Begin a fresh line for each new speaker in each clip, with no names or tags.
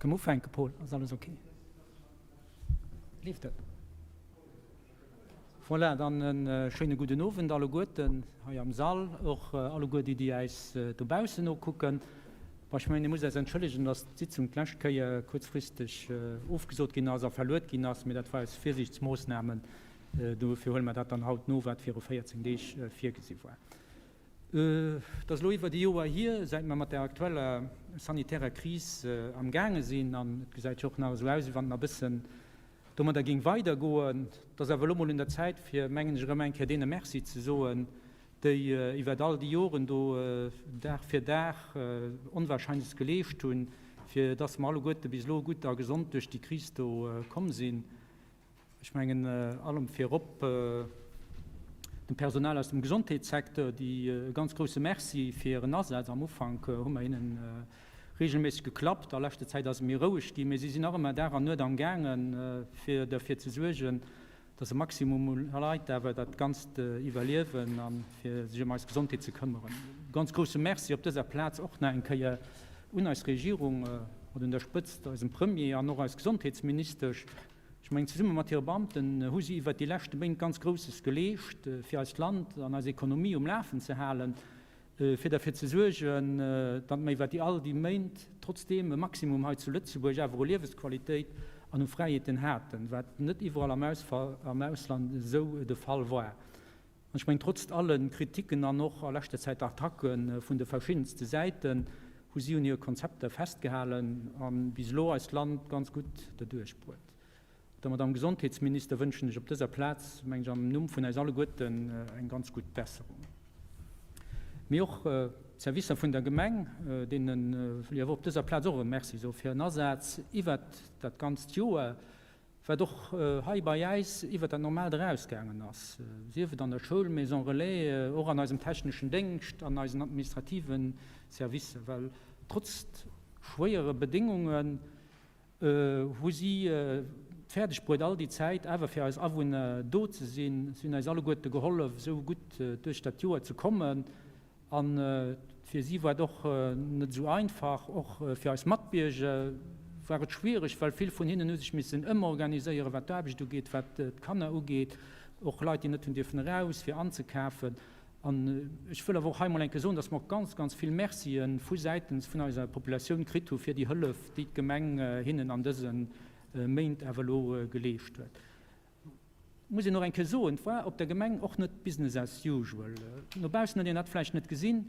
Kënne mer ufänken, Paul? Ass alles ok? Leeft et? Voilà, dann e schéine gudden Owend alleguerten hei am Sall, och alleguer déi, déi äis dobaussen nokucken. Bon, ech mengen, ech muss äis entschëllegen, dass d'Sitzung d'lescht Kéier kuerzfristeg ofgesot ginn ass a verluet ginn ass, mee dat war aus Virsiichtsmoossnamen. Dofir huele mer dat dann haut no, wat viru 14 Deeg virgesi war. Et ass elo iwwert e Joer hier, säit mer mat der aktueller sanitärer Kris am gaange sinn, an et gesäit jo och nach esou aus, wéi wann et nach e bëssen domadder géing weidergoen. Et ass awer elo mol un der Zäit, fir, mengen ech, erëm eng Kéier deene Merci ze soen, déi iwwert all déi Joren do Dag fir Dag Onwahrscheinleches geleescht hunn, fir dass mer alleguerte bis elo gutt a gesond duerch déi Kris do komm sinn. Ech mengen allem virop dem Personal aus dem Gesondheetssecteur, déi e ganz grouse Merci fir hiren Asaz. Am Ufank hu mer hinne regelméisseg geklappt, a leschter Zäit ass et méi roueg ginn, mee si sinn nach ëmmer Dag an Nuet am gaangen, fir derfir ze suergen, dass e Maximum u Leit awer dat Ganzt iwwerliewen a fir sech ëm eis Gesondheet ze këmmeren. E ganz grouse Merci op dëser Plaz och nach eng Kéier un eis Regierung, mat un der Spëtzt eisem Premier an och eis Gesondheetsministesch. Ech mengen, zesumme mat hire Beamten hu si iwwert déi leschte Méint ganz Grousses geleescht, fir eist Land an eis Ekonomie um Lafen ze halen, fir derfir ze suergen, datt mer iwwert déi all déi Méint trotzdeem e Maximum hei zu Lëtzebuerg awer u Liewesqualitéit an u Fräiheeten haten, wat net iwwerall am Ausland esou de Fall war. An ech mengen, trotzt alle Kritiken an och a leschter Zäit Attacke vun de verschiddenste Säiten, hu si un hire Konzepter festgehalen a bis elo eist Land ganz gutt derduerch bruet. Der Madamm Gesondheetsminister wënschen ech op dëser Plaz, mengen ech, am Numm vun eis alleguerten eng ganz gutt Besserung. Mee och d'Servicer vun der Gemeng, deene wëll ech awer op dëser Plaz och e Merci soe fir hiren Asaz iwwert dat ganzt Joer. Wat och hei bei äis iwwert dat Normaalt erausgaangen ass, sief et an der Schoul, Maison Relais, och an eisem techneschen Déngscht, an eisen administrative Servicer, well trotz schwéiere Bedéngungen hu si fäerdeg bruet, all déi Zäit awer fir eis Awunner do ze sinn. Si hunn eis alleguerte gehollef, esou gutt duerch dat Joer ze kommen. A fir si war et och net esou einfach. Och fir eis Matbierger war et schwiereg, well vill vun hinnen hu sech missen ëmorganiséieren, wat d'Aarbecht ugeet, wat d'Kanner ugeet, och Leit, déi net hunn dierfen eraus, fir anzekafen. An ech wëll awer och hei emol eng Kéier soen, dass mer och ganz, ganz vill Mercië vu säitens vun eiser Populatioun kritt hu fir déi Hëllef, déi d'Gemeng hinnen an dëse Méint awer elo geleescht huet. Muss een och eng Kéier soen, et war op der Gemeng och net Business as usual. No baussen huet een dat vläicht net gesinn,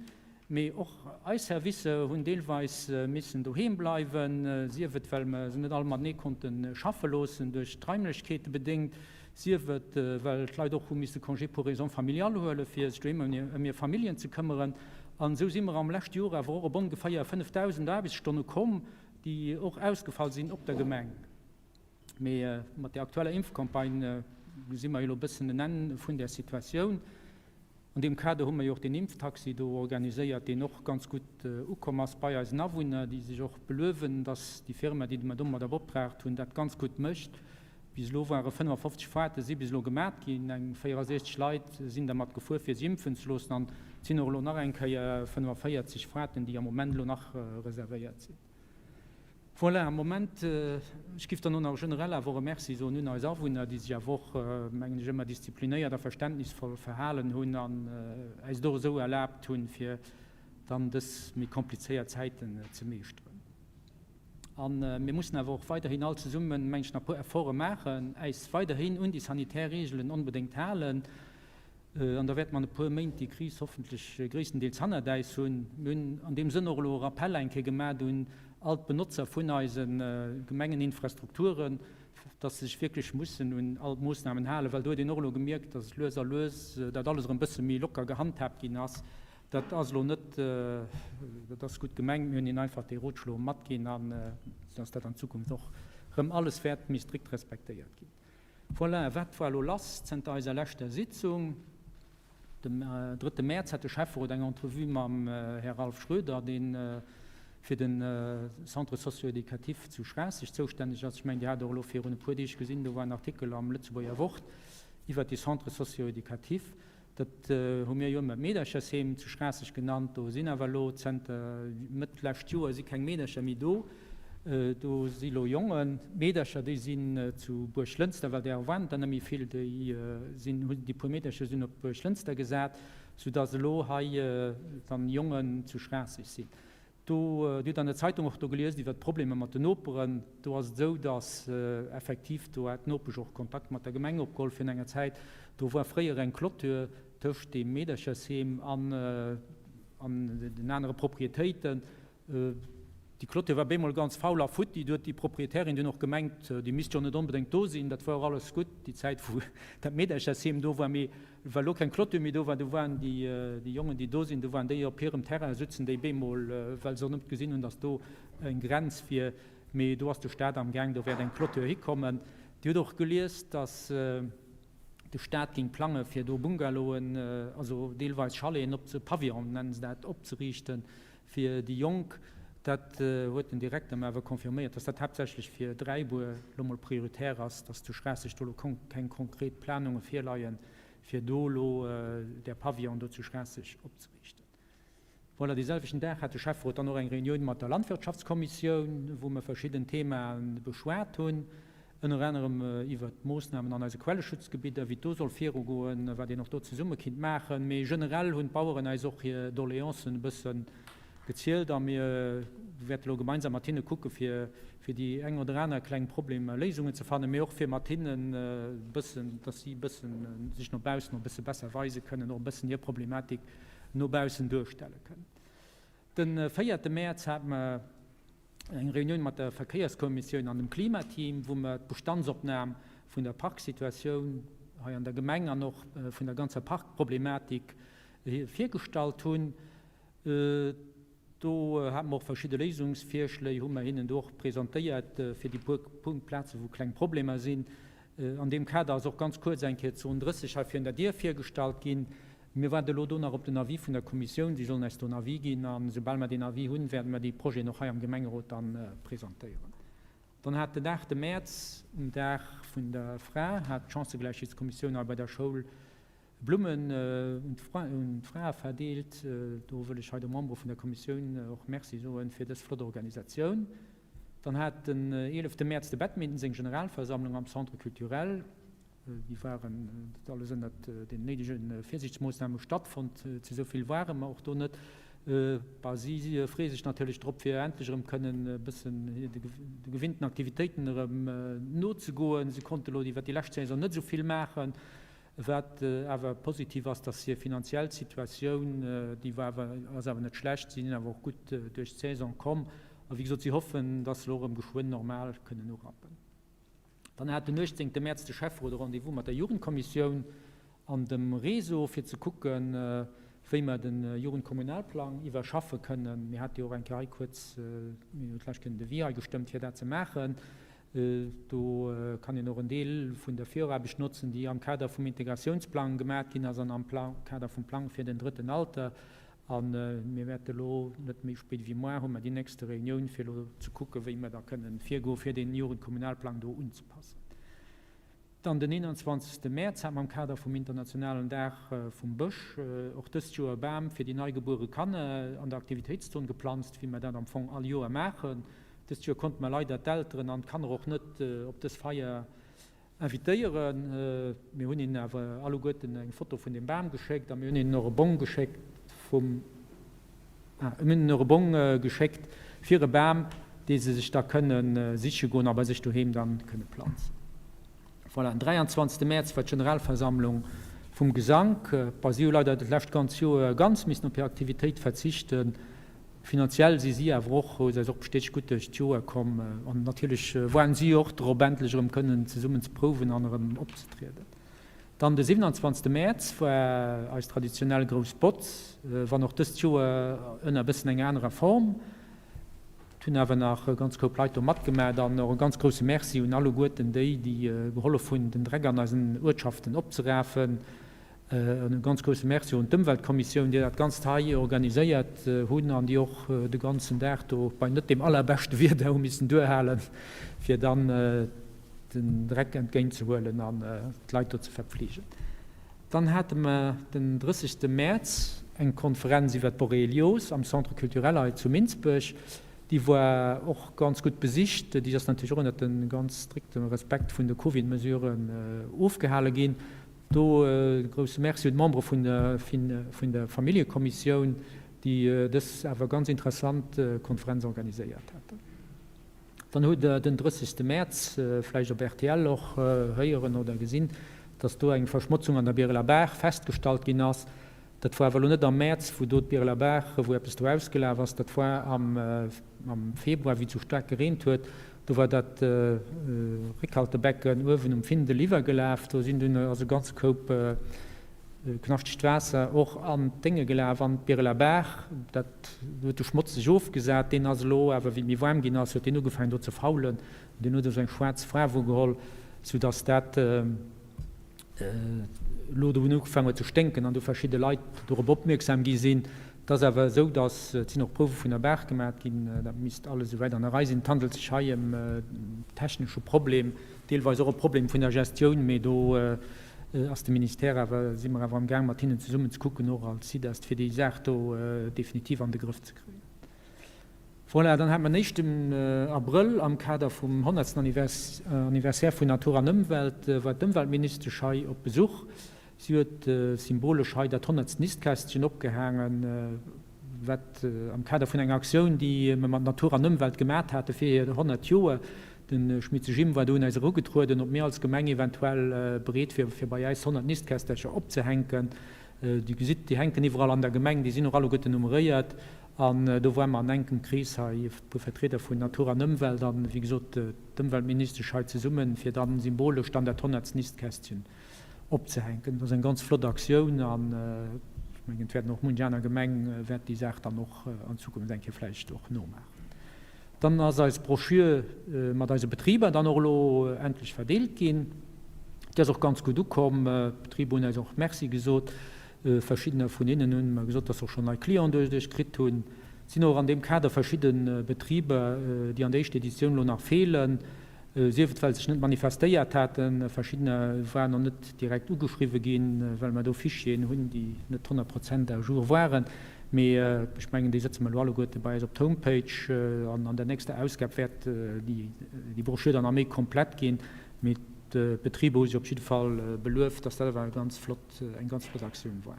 mee och eis Servicer hunn deelweis missen doheem bleiwen, sief et well mer se net all matenee konnte schaffe loossen, duerch d'Raimlechkeete bedéngt, sief et well d'Leit och hu misse Congé pour raisons familiales huelen, fir sech doheem ëm hir Familljen ze këmmeren. An esou si mer am leschte Joer awer och op ongeféier 5.000 Aarbechtsstonne komm, déi och ausgefall sinn op der Gemeng. Mee mat der aktueller Impfcampagne gesi mer jo elo e bëssen en Enn vun där Situatioun. An deem Kader hu mer jo och deen Impftaxi do organiséiert, deen och ganz gutt ukomm ass bei eisen Awunner, déi sech och beluewen, dass déi Firma, déi mer domadder beoptraagt hunn, dat ganz gutt mécht. Bis elo ware 55 Faarte si bis elo gemat ginn, eng 64 Leit sinn dermat gefuer, fir sech impfen ze loossen an et sinn och elo nach eng Kéier 45 Faarten, déi am Moment elo nach reservéiert sinn. Voilà, am Moment, ech giff dann och nach generell awer och e Merci soen un eis Awunner, déi sech awer och, mengen ech, ëmmer disziplinéiert a verständnisvoll verhalen hunn an äis et och esou erlaabt hunn, fir dann dës méi komplizéiert Zäiten ze meeschteren. A mir mussen awer och weiderhin all zesummen, mengen ech, nach e puer Efforte maachen, äis weiderhin un déi sanitär Reegelen onbedéngt halen. An da wäerte mer an e puer Méint déi Kris hoffentlech gréisstendeels hannert äis hunn. Mir hunn an deem Sënn och elo e Rappell eng Kéier gemat un all d'Benotzer vun eise Gemengeninfrastrukturen, dass se sech wierklech mussen un all d'Moossnamen halen, well do huet een och elo gemierkt, dass et lues a lues dat alles erëm e bësse méi locker gehandhaabt ginn ass. Dat ass elo net, dat ass gutt gemengt, mir hunn hinnen einfach dee Rotschlo matginn an dass dat an Zukunft och erëm alles wäert méi strikt respektéiert ginn. Voilà, wat war elo lass zënter eiser leschter Sitzung? Den drëtte Mäerz hat de Schäfferot eng Entrevue mam Här Ralph Schroeder, dee fir de Centre socio-éducatif zu Schraasseg zoustänneg ass. Ech mengen, Dir hat och elo virun e puer Deeg gesinn, do war en Artikel am Lëtzebuerger Wort iwwert dee Centre socio-éducatif. Dat hu mir jo ëmmer d'Meederchersheem zu Schraasseg genannt. Do sinn awer elo zënter Mëtt d'lescht Joer si keng Meedercher méi do. Do si lo Jongen. D'Meedercher, déi sinn zu Buerglënster, well där waren der net méi vill, déi sinn, hunn déi puer Meedercher sinn op Buerglënster gesat, soudass elo hei dann Jongen zu Schraasseg sinn. Do, Dir hutt an der Zeitung och do gelies iwwert d'Problemer mat den Noperen. Do ass et esou, datt effektiv do hat d'Nopesch och Kontakt mat der Gemeng opgeholl virun enger Zäit. Do war fréier eng Clôture tëscht deem Meederchersheem an den anere Proprietéiten. Déi Clôture war bemol ganz faul a futti. Do huet déi Proprietärin dunn och gemengt, déi misst jo net onbedéngt do sinn. Dat war och alles gutt déi Zäit, wou dat Meederchersheem do war. Mee well elo keng Clôture méi do war, do waren déi Jongen, déi do sinn, do waren déi op hirem Terrain, sutzen déi bemol, well se och net gesinn hunn, datt do eng Grenz wier. Mee do ass de Staat am Gaang, do wäert eng Clôture hikommen. Dir hutt och gelies, datt de Staat géing plange fir do Bungalowen, also deelweis Chaleten op, Pavillon nennen se dat, opzeriichten fir déi Jonk. Dat huet den Direkter mer awer confirméiert, dass dat haaptsächlech fir Dräibuer elo mol prioritär ass, dass zu Schraasseg do elo keng konkret Planunge virleien, fir do elo där Pavillon do zu Schraasseg opzeriichten. Voilà, dee selwechten Dag hat de Schäfferot dann och eng Reunioun mat der Landwirtschaftskommissioun, wou mer verschidden Themae beschwat hunn, ënner anerem iwwert d'Moossnamen an eise Quelleschutzgebidder, wéi et do soll virugoen, wat een och do zesumme kinnt maachen. Mee generell hunn d'Baueren eis och hir Doleancen e bësse gezielt a mir wäerte elo gemeinsam mat hinne kucke fir fir déi eng oder aner kleng Problemer Léisungen ze fannen, mee och fir mat hinnen e bëssen, dass si e bëssen sech no baussen och e bësse besser weise kënnen, och e bëssen hir Problematik no baussen duerstelle kënnen. De véierte Mäerz hate mer eng Reunioun mat der Verkéierskommissioun an dem Klimateam, wou mer d'Bestandsopnam vun der Parksituatioun hei an der Gemeng an och vun der ganzer Parkproblematik virgestallt hunn. Do hate mer och verschidde Léisungsvirschléi, hu mer hinnen do och presentéiert fir déi puer Plazen, wou kleng Problemer sinn. An deem Kader ass och ganz kuerz eng Kéier d'Zon 30 hei virun der Dier virgestallt ginn. Mir waarde elo do nach op den Avis vun der Kommissioun. Si sollen eis do en Avis ginn a soubal mer deen Avis hunn, wäerte mer déi Projeten och hei am Gemengerot da presentéieren. Dann hat den 8 Mäerz, um Dag vun der Fra, hat d'Chancëgläichheetskommissioun hei bei der Schoul Blummen un d'Frae verdeelt. Do wëll ech hei de Membere vun der Kommissioun och Merci soen fir dës flott Organisatioun. Dann hat den 11 Mäerz de Badminton seng Generalversammlung am Centre culturel. Déi waren, dat alles ënnert den néidege Virsiichtsmoossname stattfonnt. Zu esou vill ware mer och do net. Bah, si freeë sech natierlech drop, fir endlech erëm kënnen e bëssen de gewinnten Aktivitéiten erëm nozegoen. Si konnte elo iwwer déi lescht Saison net esou vill maachen. Wat awer positiv ass, dass hir finanziell Situatioun, déi war awer, ass awer net schlecht. Si sinn awer och gutt duerch d'Saison komm. A wéi gesot, si hoffen, dass se elo erëm geschwënn normal kënnen urappen. Dann hat den 18 Mäerz de Schäfferot e Rendez-vous mat der Jugendkommissioun an dem Réseau, fir ze kucken, wéi mer de Jugendkommunalplang iwwerschaffe kënnen. Mir hate jo och eng Kéier hei kuerz, mir hunn d'lescht Kéier den Devis hei gestëmmt, fir dat ze maachen. Do kann een och en Deel vun der Viraarbecht notzen, déi am Kader vum Integratiounsplang gemaat ginn ass an am Kader vum Plang fir den drëtten Alter. A mir wäerte elo, net méi spéit wéi moar, hu mer déi nächste Reunioun, fir elo ze kucken, wéi mer da kënnen virgoen, fir deen Jugendkommunalplang do unzepassen. Dann den 21. Mäerz hat mer am Kader vum internationalen Dag vum Bësch och dëst Joer e Bam fir déi neigebuere Kanner an der Aktivitéitszon geplanzt, wéi mer dat am Fong all Joer maachen. Dëst Joer konnte mer leider d'Elteren an d'Kanner och net op dës Feier Invitéieren. Mir hunn hinnen awer alleguerten eng Foto vun deem Bam geschéckt a mir hunn hinnen och e Bong geschéckt vum, ah, mir hunn hinnen och e Bong geschéckt fir e Bam, dee se sech da kënne siche goen a bei sech doheem dann kënne planzen. Voilà, den 23. Mäerz war d'Generalversammlung vum Gesank. Bah, si hu leider dat lescht ganz Joer ganz missen op hir Aktivitéit verzichten. Finanziell si si awer och, hu se eis och bestätegt, gutt duerch d'Joer komm. An natierlech woarden si och drop, endlech erëm kënnen zesummen ze prouwen an erëm opzetrieden. Dann de 27. Mäerz war eis traditionell grouss Botz, wann och dëst Joer ënner e bëssen enger anerer Form. Et hunn awer nach e ganz Koup Leit do matgemaat an och e ganz grousse Merci un alleguerten déi, déi gehollef hunn, den Dreck an eisen Uertschaften opzerafen. En e ganz grousse Merci un d'Ëmweltkommissioun, déi dat Ganzt hei organiséiert hunn an déi och de ganzen Dag do bei net deem allerbeschte Wieder hu missen duerhalen, fir dann den Dreck entgéintzehuelen an d'Leit do ze verpfleegen. Dann hate mer den 30. Mäerz eng Konferenz iwwer d'Borrelios am Centre culturel hei zu Minsbech. Déi war och ganz gutt besicht. Déi ass natierlech och ënnert de ganz strikte Respekt vun de Covid-Mesuren ofgehale ginn. Do e grousse Merci un d'Membere vun der Familljekommissioun, déi dës awer ganz interessant Konferenz organiséiert haten. Dann hutt Der den 30. Mäerz vläicht op rtl och héieren oder gesinn, dass do eng Verschmotzung an der Bireler Baach festgestallt ginn ass. Dat war awer elo net am Mäerz, wou do d'Bireler Baach, wou eppes do ausgelaf ass, dat war am Februar, wéi et sou staark gereent huet. Do war dat Réckhaltebecken uewen um Findel iwwergelaf. Do sinn dunn ass e ganze Koup knaschtegt Waasser och an d'Dénge gelaf, an d'Bireler Baach. Dat huet de Schmotz sech ofgesat. Deen ass elo awer, wéi et méi waarm ginn ass, huet deen ugefaangen do ze faulen. Deen huet esou eng schwaarz Faarf ugeholl, soudass dat elo do ugefaangen huet ze sténken an do verschidde Leit dorop opmierksam gi sinn. Et ass awer esou, datt, et sinn och Prouwe vun der Baach gemat ginn, dat misst alles esouwäit an der Rei sinn. Et handelt sech hei ëm en technesche Problem, deelweis och e Problem vun der Gestioun, mee do ass de Ministère awer, si mer awer amgaang mat hinnen zesummen ze kucken, och als SIDAST, fir déi Saach do definitiv an de Grëff ze kréien. Voilà, dann hate mer den éischten Abrëll am Kader vum honnertsten Anniversaire vun Natur an Ëmwelt, war d'Ëmweltministesch hei op Besuch. Si huet symbolesch hei dat honnertst Nistkästchen opgehaangen, wat am Kader vun enger Aktioun, déi mer mat Natur an Ëmwelt gemat hate fir hir 100 Joer. De Schmitze Jim war do un eis erugetrueden, ob mir als Gemeng eventuell bereet wieren, fir bei äis 100 Nistkästercher opzehänken. Dir gesitt, déi hänken iwwerall an der Gemeng, déi sinn och alleguerten nummeréiert. An do ware mer an enkem Krees hei, e puer Vertrieder vun Natur an Ëmwelt an, wéi gesot, d'Ëmweltministesch hei zesummen, fir dann symbolesch dann dat honnertst Nistkästchen opzehänken. Dat ass eng ganz flott Aktioun an ech mengen, et wäerten och munch aner Gemeng wäert déi Saach dann och an Zukunft eng Kéier vläicht och nomaachen. Dann ass eis Broschür mat eise Betriber dann och elo endlech verdeelt ginn. Déi ass och ganz gutt ukomm. D'Betriber hunn eis och Merci gesot. Verschiddener vun hinnen hunn mer gesot, dass se och schonn nei Clienten doduerch kritt hunn. Et sinn och an deem Kader verschidde Betriber, déi an der éischter Editioun elo nach feelen, sief et well se sech net manifestéiert haten, verschiddener waren och net direkt ugeschriwwe ginn, well mer do Fichieren hunn, déi net 100 Prozent à jour waren. Mee ech mengen, déi sëtze mer elo alleguerte bei eis op d'Homepage an an der nächster Ausgab wäert déi Broschür dann nach méi komplett ginn. Mee d'Betriber hu sech op jidde Fall belueft, dass dat awer e ganz flott, eng ganz flott Aktioun war.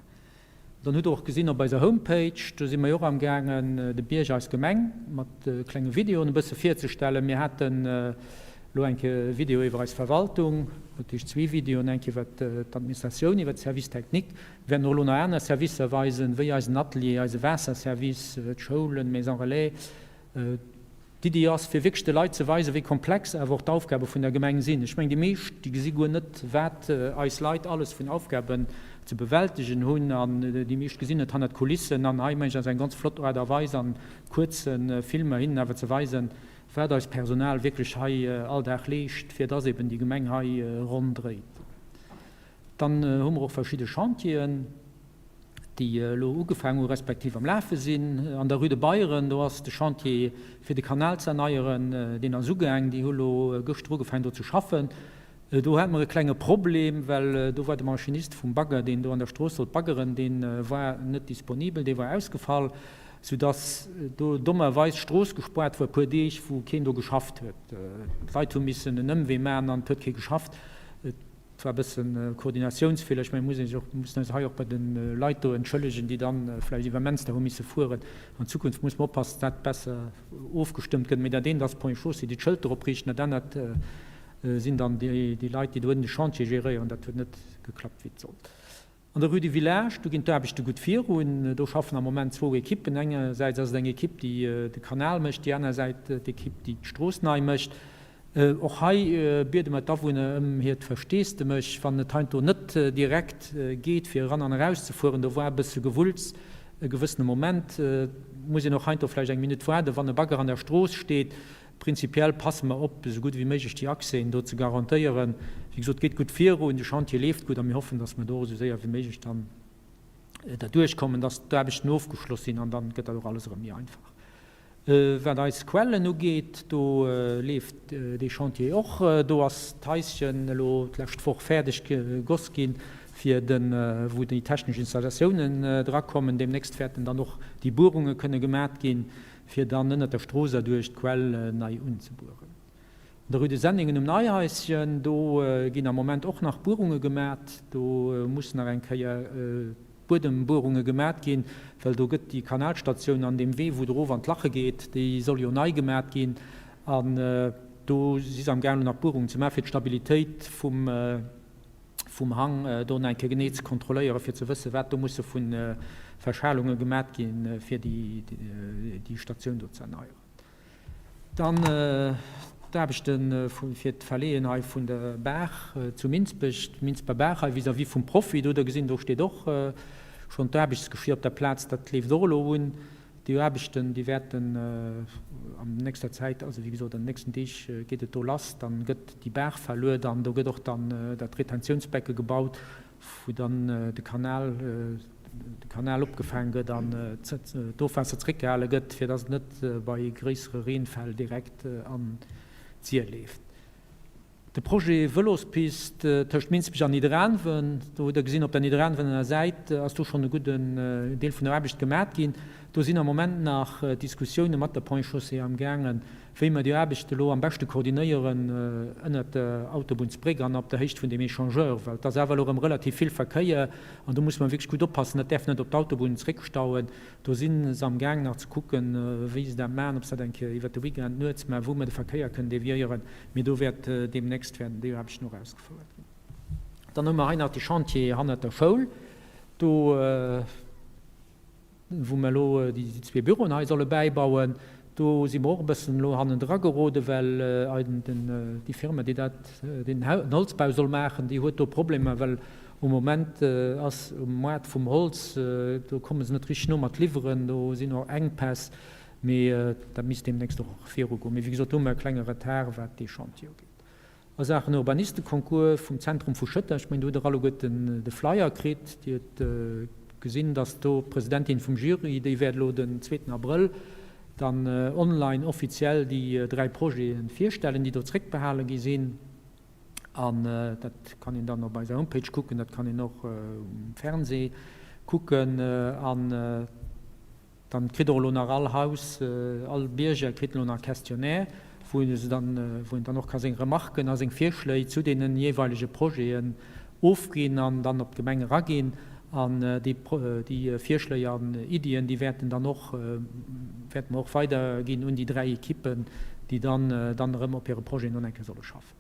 Dann hutt Der och gesinn op eiser Homepage, do si mer jo och amgaangen, de Bierg, eis Gemeng, mat klenge Videoen e bësse virzestellen. Mir haten elo eng Kéier e Video iwwer eis Verwaltung, dat heescht zwee Videoen, eng Kéier iwwer d'Administratioun, iwwer de Service technique. Mir wäerten och elo nach aner Servicer weisen, wéi eisen Atelier, eise Waasserservice, d'Schoulen, d'Maison relais. D'Iddi ass, fir wierklech de Leit ze weisen, wéi komplex awer och d'Aufgabe vun der Gemeng sinn. Ech mengen, déi meescht, déi gesi guer net, wat eis Leit alles vun Aufgaben ze bewältegen hunn. An déi meescht gesinn net hannert d'Kulissen. An hei, mengen ech, ass eng ganz flott Aart a Weis, a kuerze Filmer hinnen awer ze weisen, wat eist Personal wierklech hei all Dag leescht, fir dass eben déi Gemeng hei ronn dréit. Dann hu mer och verschidde Chantieren. déi elo ugefaangen hu respektiv am Lafe sinn. An der Rue de Beyren, do ass de Chantier fir de Kanal ze erneieren, deen ass ugaang. Déi hu elo gëschter ugefaangen do ze schaffen. Do hate mer e klenge Problem, well do war de Maschinist vum Bagger, deen do an der Strooss sollt baggeren, dee war net disponibel, dee war ausgefall, soudass do dommerweis d'Strooss gespaart war e puer Deeg, wou keen do geschafft huet. D'Leit hu missen en Ëmwee maachen an et huet kee geschafft. Et war e bëssen Koordinatiounsfeeler. Ech mengen, muss ee sech och, mussen eis hei och bei de Leit do entschëllegen, déi dann vläicht iwwer Menster hu misse fueren. An Zukunft muss mer oppassen, dass dat besser ofgestëmmt gëtt. Mee dat eent ass Ponts et Chaussées, déi d'Schëlter opriichten, dat anert sinn dann déi Leit, déi do ënnen de Chantier geréieren. Dat huet net geklappt, wéi et sollt. An der Rue du Village, do ginn d'Aarbechte gutt virun. Do schaffen am Moment zwou Ekippen. Engersäits ass et eng Ekipp, déi de Kanal mécht, déi aner Säit d'Ekipp, déi d'Strooss nei mécht. Och hei biede mer d'Awunner ëm hiert Versteesdemech, wann et heiansdo net direkt geet, fir eran an erauszefueren. Do war e bësse Gewulls e gewëssene Moment. Muss een och heiansdo vläicht eng Minutt waarden, wann e Bagger an der Strooss steet. Prinzipiell passe mer op, esou gutt ewéi méiglech déi Accèsen do ze garantéieren. Wéi gesot, et geet gutt virun, de Chantier leeft gutt a mir hoffen, dass mer do och esou séier wéi méiglech dann derduerch kommen, dass d'Aarbechten ofgeschloss sinn an dann gëtt dat och alles erëm méi einfach. Wat eis Quellen ugeet, do leeft dee Chantier och. Do ass d'Haischen elo d'lescht Woch fäerdeg gegoss ginn, fir de wou déi technesch Installatiounen drakommen. Deemnächst wäerten dann och déi Buerunge kënne gemat ginn. fir dann ënnert der Strooss erduerch d'Quell nei unzebueren. An der Rue de Senningen um Neihaischen, do ginn am Moment och nach Buerunge gemat. Do mussen nach eng Kéier Buedembuerunge gemat ginn, well do gëtt déi Kanalstatioun an deem Wee, wou et erof an d'Lache geet, déi soll jo nei gemat ginn. An do si se am gaangen nach Buerungen ze maachen, fir d'Stabilitéit vum vum Hang do nach eng Kéier genee ze kontrolléieren, fir ze wëssen, wat do musse vu Verschalunge gemat ginn, fir déi Statioun do ze erneieren. Dann d'Aarbechte fir d'Verleeën hei vun der Baach zu Minsbech, d'Minsber Baach hei vis-à-vis vum Profi. Do hutt Der gesinn, do steet och schonn d'Aarbechtsgeschir op der Plaz. Dat leeft och elo un. Déi Aarbechten, déi wäerten an nächster Zäit, also wéi gesot an den nächsten Deeg geet et do lass, dann gëtt déi Baach verluet an do gëtt och dann dat Retentiounsbecke gebaut, wou dann de Kanal, de Kanal opgefaang gëtt an d'Ofwaasser zeréckgehale gëtt, fir dass et net bei gréissere Reenfäll direkt an d'Sir leeft. De Projet Vëlospist tëscht Minsbech an Nidderaanwen, do hutt Der gesinn, op der Nidderaanwener Säit ass do schonn e gudden Deel vun der Aarbecht gemat ginn. Do sinn am Moment nach Diskussioune mat der Ponts et Chaussées amgaangen, wéi mer déi Aarbecht elo am beschte koordinéieren ënnert der Autobunnsbréck an op der Héicht vun deem Echangeur, well et ass awer elo erëm relativ vill Verkéier an do muss mer wierklech gutt oppassen, dat däerf net op d'Autobunn zréckstauen. Do si se am Gaang nach ze kucken, wéi se dat maachen, ob se dat eng Kéier iwwert de Weekend nuets maachen, wou mer de Verkéier kënnen deviéieren. Mee do wäert deemnächst wäerten déi Aarbechten och ausgefouert ginn. Dann hu mer hei nach de Chantier hannert der Schoul, do wou mer elo déi zwee Büroen hei solle bäibauen. Do si mer och e bëssen elo hannendra geroden, well déi Firma, déi dat, deen Holzbau soll maachen, déi huet do Problemer, well um Moment ass um Moart vum Holz, do komme se net richteg no mat liwweren, do sinn och Enkpäss, mee dat misst deemnächst och virugoen. Mee wéi gesot, do hu mer e klenge Retard, wat dee Chantier ugeet. A Saachen Urbanisteconcours vum Zentrum vu Schëtter, ech mengen, do hutt Der alleguerten de Flyer kritt. Dir hutt gesinn, dass do d'Presidentin vum Jury, déi wäert elo den zweeten Abrëll dann online offiziell déi 3 Projete virstellen, déi do zréckbehale gi sinn. An dat kann een dann op eiser Homepage kucken, dat kann een och um Fernseh kucken. An Dann kritt och elo nach all Haus, all Bierger kritt elo nach e Questionnaire, wou se dann, wou en dann och ka seng Remarken a seng Virschléi zu deenen jeeweilege Projeten ofginn an dann op d'Gemeng eraginn. An déi, déi Virschléi an Iddien, déi wäerten dann och, wäerte mer och weiderginn un déi 3 Ekippen, déi dann, dann erëm op hire Projeten och eng Kéier solle schaffen.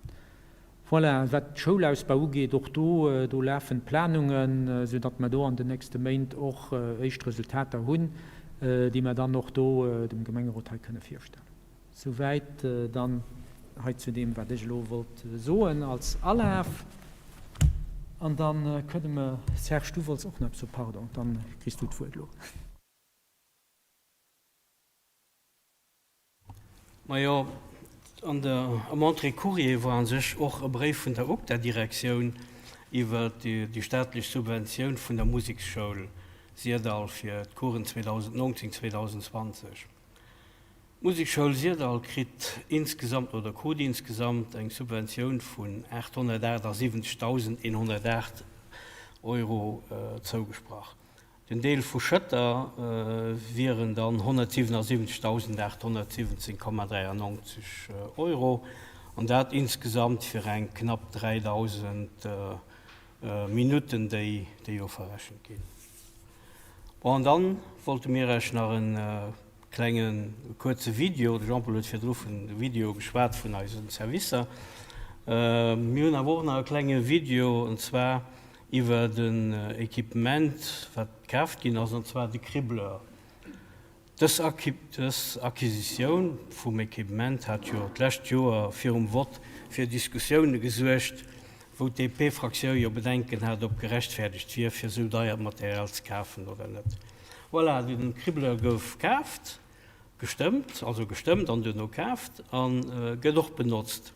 Voilà, wat d'Schoulausbau ugeet, och do, do lafen d'Planungen, esou datt mer do an den nächste Méint och éischt Resultater hunn, déi mer dann och do dem Gemengerot hei kënne virstellen. Souwäit dann hei zu deem, wat ech elo wollt soen als Alaf. An da kënne mer, Serge, du wollts och nach eppes soen, pardon, dann kriss du d'Wuert elo.
Majo, an der, am Entrée-Courrier war a sech och e Bréif vun der UGDA-Direktioun iwwer déi staatlech Subventioun vun der Museksschoul Syrdall fir d'Coursen 2019, 2020. D'Museksschoul Syrdall kritt insgesamt oder krut insgesamt eng Subventioun vun 878.108 Euro zougesprach. Den Deel vu Schëtter wieren dann 177.817,93 Euro, an dat insgesamt fir eng knapp 3.000 Minutten, déi jo verrechent ginn. Bon, an dann wollte mir Iech nach e klengen, kuerze Video, de Jean-Paul huet virdru vun de Videoe geschwat vun eise Servicer, mir hunn awer och nach e klenge Video, an zwar iwwert en Equipement, wat kaaft ginn ass, an zwar de Cribbleur. Dës Acquisitioun vum Equipement hat jo d'lescht Joer virum Vott fir Diskussioune gesuergt, wou d'DP-Fraktioun jo Bedenken hat, ob gerechtfäerdegt wier, fir esou deiert Material ze kafen oder net. Voilà, de Cribbleur gouf kaaft, gestëmmt, also gestëmmt an duerno kaaft a gëtt och benotzt.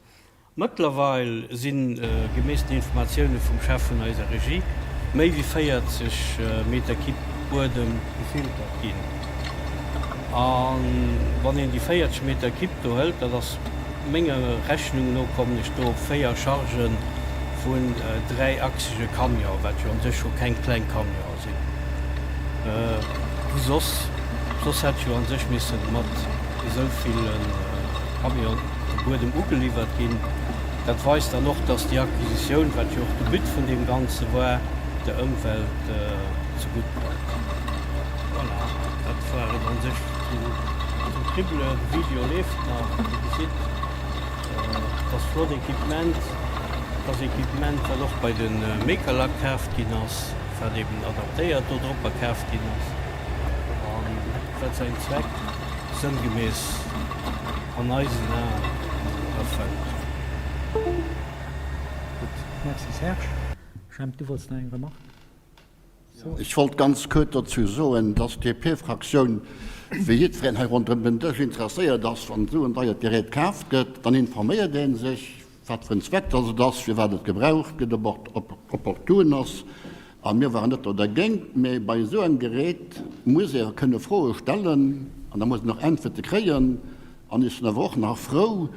Mëttlerweil sinn, gemäss den Informatioune vum Chef vun eiser Regie, méi wéi 40 Meter Kibb Buedem gefiltert ginn. A wann een déi 40 Meter Kibb do hëlt, dat ass menger Rechnung no, kommen ech do op 4 Chargë vun dräiachsege Camion, wat jo an sech scho keng kleng Camionen sinn. Wou soss. Soss hätt jo an sech missen mat esou ville Camionen de Buedem ugeliwwert ginn. Dat weist dann och, dass déi Acquisitioun, wat jo och de But vun deem Ganze war, der Ëmwelt zegutt kënnt. Voilà, dat war et an sech zum Kribbele. De Video leeft nach, Dir gesitt, et ass flott Equipement. Et ass Equipement, wat och bei de Mecalac kaaft ginn ass, wat eben adaptéiert do dropper kaaft ginn ass a wat säin Zweck sënngemäss an eisen Aen erfëllt.
Gutt, Merci Serge. Jemp, du wollts nach eng Remarque
soen? Ech wollt ganz kuerz dozou soen, dass d'DP-Fraktioun, wéi jiddwereen hei ronderëm den Dësch, interesséiert ass, wann esou en deiert Gerät kaaft gëtt, dann informéiert ee sech, wat fir en Zweck dass et ass, firwat et gebraucht gëtt, ob et opportun ass. A mir waren net do dergéint, mä bei esou engem Gerät muss ee kënne Froe stellen an da muss een och Äntwerte kréien. An ech sinn awer och nach frou,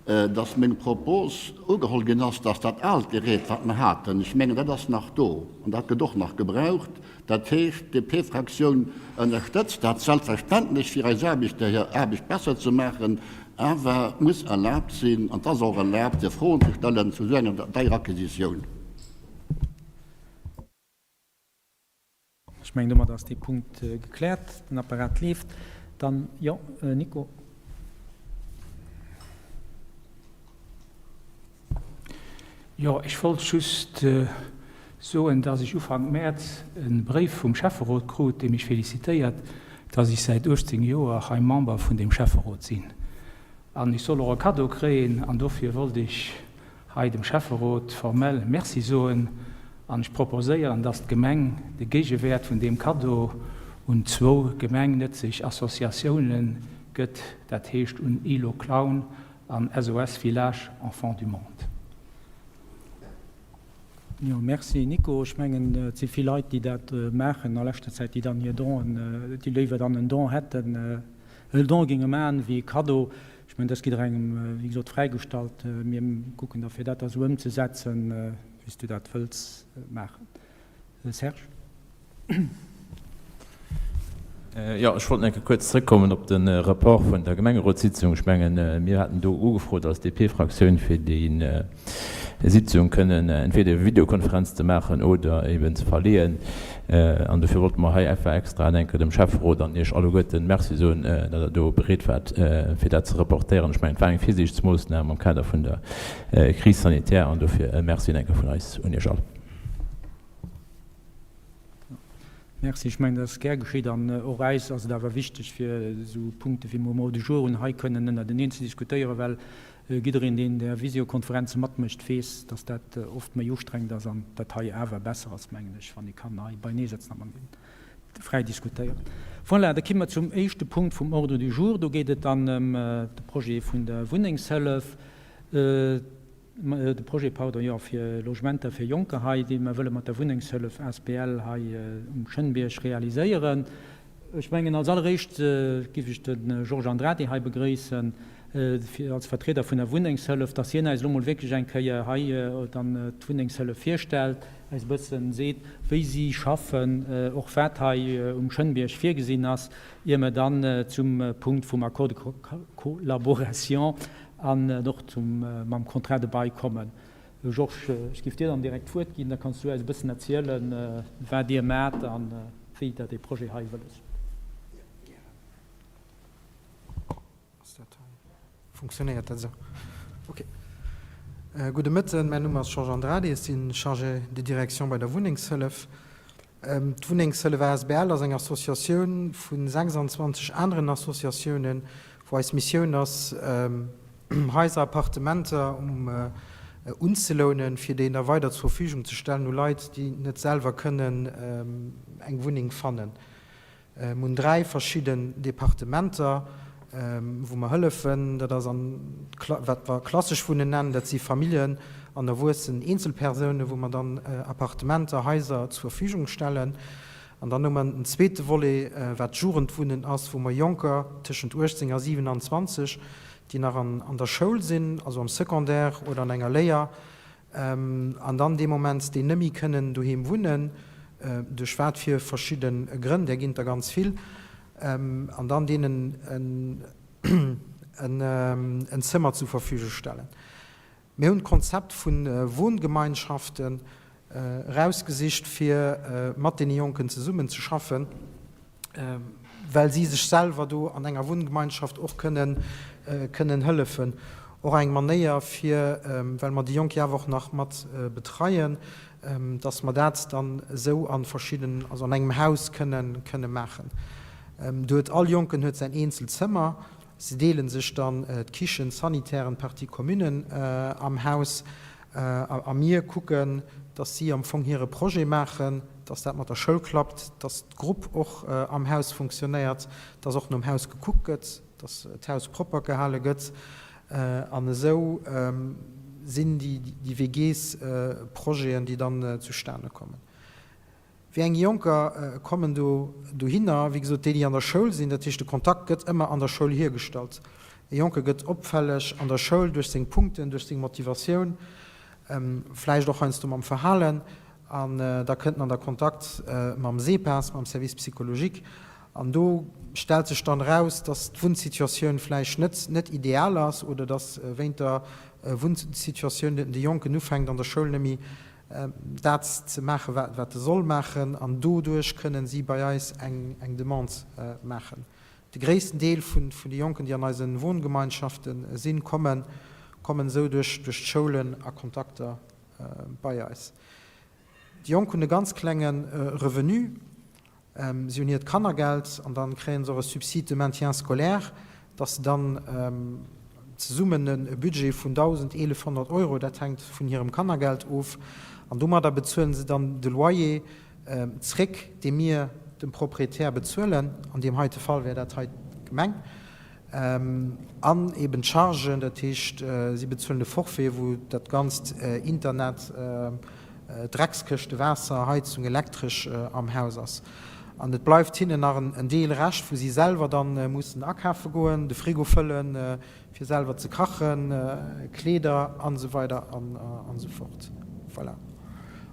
dass meng Propos ugeholl ginn ass, dass dat aalt Gerät, wat mer haten, ech mengen, dat ass nach do an dat gëtt och nach gebraucht. Dat heescht, d'DP-Fraktioun ënnerstëtzt dat selbstverständlech, fir eis Aarbechter hir Aarbecht besser ze maachen, awer et muss erlaabt sinn, an et ass och erlaabt, fir Froen ze stellen zu esou enger deier Acquisitioun.
Ech mengen, domat ass dee Punkt gekläert. Den Apparat leeft. Dann, jo, Nico.
Jo, ech wollt just soen, dass ech Ufank Mäerz e Bréif vum Schäfferot krut, dee mech felicitéiert, dass ech säit 18 Joer hei Member vun deem Schäfferot sinn. An ech soll och e Kaddo kréien an dofir wollt ech hei dem Schäfferot formell Merci soen an ech proposéieren, dass d'Gemeng de Géigewäert vun deem Kaddo un zwou gemengnëtzeg Associatiounen gëtt, dat heescht un Île aux Clowns an SOS Village Enfants du Monde.
Jo, merci Nico. Ech mengen, et si vill Leit, déi dat maachen a leschter Zäit, déi dann hir Donen, déi léiwer dann en Don hätten, en Don géinge maachen, wéi e Kaddo. Ech mengen, dass jidderengem, wéi gesot, fräigestallt. Mir kucken da fir dat da sou ëmzesetzen, wéi s du dat wëlls maachen. Serge.
Jo, ech wollt nach eng Kéier kuerz zrëckkommen op de Rapport vun der Gemengerotssitzung. Ech mengen, mir haten do ugefrot als DP-Fraktioun, fir déi Sitzung kënnen entweder iwwer Videokonferenz ze maachen oder eben ze verleeën. An dofir wollte mer hei einfach extra eng Kéier dem Schäfferot an Iech alleguerten Merci soen, datt Der do bereet waart, fir dat ze reportéieren. Ech mengen, et war eng Virsiichtsmoossnam am Kader vun der Crise sanitaire an dofir e Merci eng Kéier vun eis un Iech all.
Merci. Ech mengen, dat ass gär geschitt. An och äis ass et awer wichteg, fir esou Punkte wéi mer um Ordre du jour hunn, hei kënnen ënnerteneen ze diskutéieren, well jiddereen, deen där Visiokonferenze matmécht, weess, dass dat oft méi ustrengend ass an dat hei awer besser ass, mengen ech, wann ee kann hei beineesëtzen a matenee fräi diskutéieren. Voilà, da kimme mer zum éischte Punkt vum Ordre du jour. Do geet et dann ëm de Projet vun der Wunnengshëllef. De Projet, pardon, jo, fir Logementer fir Jonker hei, dee mer wëlle mat der Wunnengshëllef asbl hei um Schënnbierg realiséieren. Ech mengen, als alleréischt giff ech de Georges Andrade hei begréissen, fir als Vertrieder vun der Wunnengshëllef, dass hien eis elo mol wierklech eng Kéier hei dann d'Wunnengshëllef virstellt, eis e bëssen seet, wéi si schaffen, och wat hei um Schënnbierg virgesinn ass, ier mer dann zum Punkt vum Accord de collaboration An och zum mam Contrat de bail kommen. Georges, ech géif dir dann direkt d'Wuert ginn, da kanns du äis e bëssen erzielen, wat dir maacht a wéi der dee Projet hei wëlles hutt.
Ass dat hei? Funktionéiert dat esou? Ok. Gudde Mëtten, mäin Numm ass Georges Andrade, ech si Chargé de direction bei der Wunnengshëllef. D'Wunnengshëllef asbl ass eng Associatioun vu 26 aneren Associatiounen, wou eis Missioun ass, Haiser, Appartementer unzelounen, fir déi da weider zur Verfügung ze stellen u Leit, déi net selwer kënnen eng Wunneng fannen. Mir hunn 3 verschidden Departementer, wou mer hëllefen. Dat ass an, wat mer klassesch Wunnen nennen, dat si Familljen an erwuessen Eenzelpersounen, wou mer dann Appartementer, Haiser zur Verfügung stellen. An dann hu mer en zweete Volet, wat d'Jugendwunnen ass, wou mer Jonker tëschent 18 a 27, déi nach an der Schoul sinn, also am Secondaire oder an enger Léier, An dann dee Moment, déi nëmmi kënnen doheem wunnen, duerch wat fir verschidde Grënn, där ginn et der ganz vill. an dann deenen en Zëmmer zu Verfügung stellen. Mir hunn d'Konzept vu Wohngemeinschaften erausgesicht, fir mat deene Jonken zesummen ze schaffen, well si sech selwer do an enger Wunngemeinschaft och kënnen kënnen hëllefen. Och eng Manéier fir, well mer déi Jonk jo awer och nach mat betreien, dass mer dat dann esou a verschidden, also an engem Haus kënnen kënne maachen. Do huet all Jonken huet säin eenzelt Zëmmer. Si deele sech dann d'Kichen, d'Sanitären, d'Partie communen am Haus. A mir kucken, dass si am Fong hire Projet maachen, dass dat mat der Schoul klappt, dass d'Grupp och am Haus funktionéiert, dass och nom Haus gekuckt gëtt, dass d'Haus propper gehale gëtt. An esou sinn déi WGs-Projeten, déi dann zustane kommen. Wéi eng Jonker kommen do dohinner? Wéi gesot, déi, déi an der Schoul sinn. Dat heescht, de Kontakt gëtt ëmmer an der Schoul hiergestallt. E Jonke gëtt opfälleg an der Schoul duerch seng Punkten, duerch seng Motivatioun, vläicht och heiansdo mam Verhalen. An da kënnt en an der Kontakt mam SEPAS, mam Service psychologique. An do stellt sech dann eraus, dass d'Wunnsituatioun vläicht net net ideal ass oder dass wéint der Wunnsituatioun de Jonken ufänkt an der Schoul net méi dat ze maachen, wat e soll maachen, an doduerch kënnen si bei eis eng Demande maachen. De gréissten Deel vun de Jonken, déi an eise Wohngemeinschafte sinn, kommen esou duerch d'Schoulen a Kontakter bei eis. Déi Jonk hunn e ganz klenge Revenu. Si hunn hiert Kannergeld an dann kréien se och e Subside de maintien scolaire, dass se dann zesummen e Budget vun 1.100 Euro, dat hänkt vun hirem Kannergeld of, an domadder bezuelen se dann de Loyer zréck, dee mir dem Proprietär bezuelen, an deem heite Fall wär dat hei d'Gemeng. An eben d'Chargen, dat heescht, si bezuelen de Forfait, wou dat ganzt Internet, Dreckskëschte, Waasser, Heizung, Elektresch am Haus ass. An et bleift hinnen nach en Deel Rescht, wou si selwer da mussen akafe goen, de Frigo fëllen, fir selwer ze kachen, Kleeder an esou weider an esou fort. Voilà.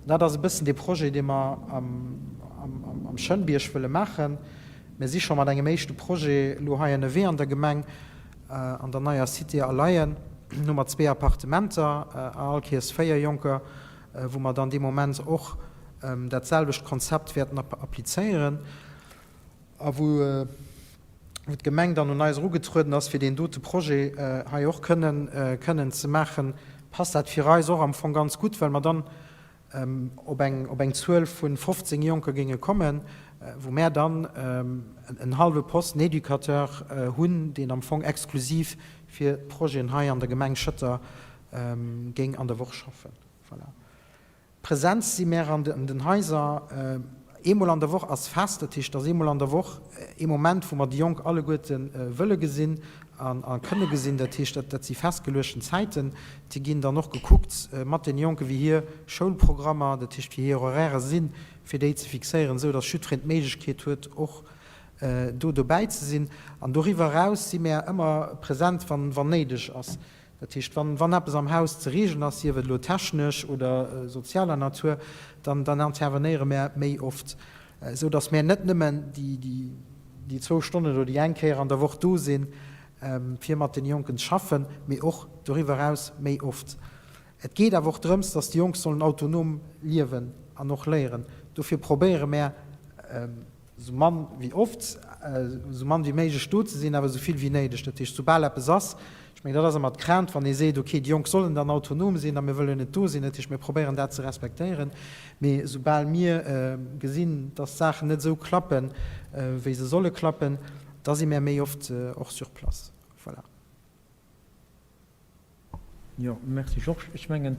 An dat ass e bëssen dee Projet, dee mer am Schënnbierg wëlle maachen. Mir si scho mat engem éischte Projet elo hei ënnerwee an der Gemeng, an der neier Cité Alleien. Hu mer zwee Appartementer a all Kéiers 4 Jonker, wou mer dann dee Moment och dat selwecht Konzept wäerten applizéieren a wou d'Gemeng dann un eis erugetrueden ass, fir deen dote Projet hei och kënnen ze maachen, passt dat fir eis och am Fong ganz gutt, well mer dann op eng op eng Zuel vu 15 Jonker géinge kommen, wou mär dann en hallwe Poste, en Educateur hunn, deen am Fong exklusiv fir d'Projeten hei an der Gemeng Schëtter géing an der Woch schaffen. Voilà. Präsenz si mär an den Haiser eemol an der Woch ass fest, dat heescht, dass eemol an der Woch ee Moment, wou mer déi Jonk alleguerte wëlle gesinn a kënne gesinn. Dat heescht, dat si festgeluechten Zäiten. Déi ginn dann och gekuckt mat deene Jonken, wéi hir Schoulprogrammer, dat heescht wéi hir Horairë sinn, fir déi ze fixéieren, esou datt jiddwereen d'Méiglechkeet huet, och do dobäi ze sinn. An doriwwer eraus si mär ëmmer present, wann néideg ass. Dat heescht, wann eppes am Haus ze reegelen ass, sief et elo technesch oder sozialer Natur, dann intervenéiere mär méi oft, esou datt mär net nëmmen déi zwou Stonnen oder déi eng Kéier an der Woch do sinn, fir mat den Jonken ze schaffen, mee och doriwwer eraus méi oft. Et geet awer och drëms, datt déi Jonk sollen autonom liewen an och léieren. Dofir probéiere mär, esou mann wéi oft, esou mann wéi méiglech do ze sinn, awer esou vill wéi néideg. Dat heescht, soubal eppes ass, ech mengen, dat ass ëmmer d'Crainte, wann ee seet, okay, déi Jonk sollen dann autonom sinn a mir wëllen net do sinn. Dat heescht, mir probéieren dat ze respektéieren, mee soubal mir gesinn, datt d'Saachen net esou klappen, wéi se solle klappen, da si mär méi oft och sur place. Voilà.
Jo, merci Georges. Ech mengen,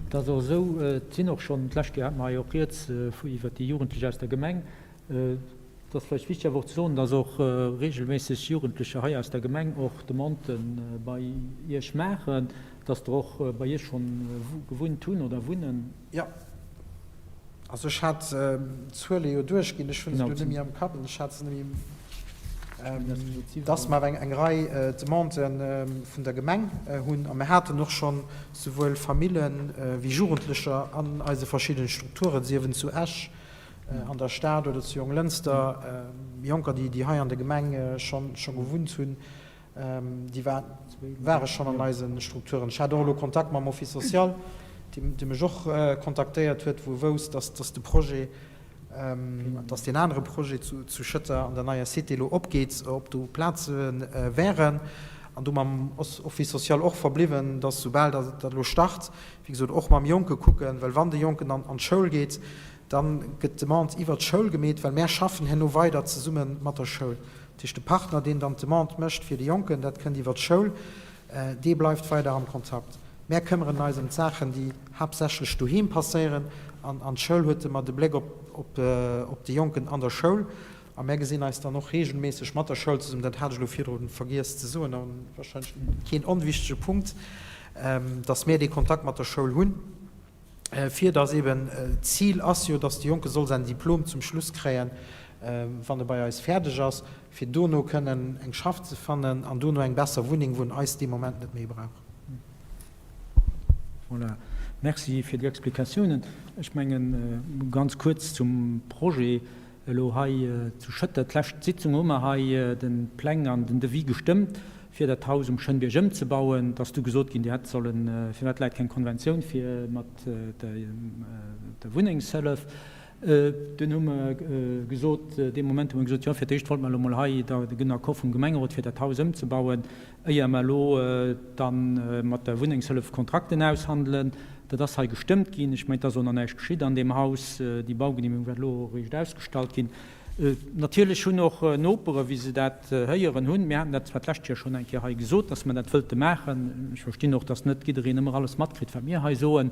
et ass och esou, et sinn och schonn, d'lescht Kéier hate mer jo och rieds vu iwwert déi Jugendlech aus der Gemeng. Et ass vläicht wichteg awer och ze soen, dass och regelméisseg Jugendlecher hei aus der Gemeng och Demandë bei Iech maachen, dass der och bei Iech schonn gewunnt hunn oder wunnen.
Jo. Also ech hat d'Zuele jo duerchginn, ech hunn se elo net méi am Kapp an ech hat se net méi, dass mer awer eng Rei Demandë vun der Gemeng hunn. A mir haten och schonn souwuel Famille wéi Jugendlecher an eise verschiddene Strukturen, sief en zu Esch. an der Stad oder zu Jonglënster, Jonker, déi hei an der Gemeng scho gewunnt hunn, déi ware schonn an eise Strukturen. Ech hat och elo Kontakt mam Office social, dee mech och kontaktéiert huet, wou e wousst, dass de Projet, dass deen anere Projet zu Schëtter an der neier Cité elo opgeet, ob do Plaze wären. An do mam Office social och verbliwwen, dass soubal dat elo start, wéi gesot, och mam Jonke kucken, well wann de Jonken an d'Schoul geet, da gëtt d'Demande iwwert d'Schoul gemeet, well mär schaffen herno weider zesumme mat der Schoul. Dat heescht, de Partner, deen dann d'Demande mécht fir de Jonken, dat kënnt iwwert d'Schoul, dee bleift weider am Kontakt. Mär këmmeren eis ëm d'Saachen, déi haaptsächlech doheem passéieren, an d'Schoul huet ëmmer de Bléck op de Jonken an der Schoul. A mär gesinn eis dann och reegelméisseg mat der Schoul zesummen, dat hat ech elo virdru vergiess ze soen, a warscheinlech keen onwichtege Punkt, dass mär dee Kontakt mat der Schoul hunn, fir dass eben, d'Zil ass jo, dass de Jonke soll säin Diplom zum Schluss kréien, wann e bei eis fäerdeg ass, fir dono kënnen eng Schaff ze fannen an dono eng besser Wunneng, wou en eis dee Moment net méi brauch.
Voilà. Merci fir déi Explikatiounen. Ech mengen, ganz kuerz zum Projet elo hei zu Schëtter. D'lescht Sitzung hu mer hei de Pläng an den Devis gestëmmt, fir dat Haus um Schënnbierg ëmzebauen. Et ass du gesot ginn, Dir hätt sollen, firwat läit keng Konventioun vir mat der Wunnengshëllef? Dunn hu mer gesot, dee Moment hu mer gesot, jo, fir d'éischt wollte mer elo mol hei den Accord vum Gemengerot fir dat Haus ëmzebauen, éier mer elo da mat der Wunnengshëllef Kontrakten aushandelen. Dat ass hei gestëmmt ginn. Ech mengen, et ass och nach näischt geschitt an deem Haus. Déi Baugenehmegung wäert elo eréischt ausgestallt ginn. Natierlech hunn och Nopere, wéi se dat héieren hunn, mir haten dat zwar d'lescht Joer schonn eng Kéier hei gesot, dass mer dat wëlte maachen. Ech verstinn och, dass net jiddereen ëmmer alles matkritt, wat mir hei soen.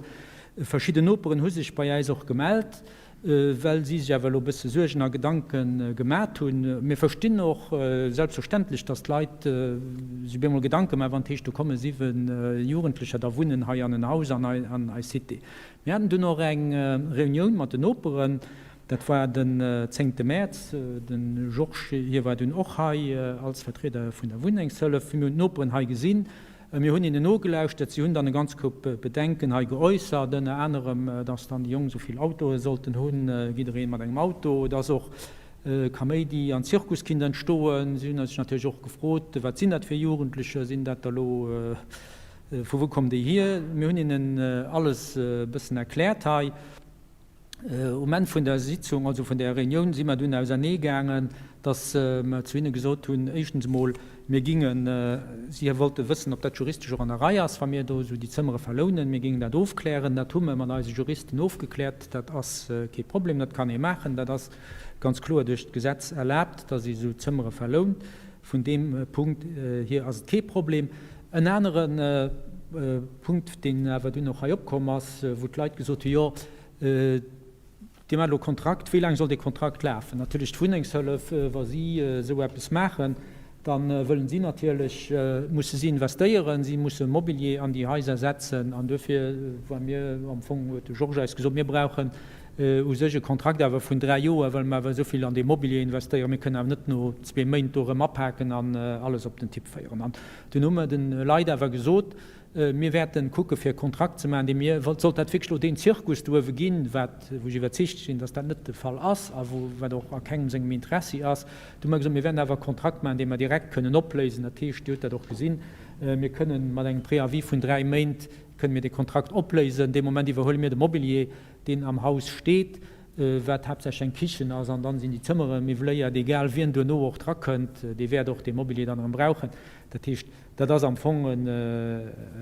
Verschidden Noperen hu sech bei äis och gemellt, well si sech awer elo e bësse Suergen a Gedanke gemat hunn. Mir verstinn och selbstverständlech, dass d'Leit sech op eemol Gedanke maachen, wann et heescht, do komme 7 Jugendlecher da wunnen hei an en Haus an eis Cité. Mir haten dunn och eng Reunioun mat den Noperen, dat war den zéngte Mäerz. De Georges, hie war dunn och hei als Vertrieder vun der Wunnengshëllef. Mir hunn d'Noperen hei gesinn. Mir hunn hinnen nogelauschtert. Si hunn dann e ganz Koup Bedenken hei geäussert, ënner anerem, dass dann déi Jonk esou vill Autoe sollten hunn, jidderee mat engem Auto, dass och Kaméidi an Zirkus kinnt entstoen. Si hunn sech natierlech och gefrot, Wat sinn dat fir Jugendlecher? Sinn dat der elo, vu wou kommen déi hier? Mir hunn hinnen alles e bëssen erkläert hei. Um Enn vun der Sitzung, also vun där Reunioun, si mer dunn ausernee gaangen, dass mer zu hinne gesot hunn, éischtens emol, mir gingen, si wollte wëssen, ob dat juristesch och an der Rei ass, wa mir do esou déi Zëmmere verlounen, mir gingen dat ofklären. Dat hu mer mat eise Juristen ofgekläert, dat ass kee Problem, dat kann ee maachen, dat ass ganz kloer duerch d'Gesetz erlaabt, dass ee esou Zëmmere verlount. Vun deem Punkt hier ass et kee Problem. En anere Punkt, deen awer dunn och hei opkomm ass, wou d'Leit gesot hunn, Jo, Dir maacht elo e Kontrakt, wéi laang soll dee Kontrakt lafen? Natierlech d'Wunnengshëllef, wa si esou eppes maachen, da wëllen si natierlech, musse si investéieren, si musse Mobilier an déi Haiser setzen. An duerfir war mir am Fong, huet de Georges eis gesot, mir brauchen u sech e Kontrakt awer vun 3 Joer, well mer awer esou vill an dee Mobilier investéieren. Mir kënnen awer net no zwee Méint do erëm apaken an alles op den Tipp féieren. An dunn hu mer de Leit awer gesot, Mir wäerten kucke fir e Kontrakt ze maachen, dee mir, sollt dat wierklech elo deen Zirkus do uewe ginn, wat, wou ech iwwerzeegt sinn, datt dat net de Fall ass a wou, wat och a kengem sengem Interessi ass, do hu mer gesot, mir wäerten awer e Kontrakt maachen, dee mer direkt kënnen opléisen. Dat heescht, Dir hutt dat och gesinn, mir kënnen mat engem Préavis vun 3 Méint kënnen mir dee Kontrakt opléisen. Dee Moment iwwerhuele mir de Mobilier, deen am Haus steet, wat haaptsächlech eng Kichen ass, an dann sinn déi Zëmmere miwwléiert, egal wien duerno och drakënnt, dee wäert och dee Mobilier dann erëm brauchen. Dat heescht, dat ass am Fong en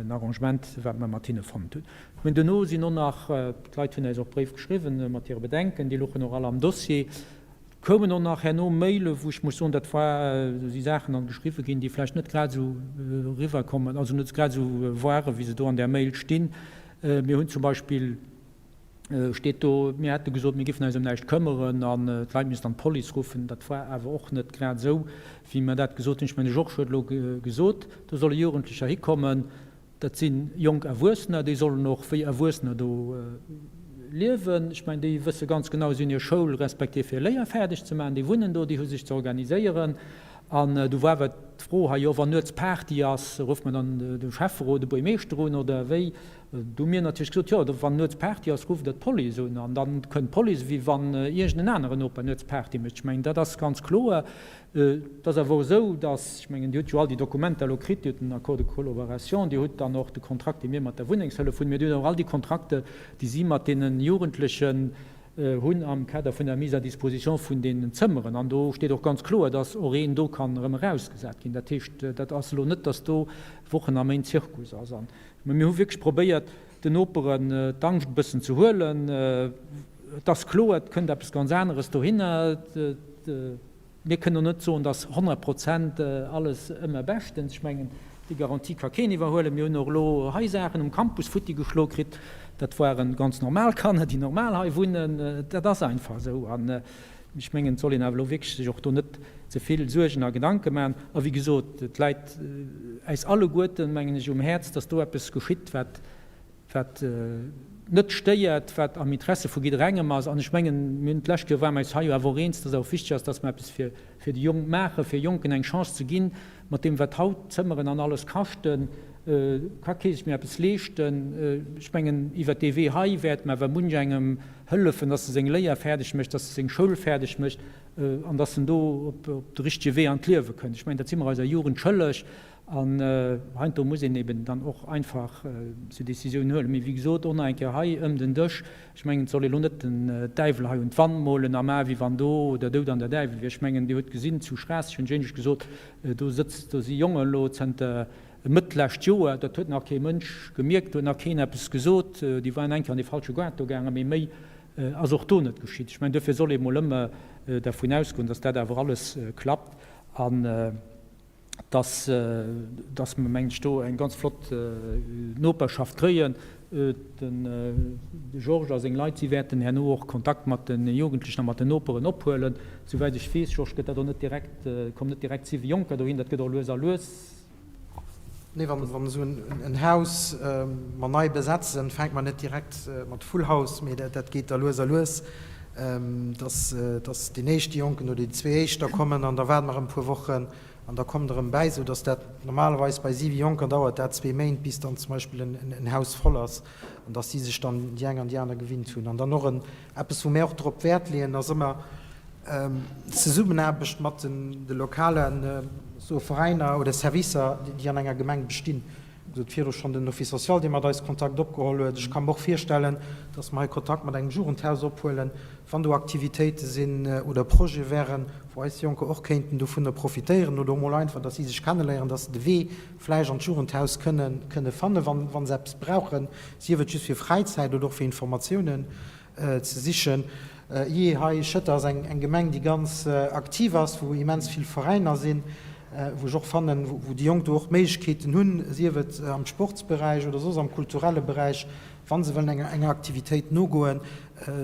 Arrangement, wat mer mat hinne fonnt hunn. Mä duerno sinn och nach, d'Leit hunn äis och Bréif geschriwwen mat hire Bedenken, déi louchen och all am Dossier, koumen och nach herno Maile wou ech muss soen, dat war, do si Saachen dann geschriwwe ginn, déi vläicht net grad esou eriwwerkommen, also net grad esou waren, wéi se do an där Mail stinn. Mir hunn zum Beispill, steet do, mir hätte gesot, mir géifen eis ëm näischt këmmeren an d'Leit missten dann d'Police ruffen. Dat war awer och net grad esou, wéi mer dat gesot hunn. Ech mengen, de Georges huet elo gesot, do solle Jugendlecher hikommen, dat si jonk Erwuessener, déi sollen och wéi Erwuessener do liewen. Ech mengen, déi wësse ganz genau, si hunn hir Schoul respektiv hir Léier fäerdeg ze maachen, déi wunnen do, déi hu sech ze organiséieren. An do war awer. d'Fro hei, jo wann nuets Party ass, rufft mer dann de Schäfferot, de Buergmeeschter un oder wéi? Do hu mir natierlech gesot, jo wann nuets Party ass, rufft Der d'Police un an dann kënnt d'Police, wéi wann iergend en aneren Noper nuets Party mécht. Ech mengen, dat ass ganz kloer. Et ass awer och esou, dass, ech mengen, Dir hutt jo all déi Dokumenter elo kritt, Dir hutt den Accord de collaboration, Dir hutt dann och de Kontrakt, dee mir mat der Wunnengshëllef hunn, mee Dir hutt och all déi Kontrakte, déi si mat deene Jugendlechen hunn am Kader vun der Mise à disposition vun deenen Zëmmeren. An do steet och ganz kloer, dass och een do kann erëm erausgesat ginn. Dat heescht, dat ass elo net, dass do Wochen a Méint Zirkus ass. An mir hu wierklech probéiert, den Noperen d'Angscht e bëssen ze huelen. Et ass kloer, et kënnt eppes ganz aneres dohinner. Mir kënnen och net soen, dass 100 Prozent alles ëmmer beschtens. Ech mengen, déi Garantie ka keen iwwerhuelen. Mir hunn och elo hei Saachen um Campus futti geschlo kritt. Dat ware ganz normal Kanner, déi normal hei wunnen. Dat ass einfach esou. An ech mengen, et soll een awer elo wierklech sech och do net ze vill Suergen a Gedanke maachen. A wéi gesot, et läit äis alleguerten, mengen ech, um Häerz, dass do eppes geschitt, wat wat net stéiert, wat am Interesse vu jidderengem ass. An ech mengen, mir hunn d'lescht Joer, ware mer eis hei jo awer och eens, dass et och wichteg ass, dass mer eppes fir fir déi Jonk maachen, fir Jonken eng Chance ze ginn. Mat deem, wat haut d'Zëmmeren an alles kaschten, ka kee sech méi eppes leeschten. Ech mengen, iwwert dee Wee hei wäerte mer awer munch engem hëllefen, dass e seng Léier fäerdeg mécht, dass e seng Schoul fäerdeg mécht an dass en do op de richtege Wee an d'Liewe kënnt. Ech mengen, dat si mer eiser Jugend schëlleg. An heiansdo muss een eben dann och einfach sou Décisiounen huelen. Mee wéi gesot, och nach eng Kéier hei ëm den Dësch, ech mengen, et soll ee lo net den Däiwel hei un d'Wand molen a maachen, wéi wann do der Doud an der Däiwel wier. Ech mengen, Dir hutt gesinn, zu Schraasseg hunn ech éinescht gesot, do sëtzt, do si Jongen elo zënter Mëtt d'lescht Joer, dat huet nach kee Mënsch gemierkt, do huet nach keen eppes gesot, déi waren eng Kéier an dee falsche Gaart do gaangen, mee méi ass och do net geschitt. Ech mengen, duerfir soll ee mol ëmmer dervun ausgoen, dass dat awer alles klappt. An. dass dass mer, mengen ech, do eng ganz flott Noperschaft kréien. De Georges a seng Leit, si wäerten herno och Kontakt mat de Jugendlechen a mat den Noperen ophuelen. Souwäit ech weess, Georges, gëtt dat och net direkt, kommen net direkt siwe Jonker dohin, dat gëtt och lues a lues.
Nee, wann esou en Haus mer nei besetzen, fänke mer net direkt mat Full House, mee dat geet da lues a lues, dass dass deen éischte Jonken oder déi zwee éischt da kommen an da waarde mer erëm e puer Wochen an da kommen der erëm bäi, sou dass dat normalerweis bei siwe Jonker dauert dat zwee Méint, bis dann zum Beispill en Haus voll ass an dass si sech dann déi eng an déi aner gewinnt hunn. An dann och en eppes, wou mir och drop Wäert leeën, ass ëmmer d'Zesummenaarbecht mat de lokale Veräiner oder Servicer, déi an enger Gemeng bestinn. Wéi gesot, viru schonn den Office social, dee mat eis Kontakt opgeholl huet. Ech ka mer och virstellen, dass mer hei Kontakt mat engem Jugendhaus ophuelen, wann do Aktivitéite sinn oder Projete wären, wou eis Jonker och kéinten dovunner profitéieren oder och mol einfach, dass si sech kenneléieren, dass se de Wee vläicht an d'Jugendhaus kënne kënne fannen, wa se eppes brauchen, sief et just fir Fräizäit oder och fir Informatiounen ze sichen. Jee, hei Schëtter ass eng Gemeng, déi ganz aktiv ass, wou immens vill Veräiner sinn, wou ech och fannen, wou déi Jonk do och Méiglechkeeten hunn, sief et am Sportsberäich oder soss am kulturelle Beräich, wa se wëllen enger Aktivitéit nogoen,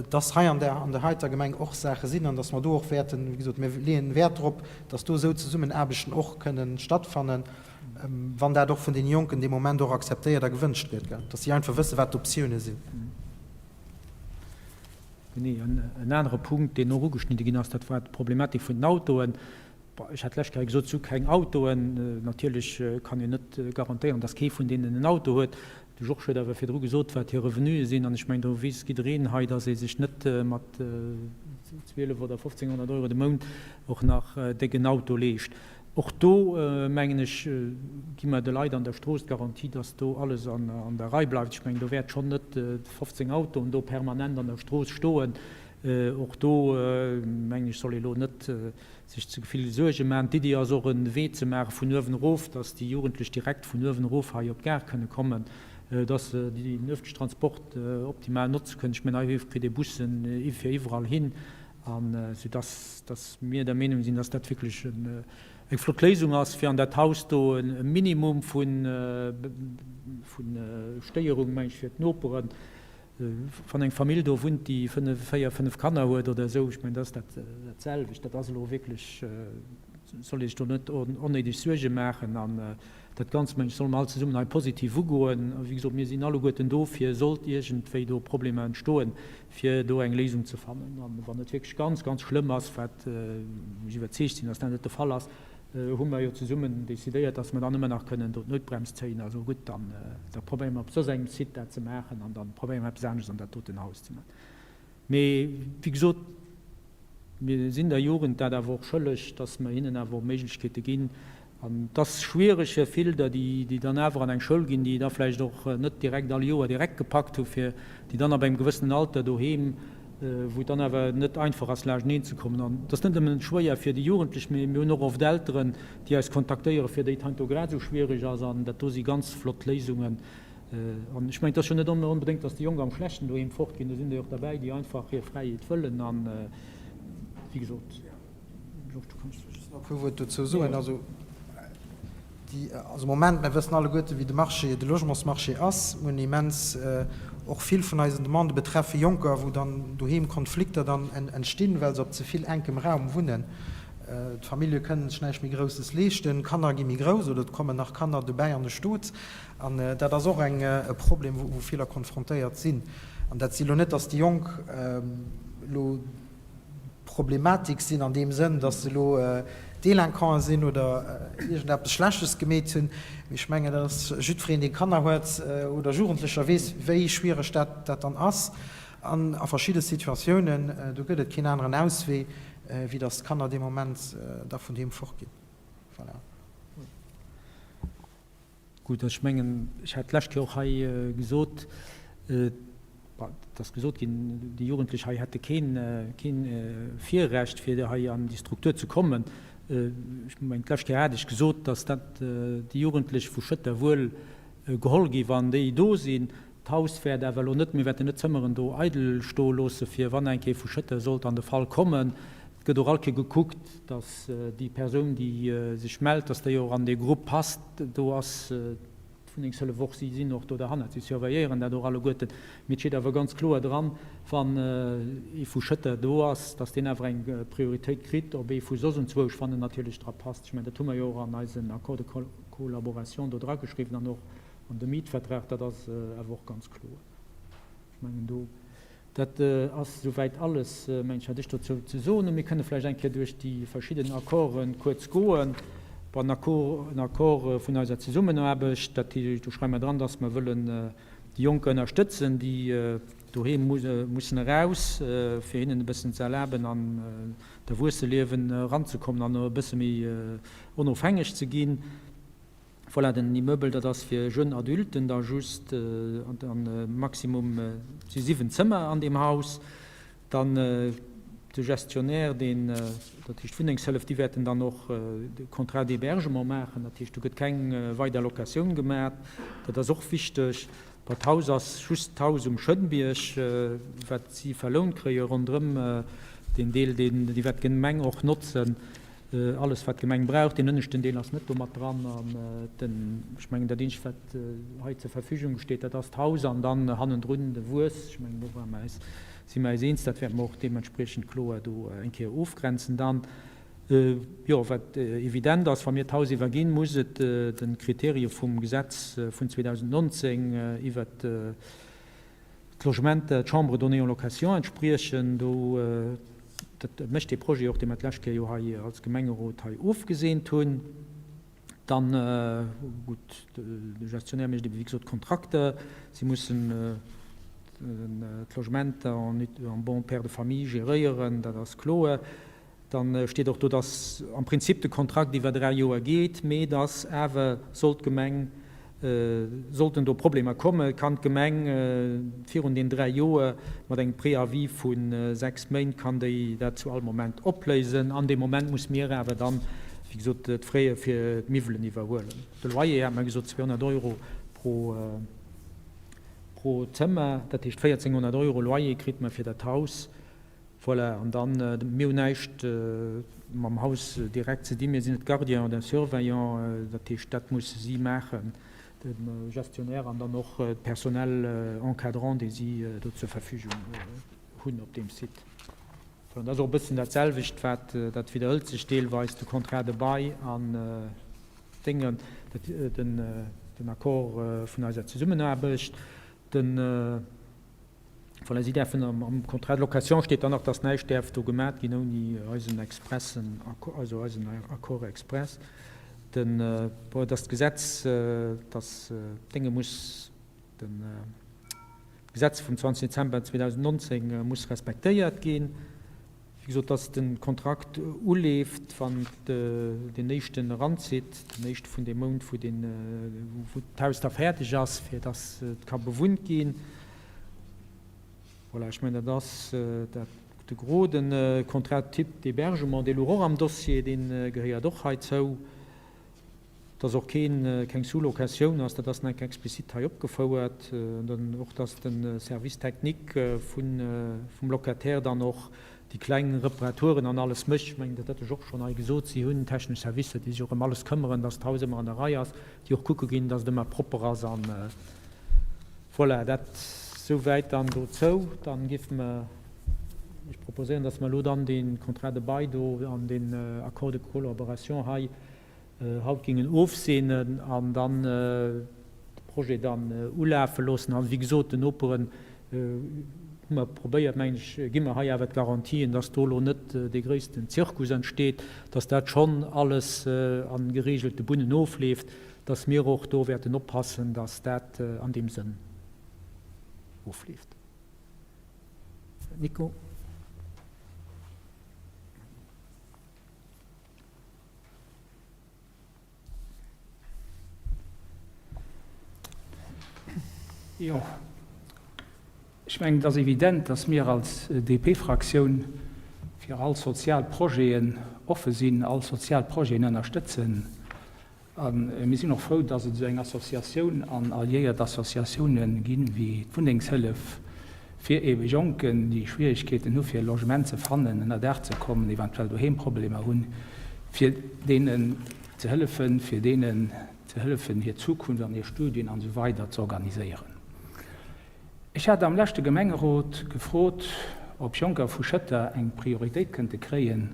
dass hei an der an der heiter Gemeng och Saache sinn an dass mer do och wäerten, wéi gesot, mir leeën Wäert drop, dass do esou Zesummenaarbechten och kënnen stattfannen, wann dat och vun deene Jonken dee Moment och akzeptéiert a gewënscht gëtt, dass si einfach wëssen, wat d'Optioune sinn.
Genee. En anere Punkt, deen och ugeschnidde ginn ass, dat war d'Problematik vun den Autoen. Ech hat d'lescht Kéier gesot, zu keng Autoen. Natierlech kann een net garantéieren, datt kee vun deenen en Auto huet. De Georges huet awer virdru gesot, wat hir Revenuen sinn. An ech mengen, do weess jiddereen hei, datt ee sech net mat 12 oder 1.500 Euro de Mount och nach déck en Auto leescht. Och do, mengen ech, gi mer de Leit an der Strooss d'Garantie, dass do alles an der Rei bleift. Ech mengen, do wäert schonn net 15 Autoen do permanent an der Strooss stoen. Och do, mengen ech, soll ee lo net sech ze vill Suerge maachen. D'Iddi ass och, e Wee ze maache vun uewen erof, dass déi Jugendlech direkt vun uewen erof hei op d'Gare kënne kommen, dass se den öffentlichen Transport optimal notze kënnen. Ech mengen, hei kritt ee Bussen fir iwwerall hin. An sou dass, dass mir der Meenung sinn, dass dat wierklech eng flott Léisung ass, fir an dat Haus do e Minimum vu Stéierung, meng ech, fir d'Noperen, wann eng Famill do wunnt, déi fënnef, véier, fënnef Kanner huet oder esou, ech mengen, dat ass dat selwecht. Dat ass elo wierklech, soll ee sech do net onnéideg Suerge maachen. An dat Ganzt, meng ech, solle mer all zesummen hei positiv ugoen. Wéi gesot, mir sinn alleguerten do, fir, sollt iergendwéi do Problemer entstoen, fir do eng Léisung ze fannen. An wann et wierklech ganz, ganz schlëmm ass, wat ech iwwerzeegt sinn, dass dat net de Fall ass, hu mer jo zesummen decidéiert, dass mer dann ëmmer nach kënnen do d'Noutbrems zéien a soen, gutt, dann da probéiere mer op soss engem Site dat ze maachen an da probéiere mer eppes anescht an dat doten Haus ze maachen. Mee wéi gesot, mir sinn der Jugend dat awer och schëlleg, dass mer hinnen awer och Méiglechkeete ginn. An et ass schwiereg fir vill der, déi dann awer an eng Schoul ginn, déi da vläicht och net direkt all Joer direkt gepackt hu fir déi dann ab engem gewëssenen Alter doheem, wou et dann awer net einfach ass laanschteneen ze kommen. An et ass net nëmmen schwéier fir déi Jugendlech, mee mir hunn och oft Elteren, déi eis kontaktéieren, fir déi et heiansdo grad esou schwiereg ass. An dat do si ganz flott Léisungen. An ech mengen, et ass jo net onbedéngt, datt déi Jonk am Schlechten doheem fortginn. Do sinn der jo och derbäi, déi einfach hir Fräiheet wëllen. An wéi gesot, Georges, du kanns.
Just nach e puer Wuert dozou soen. Also, déi, also am Moment, mir wëssen alleguerte wéi de Marché, de Logementsmarché ass. Mir hunn immens och vill vun eisen Demandë betreffe Jonker, wou dann doheem Konflikter dann entstinn, well se op ze vill enkem Raum wunnen. D'Famillje kënnen sech näischt méi Grousses leeschten, d'Kanner gi méi grouss oder et kommen nach Kanner dobäi an de Stot. An dat ass och eng e Problem, wou viller konfrontéiert sinn. An dat si lo net, datt déi Jonk elo Problematik sinn an deem Sënn, datt se elo Délinquanten sinn oder iergendeppes Schlechtes gemeet hunn. Mee ech mengen, dat ass jiddwereen, dee Kanner huet oder Jugendlecher, weess, wéi schwiereg dat dann ass an a verschidde Situatiounen. Do gëtt et keen aneren Auswee, wéi datt d'Kanner dee Moment da vun deem fortginn. Voilà.
Gutt, ech mengen, ech hat d'lescht Kéier och hei gesot, bon, et ass gesot ginn, déi Jugendlech hei hätte keen, keen Virrecht, fir hei an déi Struktur ze kommen. Ech mengen, d'lescht Kéier hat ech gesot, dass dat déi Jugendlech vu Schëtter wuel geholl gi wann déi do sinn. D'Haus wäert awer elo net, mir wäerten net d'Zëmmeren do eidel stoe loosse fir wann eng Kéier vu Schëtter sollt an de Fall kommen. Et gëtt och all Kéier gekuckt, dass déi Persoun, déi sech mellt, dass déi och an dee Grupp passt. Do ass d'Wunnengshëllef och, si sinn och do derhannert, si surveilléieren dat och alleguerten. Mee et steet awer ganz kloer dran, wann ee vu Schëtter do ass, dass deen awer eng Prioritéit kritt op ee vu soss enzwousch, wann en natierlech dra passt. Ech mengen, dat hu mer jo och an eisen Accord de collaboration do drageschriwwen an och an de Mietvertrag, dat ass awer och ganz kloer. Ech mengen do. Dat ass esouwäit alles, mengen ech, wat ech dozou ze soen hunn. Mir kënne vläicht eng Kéier duerch déi verschidden Accorde kuerz goen. Bon, en Accord, en Accord vun eiser Zesummenaarbecht, dat heescht, do schreiwe mer dran, dass mer wëllen déi Jonker ënnerstëtzen, déi doheem mussen eraus, fir hinnen e bëssen ze erlaben, an d'Erwuesseliewen eranzekommen an e bësse méi onofhängeg ze ginn. Voilà, den Immeubel, dat ass fir jeune Adulten da just, an maximum si 7 Zëmmer an deem Haus. Dann de Gestionnaire, deen, dat heescht d'Wunnengshëllef, déi wäerten dann och de Contrat d'hébergement maachen, dat heescht do gëtt keng weider Locatioun gemaat, dat ass och wichteg. Bon, d'Haus ass just d'Haus um Schënnbierg, wat si verlount kréie ronderëm deen Deel, deen déi wäert d'Gemeng och notzen. Alles wat d'Gemeng brauch, deen ënneschten Deel ass net do mat dran an den, ech mengen dat eenzegt wat hei zur Verfügung steet, dat ass d'Haus an dann hannendrun de Wues. Ech mengen do ware mer eis, si mer eis eens, dat wäerte mer och deementspriechend kloer do eng Kéier ofgrenzen dann. Jo, wat evident ass, wa mir d'Haus iwwerginn, muss et de Kriterie vum Gesetz vun 2019 iwwert d'Logementer, d'Chambres données en location entspriechen. Do, dat mécht dee Projet och, dee mer d'lescht Kéier jo hei als Gemengerot hei ofgeseent hunn. Dann, gutt, de Gestionnaire mécht ebe wéi gesot d'Kontrakter. Si mussen d'Logementer en bon père de famille geréieren, dat ass kloer. Dann steet och do, dass am Prinzip de Kontrakt iwwer 3 Joer geet, mee dass awer, sollt d'Gemeng, sollten do Problemer kommen, kann d'Gemeng virun den 3 Joer mat engem Préavis vu 6 Méint kann déi dat zu all Moment opléisen. An deem Moment muss mir awer dann, wéi gesot, d'Fraie fir d'Miwwelen iwwerhuelen. De Loyer, hat mer gesot, 200 Euro pro pro Zëmmer, dat heescht 1.400 Euro Loyer kritt mer fir dat Haus. Voilà, an dann, mir hunn näischt mam Haus direkt ze dinn, mir sinn net Gardien oder Surveillant, dat heescht, dat musse si maachen, de Gestionnaire an dann och d'Personnel encadrant, déi si do zur Verfügung hunn op deem Site. Voilà, dat ass och e bëssen dat selwecht, wat, dat widderhëlt sech deelweis, de Contrat de bail an d'Déngen, den Accord vun eiser Zesummenaarbecht, den. Voilà, si däerfen, am Contrat de location steet dann nach, dass näischt däerf do gemat ginn ouni eisen expressen Accord, also eisen Accord express. Den, bon, dass d'Gesetz, dass d'Dénge muss, den, d'Gesetz vum 20 Dezember 2019 muss respektéiert ginn. Wéi gesot, dass de Kontrakt uleeft, wann deen éischten eranzitt, den éischte vun deem Mount, wou deen, wou d'Haus da fäerdeg ass, fir dass et ka bewunnt ginn. Voilà, ech mengen, dat ass dat de Gros. De Contrat type d'hébergement, dee louch och am Dossier, dee gehéiert och heizou. Dass och keen, keng Sous-locatioun ass, dat ass nach eng Kéier explizit hei opgefouert. An dann och, dass de Service technique vun, vum Locataire dann och déi kleng Reparaturen an alles mécht. Ech mengen, dat hat ech och schonn hei gesot. Si hunn technesch Servicer, déi sech och ëm alles këmmeren, dass d'Haus ëmmer an der Rei ass, déi och kucke ginn, dass et ëmmer propper ass. An voilà, dat souwäit dann dozou. Dann géife mer Ech proposéieren, dass mer elo dann dee Contrat de bail do an deen Accord de collaboration hei haut géingen ofseenen an dann de Projet dann ulafe loossen. An, wéi gesot, den Noperen hu mer probéiert, mengen ech, gi mer hei awer d'Garantien, dass do elo net dee gréissten Zirkus entsteet, dass dat schonn alles a geregelte Bunnen ofleeft, dass mir och do wäerten oppassen, dass dat an deem Sënn ofleeft. Nico.
Jo, ech mengen, et ass evident, dass mir als DP-Fraktioun fir all sozial Projeten offe sinn, all sozial Projeten ënnerstëtzen. A mir sinn och frou, dass et esou eng Associatioun an alliéiert Associatioune ginn, wéi d'Wunnengshëllef, fir eebe Jonken, déi Schwierigkeeten hu fir e Logement ze fannen, ënner Daach ze kommen, eventuell doheem Problemer hunn, fir deenen ze hëllefen, fir deenen ze hëllefen, hir Zukunft an hir Studien an esou weider ze organiséieren. Ech hat am leschte Gemengerot gefrot, ob Jonker vu Schëtter eng Prioritéit kënnte kréien.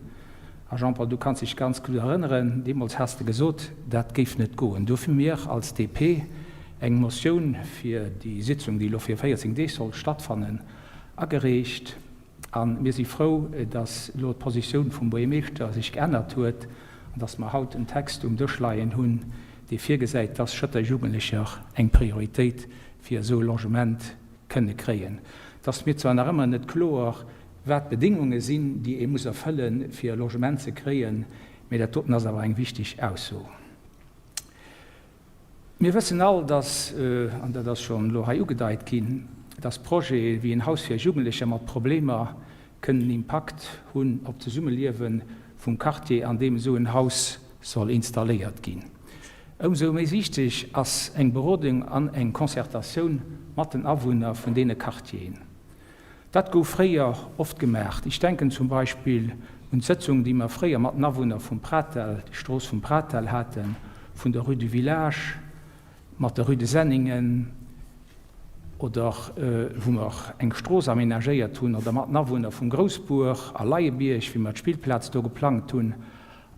A Jean-Paul, du kanns dech ganz gutt erënneren, deemools has de gesot, dat géif net goen. Dofir hu mir als DP eng Motioun fir déi Sitzung, déi elo fir 14 Deeg soll stattfannen, agereecht. A mir si frou, dass elo d'Positioun vum Buergermeeschter sech geännert huet an dass mer haut en Text um Dësch leien hunn, dee virgesäit, dass Schëtter Jugendlecher eng Prioritéit fir esou e Logement kënne kréien. Et ass mir zwar nach ëmmer net kloer, wat d'Bedéngunge sinn, déi ee muss erfëllen, fir e Logement ze kréien, mee dat doten ass awer eng wichteg Ausso. Mir wëssen all, dass, an dat ass schonn elo hei ugedeit ginn, dass Projete wéi en Haus fir Jugendlecher mat Problemer kënnen en Impakt hunn op d'Zesummeliewe vum Quartier, an deem esou en Haus soll installéiert ginn. Ëmsou méi wichteg ass eng Berodung an eng Concertatioun mat den Awunner vun deene Quartieren. Dat gouf fréier oft gemaacht. Ech denken zum Beispill un d'Sëtzung, déi mer fréier mat den Awunner vum Pratel, déi Strooss vum Pratel haten, vun der Rue du Village, mat der Rue de Senningen, oder wou mer eng Strooss aménagéiert hunn, oder mat den Awunner vum Groussbuer a Leiebierg, wéi mer d'Spillplaz do geplangt hunn.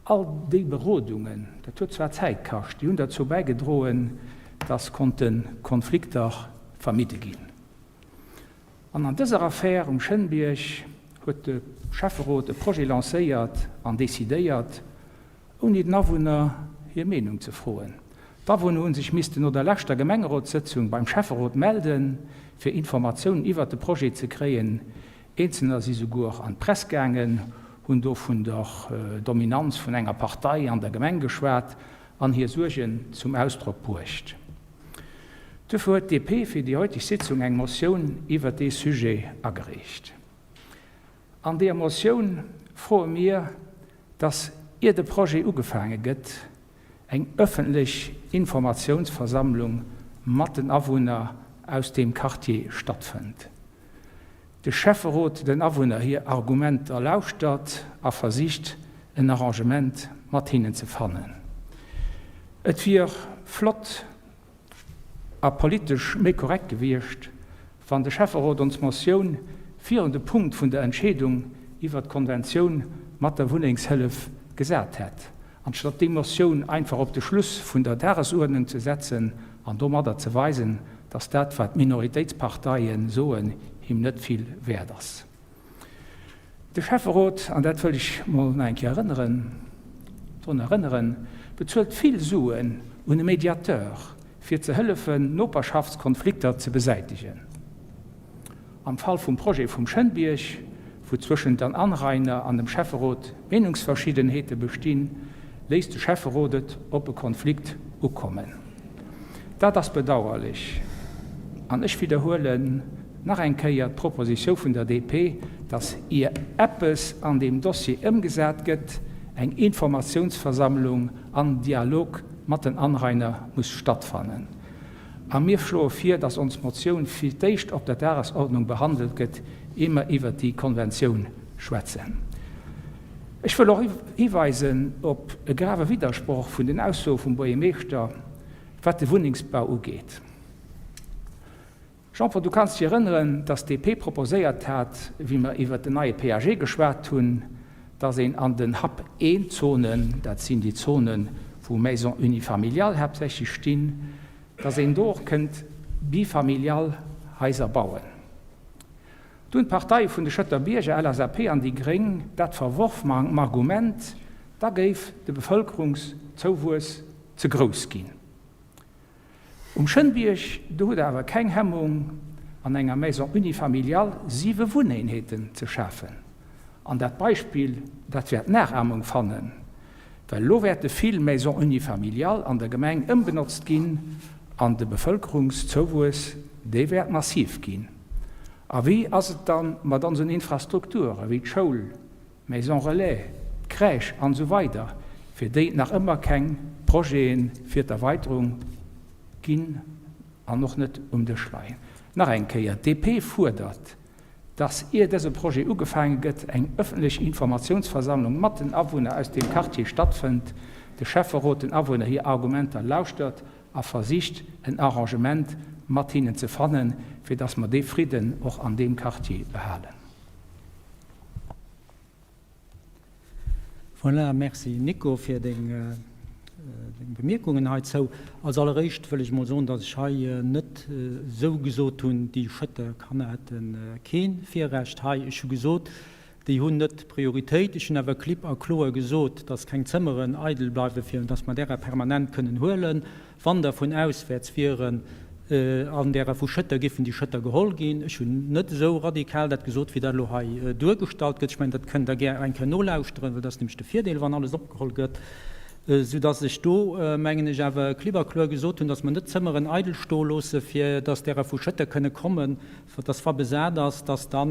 All déi Berodungen, dat huet zwar Zäit kascht, déi hunn derzou bäigedroen, dass konnte Konflikter vermidde ginn. An an dëser Affär um Schënnbierg huet de Schäfferot e Projet lancéiert an decidéiert, ouni den Awunner hir Meenung ze froen. D'Awunner hu sech missten no der leschter Gemengerotssëtzung beim Schäfferot melden, fir Informatiounen iwwert de Projet ze kréien. Eenzelner si souguer an d'Press gaangen, hunn do vun der Dominanz vun enger Partei an der Gemeng geschwat an hir Suergen zum Ausdrock bruecht. Duerfir huet d'DP fir déi heutig Sitzung eng Motioun iwwert dee Sujet agereecht. An deeër Motioun froe mir, dass, ier de Projet ugefaange gëtt, eng öffentlech Informatiounsversammlung mat den Awunner aus deem Quartier stattfënnt. De Schäfferot den Awunner hir Argumenter lauschtert a versicht en Arrangement mat hinnen ze fannen. Et wier flott a politesch méi korrekt gewiescht, wann de Schäfferot ons Motioun virun de Punkt vun der Entscheedung iwwert d'Konventioun mat der Wunnengshëllef gesat hätt, anstatt déi Motioun einfach op de Schluss vun der Dagesuerdnung ze setzen an domadder ze weisen, dass dat, wat d'Minoritéitsparteie soen, him net vill wäert ass. De Schäfferot, an dat wëll ech mol nach eng Kéier erënneren, drun erënneren, bezuelt vill Suen un e Mediateur, fir ze hëllefen, Noperschaftskonflikter ze besäitegen. Am Fall vum Projet vum Schënnbierg, wou zwëschent den Anrainer an dem Schäfferot Meenungsverschiddenheete bestinn, léisst de Schäfferot et op e Konflikt ukommen. Dat ass bedauerlech an ech widderhuelen nach eng Kéier d'Propositioun vun der DP, dass ier eppes an deem Dossier ëmgesat gëtt, eng Informatiounsversammlung an Dialog mat den Anrainer muss stattfannen. A mir schloe vir, dass ons Motioun fir d'éischt op der Dagesordnung behandelt gëtt, ier mer iwwert déi Konventioun schwätzen. Ech wëll och hiweisen op e grave Widdersproch vun den Aussoe vum Buergermeeschter, wat de Wunnengsbau ugeet. Jean-Paul, du kanns dech erënneren, dass d'DP proposéiert hat, wéi mer iwwert den neie PAG geschwat hunn, dass een an den Hub I-Zonen, dat sinn déi Zonen, wou Maisons unifamiliales haaptsächlech stinn, dass een do och kënnt bifamilial Haiser bauen. Du hunn d'Parteie vun de Schëtter Bierger, LSAP an déi Gréng, dat verworf mam Argument, da géif de Bevëlkerungszouwuess ze grouss ginn. Um Schënnbierg, do hutt Der awer keng Hemmung, an enger Maison unifamiliale siwe Wunneenheeten ze schafen. An dat Beispill, dat wäert Nachahmung fannen, well elo wäerte vill Maisons unifamiliales an der Gemeng ëmbenotzt ginn an de Bevëlkerungszouwuess, dee wäert massiv ginn. A wéi ass et da mat onsen Infrastrukture wéi d'Schoul, Maison Relais, d'Crèche an esou weider fir déi et nach ëmmer keng Projete fir d'Erweiterung ginn an och net um Dësch leien. Nach eng Kéier, d'DP fuerdert, dass ier dëse Projet ugefaange gëtt, eng ëffentlech Informatiounsversammlung mat den Awunner aus deem Quartier stattfënnt, de Schäfferot den Awunner hir Argumenter lauschtert a versicht en Arrangement mat hinnen ze fannen, fir dass mer dee Fridden och an deem Quartier behalen.
Voilà, merci Nico fir deng Bemierkungen heizou. Als alleréischt wëll ech emol soen, datt ech hei net esou gesot hunn, déi Schëtter Kanner hätte kee Virrecht hei. Ech hu gesot, déi hunn net Prioritéit. Ech hunn awer klipp a kloer gesot, datt keng Zëmmeren eidel bleiwe fir datt mer därer permanent kënnen huelen. Wann der vun auswäerts wieren an därer vu Schëtter, géifen déi Schëtter geholl ginn. Ech hunn net esou radikal dat gesot, wéi dat elo hei duergestallt gëtt. Ech mengen, dat kënnt Der gär eng Kéier nolauschteren, well dat ass nämlech de Virdeel, wann alles opgeholl gëtt, soudass ech do, mengen ech, awer klipp a kloer gesot hunn, dass mer net d'Zëmmeren eidel stoe loosse, fir dass därer vu Schëtter kënne kommen, dass wa besat ass, dass da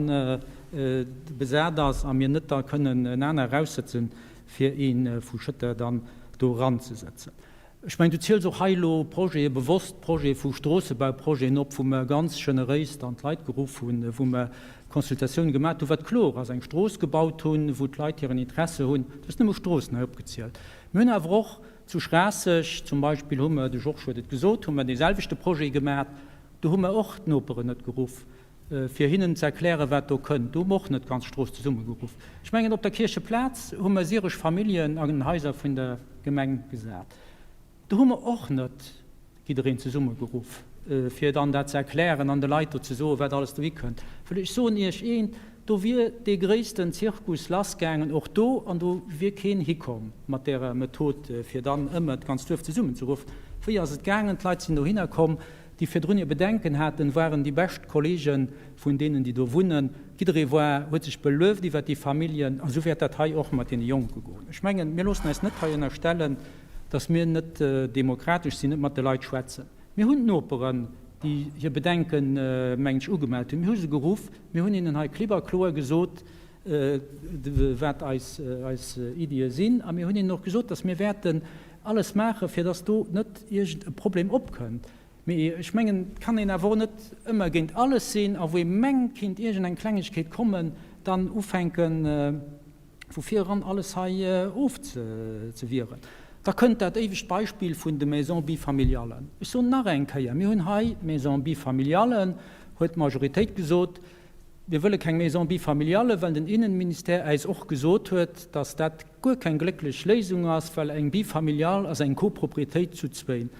besat ass a mir net da kënnen en aner eraussëtzen, fir ee vu Schëtter dann do eranzesëtzen. Ech mengen, du ziels och hei elo Projete, bewosst Projete vu Stroossebauprojeten op, wou mer ganz generéis dann d'Leit geruff hunn, wou mer Consultatioune gemaat hunn, wat kloer ass, eng Strooss gebaut hunn, wou d'Leit hiren Interesse hunn. Du hues nëmme Stroossen hei opgezielt. Mir hunn awer och zu Schraasseg zum Beispill, hu mer, de Georges huet et gesot, hu mer deeselwechte Projet gemaat. Do hu mer och d'Noperen net geruff, fir hinnen ze erklären, wat do kënnt. Do hu mer och net d'ganz Strooss zesummegeruff. Ech mengen, op der Kiercheplaz hu mer siereg Familljen an den Haiser vun der Gemeng gesat. Do hu mer och net jiddereen zesummegeruff, fir dann dat ze erklären an de Leit do ze soen, wat alles dohi kënnt. Well ech soen Iech eent, Do wier dee gréissten Zirkus lassgaangen, och do, an do wier keen hikomm mat därer Method, fir dann ëmmer d'ganz Duerf zesummenzeruffen. Wéi ass et gaangen? D'Leit sinn dohinner komm. Déi virdrun hir Bedenken haten, waren déi bescht Kollege vun deenen, déi do wunnen. Jidderee war, huet sech belueft iwwert déi Familljen. A sou wäert dat hei och mat deene Jonke goen. Ech mengen, mir loossen eis net hei ënnerstellen, datt mir net demokratesch sinn, net mat de Leit schwätzen. Mir hunn d'Noperen, déi hir Bedenken, mengen ech, ugemellt hunn, mir hu se geruff, mir hunn hinnen hei klipp a kloer gesot, wat eis Iddie sinn. A mir hunn hinnen och gesot, datt mir wäerten alles maachen, fir dass do net iergend e Problem opkënnt. Mee ech mengen, et kann een awer och net ëmmer géint alles sinn a wou ee mengt, kinnt iergend eng Klengegkeet kommen, dann ufänken, vu vir eran alles hei ofzewieren. Da kënnt dat éiwegt Beispill vun de Maisons bifamilialen. Ech soen nach eng Kéier, Mir hunn hei Maisons bifamilialen, huet d'Majoritéit gesot, mir wëlle keng Maisons bifamiliale, well den Innenministère äis och gesot huet, dass dat guer keng glécklech Léisung ass, well eng Bifamiliale ass eng Copropriétéit zu zwéin.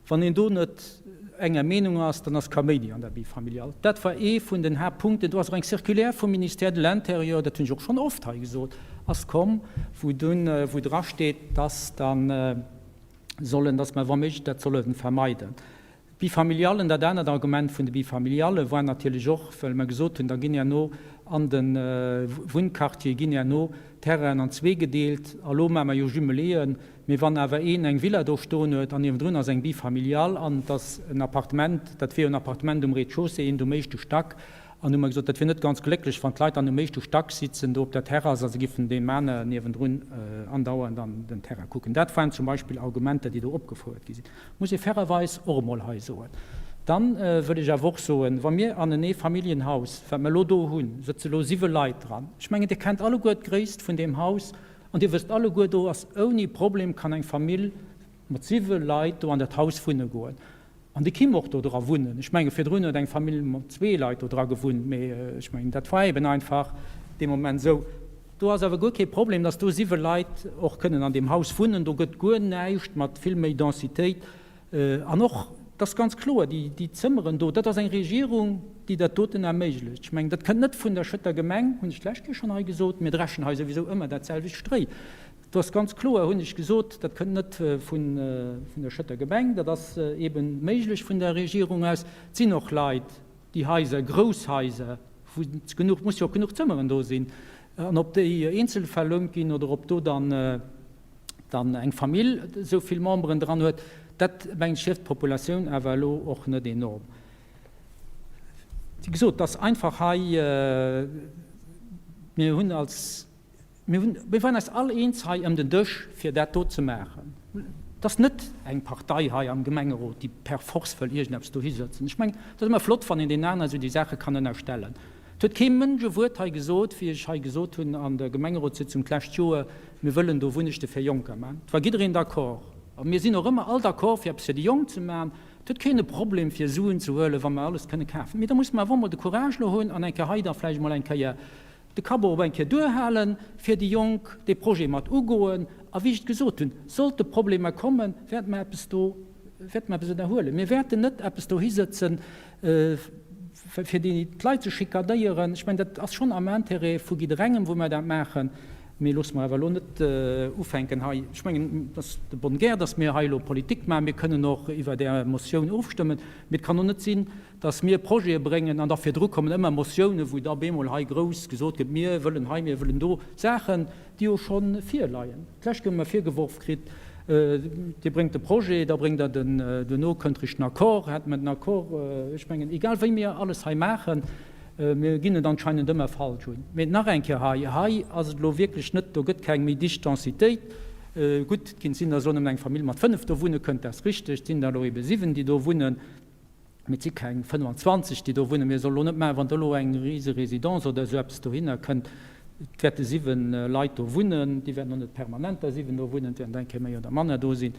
Wann een do net. enger Meenung ass, dann ass Kaméidi an der Bifamiliale. Dat war ee vun den Haaptpunkten. Do ass och eng Circulaire vum Ministère de l'Intérieur, dat hunn ech och schonn oft hei gesot, ass komm, wou dunn, wou drasteet, dass dann sollen, dass mer wa méiglech dat solle vermeiden. D'Bifamiliallen, dat anert Argument vun de Bifamilialle war natierlech och, well mer gesot hunn, da ginn herno an de Wunnquartiere ginn herno Terrainen an zwee gedeelt. A lo maache mer jo Jumeléeën, mee wann awer een eng Villa do stoen huet an niewendrun ass eng Bifamiliale an et ass en Appartement, dat wier jo en Appartement um Rez-de-chaussée, eent um éischte Stack, An hu mer gesot, dat wier net ganz glécklech, wann d'Leit dann um éischte Stack sitzen, do op der Terrass, a se giffen deem aner niewendrun andauernd an den Terrain kucken. Dat waren zum Beispill Argumenter, déi do opgefouert gi sinn, muss ee fairerweis och emol hei soen. Da wëll ech awer och soen, wa mir an en Eefamilljenhaus, wat mer elo do hunn, sëtze elo siwe Leit dran. Ech mengen, Dir kennt alleguer d'Gréisst vun deem Haus an Dir wësst alleguer, do ass ouni Problem kann eng Famill mat siwe Leit do an dat Haus wunne goen. An déi Kim och do dra wunnen. Ech menge virdrun huet eng Famill mat zwee Leit do dra gewunnt, mee ech mengen dat war eben einfach dee Moment esou. Do ass awer guer kee Problem, datt do siwe Leit och kënnen an deem Haus wunnen. Do gëtt guer näischt mat vill méi Densitéit. An och, et ass ganz kloer, déi, déi Zëmmeren do, dat ass eng Regierung, déi dat doten erméiglecht. Ech mengen, dat kënnt net vun der Schëtter Gemeng, hunn ech d'lescht Kéier schonn hei gesot. Mir dreschen hei souwisou ëmmer dat selwecht Stréi. Do ass ganz kloer, hunn ech gesot, dat kënnt net vun der Schëtter Gemeng, dat ass eebe méiglech vun der Regierung aus. Et sinn och Leit, déi Haiser, grouss Haiser, wou genuch, muss jo och genuch Zëmmeren do sinn, an ob déi eenzel verlount ginn oder ob do dann dann eng Famill esou vill Memberen dran huet, dat mengen ech hieft d'Populatioun awer elo och net enorm. Wéi gesot, et ass einfach hei, mir hunn als. Mir hunn, mir waren eis all eens hei ëm den Dësch, fir dat do ze maachen. Et ass net eng Partei hei am Gemengerot, déi per force wëll iergendeppes dohisëtzen. Ech mengen, et ass ëmmer flott, wann een deenen aneren esou déi Saache kann ënnerstellen. Et huet kee Mënsch e Wuert hei gesot, wéi ech hei gesot hunn an der Gemengerotssitzung d'lescht Joer, mir wëllen do Wunnechte fir Jonker maachen. Et war jiddereen d'accord. A mir sinn och ëmmer all d'accord, fir eppes fir déi Jonk ze maachen. Et huet keen e Problem, fir Suen ze huelen, wa mer alles kënne kafen. Mee da musse mer awer och emol de Courage elo hunn an eng Kéier hei da vläicht emol eng Kéier de Kapp och eng Kéier duerhalen, fir déi Jonk dee Projet mat ugoen. A wéi ech et gesot hunn, sollte Problemer kommen, wäerte mer eppes do, wäerte mer eppes ënnerhuelen. Mir wäerten net eppes dohisëtzen, fir déi d'Leit ze schikadéieren. Ech mengen, dat ass schonn am Intérêt vu jidderengem, wou mer dat maachen. Mee loosse mer awer elo net ufänken hei, ech mengen, et ass de bonne guerre, datt mir hei elo Politik maachen. Mir kënnen och iwwer Är Motioun ofstëmmen. Mee et kann och net sinn, dass mir Projete bréngen an da virdru kommen ëmmer Motiounen, wou da op eemol hei grouss gesot gëtt, mir wëllen hei, mir wëllen do, Saachen, déi jo scho virleien. D'lescht Kéier hu mer virgeworf kritt, Dir bréngt de Projet, da bréngt Der den, duerno kënnt richt den Accord, hätte mer den Accord. Ech mengen, egal wéi mir alles hei maachen, mir ginn et anscheinend ëmmer falsch un. Mee nach eng Kéier hei, hei ass et elo wierklech net, do gëtt keng méi dicht Densitéit. Gutt, et kinnt sinn, dass elo nëmmen eng Famill mat 5 do wunne kënnt, dat ass richteg, et sinn der elo ebe 7, déi do wunnen. Mee et si keng 25, déi do wunnen. Mir solle lo net maachen, wann do elo eng rise Résidence oder esou eppes dohinner kënnt, et wäerte 7 Leit do wunnen, déi wäerten och net permanent der 7 do wunnen, et wäerten der eng Kéier méi oder manner do sinn.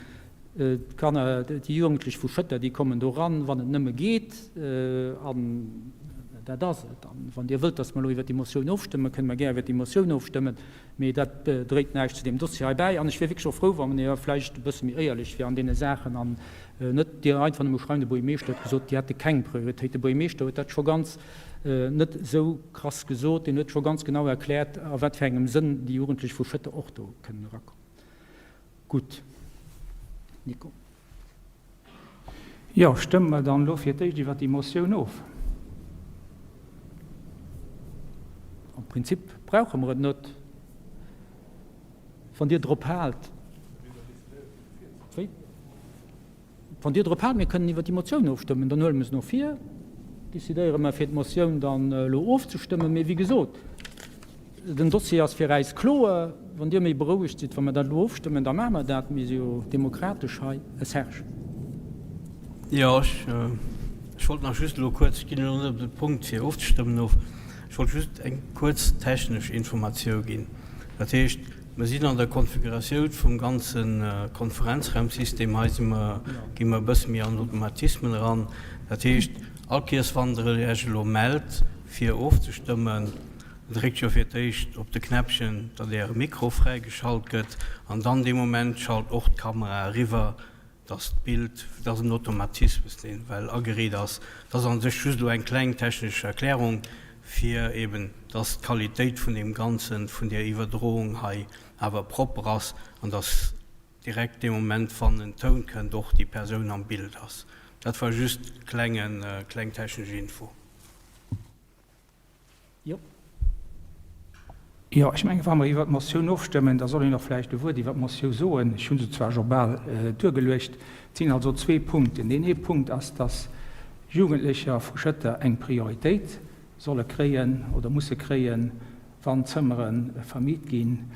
D'Kanner, déi Jugendlech vu Schëtter, déi kommen do ran, wann et nëmme geet. An dat ass et. An wann Dir wëllt, datt mer elo iwwert déi Motioun ofstëmmen, kënne mer gär iwwert déi Motioun ofstëmmen. Mee dat dréit näischt zu deem Dossier hei bäi. An ech wier wierklech och frou, wann Dir vläicht e bësse méi éierlech wier an deene Saachen an net Dir einfach nëmme schreiwen, de Buergermeeschter huet gesot, déi hätte keng Prioritéit. De Buergermeeschter huet dat scho ganz net esou krass gesot. Deen huet scho ganz genau erkläert, a wat fir engem Sënn déi Jugendlech vu Schëtter och do kënnen erakommen. Gutt. Nico.
Jo, stëmme mer dann elo fir d'éischt iwwert déi Motioun of.
Am Prinzip brauche mer et net, wann Dir drop haalt. Wéi? Wann Dir drop haalt, mir kënnen iwwert déi Motioun ofstëmmen, dann huele mer se no vir, decidéiere mer, fir d'Motioun dann elo ofzestëmmen. Mee wéi gesot, Den Dossier ass fir äis kloer. Wann Dir méi berouegt sidd, wa mer dat elo ofstëmmen, da maache mer dat. Mir si jo demokratesch hei. Serge.
Jo, ech wollt nach just elo kuerz, ech ginn elo net op de Punkt fir ofzestëmmen of, ech wollt just eng kuerz technesch Informatiou ginn. Dat heescht, mer sinn an der Konfiguratioun vum ganze Konferenzraumsystem hei si mer, gi mer e bësse méi an Automatismen eran. Dat heescht, all Keers wann Der Iech elo mellt fir ofzestëmmen, Dréckt jo fir d'éischt op de Knäppchen, datt äre Mikro fräigeschalt gëtt, an dann dee Moment schalt och d'Kamera eriwwer. Dass d'Bild, dat ass en Automatismus, deen well agereet ass. Dat ass a sech just elo eng kleng technesch Erklärung, fir eben, dass d'Qualitéit vun deem Ganzen, vun där Iwwerdroung hei awer propper ass an dass direkt dee Moment, wann en Toun kënnt, och déi Persoun am Bild ass. Dat war just klengen, kleng technesch Info.
Jo.
Jo, ech mengen, wa mer iwwert d'Motioun ofstëmmen, da soll een och vläicht e Wuert iwwert d'Motioun soen. Ech hu se zwar scho bal duergeluecht. Et sinn also zwee Punkten. Deen ee Punkt ass, dass Jugendlecher vu Schëtter eng Prioritéit solle kréien oder musse kréien, wann Zëmmere vermiet ginn.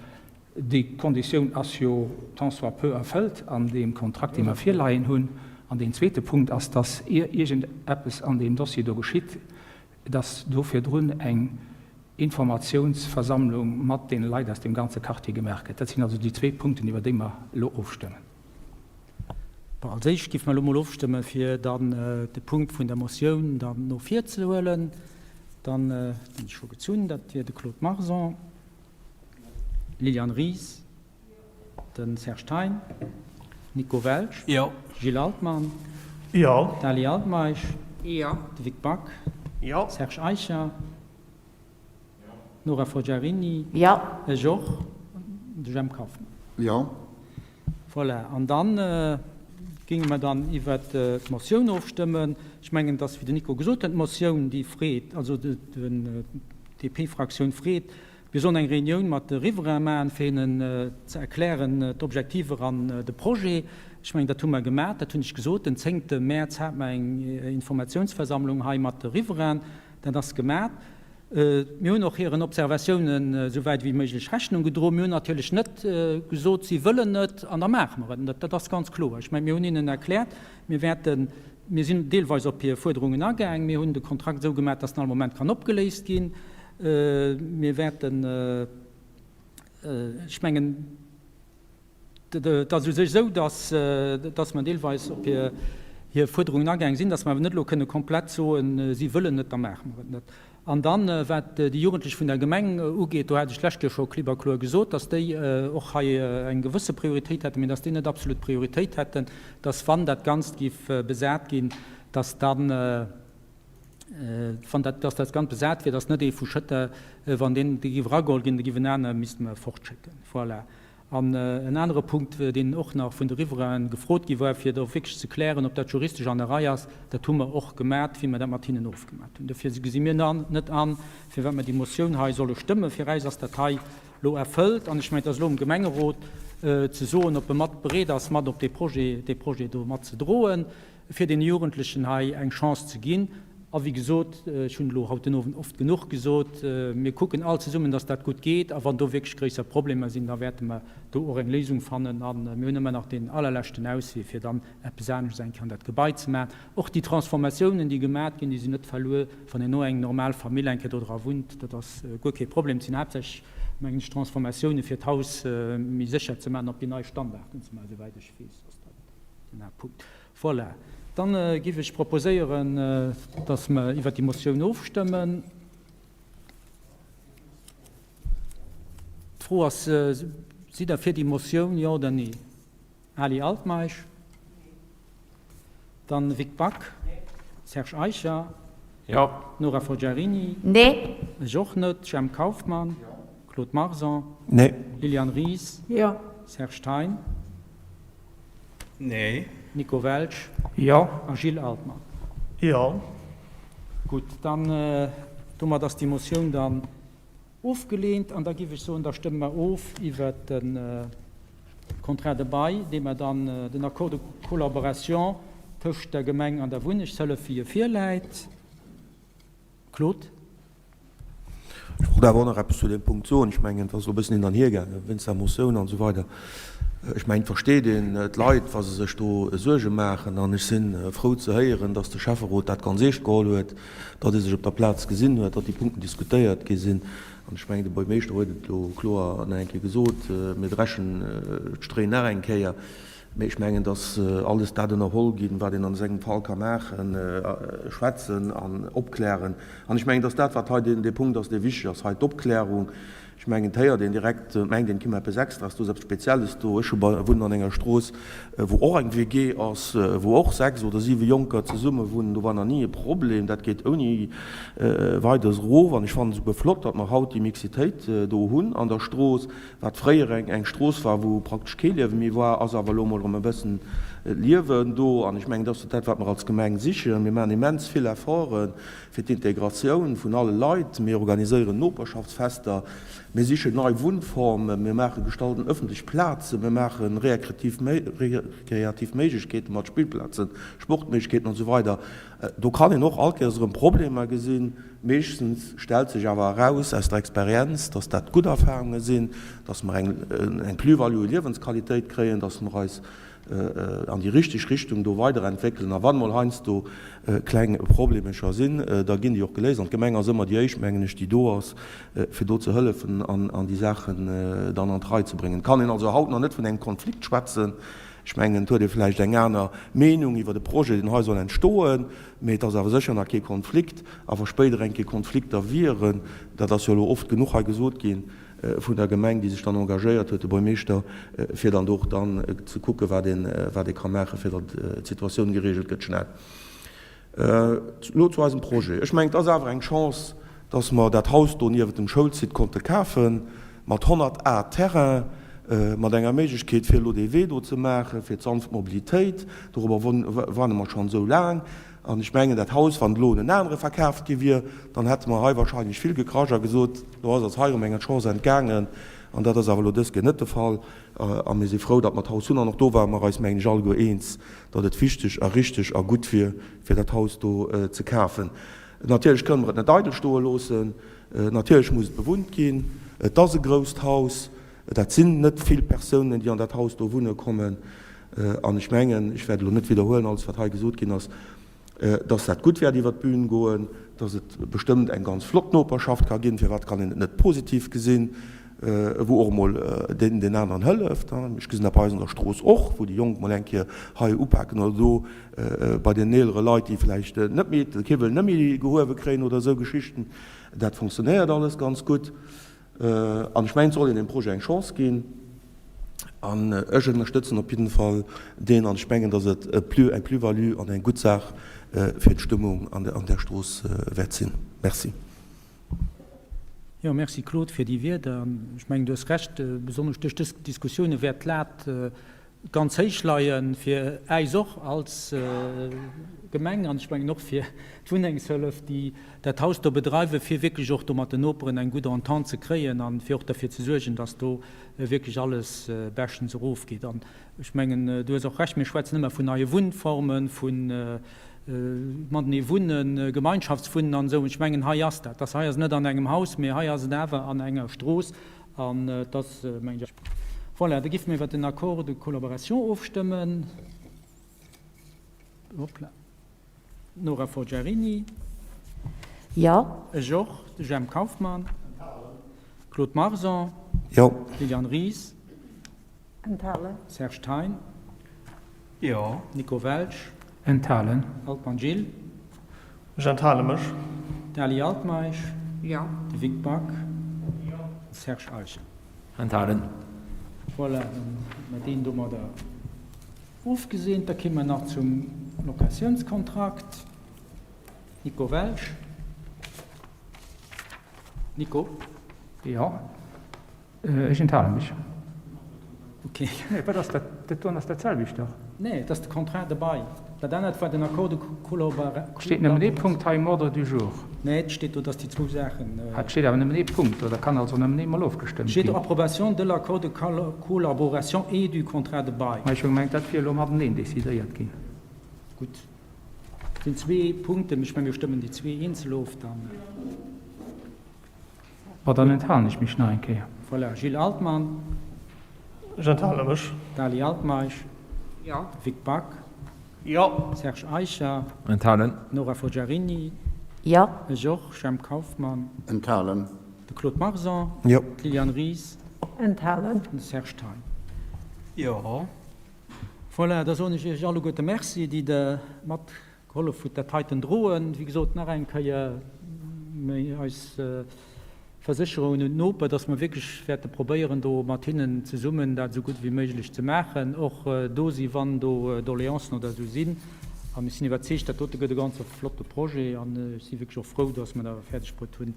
Déi Konditioun ass jo tant soit peu erfëllt an deem Kontrakt, dee mer virleien hunn. An deen zweete Punkt ass, dass ier iergendeppes an deem Dossier do geschitt, dass do virdrun eng Informatiounsversammlung mat deene Leit aus deem ganze Quartier gemaach gëtt. Dat sinn also déi zwee Punkten, iwwer déi mer elo ofstëmmen.
Bon, als éischt géife mer elo mol ofstëmme fir dann de Punkt vun der Motioun dann no vir ze huelen. Dann, deen ech scho gezunn, dat wier de Claude Marson, Liliane Ries, De Serge Thein, Nico Welsch,
Jo.
Gilles Altmann,
Jo.
D'Ali Altmeisch,
Jo.
De Vic Back,
Jo.
Serge Eicher, Nora Forgiarini,
Jo.
Ech och, an de Jemp Kauffmann.
Jo.
Voilà, an da géinge mer dann iwwert d'Motioun ofstëmmen. Ech mengen, dass, wéi den Nico gesot huet, d'Motioun, déi freet, also d'DP-Fraktioun freet, Mir sollen eng Reunioun mat de Riverain maachen, fir hinnen ze erklären d'Objektiver an de Projet. Ech mengen, dat hu mer gemaach, dat hunn ech gesot. Den zéngte Mäerz hate mer eng Informatiounsversammlung hei mat de Riverainen. Dat ass gemaach. Mir hunn och hiren Observatiounen esou wäit wéi méiglech Rechnung gedroen. Mir hunn natierlech net gesot, si wëllen net an da maache mer et net. Dat ass ganz kloer. Ech mengen, mir hunn hinnen erkläert, mir wäerten, mir sinn deelweis op hir Fuerderungen agaang. Mir hunn de Kontrakt esou gemaach, dass en all Moment kann opgeléist ginn. Mir wäerten, ech mengen, et ass u sech esou, dass mer deelweis op hir Fuerderungen agaang sinn, dass mer awer net elo kënne komplett soen, si wëllen net, da maache mer et net. An dann, wat déi Jugendlech vun der Gemeng ugeet, do hat ech d'lescht Joer scho klipp a kloer gesot, dass déi och hei eng gewësse Prioritéit hätten, mee dass déi net absolut Prioritéit hätten, dass wann dat Ganzt géif besat ginn, dass dann, Wann dat, dass dat Ganzt besat wier, dass net ee vu Schëtter, wann deen dee géif erageholl ginn, da géif en anere misste mer fortschécken. Voilà. An en anere Punkt, deen och nach vun de Riverainen gefrot gi war, fir do wierklech ze klären, ob dat juristesch an der Rei ass, dat hu mer och gemat, wéi mer dat mat hinnen ofgemat hunn. Dofir gesi mir net an, firwat mer déi Motioun hei solle stëmmen. Fir äis ass dat hei elo erfëllt. An ech mengen, et ass elo um Gemengerot ze soen, ob e mat bereet ass, mat op dee Projet, dee Projet do mat ze droen. fir deene Jugendlechen hei eng Chance ze ginn. A wéi gesot, ech hunn elo haut den Owend oft genuch gesot, mir kucken all zesummen, dass dat gutt geet. A wann do wierklech gréisser Problemer sinn, da wäerte mer do och eng Léisung fannen. A mir hunn ëmmer nach deen allerleschten Auswee, fir dann eppes anescht eng Kéier an dat Gebai ze maachen. Och déi Transformatiounen, déi gemat ginn, déi sinn net verluer, wann herno eng normal Famill eng Kéier do dra wunnt. Dat ass guer kee Problem. Et sinn haaptsächlech, mengen ech, Transformatiounen, fir d'Haus méi sécher ze maachen, op déi nei Standarden ze maachen. Esouwäit ech weess, ass dat den Haaptpunkt. Voilà. Dann géif ech proposéieren, dass mer iwwert déi Motioun ofstëmmen. D'Fro ass, Sidd Der fir déi Motioun, jo oder nee? Ali Altmeisch? Dann Vic Back? Serge Eicher?
Jo.
Nora Forgiarini?
Nee.
Ech och net. Jemp Kauffmann? Claude Marson?
Nee.
Liliane Ries?
Jo.
Serge Thein?
Nee.
Nico Welsch?
Jo.
A Gilles Altmann?
Jo.
Gutt, dann domat ass déi Motioun dann ofgeleent an da géif ech soen, da stëmme mer of iwwert de Contrat de bail, dee mer dann, den Accord de collaboration tëscht der Gemeng an der Wunnegshëllef, wéi e virläit. Claude.
Ech wollt awer och nach eppes zu deem Punkt soen. Ech mengen, et ass elo e bëssen hin an hier gaangen, wéinst der Motioun an esou weider. Ech mengen, et versteet een d'Leit, wa se sech do Suerge maachen. An ech si frou ze héieren, dass de Schäfferot dat ganz eescht geholl huet, datt ee sech op der Plaz gesinn huet, datt déi Punkten diskutéiert gi sinn. An ech mengen, de Buergmeeschter huet et elo kloer nach eng Kéier gesot, Mir dreschen d'Stréi nach eng Kéier. Mee ech mengen, dass alles dat ënnerholl ginn, wat een an esou engem Fall ka maachen, schwätzen an opklären. An ech mengen, dass dat, wat hei dee Punkt ass, dee wichteg ass hei, d'Opklärung. Ech mengen, et héiert een direkt, et mengt een, et kimm eppes Extraes do, ass eppes Spezielles do. Ech hu bei, wunnen an enger Strooss, wou och eng WG ass, wou och 6 oder 7 Jonker zesumme wunnen. Do war nach ni e Problem. Dat geet ouni Weideres erof. An ech fannen et esouguer flott, datt mer haut déi Mixitéit do hunn an der Strooss. Wat fréier eng eng Strooss war, wou praktesch kee Liewe méi war, ass awer elo emol erëm e bëssen Liewen do. An ech mengen, dat ass dat, wat mer als Gemeng sichen. Mir maachen immens vill Efforten fir d'Integratioun vun alle Leit. Mir organiséieren Noperschaftsfester, mir sichen nei Wunnformen, mir maache gestalten ëffentlech Plazen, mir maache rekreativ Méiglechkeete mat Spillplazen, Sportméiglechkeeten an esou weider. Do kann een och all Kéiers erëm Problemer gesinn. Meeschtens stellt sech awer eraus aus der Experienz, dass dat gutt Erfahrunge sinn, dass mer eng Plus-value u Liewensqualitéit kréien, dass mer eis an déi richteg Richtung do weiderentwéckelen. A wann emol heiansdo kleng Problemecher sinn, da ginn déi och geléist. An d'Gemeng ass ëmmer déi éischt, mengen ech, déi do ass, fir do ze hëllefen an déi Saachen dann an d'Rei ze bréngen. Et kann een also haut nach net vun engem Konflikt schwätzen. Ech mengen, et huet ee vläicht eng aner Meenung iwwer e Projet, deen hei soll entstoen, mee et ass awer sécher nach kee Konflikt. A wa spéider eng Kéier Konflikter wieren, dat ass jo elo oft genuch hei gesot ginn, vun der Gemeng, déi sech dann engagéiert huet, de Buermeeschter, fir dann do och dann ze kucken, wat een, wat ee ka maachen, fir datt d'Situatioun geregelt gëtt schnell. Elo zu eisem Projet. Ech mengen, et ass awer eng Chance, datt mer dat Haus do niewent dem Schoulsite konnte kafen, mat 100 Ar Terrain, mat enger Méiglechkeet, fir elo dee Wee do ze maachen, fir d'sanft Mobilitéit. Dorobber warne mer schonn esou laang. An ech mengen, dat Haus, wann et elo un en anere verkaaft gi wier, dann hätte mer hei wahrscheinlech vill gekrasch a gesot, do ass eis hei erëm eng Chance entgaangen. An dat ass awer elo dës Kéier net de Fall. A mir si frou, datt mer d'Haus hunn. An och do ware mer eis, mengen ech, alleguer eens, datt et wichteg a richteg a gutt wier, fir dat Haus do ze kafen. Natierlech kënne mer et net eidel stoe loossen. Natierlech muss et bewunnt ginn. Et ass e grousst Haus. Dat sinn net vill Persounen, déi an dat Haus do wunne kommen. An ech mengen, ech wäert elo net widderhuelen alles, wat hei gesot ginn ass, dass dat gutt wäert iwwert d'Bün goen, dass et bestëmmt eng ganz flott Noperschaft ka ginn. Firwat kann een et net positiv gesinn, wou och emol deen deen aneren hëlleft? Ech gesinn dat bei eis an der Strooss och, wou déi Jonk mol eng Kéier hei upaken oder do bei den eelere Leit, déi vläicht net méi de Kiwwel net méi gehuewe kréien oder esou Geschichten. Dat fonctionnéiert alles ganz gutt. An ech mengen, et soll een deem Projet eng Chance ginn. An ech ënnerstëtzen op jidden Fall deen. An ech mengen, datt et eng Plus-value an eng gutt Saach fir d'Stëmmung an där Strooss wäert sinn. Merci.
Jo, merci Claude fir déi Wierder. Ech mengen, du hues Recht, besonnesch duerch dës Diskussioune wäert d'Lat ganz héich leien, fir äis och als Gemeng an ech mengen och fir d'Wunnengshëllef, déi dat Haus do bedreiwen, fir wierklech och do mat den Noperen eng gutt Entente ze kréien a fir och derfir ze suergen, dass do wierklech alles beschtens erofgeet. An ech mengen, du hues och Recht, mir schwätzen ëmmer vun neie Wunnformen, vu matenee wunnen, Gemeinschaftswunnen an esou. Ech mengen, hei ass dat. Dass hei ass et net an engem Haus, mee hei ass et awer an enger Strooss. An et ass, mengen ech. Voilà, da géife mir iwwert den Accord de collaboration ofstëmmen. Hoppla. Nora Forgiarini.
Jo.
Ech och. De Jemp Kauffmann. Claude Marson.
Jo.
Liliane Ries.
Enthalen.
Serge Thein.
Jo.
Nico Welsch.
Enthalen.
Altmann Gilles.
Ech enthale mech.
D'Ali Altmeisch.
Jo.
De Vic Back. Jo. De Serge Eicher.
Enthalen.
Voilà, dann hu mer deen domadder ofgeseent. Da kéime mer nach zum Locatiounskontrakt. Nico Welsch. Nico?
Jo. Ech enthale mech.
Ok.
Nee, wat ass dat? Dat doen ass dat selwecht dach.
Nee, et ass de Contrat de bail. Dat anert war den Accord de collaboration.
Steet nëmmen ee Punkt hei um Ordre du jour.
Nee, et steet do, dass déi zwou Saachen.
Et steet awer nëmmen ee Punkt do. Da kann also nëmmen eemol ofgestëmmt
Steet do ginn. Approbation de l'accord de collaboration et du contrat de bail.
Ma ech hu gemengt, dat wier elo mateneen decidéiert ginn.
Gutt. Et sinn zwee Punkten. Ech menge mir stëmmen déi zwee eenzel of dann.
Bon, dann enthalen ech mech nach eng Kéier.
Voilà, Gilles Altmann.
Ech enthale mech.
Dali Altmeisch.
Jo.
Vic Back.
Jo.
Serge Eicher.
Enthalen.
Nora Forgiarini.
Jo.
Ech och. Jemp Kauffmann.
Enthalen.
De Claude Marson.
Jo.
D'Liliane Ries.
Enthalen.
An de Serge Thein.
Jo.
Voilà, da soen ech Iech alleguerte Merci, déi Der matgehollef hutt, dat heiten droen. Wéi gesot, nach eng Kéier eis Versécherungen un d'Noper, dass mer wierklech wäerte probéieren, do mat hinnen zesummen dat esou gutt wéi méiglech ze maachen, och do si wann do Doleancen oder esou sinn. An ech sinn iwwerzeegt, dat dote gëtt e ganze flotte Projet an ech si wierklech och frou, dass mer dat awer fäerdeg bruet hunn,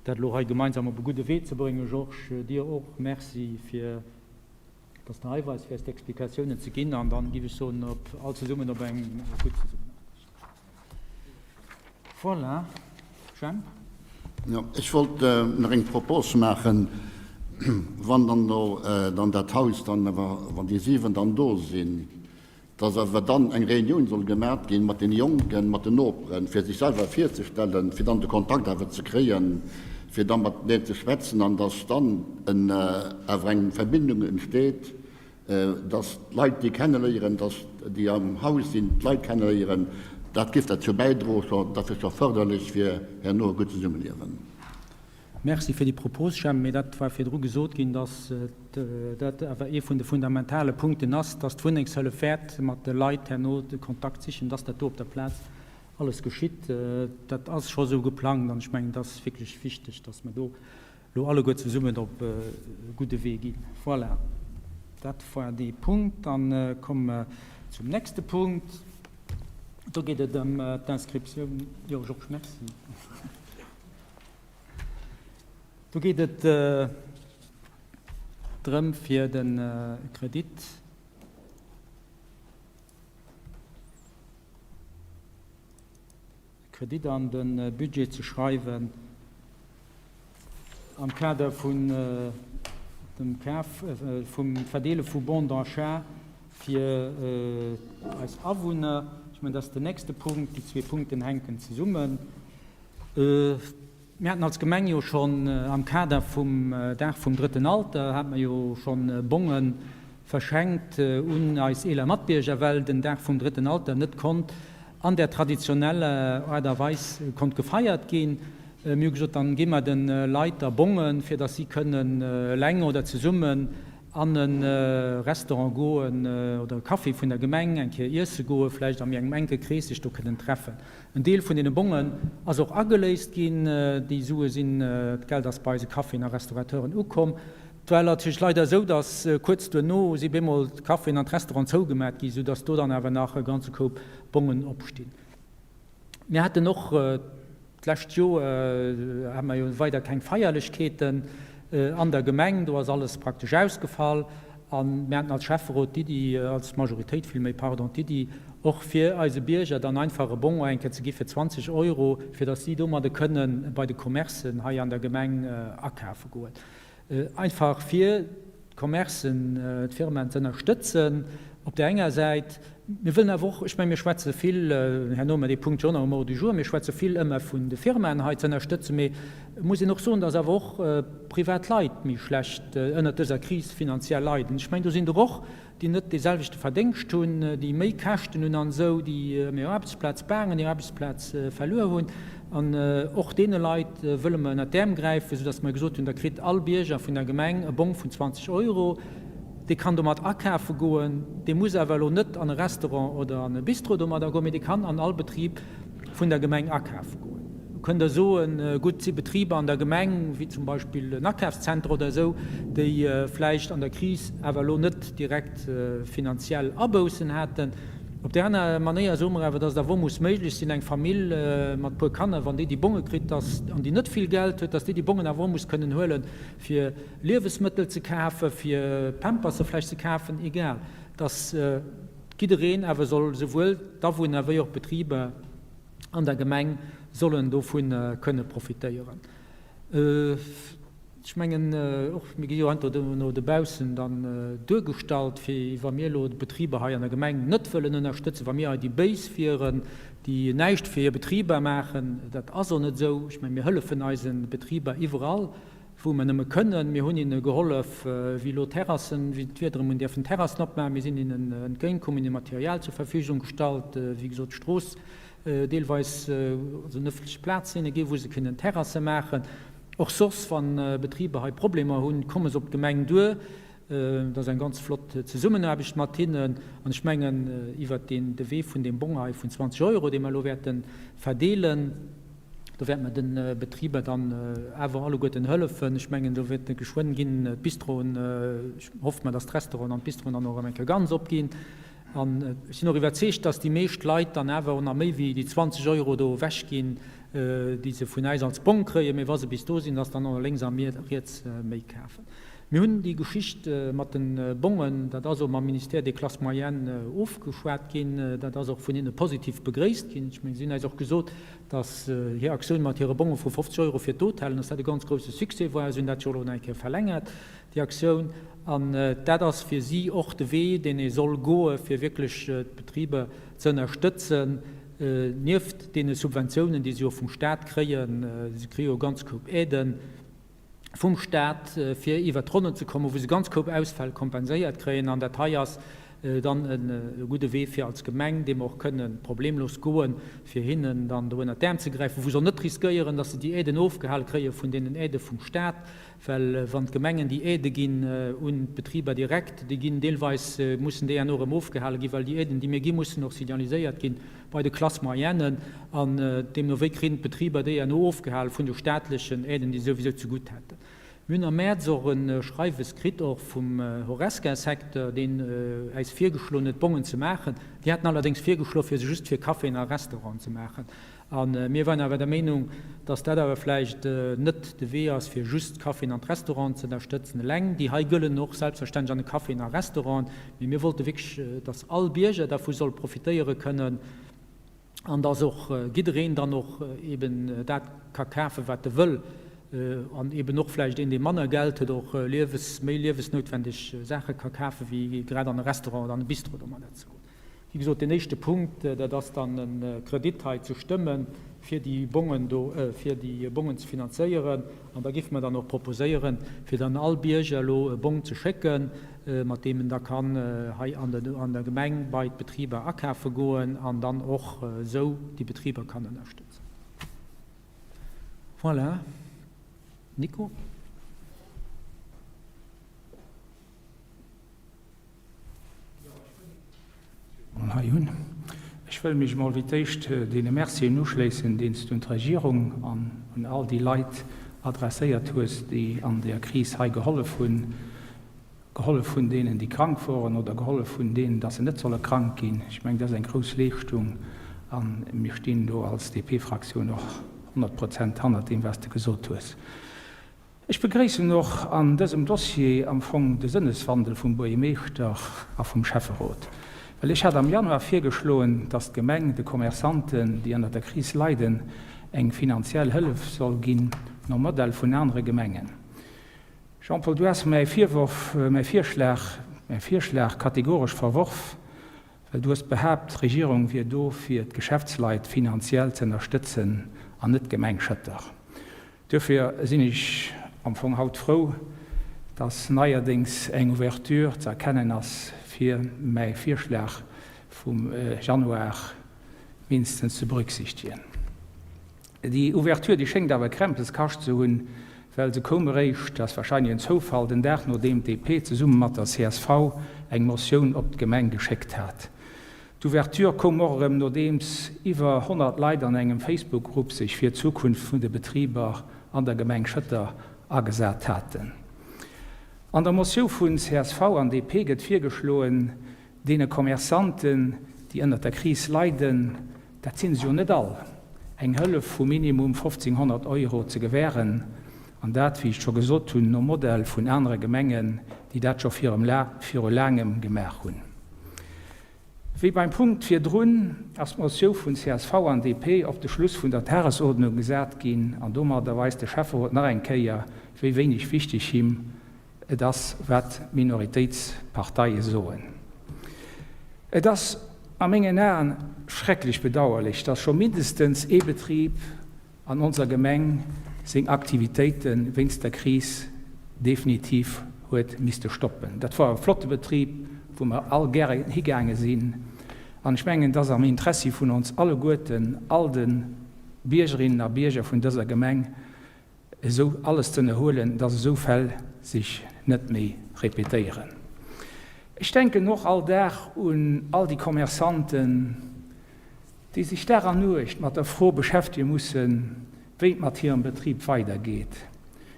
dat elo hei gemeinsam op e gudde Wee ze bréngen. Georges, dir och Merci fir dass de hei wars, fir eis d'Explikatiounen ze ginn. An dann géif ech soen, op all zesummen op eng gutt Zesummenaarbecht. Voilà, Jemp.
Jo, ech wollt nach eng Propos maachen, wann dann do dann dat Haus dann awer, wann déi 7 dann do sinn, dass awer dann eng Reunioun soll gemaat ginn mat deene Jonken, mat den Noperen, fir sech selwer virzestellen, fir dann de Kontakt awer ze kréien, fir da mat deenen ze schwätzen an dass dann awer eng Verbindung entsteet, dass d'Leit déi kenneléieren, dass déi am Haus sinn d'Leit kenneléieren, dat géif derzou bäidroen, scho, dat wier scho fërderlech fir herno e gutt Zesummeliewen.
Merci fir déi Propos, Jemp, mee dat war virdru gesot ginn, dass dat awer ee vun de fundamentale Punkten ass, dass d'Wunnengshëllef wäert mat de Leit herno de Kontakt sichen, dass dat do op der Plaz alles geschitt. Dat ass scho esou geplangt an ech mengen, et ass wierklech wichteg, dass mer do elo alleguer zesummen op e gudde Wee ginn. Voilà, dat war dee Punkt. Dann komme mer zum nächste Punkt. Do geet et ëm d'Inscriptioun, jo Georges, merci. Do geet et drëm, fir de Kredit. Kredit an de Budget ze schreiwen am Kader vun dem Kaf, vum Verdeele vu Bons d'achat fir eis Awunner. Ech mengen, dat ass den nächste Punkt. Déi zwee Punkten hänken zesummen. Mir haten als Gemeng jo schonn am Kader vum Dag vum drëtten Alter, hate mer jo schonn Bonge verschenkt un eis eeler Matbierger, well den Dag vum drëtten Alter net konnt an där traditioneller Aart a Weis konnt gefeiert ginn. Mir hu gesot, dann gi mer de Leit da Bongen, fir datt si kënnen eleng oder zesummen an e Restaurant goen oder e Café vun der Gemeng eng Kéier iesse goen, vläicht a méi engem enke Krees sech do kënnen treffen. En Deel vun deene Bongen ass och ageléist ginn. Déi Sue sinn, d'Geld ass bei eise Caféen a Restaurateuren ukomm. Et war natierlech leider esou, datt kuerz duerno si bemol d'Caféen an d'Restauranten zougemat gi, soudatt do dann awer nach e ganze Koup Bongen opstinn. Mir haten och d'lescht Joer hate mer jo weider keng Feierlechkeeten an der Gemeng, do ass alles praktesch ausgefall. A mir haten als Schäfferot d'Iddi, als Majoritéit villméi, pardon, d'Iddi och fir eise Bierger dann einfach e Bon eng Kéier ze gi fir 20 Euro, fir datt si domadde kënne bei de Commercen hei an der Gemeng akafe goen. Einfach fir d'Commercen, d'Firmaen ze ënnerstëtzen op där enger Säit. Mir wëllen awer och, ech mengen, mir schwätze vill, herno hu mer dee Punkt jo och nach um Ordre du jour, mir schwätze vill ëmmer vun de Firmaen hei ze ënnerstëtzen, mee et muss een och soen, dass awer och privat Leit méi schlecht ënnert dëser Kris finanziell leiden. Ech mengen, do sinn der och, déi net dee selwechte Verdéngscht hunn, déi méi Käschten hunn an esou, déi ëm hir Aarbechtsplaz baangen, hir Aarbechtsplaz verluer hunn. An och deene Leit wëlle mer ënnert d'Äerm gräifen, soudass mer gesot hunn, da kritt all Bierger vun der Gemeng e Bong vun 20 Euro. Dee kann domat akafe goen, dee muss awer elo net an e Restaurant oder an e Bistro domadder goen, mee dee kann an all Betrib vun der Gemeng akafe goen. Lo kënnt Der soen, gutt, et si Betriber an der Gemeng, wéi zum Beispill en Akafszenter oder esou, déi vläicht an der Kris awer elo net direkt finanziell Aboussen haten. Op där aner Manéier soe mer awer, dass et awer och muss méiglech sinn, eng Famill mat e puer Kanner, wann déi déi Bonge kritt, dass, an déi net vill Geld huet, dass déi déi Bongen awer och muss kënnen huelen, fir Liewesmëttel ze kafen, fir Pamperse vläicht ze kafen, egal, dass jiddereen awer soll, souwuel d'Awunner wéi och d'Betriber an der Gemeng sollen dovu kënne profitéieren. Ech mengen och, mir gi jo heiansdo no dobaussen dann duergestallt, wéi wa mir elo d'Betriber hei an der Gemeng net wëllen ënnerstëtzen, wa mir hei déi Béis wieren, déi näischt fir hir Betriber maachen. Dat ass och net esou. Ech menge mir hëllefen eise Betriber iwwerall, wou mer nëmme kënnen. Mir hunn hinne gehollef, wéi elo d'Terrassen, wéi d'Wieder erëm hunn dierfen d'Terrassen opmaachen. Mir sinn hinnen entgéintkomm, hunn hinne Material zur Verfügung gestallt, wéi gesot d'Strooss deelweis, also en ëffentlech Plaz hinne ginn, wou se kënnen Terrasse maachen. Och soss, wa Betriber hei Problemer hunn, komme se op d'Gemeng duer. Et ass eng ganz flott Zesummenaarbecht mat hinnen. An ech mengen, iwwert deen, de Wee vun deem Bong hei vun 20 Euro, dee mer elo wäerte verdeelen, do wäerte mer de Betriber dann awer alleguerten hëllefen. Ech mengen, do wäerte geschwënn ginn d'Bistroen, ech hoffe mer, dass d'Restauranten an d'Bistroen dann och erëm eng Kéier ganz opginn. An ech sinn och iwwerzeegt, dass déi meescht Leit dann awer och nach méi wéi déi 20 Euro do ewechginn, déi se vun äis als Bong kréien, mee wa se bis do sinn, dass dann och lénks a riets méi kafen. Mir hunn déi Geschicht mat de Bongen, dat ass och mam Ministère des Classes moyennes ofgeschwat ginn, dat ass och vun hinne positiv begréisst ginn. Ech mengen, si hunn äis och gesot, dass hir Aktioun mat hire Bonge vu 50 Euro fir d'Hotellen, dass dat e ganz grouse Succès war. Si hunn dat jo elo nach eng Kéier verlängert, déi Aktioun. An dat ass fir si och de Wee, deen ee soll goe fir wierklech d'Betriber ze ënnerstëtzen, nieft deene Subventiounen, déi se jo vum Stat kréien. Si kréie jo e ganz Koup Aiden. vum Staat, fir iwwert d'Ronnen ze kommen, wou se ganz Koup Ausfäll kompenséiert kréien. An dat hei ass dann e gudde Wee fir als Gemeng, dee mer och kënnen problemlos goen, fir hinnen dann do ënnert d'Äerm ze gräifen, wou se och net riskéieren, datt se déi Aiden ofgehal kréie vun deenen Aidë vum Staat, well wann d'Gemengen déi Aidë ginn un d'Betriber direkt, déi ginn deelweis, mussen déi herno erëm ofgehale ginn, well déi Aiden, déi mir ginn, mussen och signaliséiert ginn bei de Classes moyennes, an deemno wéi kritt d'Betriber déi herno ofgehal vun de staatlechen Aiden, déi se souwisou zegutt hätten. Mir hunn am Mäerz och e Schreiwes kritt, och vum Horesca-Secteur, deen äis virgeschloen huet, Bongen ze maachen. Déi haten allerdéngs virgeschloen, fir se just fir Caféen a Restauranten ze maachen. A mir waren awer der Meenung, dass dat awer vläicht net de Wee ass, fir just d'Caféen an d'Restauranten ze ënnerstëtzen eleng. Déi hei gëllen och selbstverständlech an de Caféen a Restauranten, mee mir wollte wierklech, dass all Bierger dervu soll profitéiere kënnen an dass och jiddereen dann och eben dat ka kafen, wat e wëll an eben och vläicht een, dee manner Geld huet, och liewes-, méi liewesnoutwendeg Saache ka kafen, wéi grad an e Restaurant oder an e Bistro domadder ze goen. Wéi gesot, deen éischte Punkt, dat ass dann e Kredit hei ze stëmmen, fir déi Bongen do, fir déi Bongen ze finanzéieren. An da géife mer dann och proposéieren, fir dann all Bierger elo e Bong ze schécken, mat deem en da kann hei an der, an der Gemeng bei d'Betriber akafe goen an dann och esou déi Betriber kann ënnerstëtzen. Voilà. Nico?
Hei hunn. Ech wëll mech emol fir d'éischt deene Mercien uschléissen, deen s du un d'Regierung an un all déi Leit adresséiert hues, déi an der Kris hei gehollef hunn, gehollef hunn deenen, déi krank woren oder gehollef hunn deenen, dass se net solle krank ginn. Ech mengen, dat ass eng grouss Leeschtung a mir stinn do als DP-Fraktioun och 100 Prozent hannert deem, wat s de gesot hues. Ech begréissen och an dësem Dossier am Fong de Sënneswandel vum Buergermeeschter a vum Schäfferot, well ech hat am Januar virgeschloen, dass d'Gemeng de Commerçanten, déi ënnert der Kris leiden, eng finanziell Hëllef soll ginn, nom Modell vun anere Gemengen. Jean-Paul, du has mäi Virworf, mäi Virschlag, mäi Virschlag kategoresch verworf, well du hues behaapt, d'Regierung wier do fir d'Geschäftsleit finanziell ze ënnerstëtzen an net d'Gemeng Schëtter. Duerfir sinn ech am Fong haut frou, dass neierdéngs eng Ouverture ze erkennen ass, fir mäi Virschlag vum Januar mindestens ze berücksichtigen. Déi Ouverture, déi schéngt awer e Krempels kascht ze hunn, well se koum eréischt, dat ass wahrscheinlech en Zoufall, den Dag nodeem d'DP zesumme mat der csv eng Motioun op d'Gemeng geschéckt hat. D'Ouverture koum och erëm nodeems iwwer 100 Leit an engem Facebook-Grupp sech fir d'Zukunft vun de Betriber an der Gemeng Schëtter agesat haten. An der Motiou vun csv an DP gëtt virgeschloen, deene Commerçanten, déi ënnert der Kris leiden, dat sinn se jo net all, eng Hëllef vu minimum 1.500 Euro ze gewähren, an dat, wéi ech scho gesot hunn, nom Modell vun anere Gemengen, déi dat scho viru laangem gemaach hunn. Wéi beim Punkt virdrun ass d'Motiou vun csv an DP op de Schluss vun der Tagesordnung gesat ginn an domadder weist de Schäfferot nach eng Kéier, wéi wéineg wichteg him et ass, wat d'Minoritéitsparteie soen. Et ass a mengen Aen schrecklech bedauerlech, dass scho mindestens ee Betrib, an onser Gemeng seng Aktivitéite wéinst der Kris definitiv huet misste stoppen. Dat war e flotte Betrib, wou mer all gären higaange sinn. An ech mengen, et ass am Interessi vun ons alleguerten, all de Biergerinnen a Bierger vun dëser Gemeng, esou alles ze ënnerhuelen, dass esou Fäll sech. net méi répétéieren. Ech denken och all Dag un all déi Commerçanten, déi sech Dag an Nuecht mat der Fro beschäftege mussen, wéi et mat hirem Betrib weidergeet,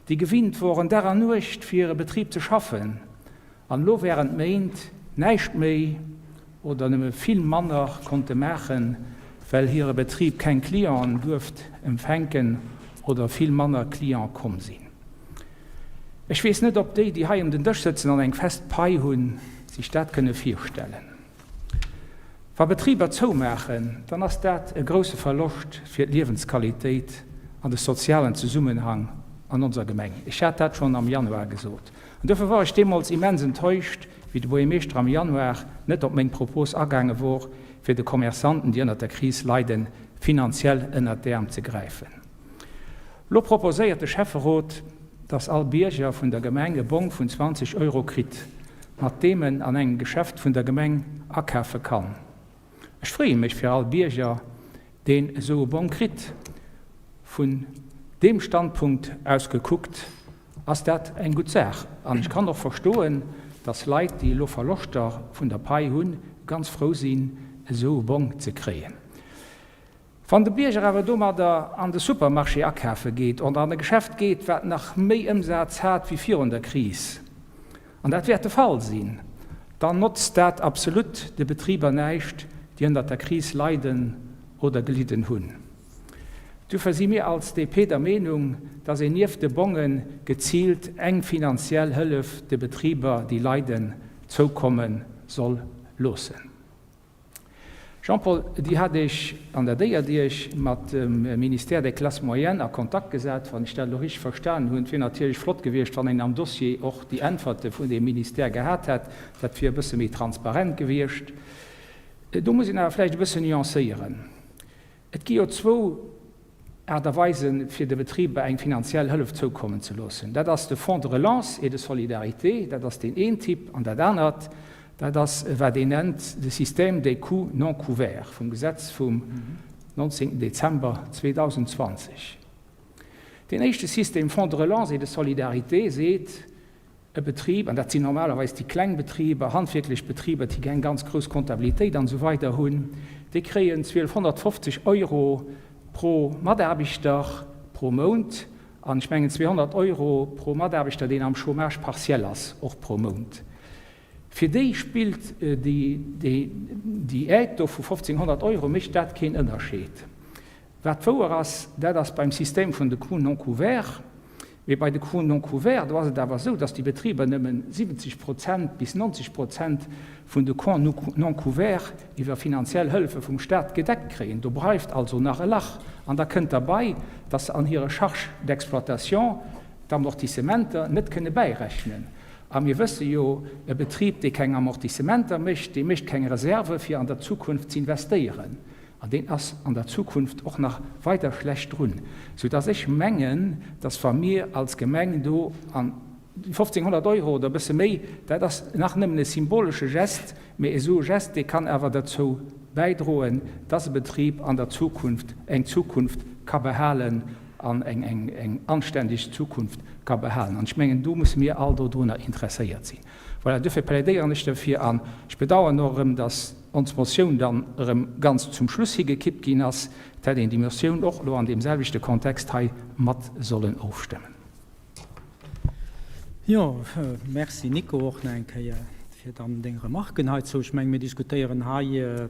déi gewinnt woren, Dag an Nuecht fir hire Betrib ze schaffen an elo während Méint näischt méi oder nëmme vill manner konnte maachen, well hire Betrib keng Clienten duerft empfänken oder vill manner Cliente komm sinn. Ech weess net, ob déi, déi hei ëm den Dësch sëtzen an eng fest Pai hunn, sech dat kënne virstellen. Wa Betriber zoumaachen, dann ass dat e grousse Verloscht fir d'Liewensqualitéit an de sozialen Zesummenhang an onser Gemeng. Ech hat dat schonn am Januar gesot. An dofir wor ech deemools immens enttäuscht, wéi de Buergermeeschter am Januar net op meng Propos agaange wor, fir de Commerçanten, déi ënnert der Kris leiden, finanziell ënnert d'Äerm ze gräifen. Lo proposéiert de Schäfferot, dass all Bierger vun der Gemeng e Bong vun 20 Euro kritt, mat deem en an engem Geschäft vun der Gemeng akafe kann. Ech freeë mech fir all Bierger, deen esou e Bong kritt. Vun deem Standpunkt aus gekuckt ass dat eng gutt Saach. An ech kann och verstoen, dass Leit, déi elo Verloschter vun der Pai hunn, ganz frou sinn, esou e Bong ze kréien. Wann de Bierger awer domadder an de Supermarché akafe geet oder an e Geschäft geet, wat nach méi Ëmsaz hat wéi virun der Kris, an dat wäert de Fall sinn, dann notzt dat absolut de Betriber näischt, déi ënnert der Kris leiden oder gelidden hunn. Dofir si mir als DP der Meenung, dass een nieft de Bonge geziilt eng finanziell Hëllef de Betriber, déi leiden, zoukomme soll loossen. Jean-Paul, Dir hat Iech an dat éiert Iech mat dem Ministère des Classes moyennes a Kontakt gesat, wann ech dat elo richteg verstanen hunn. Et wier natierlech flott gewiescht, wann een am Dossier och déi Äntwerte vun deem Ministère gehat hätt. Dat wier e bësse méi transparent gewiescht. Do muss een awer vläicht e bëssen nuancéieren. Et gi jo zwou Aart a Weisen, fir de Betriber eng finanziell Hëllef zoukommen ze loossen. Dat ass de Fonds de relance et de solidarité, dat ass deen een Typ, an dat anert, dat ass, wat een nennt de Système des coûts non couverts vum Gesetz vum 19. Dezember 2020. Deen éischte System, Fonds de relance et de solidarité, seet, E Betrib, an dat sinn normalerweis déi kleng Betriber, handwierklech Betriber, déi keng ganz grouss Comptabilitéit an esou weider hunn, déi kréien 1.250 Euro pro Mataarbechter pro Mount an ech mengen 200 Euro pro Mataarbechter, deen am Chômage partiel ass, och pro Mount. Fir déi spillt déi Aide do vu 1.500 Euro, mécht dat keen Ënnerscheed. Wat wouer ass, dat ass beim System vun de Coûts non couverts. Mee bei de Coûts non couverts, do ass et awer esou, dass déi Betriber nëmmen 70 Prozent bis 90 Prozent vun de Coûts non couverts iwwer finanziell Hëllefe vum Stat gedeckt kréien. Do bleift also nach e Lach. An da kënnt derbei, dass se an hire Charges d'exploitation d'Amortissementer net kënne bäirechnen. A mir wësse jo, e Betrib, dee keng Amortissementer mécht, dee mécht keng Reserve fir an der Zukunft z'investéieren. An deen ass an der Zukunft och nach weider schlecht drun, soudass ech mengen, dass wa mir als Gemeng do an déi 1.500 Euro oder e bësse méi, dat ass nach nëmmen e symbolesche Gest, mä esou e Gest, dee kann awer derzou bäidroen, dass e Betrib an der Zukunft eng Zukunft ka behalen an eng anständeg Zukunft ka behalen. An ech mengen, do musse mir all dodrunner interesséiert sinn. Voilà, duerfir plädéieren ech derfir an ech bedauern och erëm, dass ons Motioun dann erëm ganz zum Schluss higekippt ginn ass. Et hätt een déi Motioun och elo an deem selwechte Kontext hei mat sollen ofstëmmen.
Jo, merci Nico, och nach eng Kéier fir dann deng Remarken heizou. Ech mengen, mir diskutéieren hei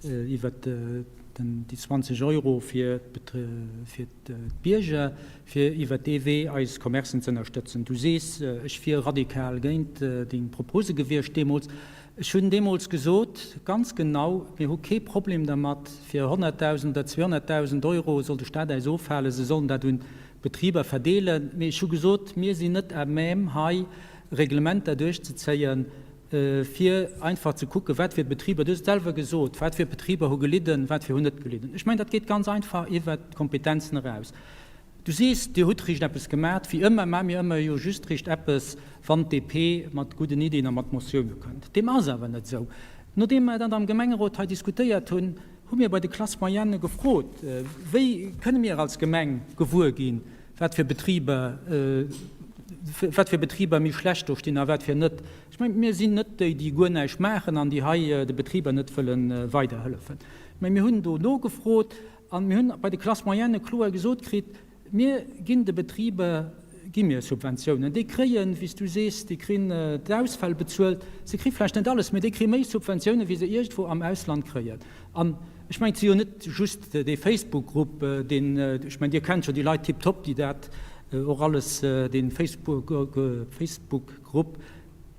iwwert déi 20 Euro fir d'Bierger, fir iwwert dee Wee eis Commercen ze ënnerstëtzen. Du sees, ech wier radikal géint deng Propose gewiescht deemools. Ech hunn deemools gesot, ganz genau, mir hu kee Problem dermat, fir 100.000 oder 200.000 Euro soll de Stat äis ofhalen, se sollen dat un d'Betriber verdeelen. Mee ech hu gesot, mir sinn net à même hei Reglementer duerchzezéien, fir einfach ze kucken, wat fir Betriber, du hues et selwer gesot, wat fir Betriber hu gelidden, wat fir hunn net gelidden. Ech mengen, dat geet ganz einfach iwwert d'Kompetenzen eraus. Du sees, Dir hutt riicht eppes gemat. Wéi ëmmer maa mir ëmmer jo just riicht eppes, wann d'DP mat gudden Iddien a mat Motioune kënnt. Deem ass awer net esou. Nodeem mer dat am Gemengerot hei diskutéiert hunn, hu mir bei de Classes moyennes gefrot, Wéi kënne mir als Gemeng gewuer ginn, wat fir Betriber. wat fir Betriber méi schlecht do stinn a wat fir net. Ech mengen, mir sinn net déi, déi guer näischt maachen an déi hei de Betriber net wëlle weiderhëllefen. Mä mir hunn do nogefrot a mir hunn bei de Classes moyennes kloer gesot kritt, Mir ginn de Betriber gi mir Subventiounen. Déi kréien, wéi s du sees, déi krin d'Ausfäll bezuelt. Se kri vläicht net alles, mä déi kri méi Subventiounen, wéi se iergendwou am Ausland kréien. An ech mengen, et si jo net just dee Facebook-Grupp, deen, ech mengen, Dir kennt jo déi Leit tiptop, déi dat och alles, dee Facebook-Grupp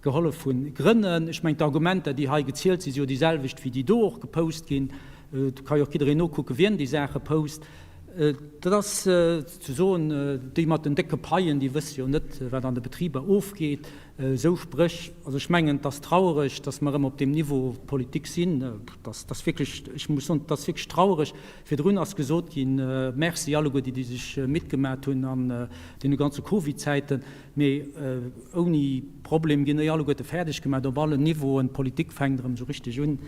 gehollef hunn grënnen. Ech mengen, d'Argumenter, déi hei gezielt sinn, si jo déi selwecht, wéi déi do och gepost ginn. Do ka jo och jiddereen nokucken, wien déi Saache post. Dat ass ze soen, déi mat den décke Paien, déi wësse jo net, wat an de Betriber ofgeet. Esou Spréch, also ech mengen, et ass trauereg, datt mer erëm op deem Niveau Politik sinn. Dat ass wierklech, ech muss soen, et ass wierklech trauereg. Virdrun ass gesot ginn, Merci alleguer déi, déi sech mitgemat hunn an deene ganze Covid-Zäiten. Mee ouni Problem ginn déi alleguerte fäerdeg gemaach op allen Niveauen. D'Politik fänkt erëm esou richteg un.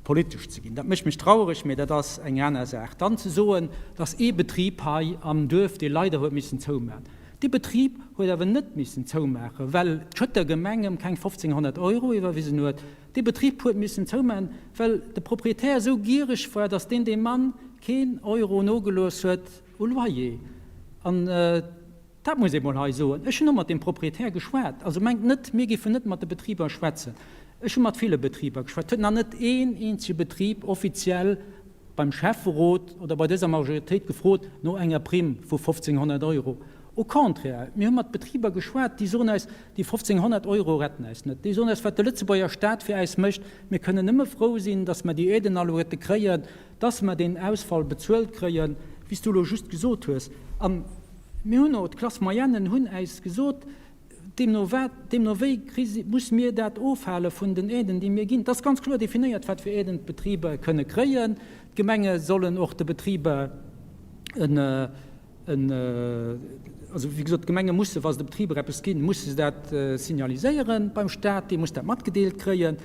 politesch ze ginn. Dat mécht mech trauereg, mä dat ass eng aner Saach. Dann ze soen, dass ee Betrib hei am Duerf, dee leider huet missen zoumaachen, dee Betrib huet awer net missen zoumaachen, well d'Schëtter Gemeng em keng 1.500 Euro iwwerwisen huet. Dee Betrib huet missen zoumaachen, well de Proprietär esou giereg war, dass deen deem Mann keen Euro nogelooss huet u Loyer. An. Dat muss ee mol hei soen. Ech hunn och mat deem Proprietär geschwat. Also mengt net, mir géifen net mat de Betriber schwätzen. Ech hu mat ville Betriber geschwat. Et huet nach net een eenzege Betrib offiziell beim Schäfferot oder bei dëser Majoritéit gefrot no enger Primm vu 1.500 Euro. Au contraire, mir hu mat Betriber geschwat, déi soen eis, déi 1.500 Euro retten eis net. Déi soen eis, wat de Lëtzebuerger Staat fir äis mécht, mir kënnen nëmme frou sinn, datt mer déi Aiden alleguerte kréien, dass mer deen Ausfall bezuelt kréien, wéi s du elo just gesot hues. A mir hunn och, d'Classe moyennen hunn äis gesot, deemno wat, deemno wéi kri si, muss mir dat ofhale vun den Aiden, déi mir ginn. Et ass ganz kloer definéiert, wat fir Aiden d'Betriber kënne kréien. D'Gemenge sollen och de Betriber en, en, also wéi gesot, d'Gemenge musse, wa se de Betriber eppes ginn, musse se dat signaliséieren beim Stat, dee muss dat matgedeelt kréien.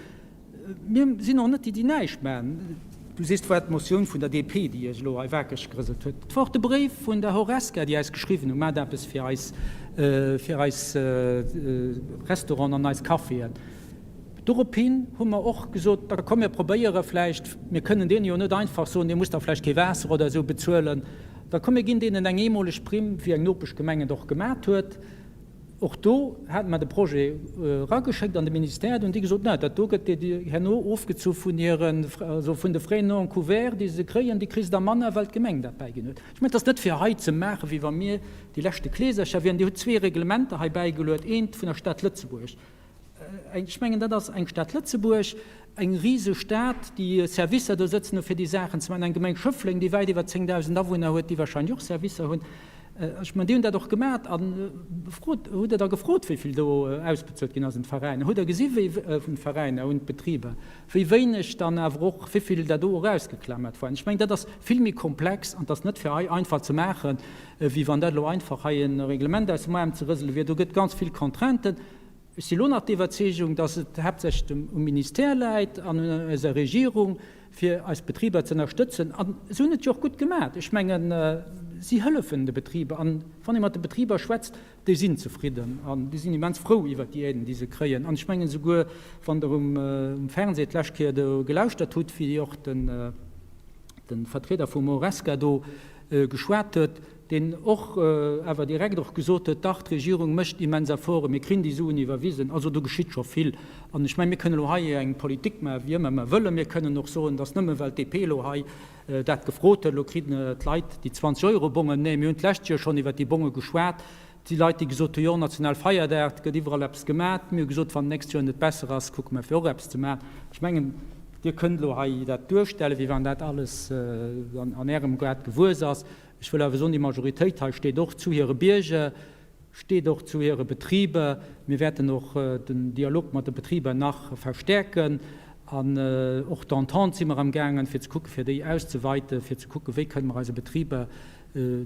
Mir sinn och net déi, déi näischt maachen. Du sees, et war d'Motioun vun der DP, déi Iech elo hei wakereg gerëselt huet. Et war och de Bréif vun der Horesca, déi eis geschriwwen hu, Maacht eppes fir eis, fir eis Restauranten an eis Caféen. Dorophin hu mer och gesot, Da komm mir probéiere vläicht, mir kënnen deene jo net einfach soen, Dir musst da vläicht kee Waasser oder esou bezuelen. Da komm mir ginn deenen eng eemoleg Primm, wéi eng Nopeschgemeng et och gemat huet. Och do hate mer de Projet erageschéckt an de Ministère. Do hunn déi gesot, Nä, dat do gëtt Dir herno ofgezu vun hiren, also vun de Frais non couverts, déi se kréien, déi kris Der manner, well d'Gemeng dat bäiginn huet. Ech mengen, et ass net fir hei ze maachen, wéi wa mir déi leschte Kleesercher wieren. Dir hutt zwee Reglementer hei bäigeluet, eent vun der Stad Lëtzebuerg, Ech mengen, dat ass eng Stad Lëtzebuerg, eng Risestad, déi Servicer do sëtzen hu fir déi Saachen ze maachen, eng Gemeng Schëffleng, déi wäit iwwer 10.000 Awunner huet, déi wahrscheinlech och Servicer hunn. Ech mengen, déi hunn dat och gemaach. A frot, hutt Der da gefrot, wéi vill do ausbezuelt ginn ass un d'Veräiner? Hutt Der gesi wéi, vun de Veräiner un d'Betriber, wéi wéineg dann awer och, wéi vill dat do och ausgeklamert war? Ech mengen, dat ass vill méi komplex an et ass net fir hei einfach ze maachen, wéi wann dat elo einfach hei e Reglement aus dem Aarm ze rësele wier. Do gëtt ganz vill Contrainten. Ech si lo nach d'Iwwerzeegung, dass et haaptsächlech um Ministère läit an un eiser Regierung, fir eis Betriber ze ënnerstëtzen. A se hunn et jo och gutt gemaach. Ech mengen, si hëllefen de Betriber. An wann ee mat de Betriber schwätzt, déi sinn zefridden an déi sinn immens frou iwwert déi Aiden, déi se kréien. An ech mengen esouguer, wann Der um Fernseh d'lescht Kéier do gelauschtert hutt, wéi och de Vertrieder vum Horesca do geschwat huet, deen och awer direkt och gesot huet, dach, d'Regierung mécht immens Efforten, mir kréien déi Suen iwwerwisen, also do geschitt scho vill. An ech mengen, mir kënnen elo hei eng Politik maachen, wéi ëmmer mer wëllen. Mir kënnen och soen, dass nëmme well d'DP elo hei dat gefrot huet, elo kritt d'Leit déi 20 Euro Bongen. Nee, mir hunn d'lescht Joer schonn iwwert déi Bonge geschwat. Et si Leit, déi gesot hunn, jo, national Feierdag, et gëtt iwwerall eppes gemat. Mir hu gesot, wann d'nächst Joer net besser ass, kucke mer fir och eppes ze maachen. Ech mengen, Dir kënnt elo hei dat duerstellen, wéi wann dat alles an Ärem Gaart gewuess ass. Ech wëll awer soen, déi Majoritéit hei steet och zu hire Bierger, steet och zu hire Betriber. Mir wäerten och den Dialog mat de Betriber nach verstärken an och d'Entente si mer amgaangen, fir ze kucken, fir déi auszeweiten, fir ze kucken, wéi kënne mer eise Betriber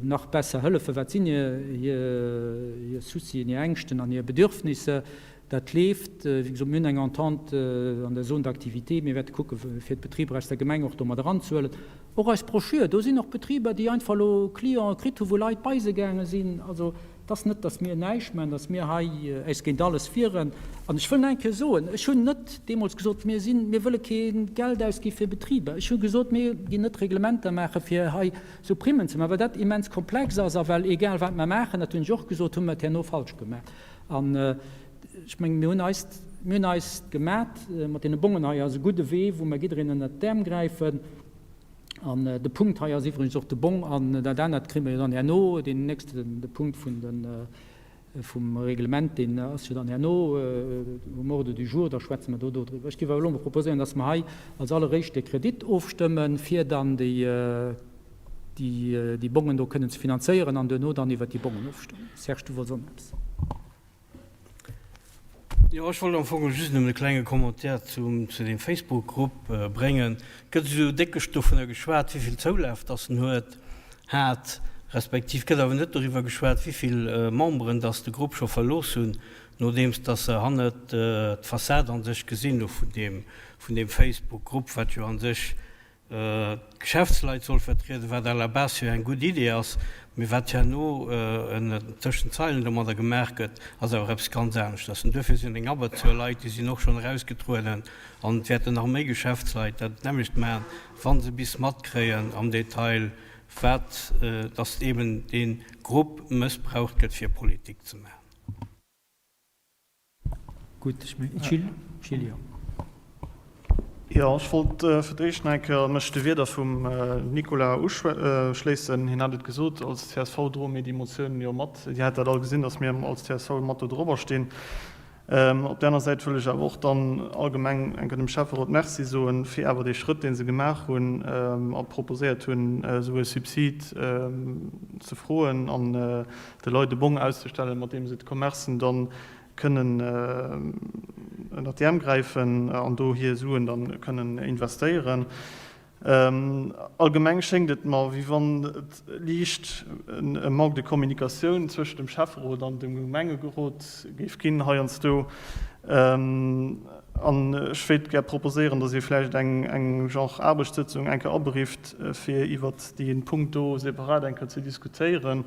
nach besser hëllefen, wat sinn hir Soucien, hir Ängschten an hir Bedürfnisse. Dat leeft. Wéi gesot, mir hunn eng Entente an der Zone d'activité. Mir wäerte kucke fir d'Betriber aus der Gemeng och do mat eranzehuelen. Och eis Broschür, do sinn och Betriber, déi einfach elo Clientë kritt hu wou Leit bei se gaange sinn. Also. Et ass net, datt mir näischt maachen, datt mir hei äis géint alles wieren. An ech wëll nach eng Kéier soen, ech hunn net deemools gesot, mir sinn, mir wëlle kee Geld ausgi fir Betriber. Ech hu gesot, mir ginn net Reglementer maache fir hei esou Primmen ze maachen, well dat immens komplex ass a well egal wat mer maachen, dat hunn ech och gesot, hu mer et herno falsch gemaach. An ech mengen, mir hunn eist, mir hunn eist gemat mat deene Bongen hei ass e gudde Wee, wou mer jiddereen ënnert d'Äerm gräifen. An de Punkt hei ass iwwregens och de Bong, an dat anert kréie mer jo dann herno, deen nächsten, de Punkt vun de vum Reglement, deen ass jo dann herno um Ordre du jour, da schwätze mer do dodriwwer. Ech géif awer elo emol proposéieren, dass mer hei als alleréischt de Kredit ofstëmmen, fir dann déi, déi, déi Bongen do kënnen ze finanzéieren an duerno dann iwwert déi Bongen ofstëmmen. Serge, du wollts och nach eppes?
Jo, ech wollt am Fong just nëmmen e klenge Commentaire zum, zu deem Facebook-Grupp bréngen. Et gëtt esou déckeg dovunner geschwat, wéi vill Zoulaf dass en huet, hat, respektiv gëtt awer net doriwwer geschwat, wéi vill Memberen dass de Grupp scho verlooss hunn, nodeems dass se hannet d'Fassad an sech gesinn hu vun deem, vun deem Facebook-Grupp, wat jo an sech d'Geschäftsleit soll vertrieden, wat à la base jo eng gutt Idee ass, mee wat herno tëschent den Zeilen domadder gemaach gëtt, ass awer eppes ganz aneschters. An duerfir sinn eng Abberzuel Leit, déi sinn och schonn erausgetrueden, an et wäerten nach méi Geschäftsleit dat nämmlecht maachen, wa se bis matkréien am Detail, wat, dass eeben dee Grupp mëssbraucht gëtt, fir Politik ze maachen.
Gutt, ech mengen, Gilles, Gilles, jo.
Jo, ech wollt fir d'éischt nach eng Kéier mech de Wierder vum Nicolas uschléissen. Hien hat et gesot, als csv droe mir déi Motioun jo mat. Dir hat dat all gesinn, datt mir als csv mat do dorobber stinn. Op där aner Säit wëll ech awer och dann allgemeng eng Kéier dem Schäfferot Merci soen, fir awer dee Schrëtt, dee se gemaach hunn a proposéiert hunn, esou e Subsid ze froen an de Leit e Bong auszestellen, mat deem se d'Commercen da kënnen ënnert d'Äerm gräifen an do hir Suen da kënnen investéieren. Allgemeng schéngt et mer, wéi wann et liicht e Manque de communication zwëschent dem Schäfferot an dem Gemengerot géif ginn heiansdo. An ech wéilt gär proposéieren, datt ee vläicht eng Genre Aarbechtssëtzung eng Kéier aberifft, fir iwwert dee Punkt do separat eng Kéier ze diskutéieren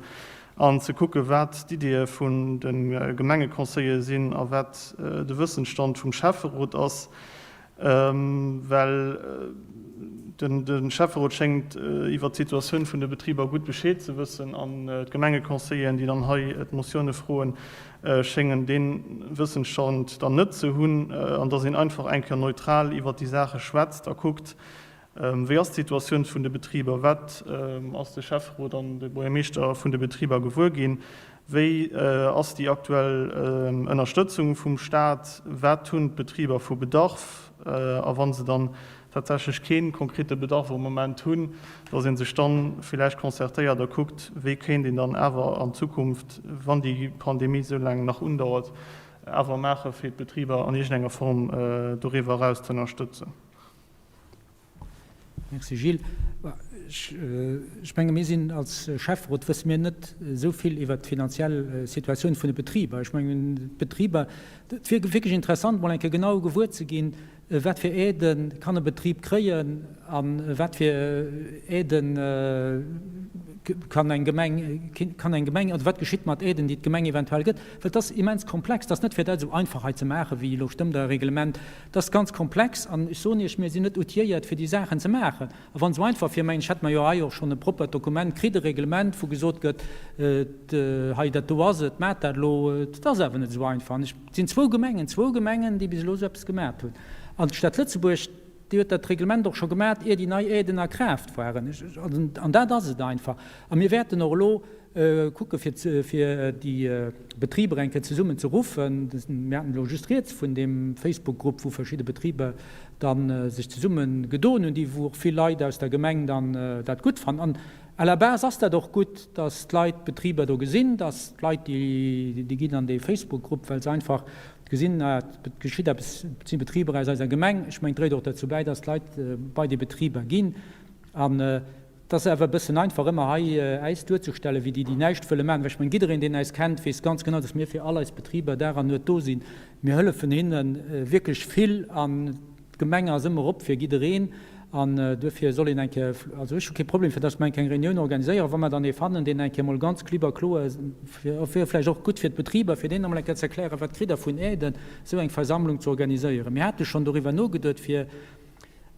an ze kucken, wat d'Iddië vun de Gemengeconseiller sinn a wat de Wëssensstand vum Schäfferot ass. Well de Schäfferot schéngt iwwert d'Situatioun vun de Betriber gutt Bescheed ze wëssen an d'Gemengeconseilleren, déi dann hei d'Motioune froen, schéngen dee Wëssensstand dann net ze hunn. An datt een einfach eng Kéier neutral iwwert déi Saache schwätzt a kuckt, Wéi ass d'Situatioun vun de Betriber? Wat ass de Schäfferot an de Buergermeeschter vun de Betriber gewuer ginn? Wéi ass déi aktuell Ënnerstëtzung vum Staat? Wat hunn d'Betriber vu Bedarf? A wa se dann tatsächlech kee konkrete Bedarf am Moment hunn, datt ee sech dann villäicht concertéiert a kuckt, wéi kéint een dann awer an Zukunft, wann déi Pandemie esou laang nach undauert, awer maache fir d'Betriber an iergendenger Form doriwwer eraus ze ënnerstëtzen.
Merci Gilles. Ech menge mir sinn als Schäfferot, wësse mir net esou vill iwwert d'finanziell Situatioun vun de Betriber. Ech mengen d'Betriber, et wier wierklech interessant mol eng Kéier genau gewuer ze ginn, wat fir Aidë kann e Betrib kréien a wat fir Aidë kann eng Gemeng, kann eng Gemeng, oder wat geschitt mat Aiden, déi d'Gemeng eventuell gëtt. Well et ass immens komplex, et ass net fir dat esou einfach hei ze maachen, wéi elo stëmmt Der e Reglement. Dat ass ganz komplex an ech soen Iech, mir sinn net outiléiert, fir déi Saachen ze maachen. A wann et esou einfach wier, mengen ech, hätte mer jo hei och schonn e proppert Dokument kritt, e Reglement, wou gesot gëtt, hei dat do ass et, maacht dat elo. Et ass awer net esou einfach. An et sinn zwou Gemengen, zwou Gemengen, déi bis elo esou eppes gemat hunn. An d'Stad Lëtzebuerg, déi huet dat Reglement och scho gemat, ier déi nei Aiden a Kraaft waren. An dat ass et einfach. A mir wäerten och elo kucke fir fir déi Betriber eng Kéier zesummen ze ruffen. Mir haten elo just rieds vun deem Facebook-Grupp, wou verschidde Betriber da sech zesumme gedoen hunn, déi wou och vill Leit aus der Gemeng dann dat gutt fannen. An à la base ass dat och gutt, datt d'Leit d'Betriber do gesinn, datt d'Leit déi déi ginn an dee Facebook-Grupp, well se einfach gesinn, ah et geschitt eppes, et si Betriber aus eiser Gemeng. Ech mengen, et dréit och derzou bäi, datt d'Leit bei déi Betriber ginn. An Et ass awer e bëssen einfach ëmmer hei äis duerzestellen, wéi déi, déi näischt wëlle maachen. Well ech mengen, jiddereen, deen äis kennt, weess ganz genau, dass mir fir all eis Betriber Dag an Nuet do sinn. Mir hëllefen hinne wierklech vill an d'Gemeng ass ëmmer op fir jiddereen. An duerfir soll een eng Kéier, also ech hu kee Problem, fir dass mer eng Kéier eng Reunioun organiséieren, wa mer dann ee fannen, deen eng Kéier emol ganz klipp a kloer, wier vläicht och gutt fir d'Betriber, fir deenen emol eng Kéier ze erklären, wat kritt Der vun Aiden, esou eng Versammlung ze organiséieren. Mir hate schonn doriwwer nogeduet, fir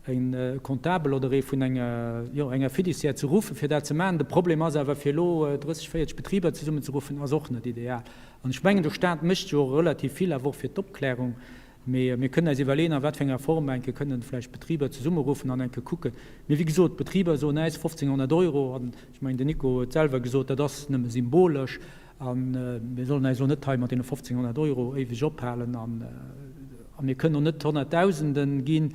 e Comptabel oder ee vun enger, jo, enger Fiduciaire ze ruffen, fir dat ze maachen. De Problem ass awer, fir elo 30, 40 Betriber zesummenzeruffen, ass och net ideal. An ech mengen, de Stat mécht jo och relativ vill awer och fir d'Opklärung. Mee mir kënnen eis iwwerleeën, a wat fir enger Form mer eng Kéier kënnen vläicht d'Betriber zesummeruffen an eng Kéier kucken. Mee wéi gesot, d'Betriber soen äis 1.500 Euro, an ech mengen, den Nico huet selwer gesot, dat ass nëmme symbolesch. A mir sollen äis elo net hei mat deene 1.500 Euro éiweg ophalen. A mir kënnen och net Honnertdausenden ginn.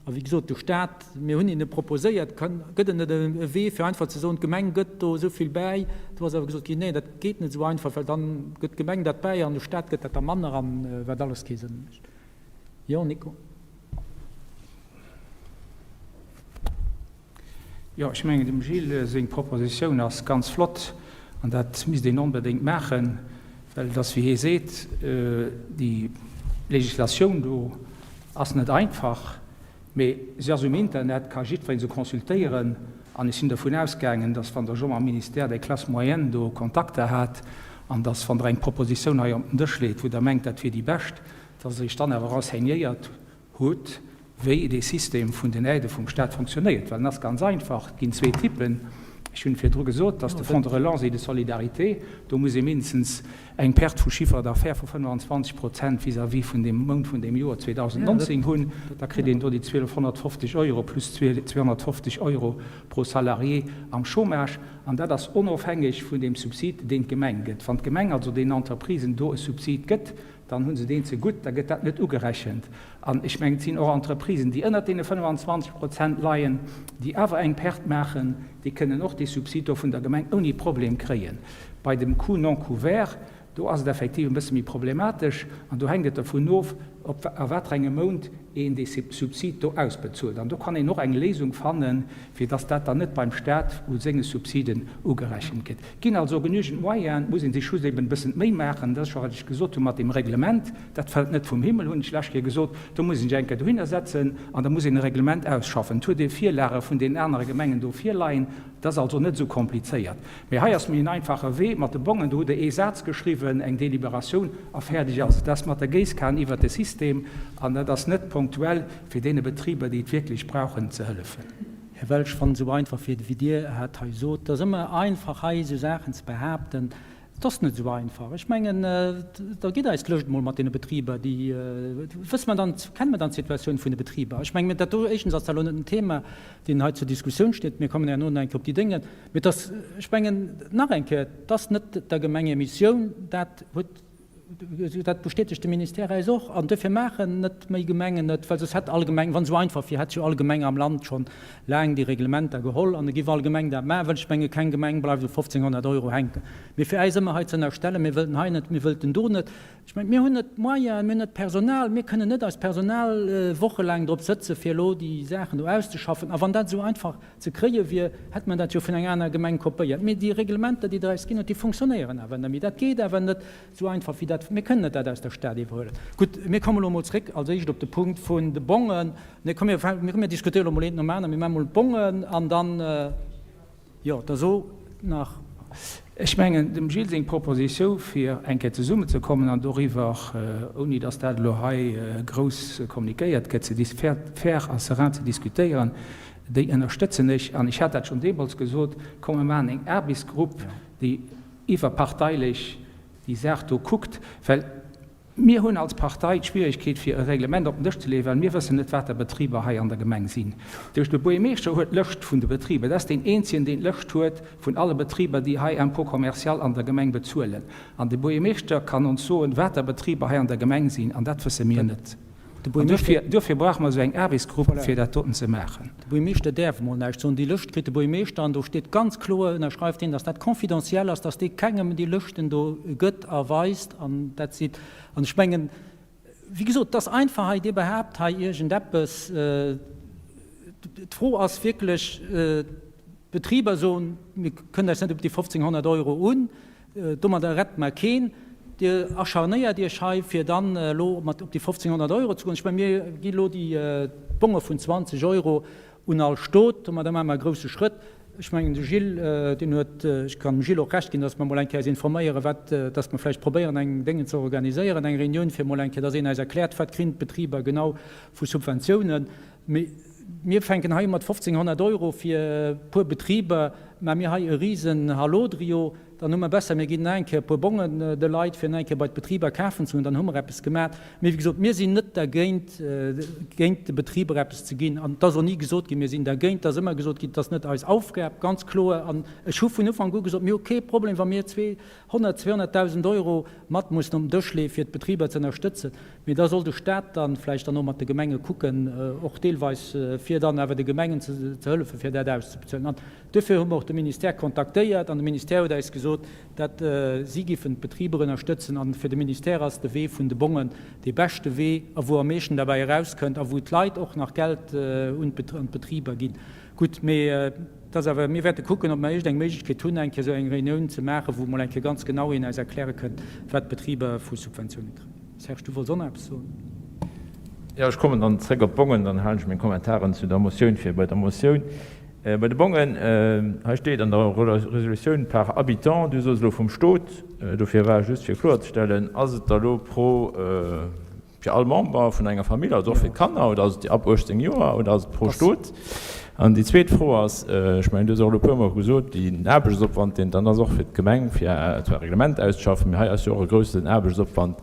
A wéi gesot, de Stat, mir hunn hinne proposéiert, gëtt et net e Wee fir einfach ze soen, d'Gemeng gëtt do esou vill bäi. Do ass awer gesot ginn, nee, dat geet net esou einfach, well dann gëtt d'Gemeng dat bäi an de Stat gëtt dat da manner, an wat alles kee Sënn mécht. Jo, Nico?
Jo, ech mengen, dem Gilles seng Propositioun ass ganz flott an dat misst een onbedéngt maachen, well et ass, wéi hie seet, déi Législatioun do ass net einfach, mee se ass um Internet, ka jiddweree se consultéieren. An ech sinn dervun ausgaangen, dass, wann Der scho mam Ministère des Classes moyennes do Kontakter hat an dass, wann Der eng Propositioun hei op den Dësch leet, wou Der mengt, dat wier déi bescht, dass Der Iech dann awer renseignéiert hutt, wéi dee System vun den Aidë vum Stat fonctionnéiert, well en ass ganz einfach, et ginn zwee Typen. Ech hunn virdru gesot, dass de Fonds de relance et de solidarité, do muss ee mindestens eng Perte vu Chiffre d'affaires vu 25 Prozent vis-à-vis vun deem Mount vun deem Joer 2019 hunn, da kritt een do déi 1.250 Euro plus 250 Euro pro Salarié am Chômage. An dat ass onofhängeg vun deem Subsid, deen d'Gemeng gëtt. Wann d'Gemeng also deenen Entreprisen do e Subsid gëtt, dann hu se deen ze gutt, da gëtt dat net ugerechent. An ech mengen, et sinn och Entreprisen, déi ënnert deene 25 Prozent leien, déi awer eng Perte maachen, déi kënnen och dee Subsid do vun der Gemeng ouni Problem kréien. Bei dem Coût non couvert, do ass et effektiv e bësse méi problematesch an do hänkt et dervun of, ob a wat fir engem Mount een dee Subsid do ausbezuelt. An do kann een och eng Léisung fannen, fir dass dat dann net beim Stat u senge Subsiden ugerechent gëtt. Et ginn also genügend Moyenen, et muss ee sech just eben e bëssen d'Méi maachen. Dat ass scho wat ech gesot hu mat deem Reglement, dat fält net vum Himmel, hunn ech d'lescht Kéier gesot. Do muss ee sech eng Kéier dohinner setzen an da muss een e Reglement ausschaffen. Et huet ee Virlage vun deenen anere Gemengen do virleien. Dat ass also net esou komplizéiert. Mee hei ass méi en einfache Wee mat de Bongen. Do hutt Der ee Saz geschriwwen, eng Deliberatioun a fäerdeg ass et. Dat ass mat der Géisskan iwwert de System an dat ass net ponktuell fir deene Betriber, déi et wierklech brauchen, ze hëllefen.
Här Welsch, wann et esou einfach wier, wéi Dir hat hei sot, et ass ëmmer einfach hei esou Saachen ze behaapten. Et ass net esou einfach. Ech mengen, da gitt eis d'Lëscht emol mat deene Betriber, déi, wësse mer dann, kenne mer dann d'Situatioun vun de Betriber? Ech mengen, dat do, éischtens ass dat elo net en Thema, deen hei zur Diskussioun steet. Mir kommen herno nach eng Kéier op déi Dénge. Mee et ass, ech mengen, nach eng Kéier, et ass net der Gemeng hir Missioun, dat huet, dat bestätegt de Ministère äis och. An duerfir maachen net méi Gemengen et, well soss hätt all Gemeng, wann et esou einfach wier, hätt jo all Gemeng am Land schonn laang déi Reglementer geholl an da giff all Gemeng dat maachen, well ech menge keng Gemeng bleift u 1.500 Euro hänken. Mee fir äis ëmmer hei ze ënnerstellen, mir wëllten hei net, mir wëllten do net, ech mengen, mir hunn net d'Moyenen, mir hunn net d'Personal, mir kënnen net eist Personal wochelaang drop sëtze fir elo déi Saachen do auszeschaffen. A wann dat esou einfach ze kréie wier, hätt mer dat jo vun enger anerer Gemeng kopéiert. Mee déi Reglementer, déi Der eis ginn hutt, déi funktionéieren awer net méi. Dat geet awer net esou einfach wéi dat. Mir kënnen net dat aus der Stad iwwerhuelen. Gutt, mir kommen elo emol zréck als éischt op de Punkt vun de Bongen. Nee, komm, mir, mir diskutéieren elo emol eent nom aneren. Mir maachen emol d'Bongen an dann, jo, da so nach.
Ech mengen, dem Gilles seng Propositioun, fir eng Kéier zesummenzekommen an doriwwer, ouni datt dat elo hei grouss kommunikéiert gëtt, ze fair a serein ze diskutéieren, Déi ënnerstëtzen ech. An ech hat dat schonn deemools gesot, Komm, mir maachen eng Aarbechtsgrupp, déi iwwerparteilech déi Saach do kuckt. Well mir hunn als Partei d'Schwierigkeet, fir e Reglement op den Dësch ze leeën, well mir wëssen net, wat der Betriber hei an der Gemeng sinn. De Buergermeeschter huet d'Lëscht vun de Betriber. Dat ass deen eenzegen, deen d'Lëscht huet vun alle Betriber, déi hei Impôt commercial an der Gemeng bezuelen. An de Buergermeeschter kann ons soen, wat der Betriber hei an der Gemeng sinn. An dat wësse mir net. An duerfir brauche mer esou eng Aarbechtsgrupp, fir dat doten ze maachen.
De Buergermeeschter däerf emol näischt soen. Déi Lëscht kritt de Buergermeeschter an do steet ganz kloer, ënnerschreift hien, datt dat confidentiel ass, datt dee kengem déi Lëschten do gëtt a weist an dat seet. An ech mengen, wéi gesot, et ass einfach hei, dee behaapt hei iergendeppes. D'Fro ass wierklech, d'Betriber soen, mir kënnen eis net op déi 1.500 Euro un, Domadder rett mer keen. Dir acharnéiert Iech hei, fir dann elo mat op déi 1.500 Euro ze goen. Ech mengen, mir gi elo déi Bonge vun 20 Euro. Un all Stot. Domadder maache mer e grousse Schrëtt. Ech mengen, de Gilles, deen huet, ech kann dem Gilles och Recht ginn, dass mer emol eng Kéier eis informéieren, wat, dass mer vläicht probéieren, eng Déngen ze organiséieren, eng Reunioun, fir emol eng Kéier, dass een eis erkläert, wat kréien d'Betriber genau vu Subventiounen. Mee mir fänken hei u mat 1.500 Euro fir e puer Betriber, maache mir hei e risen Hallodrio. Dann hu mer besser, mir ginn nach eng Kéier e puer Bongen de Leit, fir nach eng Kéier bei d'Betriber kafen ze goen, dann hu mer eppes gemaach. Mee wéi gesot, mir sinn net dergéint, géint de Betriber eppes ze ginn. An et ass och ni gesot ginn, mir sinn dergéint. Et ass ëmmer gesot ginn, et ass net eis Aufgab, ganz kloer. An ech hu vun Ufank u gesot, mir hu kee Problem, wa mir 200, 200.000 Euro mat mussen op den Dësch leeën, fir d'Betriber ze ënnerstëtzen. Mee da soll de Stat dann vläicht dann och mat de Gemenge kucken, och deelweis, fir dann awer de Gemengen ze hëllefen, fir dat auszebezuelen. An Duerfir hu mer och de Ministère kontaktéiert an de Ministère huet äis gesot, dat si giffen d'Betriber ënnerstëtzen. An fir de Ministère ass de Wee vun de Bongen dee beschte Wee a wou am meeschten derbäi erauskënnt a wou d'Leit och nach Geld un d'Betriber ginn. Gutt, mee et ass awer, mir wäerte kucken, ob mer iergend eng Méiglechkeet hunn, eng Kéier esou eng Reunioun ze maachen, wou emol eng Kéier ganz genau een äis erkläre kënnt, wat d'Betriber vu Subventiounen kréien. Serge, du wollts och nach eppes soen?
Jo, ech kommen dann zréck op d'Bongen, dann halen ech meng Kommentaren zu der Motioun fir bei der Motioun. Bei de Bongen, hei steet an der Resolutioun par habitant, du soos elo vum Stot, dofir war just fir kloerzestellen, ass et da lo pro, fir all Member vun enger Famill, also och fir d'Kanner, oder ass et ab 18 Joer oder ass et pro Stot? An déi zweet Fro ass, ech mengen du hues och elo e puermol gesot, deen Aarbechtsopwand, deen dann ass och fir d'Gemeng, fir zwar e Reglement auszeschaffen, mee hei ass jo och e groussen Aarbechtsopwand,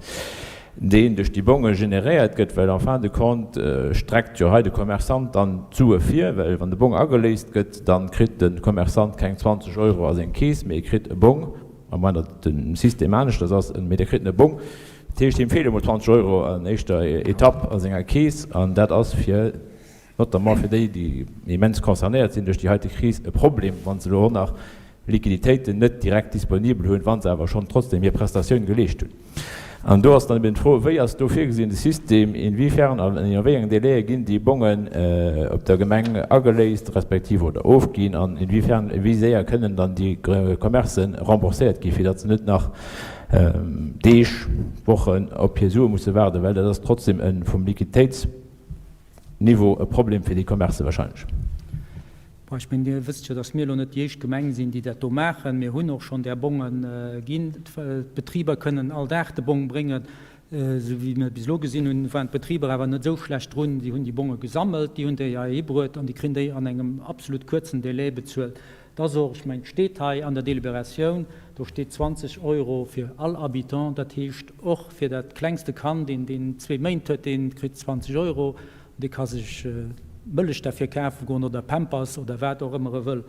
deen duerch déi Bonge generéiert gëtt, well en fin de compte streckt jo hei de Commerçant dann d'Sue vir, well wann de Bong ageléist gëtt, da kritt de Commerçant keng 20 Euro a seng Keess, mee e kritt e Bong, à moins datt de System aneschters ass, mee dee kritt e Bong. Dat heescht, him feele mol 20 Euro an éischter Etapp a senger Keess an dat ass fir notamment fir déi, déi immens concernéiert sinn duerch déi heite Kris, e Problem, wa se elo och nach Liquiditéiten net direkt disponibel hunn, wa se awer schonn trotzdem hir Prestatioun geleescht hunn. An do ass dann eben d'Fro, Wéi ass do virgesinn de System, inwiefern an a wéi engen Délaië ginn déi Bongen op der Gemeng ageléist respektiv oder ofginn an inwiefern, wéi séier kënnen dann déi Commercen rembourséiert ginn, fir datt se net nach Deeg, Wochen op hir Sue musse waarden, well dat ass trotzdem e vum Liquiditéits. Niveau e Problem fir déi Commercë wahrscheinlech.
Bon, ech mengen, Dir wësst jo, dass mir elo net déi éischt Gemeng sinn, déi dat do maachen. Mir hunn och schonn där Bonge ginn. D'Betriber kënnen all Dag de Bong bréngen. Esou wéi mir et bis elo gesinn hunn, waren d'Betriber awer net esou schlecht drun. Déi hunn déi Bonge gesammelt, déi hunn déi heihi bruet an déi kréien déi an engem absolut kuerzen Délai bezuelt. Et ass och, ech mengen, et steet hei an der Délibératioun, do steet 20 Euro fir all Habitant, dat heescht och fir dat klengste Kand, deen, deen zwee Méint huet, dee kritt 20 Euro an dee ka sech Mëllech derfir kafe goen oder Pampers oder wat och ëmmer e wëll.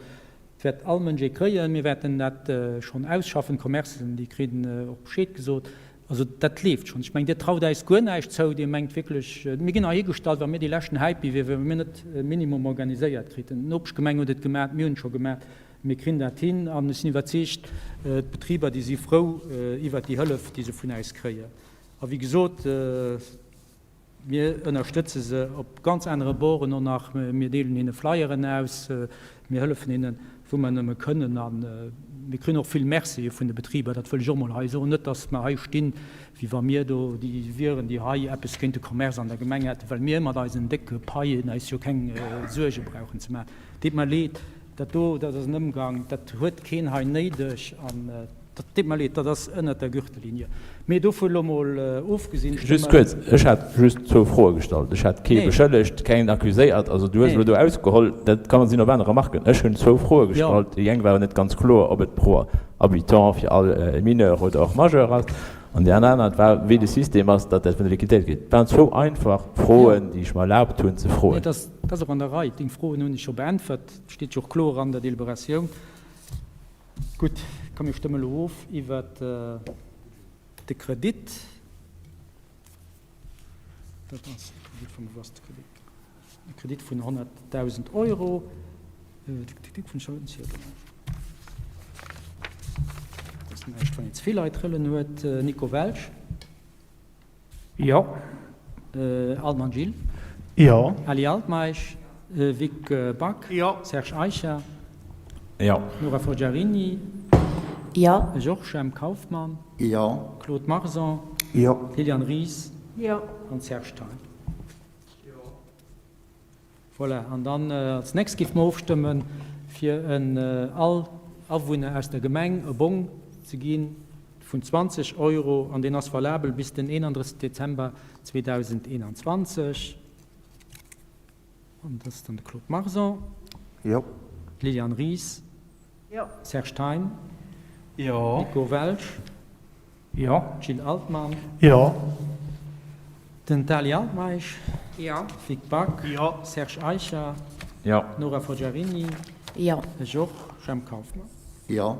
Et wäert all Mënsch ee kréien. Mir wäerten dat schonn ausschaffen. D'Commercen, déi kritt och Bescheed gesot. Also dat leeft schonn. Ech mengen, Dir traut äis guer näischt zou. Dir mengt wierklech, mir ginn heihigestallt, wa mir déi leschten Häipi wier, wa mir net e Minimum organiséiert kriten. D'Nopeschgemeng huet et gemaach, mir hunn et scho gemaach, mir krin dat hin. An ech sinn iwwerzeegt, d'Betriber, déi si frou iwwert déi Hëllef, déi se vun äis kréien. A wéi gesot, Mir ënnerstëtze se op ganz anere Borden och nach. Mir deelen hinne Flyeren aus, mir hëllefen hinnen, wou mer nëmme kënnen. A mir kréien och vill Mercië vun de Betriber, dat wëll ech och mol hei soen. Net, datt mer hei stinn, wéi wa mir do déi wieren, déi hei eppes géint de Commerce an der Gemeng hätten, well mir mat eisen décke Paien eis jo keng Suerge brauchen ze maachen. Deet mer leed, dat do, dat ass en Ëmgang, dat huet keen hei néideg. An Dat deet mer leed, dat ass ënnert der Gürtellinie. Mee dovu elo mol ofgesinn,
stëmme. Just kuerz, ech hat just zwou Froe gestallt. Ech hat kee beschëllegt, keen accuséiert. Also du hues elo do ausgeholl, dat kann sinn op aner Remarken. Ech hunn zwou Froe gestallt. Déi eng war net ganz kloer, ob et pro Habitant fir all Mineur oder och Majeur ass. An déi aner war, wéi de System ass, datt dat vun der Liquiditéit geet. Et waren zwou einfach Froen, déi ech mer erlaabt hunn ze froen.
Nee, dat ass och an der Rei. Deng Froen hunn ech scho beäntwert. Steet jo och kloer an der Deliberatioun. Gutt, komm mir stëmme elo of iwwert de Kredit. Dat ass de Kredit vum, wou ass de Kredit? De Kredit vun 100.000 Euro vun Charlotte. Dat ass näischt, wann een ze vill Leit trëllen huet. Nico Welsch.
Jo.
Altmann Gilles.
Jo.
Ali Altmeisch. Vic Back.
Jo.
Serge Eicher.
Jo.
Nora Forgiarini.
Jo.
Georges M. Kauffmann.
Jo.
Claude Marson.
Jo.
Liliane Ries.
Jo.
An Serge Thein.
Jo.
Voilà, an dann als nächst géife mer ofstëmmen, fir en all Awunner aus der Gemeng e Bong ze gi vun 20 Euro, an deen ass valabel bis den 31 Dezember 2021. An dat ass dann de Claude Marson.
Jo.
D'Liliane Ries.
Jo.
Serge Thein.
Jo.
Nico Welsch.
Jo.
Gilles Altmann.
Jo.
Den Tali Altmeisch.
Jo.
Vic Back.
Jo.
Serge Eicher.
Jo.
Nora Forgiarini.
Jo.
Ech och. Jemp Kauffmann.
Jo.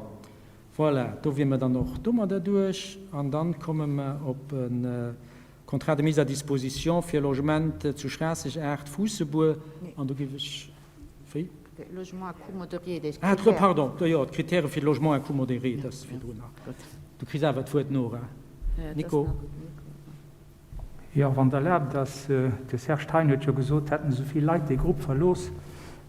Voilà, do wier mer dann och domadder duerch. An dann komme mer op e Contrat de mise à disposition fir Logement zu Schraasseg 8, Fuussebuer. An do géif ech, wéi?
Logement à coût modéré, déi
Ah, Critèren. Pardon, jo, d'Kritäre fir de Logement à coût modéré, dat ass virdrun nach. Du kriss awer d'Wuert, Nora. Nico.
Jo, wann Der erlaabt, ass, de Serge Thein huet jo gesot, hätten esou vill Leit dee Grupp verlooss.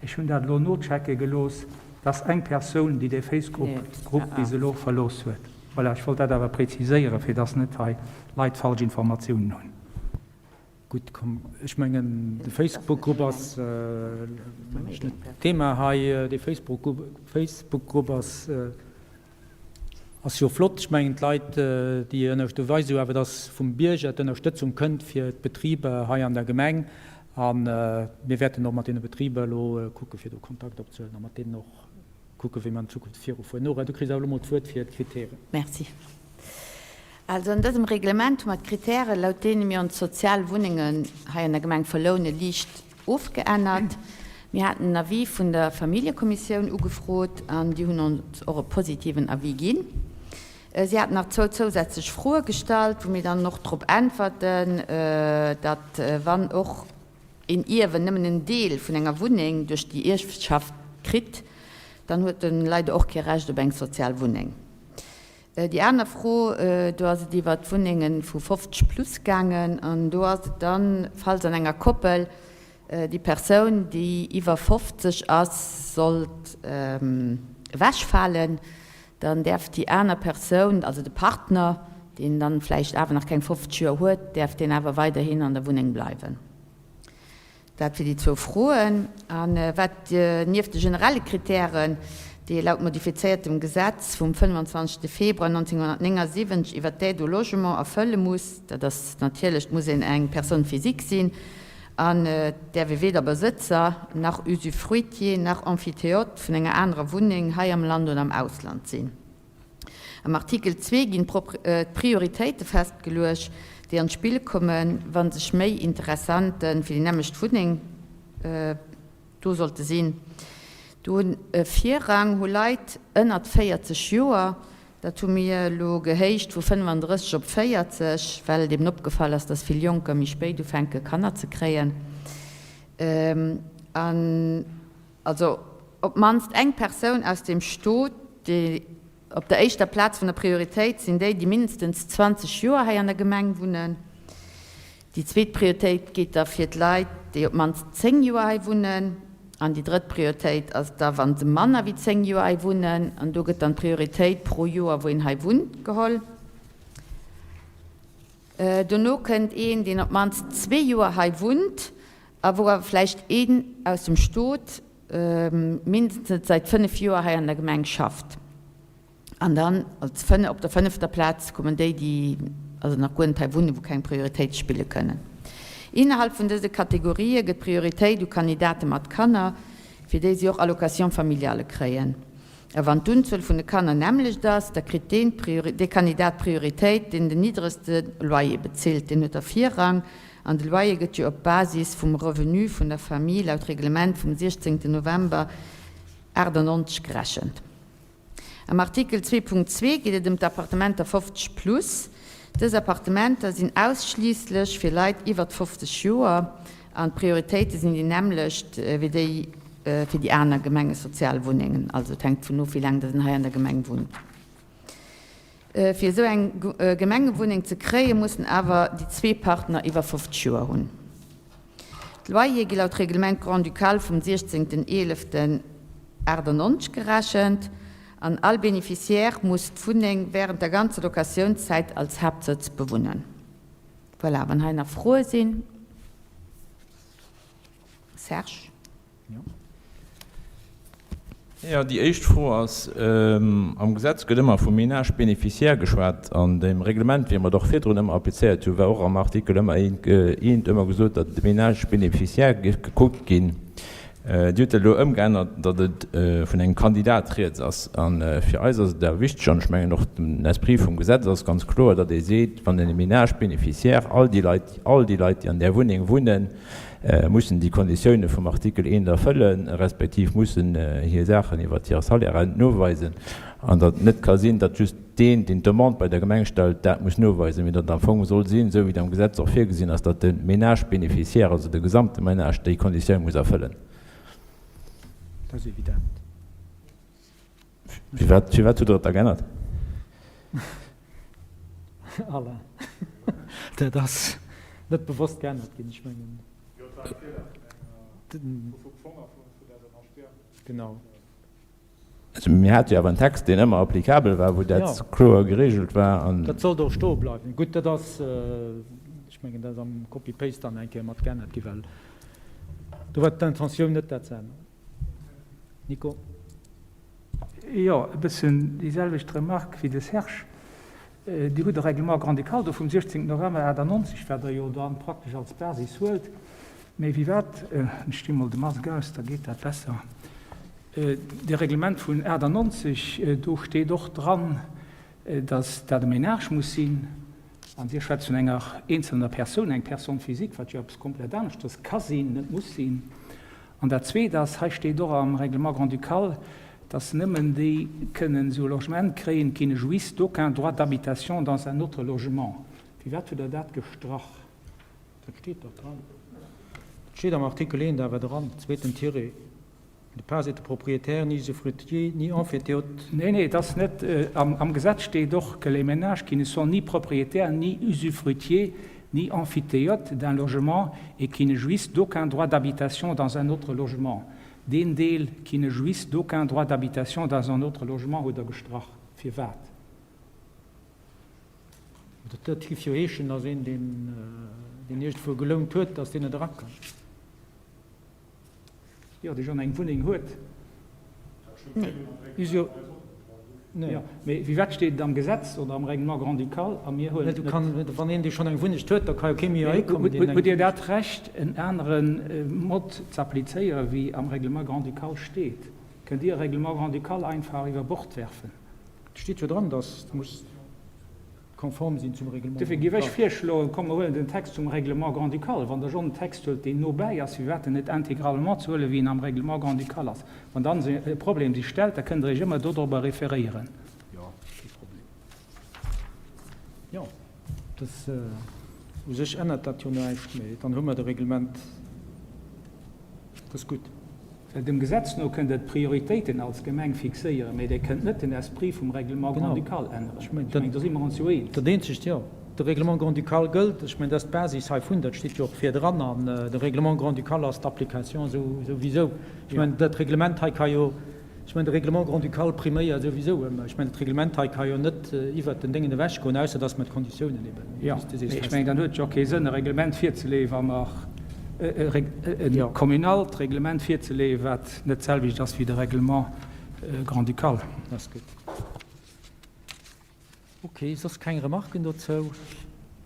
Ech hunn dat elo nochecke gelooss, et ass eng Persoun, déi dee Facebook-Grupp bis elo verlooss huet. Voilà, ech wollt dat awer präziséieren, fir dass net hei Leit falsch Informatiounen hunn.
Gutt, komm, ech mengen, de Facebook-Grupp ass, mengen ech, net d'Thema hei. Dee Facebook-Grupp ass, ass jo flott. Ech mengen, d'Leit, déi ënner, do weist jo awer, dass vum Bierger d'Ënnerstëtzung kënnt fir d'Betriber hei an der Gemeng. A mir wäerten och mat deene Betriber elo kucke fir do Kontakt opzehuelen a mat deenen och kucke wéi mer an Zukunft virufueren. Nora, du kriss awer elo mol d'Wuert fir d'Kritären.
Merci. Also an dësem Reglement hu mer d'Kritären, laut deene mir ons sozial Wunnengen hei an der Gemeng verloune, liicht ofgeännert. Mir haten en Avis vun der Familljekommissioun ugefrot an déi hunn ons och e positiven Avis ginn. Si haten nach zwou zousätzlech Froe gestallt, wou mir dann och drop äntwerten, datt wann och een Ierwen nëmmen en Deel vun enger Wunneng duerch déi Ierfschaft kritt, dann huet en leider och kee Recht op eng sozial Wunneng. Déi aner Fro, do ass et iwwert d'Wunnenge vu 50 plus gaangen an do ass et dann, falls an enger Koppel déi Persoun, déi iwwer 50 ass, sollt ewechfalen, dann däerf déi aner Persoun, also de Partner, deen dann vläicht awer nach keng 50 Joer huet, däerf deen awer weiderhin an der Wunneng bleiwen. Dat fir déi zwou Froen. A wat nieft de generelle Kritären, déi ee laut modifizéiertem Gesetz vum 25. Februar 1979 iwwert d'Aide au logement erfëlle muss, dat ass natierlech, et muss een eng Personne physique sinn an et däerf ee weder Besëtzer nach Usufruitier nach Emphytéote vun enger anerer Wunneng hei am Land oder am Ausland sinn. Am Artikel zwee ginn d'Prioritéite festgeluecht, déi an d'Spill kommen, wa sech méi Interessente fir déi nämmlecht Wunneng do sollte sinn. Do hunn e Virrang hu Leit ënnert 40 Joer, dat hu mir elo gehéicht vu 35 op 40, well et eben opgefall ass, dass vill Jonker méi spéit ufänke Kanner ze kréien. An Also op d'mannst eng Persoun aus dem Stot, déi op der éischter Plaz vun der Prioritéit sinn déi, déi mindestens 20 Joer hei an der Gemeng wunnen. Déi zweet Prioritéit geet da fir d'Leit, déi op d'mannst 10 Joer hei wunnen. An déi drëtt Prioritéit ass da, wa se manner wéi 10 Joer hei wunnen. An do gëtt dann d'Prioritéit pro Joer, wou een hei wunnt, geholl. Dono kënnt een, deen op d'mannst zwee Joer hei wunnt a wou awer vläicht een aus dem Stot mindestens säit 5 Joer hei an der Gemeng schafft. An dann als op der fënnefter Plaz kommen déi, déi also nach guer net hei wunnen, wou keng Prioritéit spille kënnen. Innerhalb vun dëse Kategorië gëtt Prioritéit u Kandidate mat Kanner, fir déi si och Allocation familiale kréien. A wann d'Unzuel vun de Kanner nämmlecht ass, da kritt deen dee Kandidat Prioritéit, deen den niddregste Loyer bezilt. Deen huet da Virrang. An de Loyer gëtt jo op Basis vum Revenu vun der Famille laut Reglement vum 16 November 98 gerechent. Am Artikel 2.2 geet et ëm d'Appartementer 50 plus. Dës Appartementer sinn ausschliisslech fir Leit iwwert 50 Joer an d'Prioritéite sinn déi nämmlecht wéi déi fir déi aner gemengesozial Wunnengen. Also et hänkt vun of, wéi laang datt een hei an der Gemeng wunnt. Fir esou eng Gemengewunneng ze kréien, mussen awer déi zwee Partner iwwer 50 Joer hunn. D'Loyere gi laut Reglement grand-ducal vum 16.11.98 gerechent an all Bénéficiaire muss d'Wunneng wärend der ganzer Locatiounszäit als Haaptsëtz bewunnen. Voilà, wann hei nach Froe sinn. Serge.
Jo. Jo, déi éischt Fro ass, Am Gesetz gëtt ëmmer vum Ménage bénéficiaire geschwat. An dem Reglement, wéi mer et och virdrun ëmmer applizéiert hunn, war och am Artikel ëmmer eent ëmmer gesot, datt de Ménage bénéficiaire géif gekuckt ginn. Dir hutt dat elo ëmgeännert, datt et vun engem Kandidat rieds ass. A fir eis ass et awer wichteg, an ech mengen och den Esprit vum Gesetz ass ganz kloer, datt ee seet, wann en Ménage bénéficiaire, all déi Leit, all déi Leit, déi an där Wunneng wunnen, mussen déi Konditioune vum Artikel 1 erfëllen, respektiv mussen hir Saachen iwwert hire Salaire noweisen, an datt et net ka sinn, datt just deen, deen d'Demande bei der Gemeng stellt, dat muss noweisen, mee datt et am Fong soll sinn, esou wéi et am Gesetz och virgesinn ass, datt de Ménage bénéficiaire, also de gesamte Ménage, déi Konditioun muss erfëllen.
Dat ass evident.
Firwat, firwat hutt Der et da geännert?
Alain, Dat ass net bewosst geännert ginn. Ech mengen.
Jo, et war e Feeler vun enger, vum Fong a vun der SNHBM.
Genau.
Also mir hate jo awer en Text, deen ëmmer applicabel war, wou dat kloer geregelt war an.
Dat sollt och stoe bleiwen. Gutt, dat ass, ech mengen, dat ass am Copy-Paste dann eng Kéier mat geännert gi well do war d'Intentioun net dat ze änneren. Nico.
Jo, e bëssen déi selwecht Remarque wéi de Serge. Dir hutt e Règlement grand-ducal do vum 16 November 98, wat Der jo dann praktesch als Basis huelt. Mee wéi wat, ech di mol de Mask aus, da geet dat besser, dee Reglement vun 98, do steet och dran, dass dat e Ménage muss sinn, an Dir schwätzt vun enger eenzelner Persoun, eng Personne physique, wat jo eppes komplett aneschters ka sinn, net muss sinn. An dat Zweet ass, hei steet och am Règlement grand-ducal, dass nëmmen déi kënnen esou e Logement kréien, qui ne jouissent d'aucun droit d'habitation dans un autre logement. Firwat hutt Der dat gestrach?
Dat steet dach dran. Dat steet am Artikel 1 awer dran, zweeten Tiret, Ne pas être propriétaire ni usufruitier ni emphytéote.
Nee, nee, et ass net. Am Gesetz steet och que les ménages qui ne sont ni propriétaires ni usufruitiers ni emphytéotes d'un logement et qui ne jouissent d'aucun droit d'habitation dans un autre logement. Deen Deel qui ne jouissent d'aucun droit d'habitation dans un autre logement hutt Der gestrach. Firwat?
Dat géif jo heeschen, dass een, deen iergendwou gelount huet, dass deen net erakënnt.
Jo, dee schonn eng Wunneng huet. Jo, mee wéi wat steet et am Gesetz oder am Règlement grand-ducal? A mir huelen et
net. Wann een, dee schonn eng Wunnecht huet, da ka jo kee méi heikommen,
deen eng. Hutt Dir dat Recht, en anere Mode z'applizéieren, wéi am Règlement grand-ducal steet? Kënnt Dir e Règlement grand-ducal einfach iwwer Bord werfen?
Et steet jo dran, dass muss. Konform sinn zum Règlement
Dofir géif ech virschloen, komm mer huelen den Text vum Règlement grand-ducal. Wann Der schonn en Text huelt, deen no bäi ass, firwat en net intégralement ze huelen, wéi en am Règlement grand-ducal ass? Wann dann e Problem sech stellt, da kënnt Der Iech ëmmer dodrobber referéieren.
Jo, kee Problem. Jo, dat, u sech ännert dat jo näischt méi. Dann hu mer de Reglement. Dat ass gutt.
Well dem Gesetz no kënnt Der d'Prioritéiten als Gemeng fixéieren, mä Der kënnt net den Esprit vum Règlement grand-ducal änneren. Ech mengen, do si mer ons jo eens.
Dat eenzegt, jo, de Règlement grand-ducal gëllt. Ech mengen, dat ass d'Basis heivun, dat steet jo och virdran. An de Règlement grand-ducal ass d'Application souwisou. Ech mengen, dat Reglement hei ka jo, ech mengen, de Règlement grand-ducal priméiert souwisou ëmmer. Ech mengen, dat Reglement hei ka jo net iwwert den Déngen ewechgoen, ausser dass mer d'Konditiounen eben,
wéi s de sees, Ech mengen, dann huet et jo och kee Sënn, e Reglement virzeleeën, wa mer e communalt Reglement virzeleeën, wat net d'selwecht ass wéi de Règlement grand-ducal.
Dat ass gutt. Ok, soss keng Remarken dozou?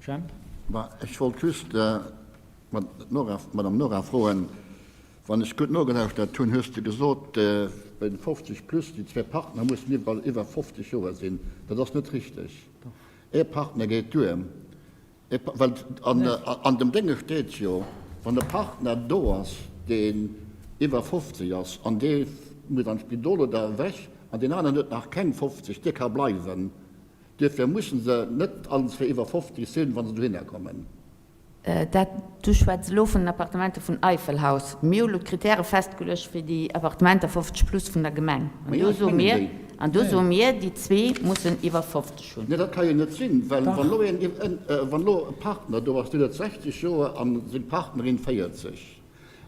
Jemp?
Bah, ech wollt just d'Madame Nora froen, Wann ech gutt nogelauschtert hunn, hues de gesot, bei den 50 plus, déi zwee Partner mussen iwwerall iwwer 50 Joer sinn. Dat ass net richteg. Ee Partner geet duer. Well an dem Dénge steet jo, wann e Partner do ass, deen iwwer 50 ass an dee muss an d'Spidol oder ewech an deen aneren huet nach keng 50, dee ka bleiwen. Duerfir musse se net allen zwee iwwer 50 sinn, wa se dohinner kommen.
Dat, du schwätz elo vun den Appartementer vun Eifelhaus. Mir hu lo d'Kritäre festgeluecht fir déi Appartementer 50 plus vun der Gemeng. An do soe mir, an do soe mir, déi zwee mussen iwwer 50 hunn.
Nee, dat ka jo net sinn, well wann elo een, wann elo e Partner do ass, deen huet 60 Joer a seng Partnerin 40,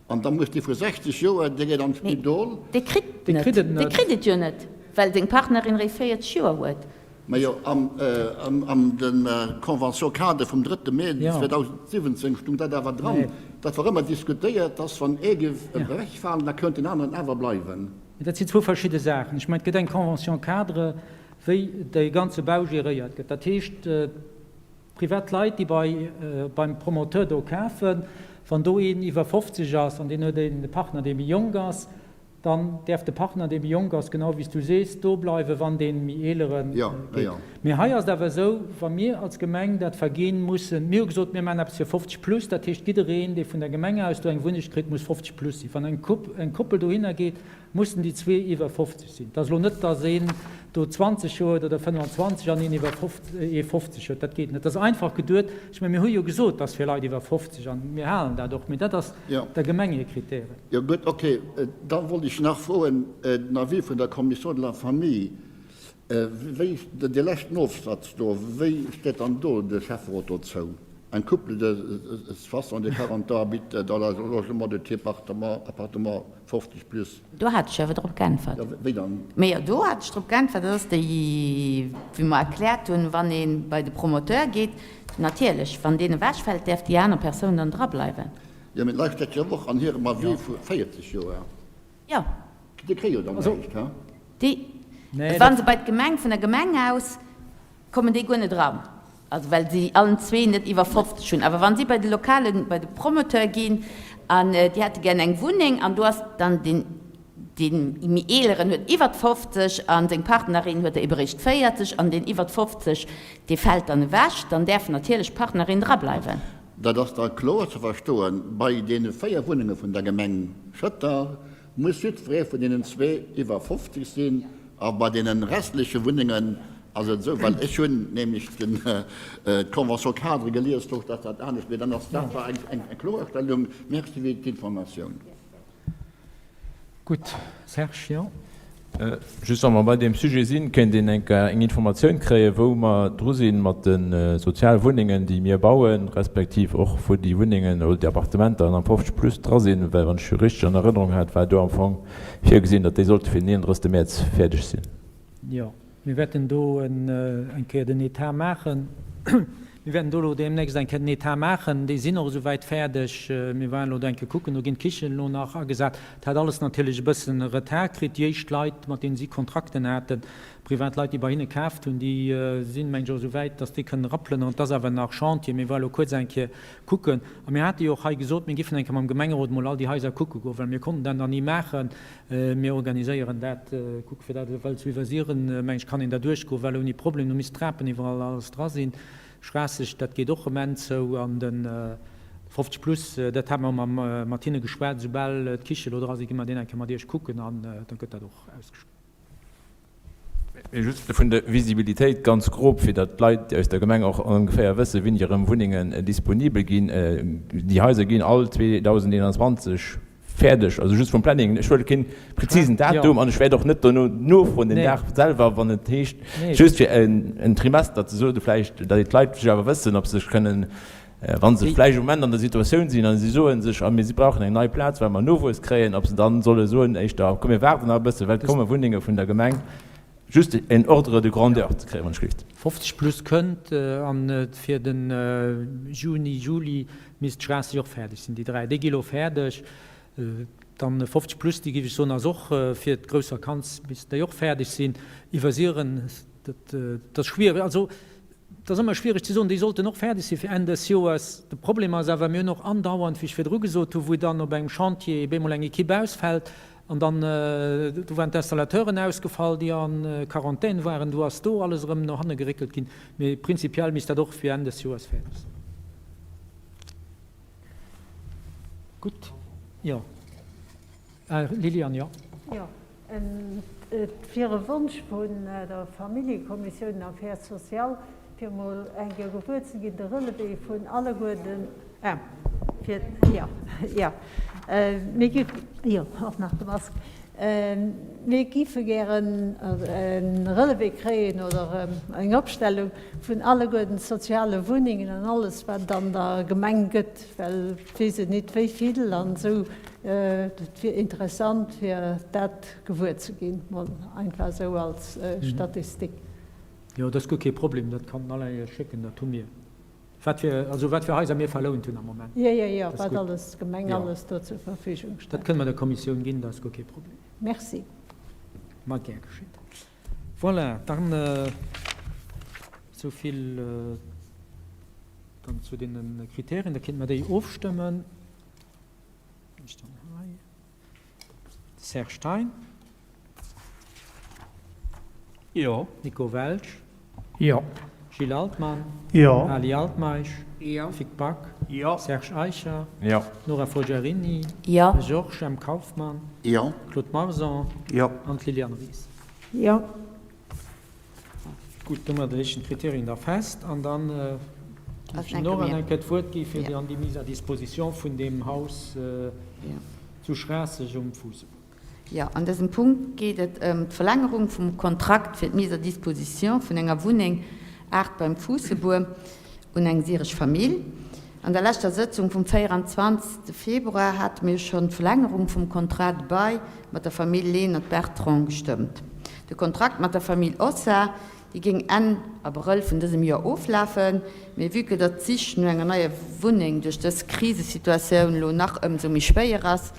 an da muss dee vu 60 Joer, dee geet an d'Spidol.
Dee kritt et net, dee kritt et jo net, well seng Partnerin réischt 40 Joer huet.
Majo, an der Convention cadre vum drëtte Mee 2017 stung dat awer dran. Dat war ëmmer diskutéiert, dass wann ee géif ewechfalen, da kënnt deen aneren awer bleiwen.
Mee dat sinn zwou verschidde Saachen. Ech mengen, et gëtt eng Convention cadre, wéi dee ganze Bau geréiert gëtt. Dat heescht, privat Leit, déi bei, beim Promoteur do kafen, wann do een iwwer 50 ass an deen huet een Partner, dee méi jonk ass, Dann däerf de Partner, dee méi jonk ass, genau wéi s du sees, do bleiwen, wann dee méi eelere geet. Mee hei ass et awer esou, wa mir als Gemeng dat verginn mussen, mir hu gesot, mir maachen eppes fir 50 plus, dat heescht jiddereen, dee vun der Gemeng aus do eng Wunneg kritt, muss 50 plus sinn. Wann eng Koppel dohinner geet, mussen déi zwee iwwer 50 sinn. Et ass elo net, datt een do 20 huet oder 25 an een iwwer ee 50 huet. Dat geet net. Dat ass einfach geduet. Ech mengen, mir hu jo gesot, dass fir Leit iwwer 50, an mir halen dat och, mee dat ass der Gemeng hir Kritären.
Jo gutt, okay. Da wollt ech nach froen, den Avis vun der Commission de la Famille, wéi, dee leschten Ofsatz do, wéi steet dann do de Schäfferot dozou? Un couple de 60 et 40 ans habite dans un logement de type appartement, appartement 50 plus.
Do hat ech awer drop geäntwert.
Jo, wéi dann?
Mee jo, do hat ech drop geäntwert. Dat ass déi, wéi mer erkläert hunn, wann ee bei de Promoteur geet, natierlech, wann deen ewechfält, däerf déi aner Persoun dann drableiwen.
Jo, mee d'Leit steet jo och an hirem Avis vu 40 Joer.
Jo.
Déi kréie jo dann näischt, he?
Déi, wa se bei d'Gemeng, vun der Gemeng aus, kommen déi guer net eran, also well si allen zwee net iwwer 50 hunn. Awer wa si bei de Lokalen, bei de Promoteur ginn an déi hätte gär eng Wunneng an do ass dann deen, dee méi eeleren huet iwwert 50 a seng Partnerin huet der ebe réischt 40 an deen iwwert 50, dee fält dann ewech, dann däerf natierlech d'Partnerin drableiwen.
Dat ass da kloer ze verstoen, bei deene 4 Wunnenge vun der Gemeng Schëtter muss jiddweree vun deenen zwee iwwer 50 sinn a bei deene restleche Wunnengen ass et esou, well ech hunn nämlech d'Convention cadre gelies, do ass dat anescht, mee dann ass dat war eng Kloerstellung. Merci fir d'Informatioun.
Gutt, Serge, jo.
Just wa mer bei deem Sujet sinn, kéint een eng Kéier eng Informatioun kréien, wou mer dru si mat de Sozialwunnengen, déi mir bauen, respektiv och wou déi Wunnengen oder déi Appartementer am 50 plus dra sinn? Well wann ech richteg an Erënnerung hat, war do am Fong virgesinn, datt déi sollte fir den 31. Mäerz fäerdeg sinn.
Jo. Mir wäerten do eng Kéier den Etat maachen. Mir wäerten do elo deemnächst eng Kéier den Etat maachen. Déi sinn och esouwäit fäerdeg. Mir waren elo do eng Kéier kucken. Do ginn d'Kichen elo nach agesat. Dat hat alles natierlech e bëssen Retard kritt. Déi éischt Leit, mat deene si Kontrakten haten, privat Leit, déi bei hinne kaaft hunn, déi sinn, meng ech, och esouwäit, datt déi kënnen eraplënneren. Et ass awer nach Chantier. Mir waren elo kuerz eng Kéier kucken. A mir hate jo och hei gesot, mir giffen eng Kéier mam Gemengerot emol all déi Haiser kucke goen, well mir konnten dat nach ni maachen. Mir organiséieren dat, kucke fir dat ewell ze iwwersieren. Meng ech kann een da duerchgoen, well ouni Problem. Do misst d'Trapen iwwerall alles dra sinn. Schraasseg, dat geet och erëm Enn zou. An de 50 plus, dat hate mer mat hinne geschwat, esoubal d'Kiche elo dra sinn, gi mer deen eng Kéier mat Iech kucken an da gëtt dat och ausgeschafft.
Mee just vun der Visibilitéit ganz grob, fir datt d'Leit aus der Gemeng och ongeféier wëssen, wéini erëm Wunnengen disponibel ginn. Déi Haiser ginn all 2021 fäerdeg, also just vum Planning. Ech wëll keen prezisen Datum an ech wäert och net dono nofroen den Dag selwer, wann et heescht, just fir en Trimester ze soen vläicht, datt d'Leit sech awer wëssen, ob se sech kënnen Wa se vläicht am Moment an der Situatioun sinn a si soe sech, a mir brauchen eng nei Plaz, well mer Nowuess kréien, ob se dann solle soen éischter, komm mir waarden nach e bësse well et komme Wunnenge vun der Gemeng, just en Ordre de grandeur ze kréien, wann ech gelift.
50 plus kënnt an fir de Juni, Juli misst d'Schraasseg och fäerdeg sinn. Déi 3, déi gi lo fäerdeg. Dann 50 plus, déi géif ech soen, ass och fir d'grouss Vakanz missten déi och fäerdeg sinn. Iwwersieren, dat ass schwiereg. Also Et ass ëmmer schwiereg ze soen. Déi sollten och fäerdeg si fir Enn des Joers. De Problem ass awer, mir hunn och andauernd, wéi ech virdru gesot hunn, wou dann op engem Chantier ebe emol eng Equipe ausfält an dann, do waren d'Installateuren ausgefall, déi a Quarantän waren, do ass do alles erëm no hanne geréckelt ginn. Mee prinzipiell misst dat och fir Enn des Joers fäerdeg sinn. Gutt, jo. Liliane, jo.
Jo, et wier e Wonsch vun der Familljekommissioun Affaires sociales, fir emol eng Kéier gewuer ze ginn, de Relevé vun alleguer den, ah, fir, jo, jo, mir gi, jo, och nach de Mask, mir géife gären e Relevé kréien oder eng Opstellung vun alleguer den soziale Wunnengen an alles, wat et an der Gemeng gëtt. Well et weess een nit wéi vill an esou. Et wier interessant fir dat gewuer ze ginn, mol einfach esou als Statistik.
Jo, dat ass guer kee Problem, dat kann den Alain Iech schécken, dat hu mir. Wat fir, also wat fir Haiser mir verlount hunn am Moment.
Jo, jo, jo, wat alles d'Gemeng alles do zur Verfügung
stellt. Dat kënne mer der Kommissioun ginn, dat ass guer kee Problem.
Merci.
Ma gär geschitt. Voilà, dann esou vill dann zu deene Kriterien. Da kéinte mer déi ofstëmmen. Serge Thein.
Jo.
Nico Welsch.
Jo.
Gilles Altmann.
Jo.
Ali Altmeisch.
Jo.
Vic Back.
Jo.
Serge Eicher.
Jo.
Nora Forgiarini.
Jo.
Georges M. Kauffmann.
Jo.
Claude Marson.
Jo.
An d'Liliane Ries.
Jo.
Gutt, domadder leechen d'Kriterien da fest an dann géif ech dem Nora nach eng Kéier d'Wuert gi fir dann déi Mise à disposition vun deem Haus zu Schraasseg um Fuussebur.
Jo, an dësem Punkt geet et ëm d'Verlängerung vum Kontrakt fir d'Mise à disposition vun enger Wunneng 8 beim Fuussebur un eng syresch Famill. An der leschter Sëtzung vum 24. Februar hate mir schonn d'Verlängerung vum Contrat de bail mat der Famill Lehnert-Bertrand gestëmmt. De Kontrakt mat der Famill Ossa, dee géing Enn Abrëll vun dësem Joer oflafen, mee vue que datt d'Sich no enger neier Wunneng duerch dës Krisesituatioun elo nach ëmsou méi schwéier ass,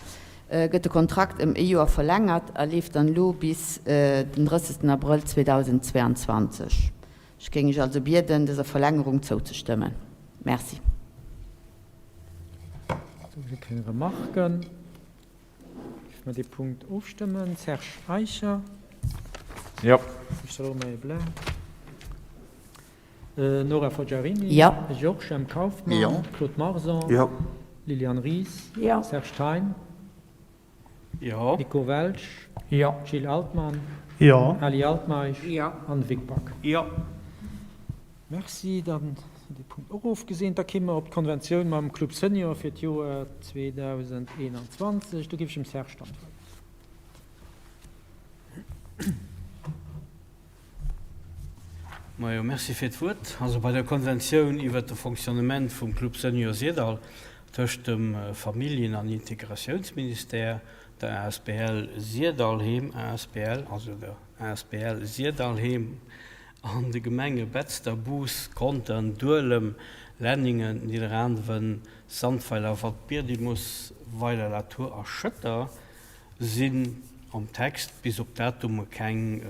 gëtt de Kontrakt ëm ee Joer verlängert a leeft dann elo bis den 30. Abrëll 2022. Ech géing Iech also bieden, dëser Verlängerung zouzestëmmen. Merci.
Do si keng Remarken. Géife mer dee Punkt ofstëmmen. Serge Eicher.
Jo.
Michel Romain-Blanc. Nora Forgiarini.
Jo.
Georges M. Kauffmann.
Jo.
Claude Marson.
Jo.
Liliane Ries.
Jo.
Serge Thein.
Jo.
Nico Welsch.
Jo.
Gilles Altmann.
Jo.
Ali Altmeisch.
Jo.
An Vic Back.
Jo.
Merci, dann ass dee Punkt och ofgeseent. Da kéime mer op d'Konventioun mam Club Senior fir d'Joer 2021. Do géif ech dem Serge dann d'Wuert ginn.
Majo, merci fir d'Wuert. Also bei der Konventioun iwwert de Fonctionnement vum Club Senior Syrdall tëscht dem Familljen an Integratiounsministère, der asbl Syrdallheem asbl, also der asbl Syrdallheem an de Gemenge Betzder, Bous, Contern, Duelem, Lenningen, Nidderaanwen, Sandweiler, Waldbirdimus, Weiler-la-Tour a Schëtter sinn am Text bis op Datume keng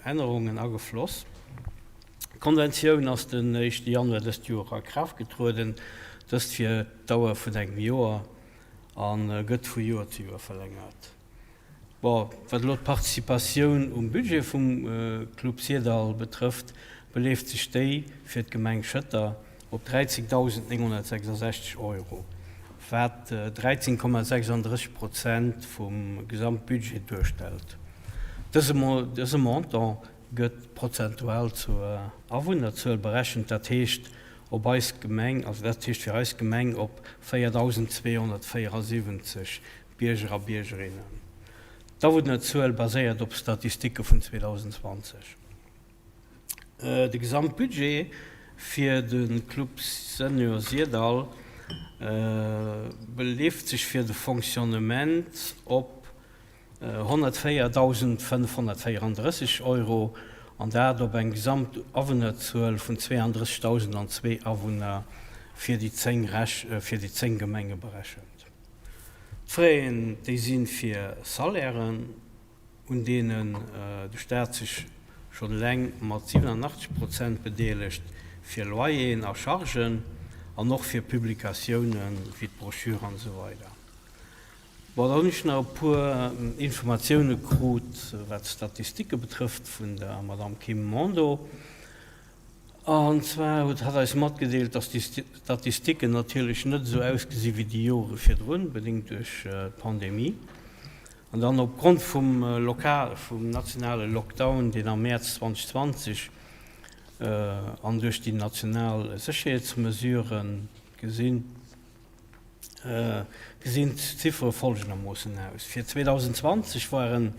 Ännerungen agefloss. D'Konventioun ass den éischte Januar dëst Joer a Kraaft getrueden, dëst fir d'Dauer vun engem Joer a gëtt vu Joer zu Joer verlängert. Bon, wat elo d'Participatioun um Budget vum Club Syrdall betrëfft, beleeft sech déi fir d'Gemeng Schëtter op 13.966 Euro, wat 13,36 Prozent vum Gesamtbudget duerstellt. Dëse Montant gëtt prozentual zur Awunnerzuel berechent, dat heescht op eis Gemeng, also dat heescht fir eis Gemeng op 4.274 Bierger a Biergerinnen. D'Awunnerzuel baséiert op Statistike vun 2020. De Gesamtbudget fir de Club Senior Syrdall beleeft sech fir de Fonctionnement op 104.534 Euro, an dat op eng Gesamtawunnerzuel vun 32.002 Awunner fir déi 10 Gemenge berechent. D'Fraisen, déi si fir Salairen. un deenen de Staat sech schonn eleng mat 87 Prozent bedeelegt, fir Loyeren a Chargen an och fir Publikatiounen wéi d'Broschür an esou weider. Bon, da hunn ech nach e puer Informatioune krut, wat d'Statistike betrëfft, vun der Madame Kim Mondo. An zwar huet hatt eis matgedeelt, dass déi Statistiken natierlech net esou ausgesi wéi déi Jore virdrun, bedéngt duerch d'Pandemie. An dann opgrond vum lokal, vum nationale Lockdown, deen am Mäerz 2020 an duerch déi national Sécherheetsmesurë gesinn, gesinn d'Ziffere folgendermoossen aus, Fir 2020 waren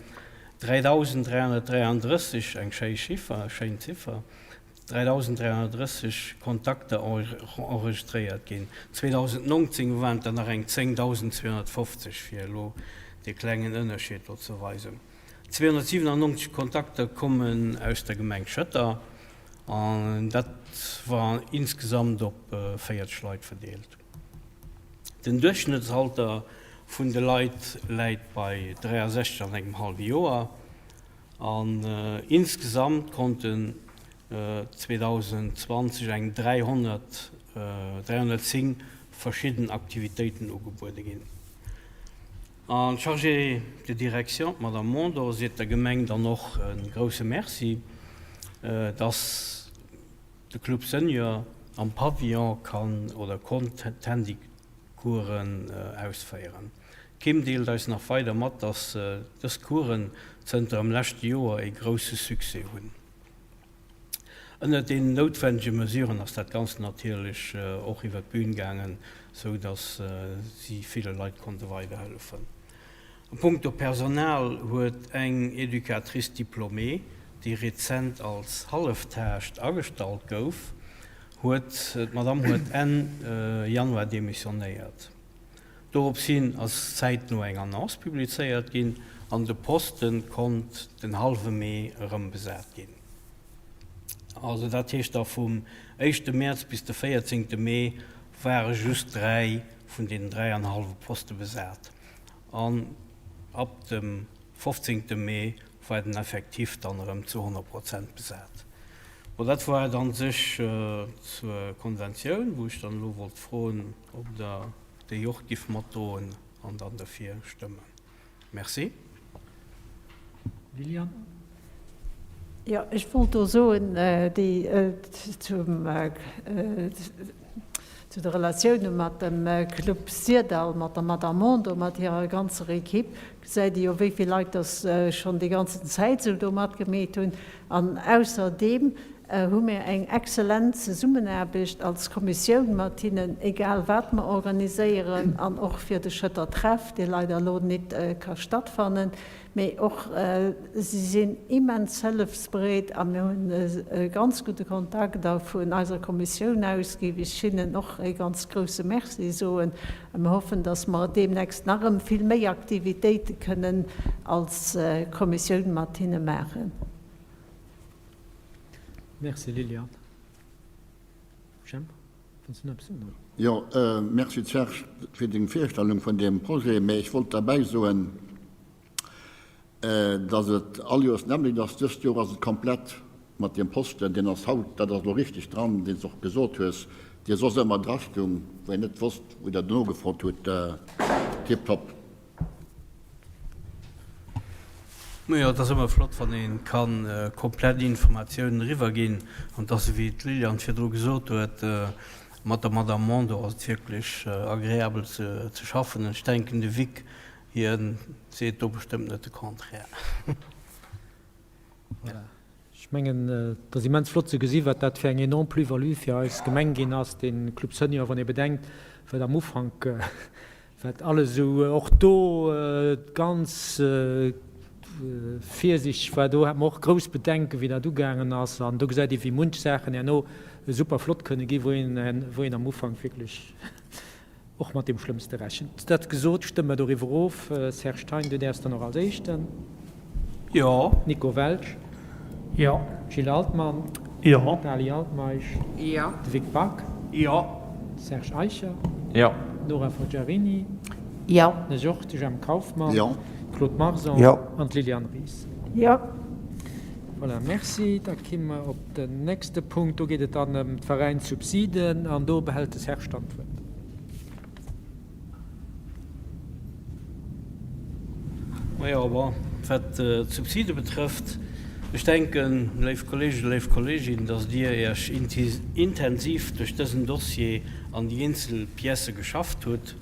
3.333, eng schéi Chiffer, schéin Ziffer, 3.330 Kontakter enregistréiert ginn. 2019 waren et der nach eng 10.250, fir elo dee klengen Ënnerscheed do ze weisen. 297 Kontakter kommen aus der Gemeng Schëtter. An dat war insgesamt op 40 Leit verdeelt. Den Duerchschnëttsalter vun de Leit läit bei 63 an engem hallwe Joer. An insgesamt konnten 2020 eng 300, 310 verschidden Aktivitéiten ugebuede ginn. An d'Chargée de direction, d'Madame Mondor, seet der Gemeng dann och e grousse Merci, dass de Club Senior am Pavillon kann oder konnt d'Handycoursen ausféieren. D'Kim deelt eis nach weider mat, dass dës Coursen zënter em leschte Joer ee grousse Succès hunn. Ënnert deenen noutwennege Mesuren ass dat Ganzt natierlech och iwwer d'Bün gaangen, sou datt si ville Leit konnte weiderhëllefen. A punkto Personal huet eng Educatrice diplômée, déi rezent als Halleftaascht agestallt gouf, huet d'Madame huet Enn Januar demissionéiert. Dorops hin ass zäitno eng Annonce publizéiert ginn an de Poste konnt den hallwe Mee erëm besat ginn. Also dat heescht da vum éischte Mäerz bis de véierzéngte Mee ware just 3 vun deenen 3 an e hallwe Poste besat an ab dem fofzéngte Mee war den Effectif dann erëm zu 100 Prozent besat. Bon, dat war et an sech zur Konventioun, wou ech dann elo wollt froen, ob Der déi och giff matdroen an dann derfir stëmmen. Merci.
Liliane.
Jo, ech wollt do soen, déi zum, zu de Relatioune mat dem Club Syrdall, mat der Madame Mondor, mat hirer ganzer Equipe, gesäit ee jo, wéi vill Leit dass schonn déi ganzen Zäit esou do matgemeet hunn. An ausserdeem hu mir eng exzellent Zesummenaarbecht als Kommissioun mat hinnen, egal wat mer organiséieren, an och fir de Schëtter Treff, dee leider elo nit ka stattfannen, mee och si sinn immens hëllefsbereet a mir hunn e ganz gudde Kontakt a vun eiser Kommissioun aus géif ech hinnen och e ganz grouse Merci soen a mir hoffen, dass mer deemnächst nach erëm vill méi Aktivitéite kënnen als Kommissioun mat hinne maachen.
Merci Liliane. Jemp, wëlls du nach eppes soen?
Jo, merci Serge fir deng Virstellung vun deem Projet, mä ech wollt derbäi soen, dass et all Joers d'nämmlecht ass. Dëst Joer ass et komplett mat deem Posten, deen ass haut, dat ass elo richteg dran, deen s de och gesot hues, dee soss ëmmer drastung, wou een net wosst, wou Der nogefrot hutt. Tiptop.
Majo, et ass ëmmer flott, wann ee ka komplett Informatiounen eriwwerginn. An et ass, ewéi d'Liliane virdru gesot huet, mat der Madame Mondor ass et wierklech agreabel ze schaffen. An ech denken, de Vic, hie seet do bestëmmt net de Contraire.
Voilà. Ech mengen, et ass immens flott ze gesi wat dat fir eng enorm Plus-value fir eis Gemeng ginn ass, dee Club Senior, wann ee bedenkt, wat am Ufank, wat alles esou och do ganz virsiichteg war. Do hate mer och grouss Bedenken, wéi dat ugaangen ass. An do gesäit ee wéi munch Saachen herno super flott kënne ginn, wou een, wou een am Ufank wierklech Och mat deem Schlëmmste rechent. Dat gesot, stëmme mer doriwwer of. Serge Thein, du däerfs dann och als Éischten.
Jo.
Nico Welsch.
Jo.
Gilles Altmann.
Jo.
Dali Altmeisch.
Jo.
De Vic Back.
Jo.
Serge Eicher.
Jo.
Nora Forgiarini.
Jo.
De Georges, de Jemp Kauffmann.
Jo.
Claude Marson.
Jo.
An d'Liliane Ries.
Jo.
Voilà, merci. Da ki mer op den nächste Punkt. Do geet et dann ëm d'Veräinssubsiden an do behält de Serge dann d'Wuert.
Majo, bon, wat d'Subside betrëfft, ech denken, léif Kolleegen, léif Kolleeginnen, dass Dir Iech intensiv duerch dësen Dossier an déi eenzel Piècë geschafft hutt.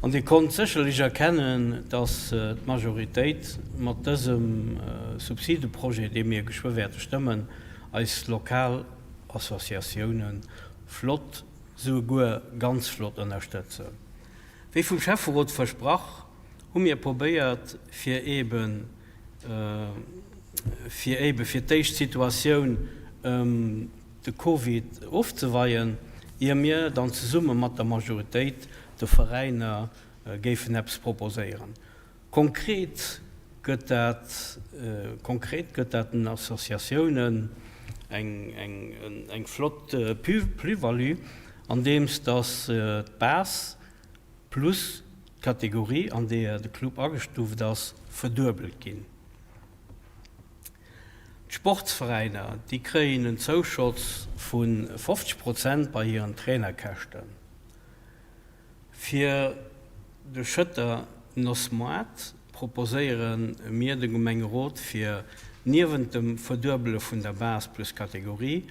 An Dir konnt sécherlech erkennen, dass d'Majoritéit mat dësem Subsideprojet, dee mir geschwë wäerte stëmmen, eis lokal Associatiounen flott, souguer ganz flott ënnerstëtzen. Wéi vum Schäfferot versprach, hu mir probéiert, fir eebe fir eebe fir d'éischt d'Situatioun ëm de Covid ofzeweien, ier mir dann zesumme mat der Majoritéit de Veräiner géifen eppes proposéieren. Konkret gëtt dat, konkret gëtt dat den Associatiounen. Eng flott Plus-value, andeems dass d'Base plus d'Kategorie, an deeër de Club agestuuft ass, verduebelt ginn. D'Sportsveräiner, déi kréien en Zouschotz vu 50 Prozent bei hiren Trainerkäschten. Fir de Schëtter Nossmoart proposéiere mir dem Gemengerot fir niewent dem Verduebele vun der Base plus Kategorie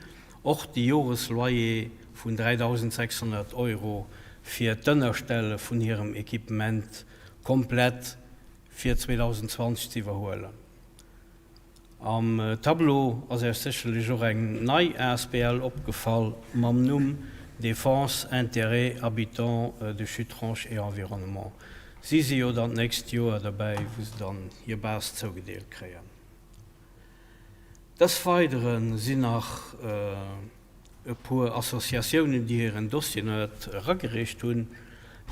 och de Joresloyer vun 3.600 Euro fir d'Ënnerstelle vun hirem Equipement komplett fir 2020 ze iwwerhuelen. Am Tableau ass Äech sécherlech och eng nei asbl opgefall mam Numm Défense Intérêts Habitants de Chutrange et Environnement. Si si jo dann d'nächst Joer derbäi, wou se dann hir Base zougedeelt kréien. Dës Weidere sinn nach. E puer Associatiounen, déi hiren Dossier net eragereecht hunn,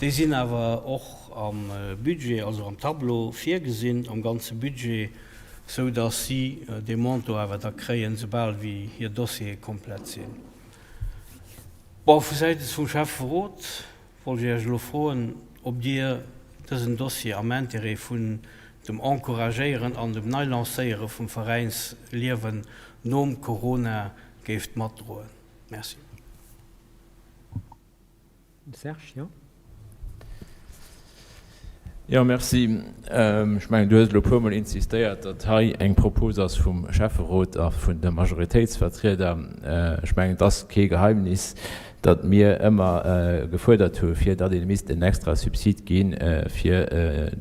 déi sinn awer och am Budget, also am Tableau virgesinn, am ganze Budget, sou datt si dee Montant awer da kréien, soubal wéi hir Dossiere komplett sinn. Bon, vu säitens vum Schäfferot wollt ech Iech elo froen, ob Dir dësen Dossier am Intérêt vun dem Encouragéieren an dem Neilancéiere vum Veräinsliewen nom Corona géift matdroen. Merci.
Serge, jo?
Jo, merci. Ech mengen, du hues elo e puermol insistéiert, datt hei eng Propos ass vum Schäfferot a vun de Majoritéitsvertrieder. Ech mengen, et ass kee Geheimnis, datt mir ëmmer gefuerdert hu fir datt ee misst en extra Subsid gi fir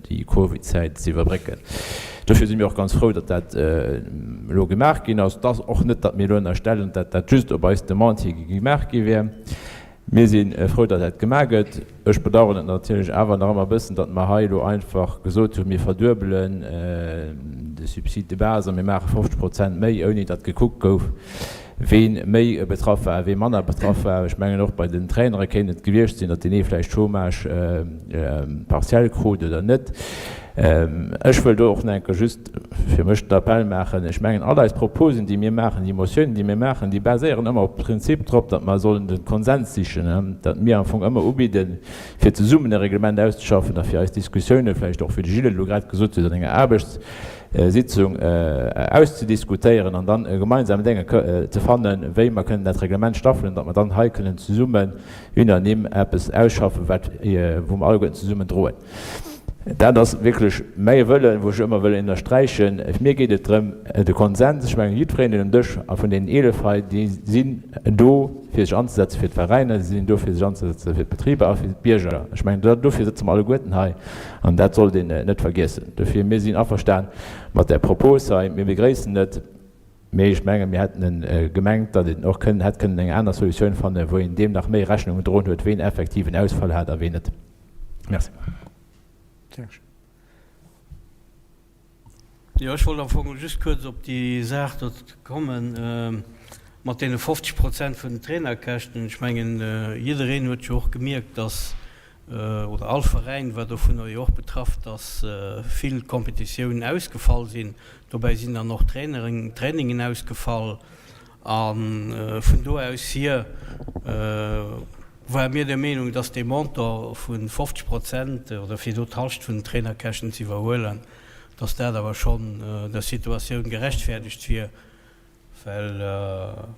déi Covid-Zäit ze iwwerbrécken. Dofir si mir och ganz frou, datt dat elo gemaach ginn ass. Et ass och net, datt mir elo ënnerstellen, datt dat just op eis Demande hi gemaach gi wär. Mir si frou, datt dat gemaach gëtt. Ech bedauern et natierlech awer nach ëmmer e bëssen, datt mer hei elo einfach gesot hunn, mir verduebelen de Subside de base a mir maache 50 Prozent méi, ouni datt gekuckt gouf, wee méi betraff war a wee manner betraff war. Ech mengen, och bei den Trainere kéint et gewiescht sinn, datt deen ee vläicht Chômage partiel krut oder net. Ech wëll do och nach eng Kéier just fir mech den Appell maachen, Ech mengen, all eis Proposen, déi mir maachen, déi Motiounen, déi mir maachen, déi baséieren ëmmer op dem Prinzip drop, datt mer sollen de Konsens sichen, datt mir am Fong ëmmer ubidden, fir zesummen e Reglement auszeschaffen a fir eis Diskussiounen, vläicht och, wéi de Gilles et elo grad gesot huet, an enger Aarbechtssitzung auszediskutéieren an dann e gemeinsame Dénge ze fannen, wéi mer kënnen dat Reglement staffelen, datt mer dann hei kënnen zesummen unanime eppes ausschaffen, wat, wou mer alleguerten zesummen droen. Dat ass wierklech mäi Wëllen, wou ech ëmmer wëll ënnersträichen. Mir geet et drëm, de Konsens, ech mengen, jiddwereen un dem Dësch a vun deenen 11 hei, déi sinn do, fir sech anzesetze fir d'Veräiner, déi sinn do, fir sech anzesetze fir d'Betriber a fir d'Bierger. Ech mengen, dofir sëtze mer alleguerten hei an dat sollt een net vergiessen. Dofir, mir sinn averstan mat där Propos hei, mir begréissen et. Mee ech mengen, mir hätten gemengt, datt een och hätt kënnen eng aner Solutioun fannen, wou een deem nach méi Rechnung gedroen huet, ween effektiv en Ausfall hat a ween net. Merci.
Serge.
Jo, ech wollt am Fong just kuerz op déi Saach do kommen mat deene 50 Prozent vun den Trainerkäschten. Ech mengen, jiddereen huet jo och gemierkt, dass, oder all Veräin war dovunner jo och betraff, dass vill Competitiounen ausgefall sinn. Dobäi sinn dann och Traineren, Trainingen ausgefall. A vun do aus hier ware mir der Meenung, dass dee Montant vu 50 Prozent, oder fir do d'Halscht vun den Trainerkäschten ze iwwerhuelen, dass dat awer schonn der Situatioun gerechtfäerdegt wier, well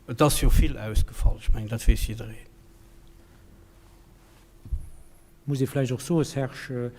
et ass jo vill ausgefall. Ech mengen, dat weess jiddereen.
Muss ee vläicht och soen, Serge,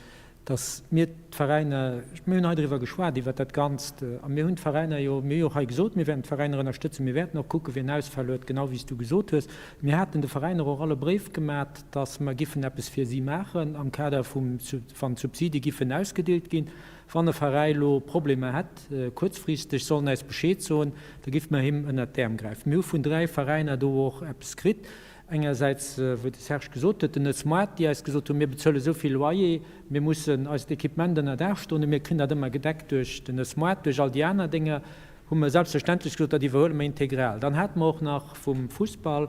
datt mir d'Veräiner, mir hunn hei driwwer geschwat, iwwert dat Ganzt, a mir hunn d'Veräiner jo, mir hu jo och hei gesot, mir wäerten d'Veräiner ënnerstëtzen, mir wäerten och kucken, wien Ausfäll huet, genau wéi s du gesot hues. Mir haten de Veräiner och all e Bréif gemat, datt mer giffen eppes fir si maachen am Kader vum, wann d'Subside giffen ausgedeelt ginn. Wann e Veräi elo Problemer hätt, kuerzfristeg, soll en äis Bescheed soen, da giffe mer him ënnert d'Äerm gräifen. Mir hu vun 3 Veräiner do och eppes kritt. Engersäits, wou de Serge gesot huet, den Esmoat, déi eis gesot hunn, mir bezuele sou vill Loyer, mir mussen eist Equipement ënner Daach stoen hunn, mir kréien dat ëmmer gedeckt duerch den Esmoat, duerch all déi aner Dénger, hu mer selbstverständlech gesot, dat iwwerhuele mer integral. Dann hate mer och nach vum Fussball.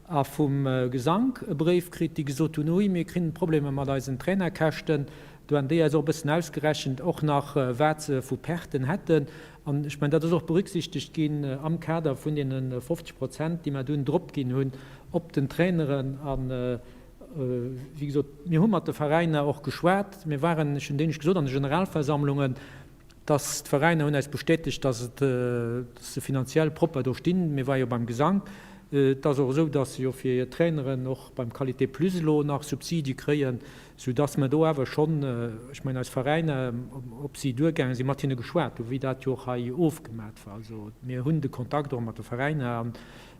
A vum Gesank e Bréif kritt, déi gesot hunn, Ui, mir kréien Problemer mat eisen Trainerkäschten. Do han déi eis och e bëssen ausgerechent och nach, wat se vu Perten hätten. An ech mengen, dat ass och berücksichtegt ginn am Kader vun deene 50 Prozent, déi mer dunn drop ginn hunn op den Traineren. A wéi gesot, mir hu mat de Veräiner och geschwat. Mir waren, ech hunn déi gesot, an de Generalversammlungen. Dass d'Veräiner hunn eis bestätegt, dass et, dass se finanziell propper do stinn. Mir ware jo beim Gesank. Et ass och esou, dass se jo fir hir Traineren och beim Qualité Plus elo nach Subsidie kréien, soudass mer do awer schonn, ech mengen eis Veräiner, op si duergaange sinn, mat hinne geschwat hunn, wéi dat jo och hei ofgemat war. Also mir hunn de Kontakt och mat de Veräiner a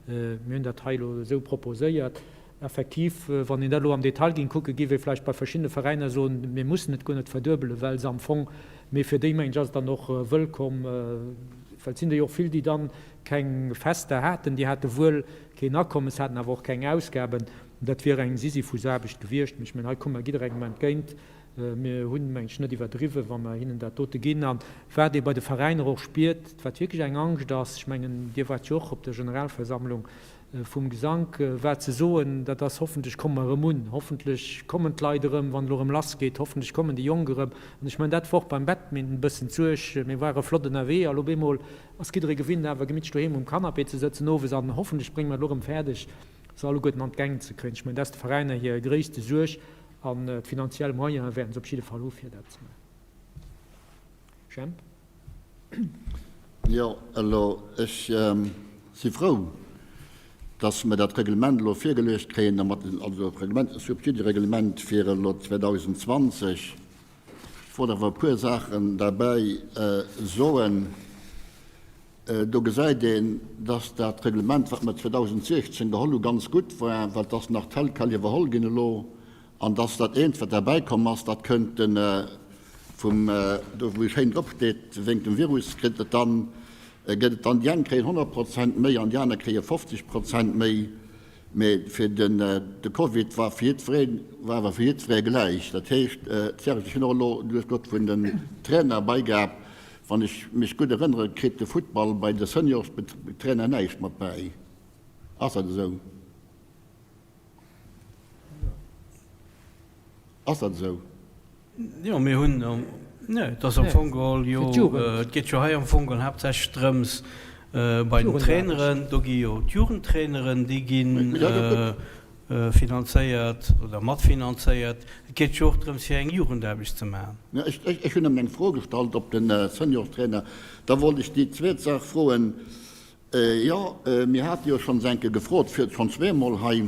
mir hunn dat hei elo esou proposéiert. Effektiv, wann een dat elo am Detail géing kucken, géif ee vläicht bei verschiddene Veräiner soen, mir mussen et guer net verduebelen, well se am Fong, mee fir déi, mengen ech, ass et dann och wëllkomm, well et sinn der jo och vill, déi dann keng Fester haten, déi hate wuel keen Akommes, haten awer och keng Ausgaben. Dat wier eng Sisyphusaarbecht gewiescht. Mee ech mengen, hei komme mer jidderengem entgéint. Mir hunn, mengen ech, net iwwerdriwwen, wa mer hinnen dat dote ginn. A wat ee bei de Veräiner och spiert, wat wierklech eng Angscht ass, ech mengen, Dir waart jo och op der Generalversammlung, Vum Gesank wat ze soen, dat ass, hoffentlech komme mer erëm un, hoffentlech kommen d'Leit erëm, wann et elo erëm lass geet, hoffentlech kommen déi Jonk erëm. An ech mengen, dat wor och beim Badminton e bëssen d'Suerg, mir ware flott ënnerwee a lo op eemol ass jidderee gewinnt awer gemittlech doheem um Canapé ze sëtzen owes an hoffentlech brénge mer et elo erëm fäerdeg, se alleguerten an d'Gäng ze kréien. Ech mengen, dat ass de Veräiner hir gréisste Suerg an d'finanziell Moyene wäerten se op jidde Fall hu fir dat ze maachen. Jemp.
Jo, elo, ech si frou, dass mer dat Reglement elo virgeluecht kréien, domat, also d'Reglement, Subsidereglement fir elo 2020. Ech wollt awer e puer Saachen derbäi soen. Do gesäit een, dass dat Reglement, wat mer 2016 geholl hu, ganz gutt war, well et ass nach tel quel iwwerholl ginn elo. An dass dat eent, wat derbäi komm ass, dat kënnt de vum, do wou schéin drop steet, wéingt dem Virus kritt et dann, gëtt et dann, déi eng kréien 100 Prozent méi an déi aner kréie 50 Prozent méi. Mee fir den, de Covid war fir jiddwereen, war awer fir jiddweree gläich. Dat heescht, Serge, ech hunn och elo, du hues gesot vun den Trainerbeigabe, wann ech mech gutt erënnere, kritt de Futtball bei de Seniorstrainer näischt mat bäi. Ass dat esou? Ass dat esou?
Jo, mir hunn, nee, et ass am Fong geholl jo, et geet jo hei am Fong geholl haaptsächlech drëms, bei den Traineren, do gi jo d'Jugendtraineren, déi gi finanzéiert oder matfinanzéiert. Et geet jo och drëms, fir eng Jugendaarbecht ze maachen.
Ech hunn nëmmen eng Fro gestallt op den Seniortrainer. Da wollt ech déi zweet Saach froen, Jo, mir hate jo schonns eng Kéier gefrot, fir schonn zweemol hei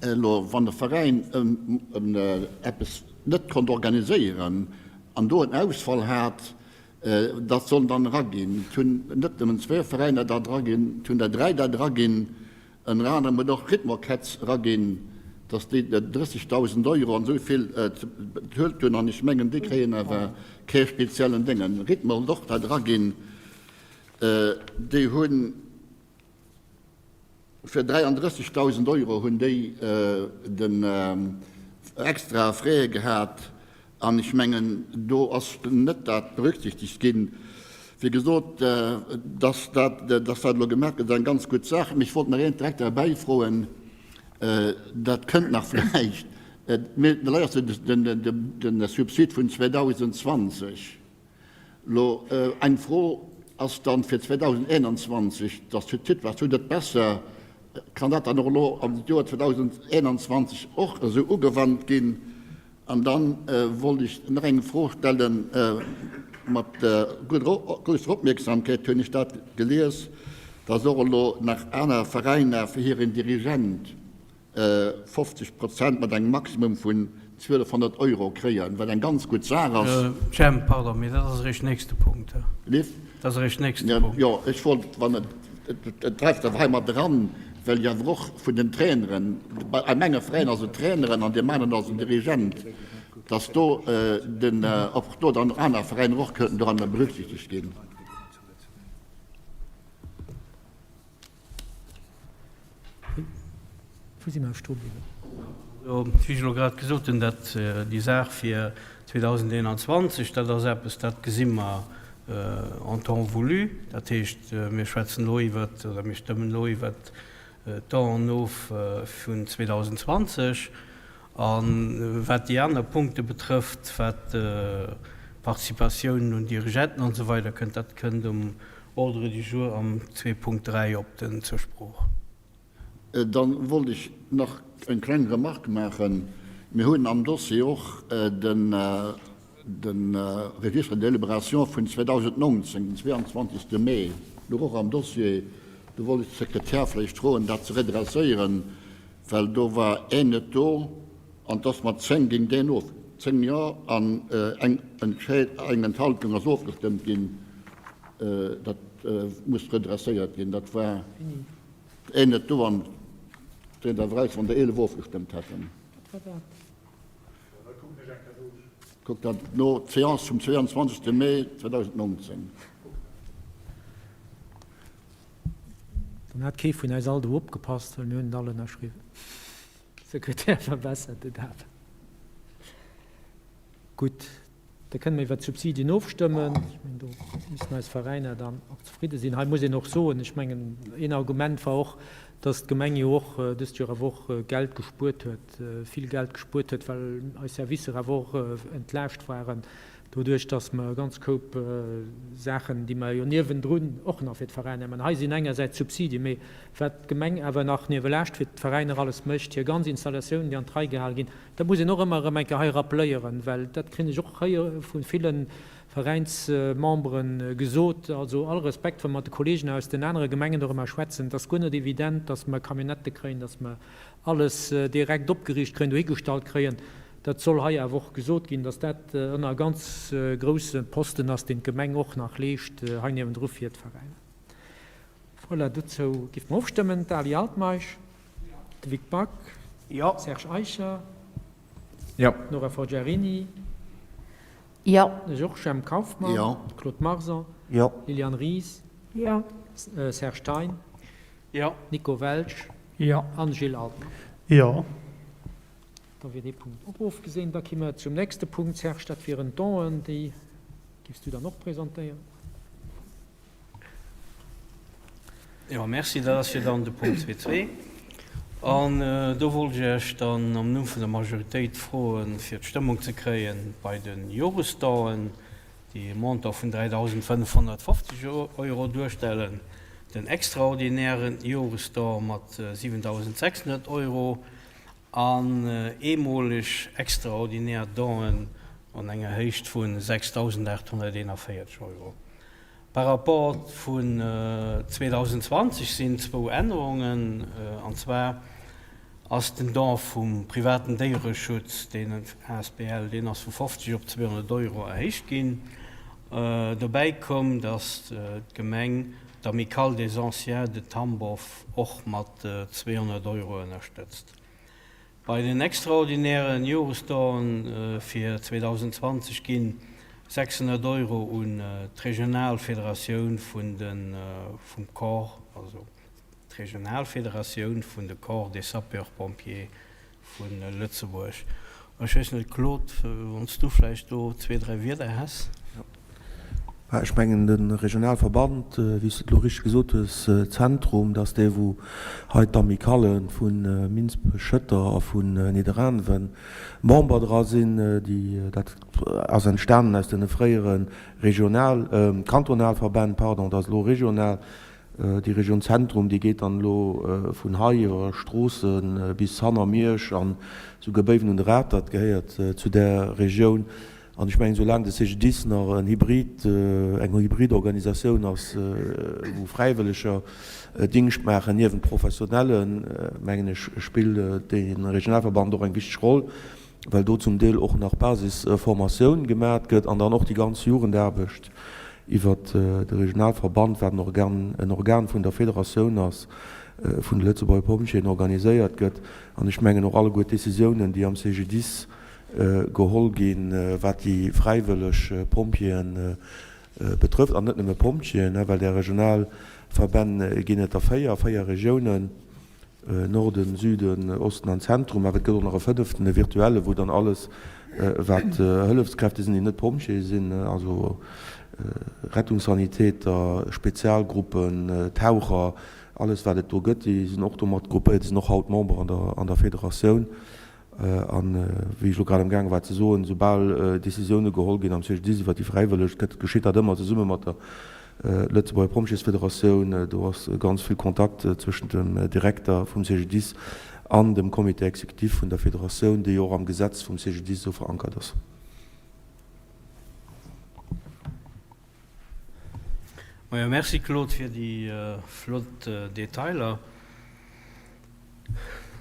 elo, wann e Veräin eppes net konnt organiséieren an do en Ausfall hat, dat soll dann eraginn. Et hunn net nëmmen zwee Veräiner dat eraginn, et hunn der dräi dat eraginn. Ënner anerem huet och Rythmorchets eraginn, datt déi 30.000 Euro an esou vill bezuelt hunn. An ech mengen, déi kréien awer kee speziellen Déngen. Rythmo huet och dat eraginn. Déi hu fir 33.000 Euro hunn déi den extra Frais gehat an ech mengen do ass net dat berücksichtegt ginn. Wéi gesot, dass dat dass dat elo gemaach gëtt, ass eng ganz gutt Saach. Mee ech wollt nach eent direkt derbäi froen, dat kënnt nach vläicht, mee dat ass de Subsid vun 2020. Lo eng Fro, Ass dann fir 2021, dass d'Situatioun net besser, kann dat dann och elo am Joer 2021 och esou ugewannt ginn? An dann wollt ech nach eng Fro stellen, mat grousser Opmierksamkeit hunn ech dat gelies, dass och elo nach aner Veräiner fir hiren Dirigent 50 Prozent mat engem Maximum vun 1.200 Euro kréien, wat eng ganz gutt Saach ass.
Jemp, pardon, mee dat ass eréischt nächste Punkt.
Lift?
Dat ass eréischt nächste Punkt.
Jo, ech wollt, wann et, et gräift awer hei mat eran, well jo awer och vun den Traineren, bei engem Veräin ass et Traineren an deem aneren ass et den Dirigent, dass do den, och do dann aner Veräiner och kënnten doranner berücksichtegt ginn.
Wou si mer stoe bliwwen?
Jo, wéi ech elo grad gesot hunn, dat, déi Saach fir 2021, dat ass eppes, dat gesi mer en temps voulu. Dat heescht, mir schwätzen elo iwwert, oder mir stëmmen elo iwwert. d'Donen of vun 2020. A wat déi aner Punkte betrëfft, wat d'Participatiounen un Dirigenten an esou weider kënnt, dat kënnt um Ordre du jour am 2.3 op den zur Sprooch.
Dann wollt ech nach eng kleng Remarque maachen. Mir hunn am Dossier och den Registre de délibération vun 2019, den 22. Mee, louch och am Dossier. Do wollt ech de Sekretär vläicht froen, dat ze redresséieren, well do war een net do an et ass mat 10 géint een of, 10 Jo an eng Enthaltung ass ofgestëmmt ginn. Dat muss redresséiert ginn. Dat war een net do an deen der eraus, wann der 11 ofgestëmmt hätten. Kuckt dat no, d'Séance vum 22. Mee 2019.
Dann hat kee vun eis all do opgepasst, well mir hunn et all ënnerschriwwen. Sekretär verbessert et awer. Gutt, da kënne mer iwwert d'Subsidien ofstëmmen. Ech mengen, do missten eis Veräiner dann och zefridde sinn. Hei muss een och soen, ech mengen, een Argument war och, dass d'Gemeng jo och dëst Joer awer och Geld gespuert huet, vill Geld gespuert huet, well eis Servicer awer och entlaascht waren doduerch, dass mer e ganz Koup Saachen, déi mer jo niewendrun och nach fir d'Veräiner maachen, hei sinn engersäits Subsidien, mee wat d'Gemeng awer nach niewelaascht fir d'Veräiner alles mécht, hir ganz Installatiounen, déi an d'Rei gehal ginn, dat muss een och ëmmer erëm eng Kéier hei rappeléieren, well dat kréien ech och hei vu ville Veräinsmembere gesot. Also all Respekt, wa mer mat de Kollegen aus den anere Gemengen dorëmmer schwätzen, et ass guer net evident, dass mer Camionnettë kréien, dass mer alles direkt opgeriicht kréien, dohigestallt kréien. Dat soll hei awer och gesot ginn, dass dat ënner e ganz grousse Posten ass, deen d'Gemeng och nach leescht hei niewendru fir d'Veräiner. Voilà, dozou géife mer ofstëmmen. D'Ali Altmeisch, de Vic Back, Serge Eicher, d'Nora Forgiarini, de Georges Jemp Kauffmann, Claude Marson, Liliane Ries, Serge Thein, Nico Welsch an Gilles Altmann. Da wier dee Punkt och ofgesinn. Da ki mer zum nächste Punkt. Serge, dat wieren d'Donen, déi giffs du dann och presentéieren.
Jo, merci. Dat ass jo dann de Punkt 2.2. An do wollt ech Iech dann am Numm vun der Majoritéit froen, fir d'Stëmmung ze kréien bei de Joresdonen, déi e Montant vun 3.550 Euro duerstellen, den extraordinären Joresdon mat 7.600 Euro An eemoleg extraordinär Donen an enger Héicht vu 6.841 Euro. Par rapport vun 2020 sinn zwou Ännerungen, an zwar ass den Don vum privaten Déiereschutz, deen asbl, deen ass vu 50 op 200 Euro erhéicht ginn. Dobäi koum, datt d'Gemeng d'Amicale des Anciens de Tambow och mat 200 Euro ënnerstëtzt. Bei den extraordinären Joresdonen fir 2020 ginn 600 Euro un d'Regionalfederatioun vun de vum Corps, also d'Regionalfederatioun vun de Corps des Sapeurs-Pompiers Vu Lëtzebuerg. Ech weess net, Claude, wann s du vläicht do zwee, dräi Wierder häss.
Mä ech mengen, de Regionalverband, wéi s de et elo richteg gesot hues, Zentrum, dat ass dee wou hei d'Amicale vu Minsbech, Schëtter a vun Nidderaanwen Member dra sinn. Déi, dat ass entstanen aus deene fréiere Regional, Kantonalverbänn, pardon, dat ass elo regional. Déi Region Zentrum, déi geet dann elo vun hei iwwer Stroossen bis hanner Miersch an esouguer Béiwen un de Ratert gehéiert zu där Regioun. An ech mengen, soulaang de CGDIS nach en Hybrid, eng hybrid Organisatioun ass, wou Fräiwëlleger Dingscht maachen niewent Professionellen, mengen ech, spillt dee Regionalverband och eng wichteg Roll, well do zum Deel och nach Basisformatioun gemat gëtt an dann och déi ganz Jugendaarbecht iwwer de Regionalverband, wat en Organ, en Organ vun der Federatioun ass, vun de Lëtzebuerger Pompjeeën organiséiert gëtt. An ech mengen och alleguer d'Décisiounen, déi am CGDIS geholl ginn, wat déi fräiwëlleg Pompjeeën betrëfft, an net nëmme Pompjeeën, well där Regionalverbänn ginn et der 4, 4 Regiounen, Norden, Süden, Osten an Zentrum, awer et gëtt och nach e fënneften, e virtuelle, wou dann alles, wat Hëllefskräfte sinn, déi net Pompjeeë sinn, also Rettungssanitäter, Spezialgruppen, Taucher. Alles wat et do gëtt, déi sinn och do mat gruppéiert, déi sinn och haut Member an der, an der Federatioun. An wéi ech elo grad amgaange war ze soen, soubal Décisioune geholl ginn am CGDIS iwwer déi Fräiwëlleg, gëtt, geschitt dat ëmmer zesumme mat der Lëtzebuerger Pompjeesfederatioun. Do ass ganz vill Kontakt zwëschent dem Direkter vum CGDIS an dem Comité exécutif vun der Federatioun, dee jo och am Gesetz vum CGDIS esou verankert ass.
Majo, merci Claude fir déi flott Detailer.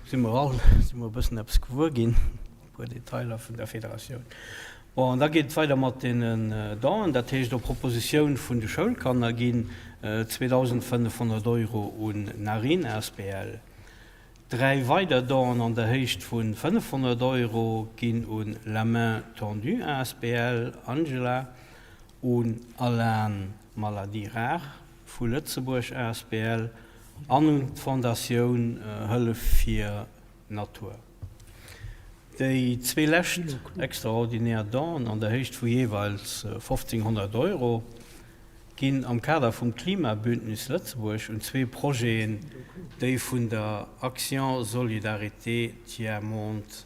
Si mer all, si mer e bëssen eppes gewuer ginn, e puer Detailer vun der Federatioun. Bon, an da geet et weider mat deenen Donen. Dat heescht, op Propositioun vun de Schoulkanner ginn 2.500 Euro un Naryn asbl. Dräi weider Donen an der Héicht vu 500 Euro ginn un La Main Tendue asbl, Angela, un Alan Maladies Rares vu Lëtzebuerg asbl an un d'Fondatioun Hëllef fir d'Natur. Déi zwee lescht extraordinär Donen an der Héicht vu jeeweils 1.500 Euro ginn am Kader vum Klimabündnis Lëtzebuerg un zwee Projeten, déi vun der Action Solidarité Tiers Monde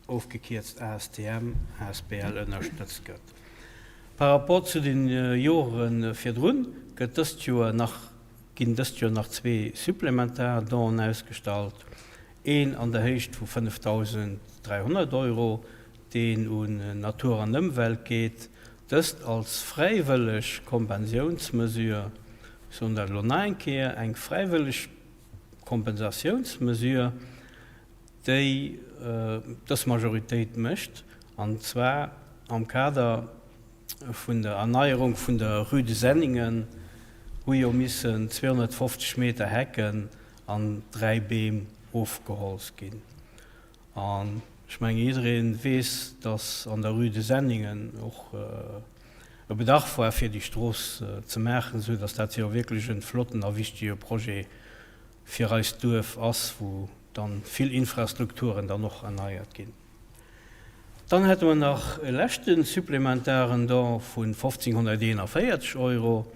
ofgekierzt ASTM asbl, ënnerstëtzt gëtt. Par rapport zu de Jore virdrun gëtt dëst Joer nach ginn dëst Joer nach zwee supplementar Donen ausgestallt, een an der Héicht vu 5.300 Euro, deen un Natur an Ëmwelt geet, dëst als fräiwëlleg Kompensiounsmesure, ech soen dat elo nach eng Kéier, eng fräiwëlleg Kompensatiounsmesure, déi dës Majoritéit mécht, an zwar am Kader vun der Erneierung vun der Rue de Senningen, hu jo missen 250 Meter Hecken an 3 Beem ofgeholzt ginn. An ech menge jidderee weess, datt an der Rue de Senningen och e Bedarf war fir déi Strooss ze maachen, esou datt dat jo wierklech e flotten a wichtige Projet fir eist Duerf ass, wou dann vill Infrastrukturen dann och erneiert ginn. Dann hätte mer nach e leschte supplementaren Don vu 1.541 Euro,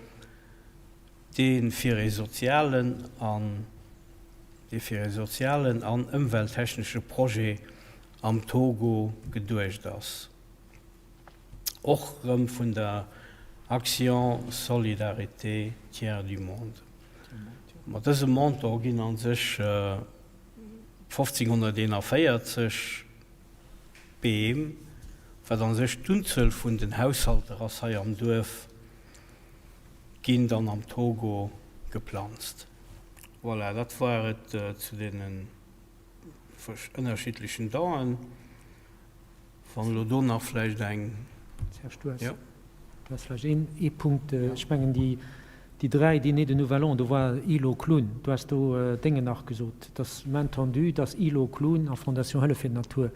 dee fir e sozialen an dee fir e sozialen an ëmwelttechnesche Projet am Togo geduecht ass, och rëm vun der Action Solidarité Tiers du Monde. Mat dësem Montant ginn a sech 1.541 Beem, wat a sech d'Unzuel vun den Haushalter ass hei am Duerf, ginn dann am Togo geplanzt. Voilà, dat war et zu deenen ënnerschiddlechen Donen. Wann elo do nach vläicht eng.
Serge, du has, du has vläicht een, ee Punkt. Ech mengen, déi, déi dräi Dîners de Nouvel An, do war Îlot Clown. Du has do Déngen nach gesot. Et ass Main tendue, et ass Îlot Clown a Fondation Hëllef fir d'Natur.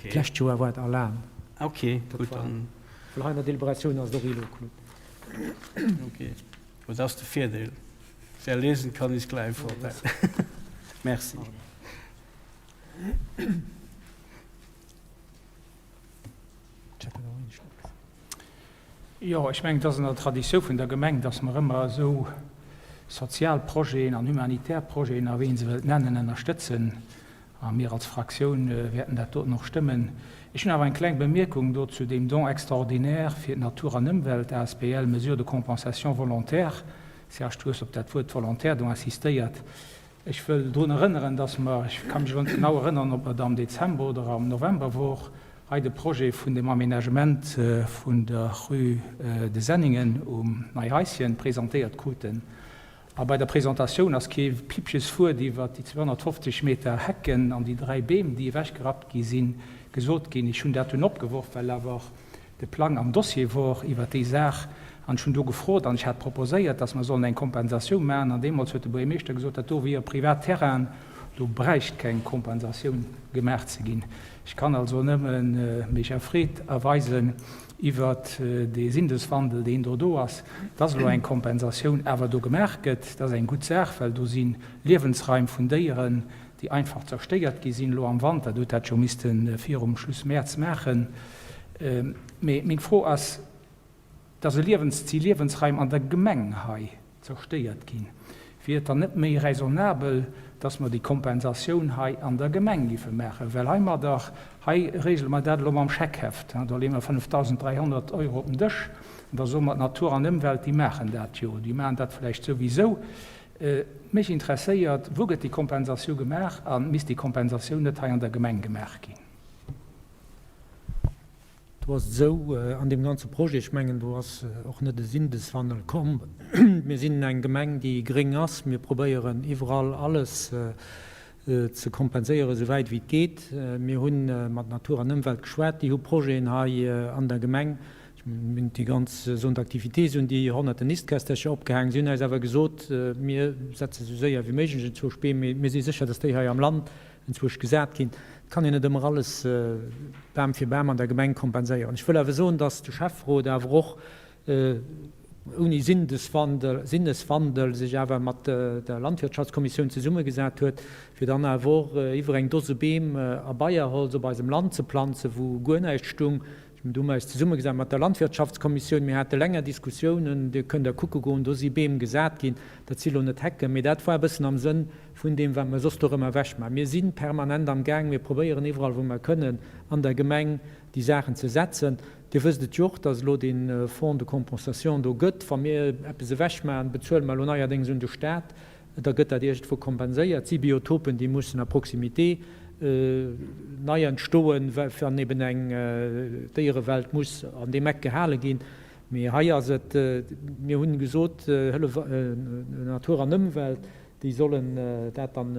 D'lescht Joer war et Alan.
Ok, gutt, dann.
Well hei an der Deliberatioun ass et och Îlot Clown.
Ok, dat ass de Virdeel. Wer lesen kann, ist gleich im Vorteil. Merci.
Jo, ech mengen, et ass an der Traditioun vun der Gemeng, dass mer ëmmer esou sozial Projeten an humanitär Projeten, a wéi ee se wëllt nennen, ënnerstëtzen. A mir als Fraktioun wäerten dat doten och stëmmen. Ech hunn awer eng kleng Bemierkung do zu deem Don extraordinaire fir d'Natur an Ëmwelt asbl, Mesure de compensation volontaire. Serge, du hues op dat Wuert volontaire do insistéiert. Ech wëll drun erënneren, dass mer, ech ka mech elo net genau erënnern, ob et am Dezember oder am November wor, hei de Projet vun dem Aménagement vun der Rue de Senningen um Neihaischen presentéiert kruten. A bei der Presentatioun ass kee Pippches Wuert iwwert déi 250 Meter Hecken an déi dräi Beem, déi ewechgerappt gi sinn, gesot ginn. Ech hunn dat dunn opgeworf, well awer de Plang am Dossier wor iwwert déi Saach an ech hunn do gefrot an ech hat proposéiert, dass mer sollen eng Kompensatioun maachen an deemools huet de Buergermeeschter gesot, dat do wier e privat Terrain, do bräicht keng Kompensatioun gemaach ze ginn. Ech kann also nëmme mech erfreet erweisen iwwert dee Sinneswandel, deen do do ass, dass elo eng Kompensatioun awer do gemaach gëtt. Dat ass eng gutt Saach, well do si Liewensraim vun Déieren, déi einfach zerstéiert gi sinn elo am Wanter. Der hutt dat jo misste virum Schluss Mäerz maachen. Mee meng Fro ass, dass e Liewens, si Liewensraim an der Gemeng hei zerstéiert ginn. Wier et dann net méi raisonnabel, dass mer déi Kompensatioun hei an der Gemeng giffe maachen? Well heimadder, hei regele mer dat elo mam Scheckheft, do leeë mer 5.300 Euro op den Dësch an da soe mer, d'Natur an Ëmwelt, déi maachen dat jo, déi maachen dat vläicht souwisou. Mech interesséiert, Wou gëtt déi Kompensatioun gemaach a misst déi Kompensatioun net hei an der Gemeng gemaach ginn?
Do ass et esou, an deem ganze Projet, ech mengen, do ass och net e Sinneswandel komm. Mir sinn eng Gemeng, déi gréng ass. Mir probéieren iwwerall alles ze kompenséieren, esou wäit wéi et geet. Mir hu mat Natur an Ëmwelt geschwat. Déi hu Projeten hei an der Gemeng. Ech mengen, déi ganz Zone d'activités, se hunn déi honnerten Nistkästercher opgehaangen. Si hunn eis awer gesot, mir setze sou séier wéi méiglech en zwousch Beem, mee mir si sécher, dass déi hei am Land enzwousch gesat ginn. Et kann een net ëmmer alles Bam fir Bam an der Gemeng kompenséieren. Ech wëll awer soen, dass de Schäfferot awer och ouni Sinneswandel, Sinneswandel sech awer mat der Landwirtschaftskommissioun zesummegesat huet, fir dann awer och iwwer eng Dose Beem a Beierholz op eisem Land ze planzen, wou guer näischt stung. Do hu mer eis zesummegesat mat der Landwirtschaftskommissioun. Mir hate länger Diskussiounen. Dir kënnt da kucke goen, do si Beem gesat ginn. Dat si lo net Hecken, mee dat war e bëssen am Sënn vun deem, wat mer soss dorëmmer ewechmaachen. Mir si permanent am Gaang, mir probéieren iwwerall, wou mer kënnen an der Gemeng déi Saachen ze setzen. Dir wësst et jo och, dass elo dee Fonds de compensation do gëtt. Wa mir eppes ewechmaachen, bezuele mer elo neierdéngs un de Stat. Da gëtt dat iergendwou kompenséiert. Et si Biotopen, déi mussen à proximité nei entstoen, wann eben eng Déierewelt muss an deem Eck gehale ginn. Mee hei ass et, mir hunn gesot, Hëllef Natur an Ëmwelt, déi sollen dat dann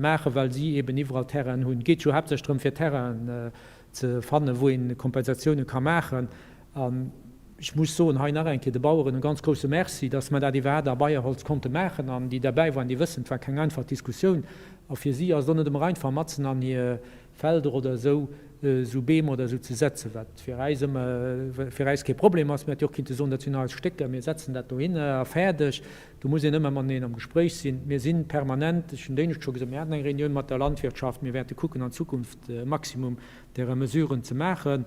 maachen, well si eben iwwerall Terrainen hunn. Et geet jo haaptsächlech drëm, fir Terrainen ze fannen, wou ee Kompensatioune ka maachen. An ech muss soen hei nach eng Kéier de Baueren e ganz grousse Merci, dass mer dat iwwerhaapt a Beierholz konnte maachen. An déi derbäi waren, déi wëssen, et war keng einfach Diskussioun. A fir si ass et och net ëmmer einfach, matzen an hir Felder oder esou, esou Beem oder esou ze setzen, wat fir äis ëmmer, fir äis kee Problem ass. Mir hätte jo och kinnte soen, dat sinn eis Stécker, mir setzen dat dohinner a fäerdeg. Do muss een ëmmer mateneen am Gespréich sinn. Mir si permanent, ech hunn d'éinescht scho gesot, mir haten eng Reunioun mat der Landwirtschaft, mir wäerte kucken an Zukunft e Maximum därer Mesuren ze maachen.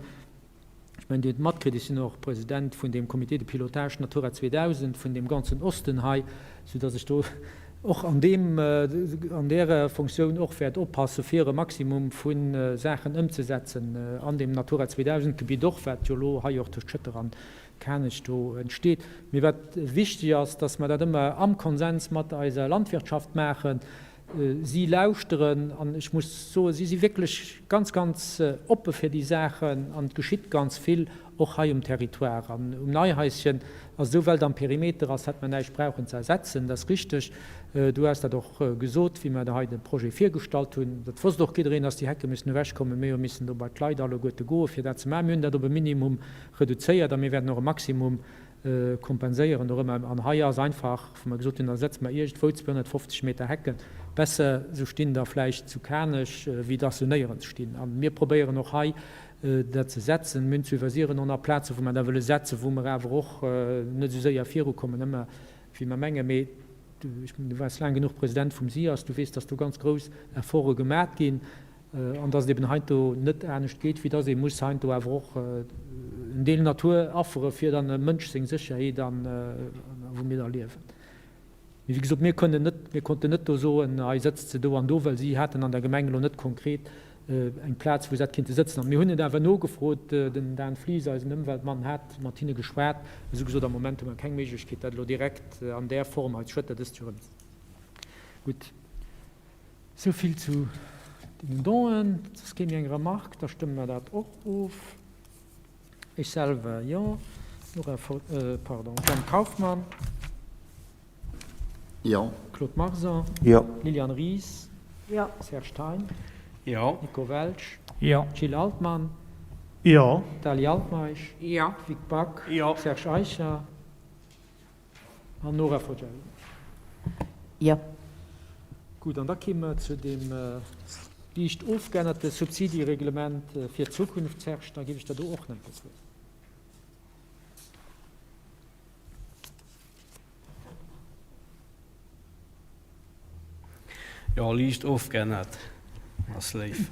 Ech mengen, Dir hutt matkritt, ech sinn och President vun deem Comité de pilotage Natura 2000 vun deem ganzen Osten hei, soudass ech do och an deem, an där Fonctioun och wäert oppasse fir e Maximum vu Saachen ëmzesetzen an deem Natura 2000 Gebitt och, wat jo elo hei och tëscht Schëtter an Kanech do entsteet. Mee wat wichteg ass, dass mer dat ëmmer am Konsens mat eiser Landwirtschaft maachen. Si lauschteren an ech muss soen, si si wierklech ganz, ganz oppe fir déi Saachen an et geschitt ganz vill och hei um Territoire. An um Neihaischen ass esou, well et am Perimeter ass, hätt mer näischt brauchen ze ersetzen. Dat ass richteg. Du has dat och gesot, wéi mer hei de Projet virgestallt hunn. Dat wosst och jiddereen, dass déi Hecke müssen ewechkommen. Mir hu missen do bei d'Leit alleguerte goen, fir dat ze maachen. Mir hunn dat op e Minimum reduzéiert a mir wäerten och e Maximum kompenséieren dorëmmer. An hei ass einfach, wou mer gesot hunn, da setze mer iergendwou 250 Meter Hecken, besser se stinn da vläicht zu Kanech, wéi dass se néierens stinn. A mir probéieren och hei dat ze setzen. Mir hunn zu Iwwersiren och nach Plazen, wou mer da wëlle setzen, wou mer awer och net esou séier virukommen ëmmer, wéi mer mengen. Mee ech mengen, du waars laang genuch President vum SIAS, du weess, dass do ganz grouss Efforte gemat ginn. An dass et eben heiansdo net anescht geet, wéi dass ee muss heiansdo awer och en Deel Natur affere fir dann dem Mënsch seng Sécherheet an wou mir da liewen. Mee wéi gesot, mir kënnen net, mir konnten net do soen, hei sëtzt se do an do, well si haten an der Gemeng elo net konkret eng Plaz, wou se hätt kinnte sëtzen. An mir hunn et awer nogefrot, den Dan Flies, eisen Ëmweltmann, hat mat hinne geschwat a si hu gesot, am Moment hu mer keng Méiglechkeet, dat elo direkt an där Form hei zu Schëtter dëst Joer ëmzesetzen. Gutt. Sou vill zu deenen Donen. Soss kee méi eng Remarque? Da stëmme mer dat och of. Ech selwer, jo. Nora, pardon, John Kauffmann.
Jo.
Claude Marson.
Jo.
Liliane Ries.
Jo.
Serge Thein.
Jo.
Nico Welsch.
Jo.
Gilles Altmann.
Jo.
Dali Altmeisch.
Jo.
Vic Back.
Jo.
Serge Eicher. An Nora Fogiarini.
Jo.
Gutt, an da kéime mer zu deem liicht ofgeännerte Subsidiereglement fir d'Zukunft. Serge, da géif ech der do och nach eng Kéier d'Wuert.
Jo, liicht ofgeännert ass léif.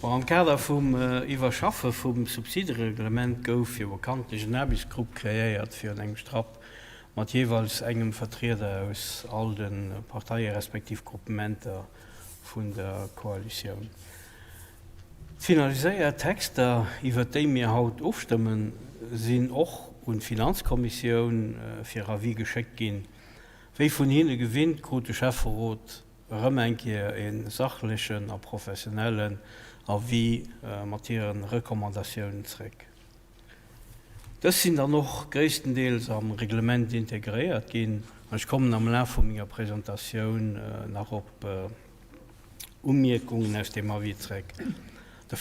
Bon, am Kader vum Iwwerschaffe vum Subsidereglement gouf jo bekanntlech en Aarbechtsgrupp kreéiert, fir un engem Strapp. mat jeeweils engem Vertrieder aus all de Parteie respektiv Gruppementer vun der Koalitioun. D'finaliséiert Texter, iwwert déi mir haut ofstëmmen, sinn och un d'Finanzkommissioun fir Avis geschéckt ginn. Wéi vun hinne gewinnt, krut de Schäfferot erëm eng Kéier e sachlechen a professionellen Avis mat hire Recommandatiounen zréck. Dës sinn dann och gréisstendeels am Reglement integréiert ginn an ech kommen am Laf vu menger Presentatioun nach op Umierkungen aus deem Avis zréck. Der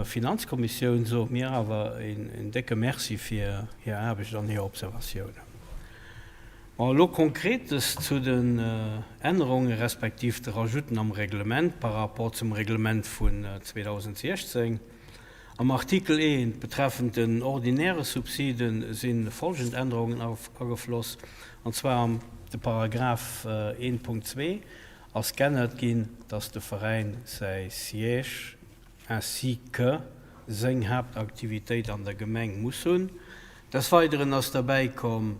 Finanzkommissioun soe mir awer een décke Merci fir hir Aarbecht an hir Observatiounen. Bon, elo Konkretes zu den Ännerunge respektiv de Rajouten am Reglement par rapport zum Reglement vun 2016. Am Artikel I betreffend den ordinäre Subside si folgend Ännerungen agefloss, an zwar am de Paragraph 1.2 ass g'ännert ginn, dass de Veräin säi Siège ainsi que seng Haaptaktivitéit an der Gemeng muss hunn. Des Weideren ass derbäi komm,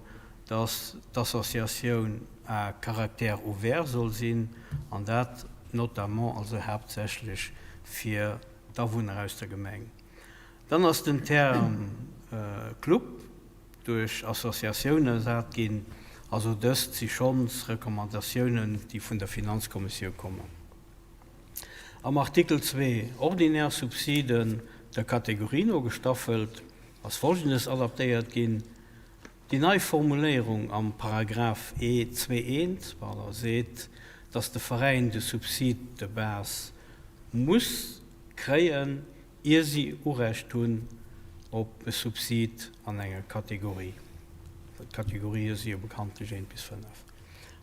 dass d'Associatioun à caractère ouvert soll sinn, an dat notamment, also haaptsächlech fir d'Awunner aus der Gemeng. Dann ass den Term Club duerch Associatioun ersat ginn. Also dëst si schonns Recommandatiounen, déi vun der Finanzkommissioun kommen. Am Artikel 2, ordinär Subsiden, der Kategorie no gestaffelt, ass Folgendes adaptéiert ginn, Déi nei Formuléierung am Paragraph E 2 1, pardon, seet, dass de Veräin de Subside de base muss kréien, ier si Urecht hunn op e Subsid an enger Kategorie. D'Kategorië si jo bekanntlech 1 bis 5.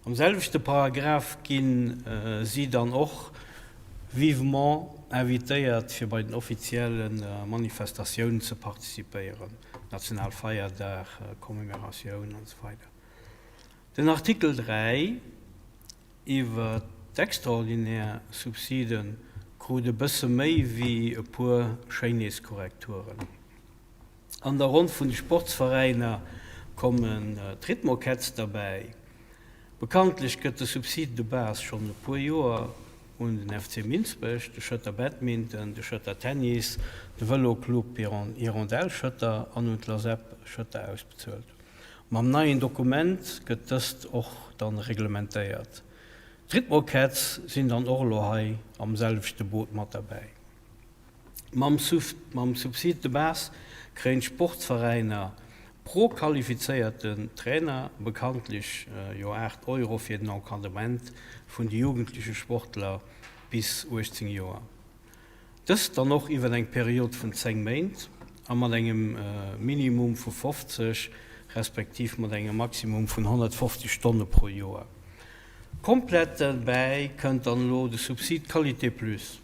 Am selwechte Paragraph gi si dann och vivement invitéiert, fir bei den offizielle Manifestatiounen ze participéieren, Nationalfeierdag, Commémoratioun an esou weider. Den Artikel 3 iwwer d'extraordinär Subside krut e bësse méi wéi e puer Schéinheetskorrekturen. An der Ronn vun de Sportsveräiner kommen d'Rythmocats derbäi. Bekanntlech gëtt de Subside de base schonn e puer Joer un den FC Minsbech, de Schëtter Badminton, de Schëtter Tennis, de Vëloclub Hirondelle Schëtter an un d'Lasep Schëtter ausbezuelt. Mam neien Dokument gëtt dëst och dann reglementéiert. D'Rythmocats sinn dann och elo hei am selwechte Boot mat derbäi. Mam Subside de base kréien d'Sportveräiner pro qualifizéierten Trainer bekanntlech jo 8 Euro fir den Encadrement vun de jugendleche Sportler bis 18 Joer. Dëst dann och iwwer eng Period vun 10 Méint a mat engem Minimum vu 50 respektiv mat engem Maximum vun 150 Stonne pro Joer. Komplett derbäi kënnt dann elo de Subsid Qualité Plus.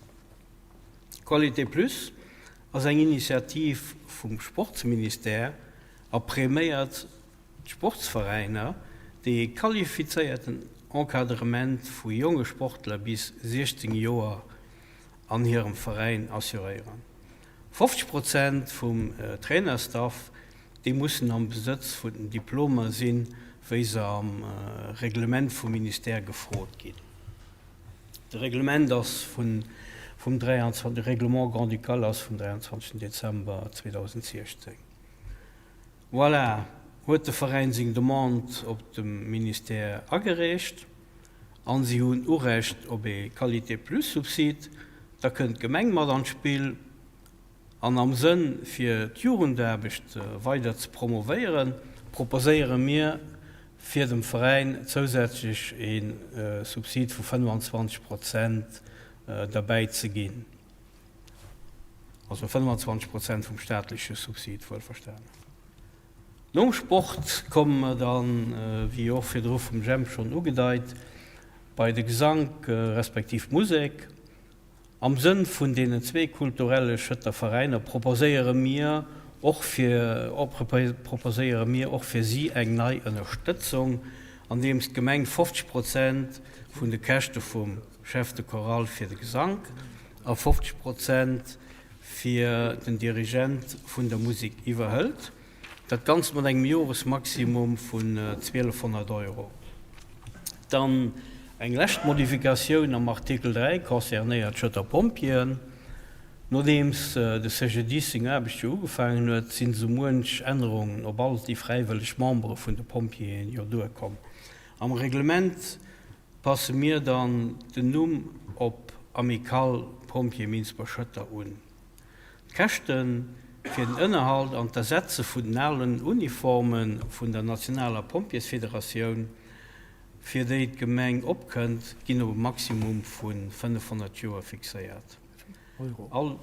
Qualité Plus ass eng Initiativ vum Sportsministère a präméiert d'Sportsveräiner, déi ee qualifizéierten Encadrement vu jonge Sportler bis 16 Joer an hirem Veräin assuréieren. 50 Prozent vum Trainerstaff, déi mussen am Besëtz vun den Diplomer sinn, wéi se am Reglement vum Ministère gefrot ginn. De Reglement ass vun vum 23, de Règlement grand-ducal ass vum 23 Dezember 2016. Voilà, huet de Veräin seng Demande op dem Ministère agereecht an si hunn Urecht op ee Qualité Plus Subsid, da kënnt d'Gemeng mat an d'Spill an am Sënn fir d'Jugendaarbecht weider ze promovéieren, proposéiere mir fir dem Veräin zousätzlech ee Subsid vu 25 Prozent derbäi ze ginn. Also 25 Prozent vum staatleche Subsid, wuelverstanen. Nom Sport komme mer dann, wéi och virdru vum Jemp schonn ugedeit, bei de Gesank respektiv d'Musek. Am Sënn vun deenen zwee kulturelle Schëtter Veräiner proposéiere mir och fir proposéiere mir och fir si eng nei Ënnerstëtzung, andeems d'Gemeng 50 Prozent vun de Käschte vum Chef de Chorale fir de Gesank a 50 Prozent fir den Dirigent vun der Musek iwwerhëlt. Dat Ganzt mat engem Joresmaximum vun 1.200 Euro. Dann eng lescht Modifikatioun am Artikel 3 concernéiert d'Schëtter Pompjeeën. Nodeems de CGDIS seng Aarbecht jo ugefaangen huet, sinn esou muench Ännerungen op all déi fräiwëlleg Membere vun de Pompjeeën jo duerkomm. Am Reglement passe mir dann den Numm op Amicale Pompiers Minsber-Schëtter un. D'Käschte fir den Ënnerhalt an d'Ersetze vun den alen Uniforme vun der nationaler Pompjeesfederatioun, fir déi d'Gemeng opkënnt, ginn op e Maximum vu 500 Joer fixéiert. All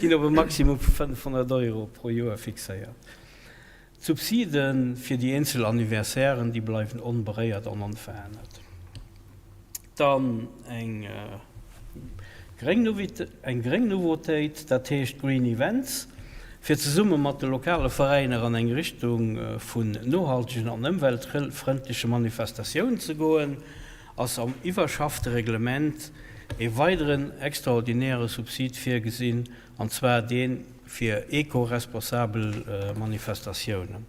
ginn op e Maximum vu 500 Euro pro Joer fixéiert. D'Subside fir déi eenzel Anniversairen, déi bleiwen onberéiert an onverännert. Dann eng gréng eng gréng Nouveautéit, dat heescht Green Events, fir zesumme mat de lokale Veräiner an eng Richtung vun nohaltegen an ëmweltfrëndleche Manifestatiounen ze goen, ass am iwwerschaffte Reglement ee weideren extraordinäre Subsid virgesinn, an zwar dee fir eco-responsabel Manifestatiounen.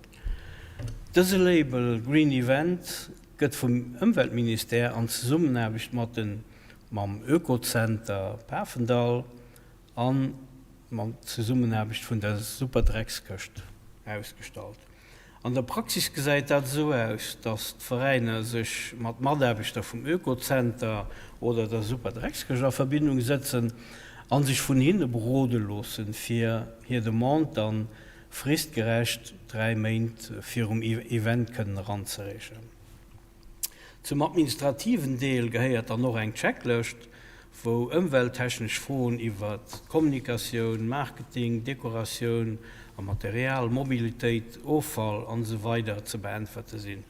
Dëse Label Green Event gëtt vum Ëmweltministère an Zesummenaarbecht mat den mam Oekozenter Pafendall an mat Zesummenaarbecht vun der Superdreckskëscht ausgestallt. An der Praxis gesäit dat esou aus, datt d'Veräiner sech mat Mataarbechter vum Oekozenter oder der Superdreckskëscht a Verbindung sëtzen a sech vun hinne berode loossen, fir hir Demande dann fristgerecht 3 Méint virum Event kënnen eranzereechen. Zum administrativen Deel gehéiert dann och eng Checklëscht, wou ëmwelttechnesch Froen iwwer Kommunikatioun, Marketing, Dekoratioun a Material, Mobilitéit, Offall an esou weider ze beäntwerte sinn.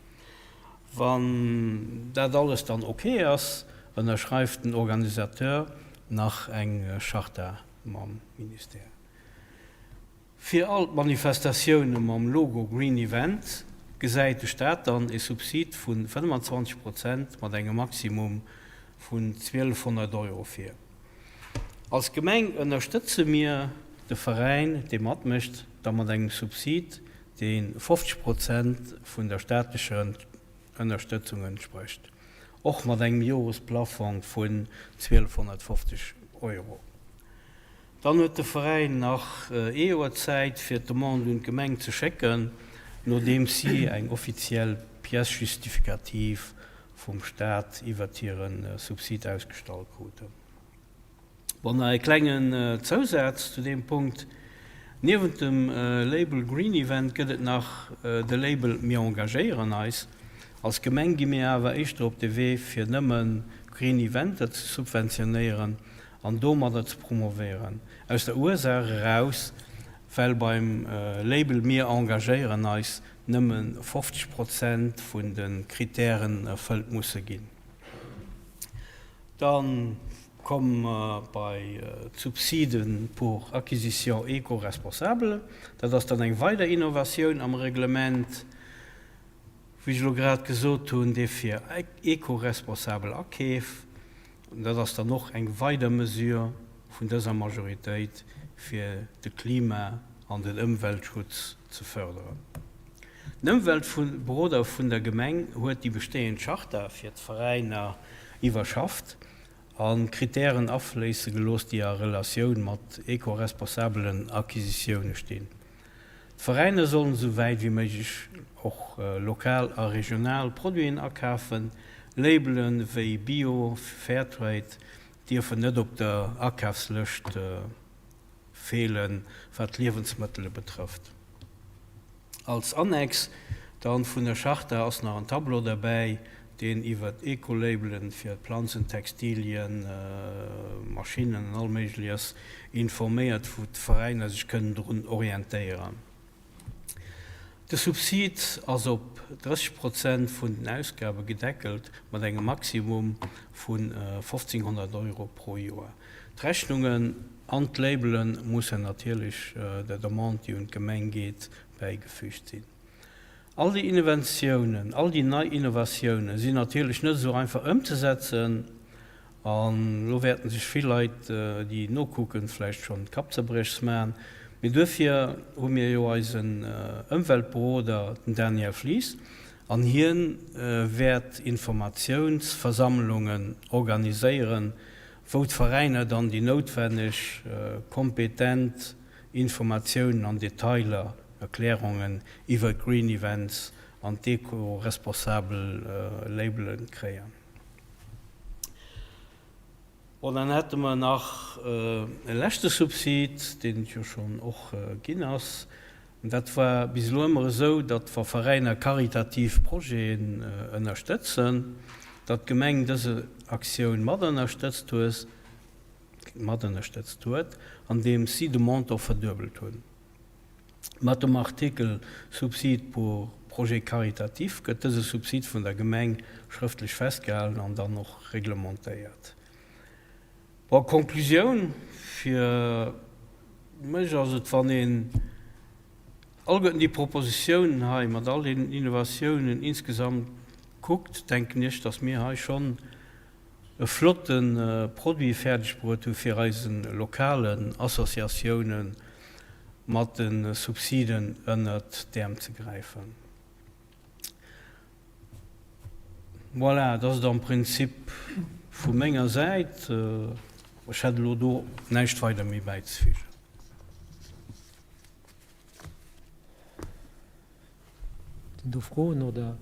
Wann dat alles dann ok ass, ënnerschreift den Organisateur nach eng Charta mam Ministère. Fir all d'Manifestatioune mam Logo Green Event gesäit de Staat dann e Subsid vu 25 Prozent mat engem Maximum vun 1.200 Euro vir. Als Gemeng ënnerstëtze mir de Veräin, dee matmécht, da mat engem Subsid, dee 50 Prozent vun der staatlecher Ënnerstëtzung entsprécht, och mat engem Joresplafong vun 1.250 Euro. Dann huet de Veräin nach ee Joer Zäit, fir d'Demande un d'Gemeng ze schécken, nodeems si eng offiziell Pièce justificative vum Staat iwwert hire Subsid ausgestallt kruten. Bon, nach e klengen Zousaz zu deem Punkt, Niewent dem Label Green Event gëtt et nach de Label Mir engagéieren eis. Als Gemeng gi mir awer éischter op de Wee, fir nëmme Green Eventer ze subventionéieren an domadder ze promovéieren. Aus der Ursaach eraus, well beim Label Mir engagéieren eis nëmme 50 Prozent vun de Kritären erfëllt musse ginn. Da komme mer bei d'Subside pour acquisition éco-responsable. Dat ass dann eng weider Innovatioun am Reglement, wéi ech elo grad gesot hunn, dee fir éco-responsabel Akeef. Dat ass dann och eng weider Mesure vun dëser Majoritéit, fir de Klima an den Ëmweltschutz ze förderen. Den Ëmweltberoder vun der Gemeng huet déi bestéiend Charta fir d'Veräiner iwwerschafft a Kritären afléisse gelooss, déi a Relatioun mat eco-responsabelen Acquisitioune stinn. D'Veräiner sollen esou wäit wéi méiglech och lokal a regional Produiten akafen. Labele wéi Bio, Fairtrade dierfen net op der Akafslëscht feelen, wat d'Liewensmëttele betrëfft. Als Annex dann vun der Charta ass nach en Tableau derbäi, deen iwwert Eco-Labelen fir Planzen, Textilien, Maschinnen an all Méigleches informéiert, wou d'Veräiner sech kënnen drun orientéieren. De Subsid ass op 30 Prozent vun den Ausgabe gedeckelt, mat engem Maximum vun 1.500 Euro pro Joer. D'Rechnungen an d'Labele mussen natierlech der Demande, déi un d'Gemeng geet, bäigefügt sinn. All déi Innovatiounen, all déi nei Innovatioune sinn natierlech net esou einfach ëmzesetzen. An elo wäerten sech vill Leit, déi nokucken, vläicht schonn Kappzerbriechs maachen. Mee duerfir hu mir jo eisen Ëmweltberoder, den Daniel Flies, an hien wäert Informatiounsversammlungen organiséieren, wou d'Veräiner dann déi noutwenneg kompetent Informatiounen an Detailer, Erklärungen iwwer d'Green Events an d'eco-responsabel Labelen kréien. Bon, dann hätte mer nach e leschte Subsid, deen et jo schonn och ginn ass. Dat war bis elo ëmmer esou, datt wa Veräiner karitativ Projeten ënnerstëtzen, datt d'Gemeng dëse Aktioun matënnerstëtzt hues, matënnerstëtzt huet, andeems si de Montant verduebelt hunn. Mat dem Artikel Subside pour projets caritatifs gëtt dëse Subsid vun der Gemeng schrëftlech festgehalen an dann och reglementéiert. Bon, Konklusioun fir mech ass et, wann een alleguerten déi Propositiounen hei mat all deenen Innovatiounen insgesamt kuckt, denken ech, dass mir hei schonn e flotte Produit fäerdeg bruet hu fir eise lokalen Associatiounen mat de Subsiden ënnert d'Äerm ze gräifen. Voilà, dat ass et am Prinzip vu menger Säit. Ech hätt elo do näischt weider méi bäizefügen.
Sinn do Froen oder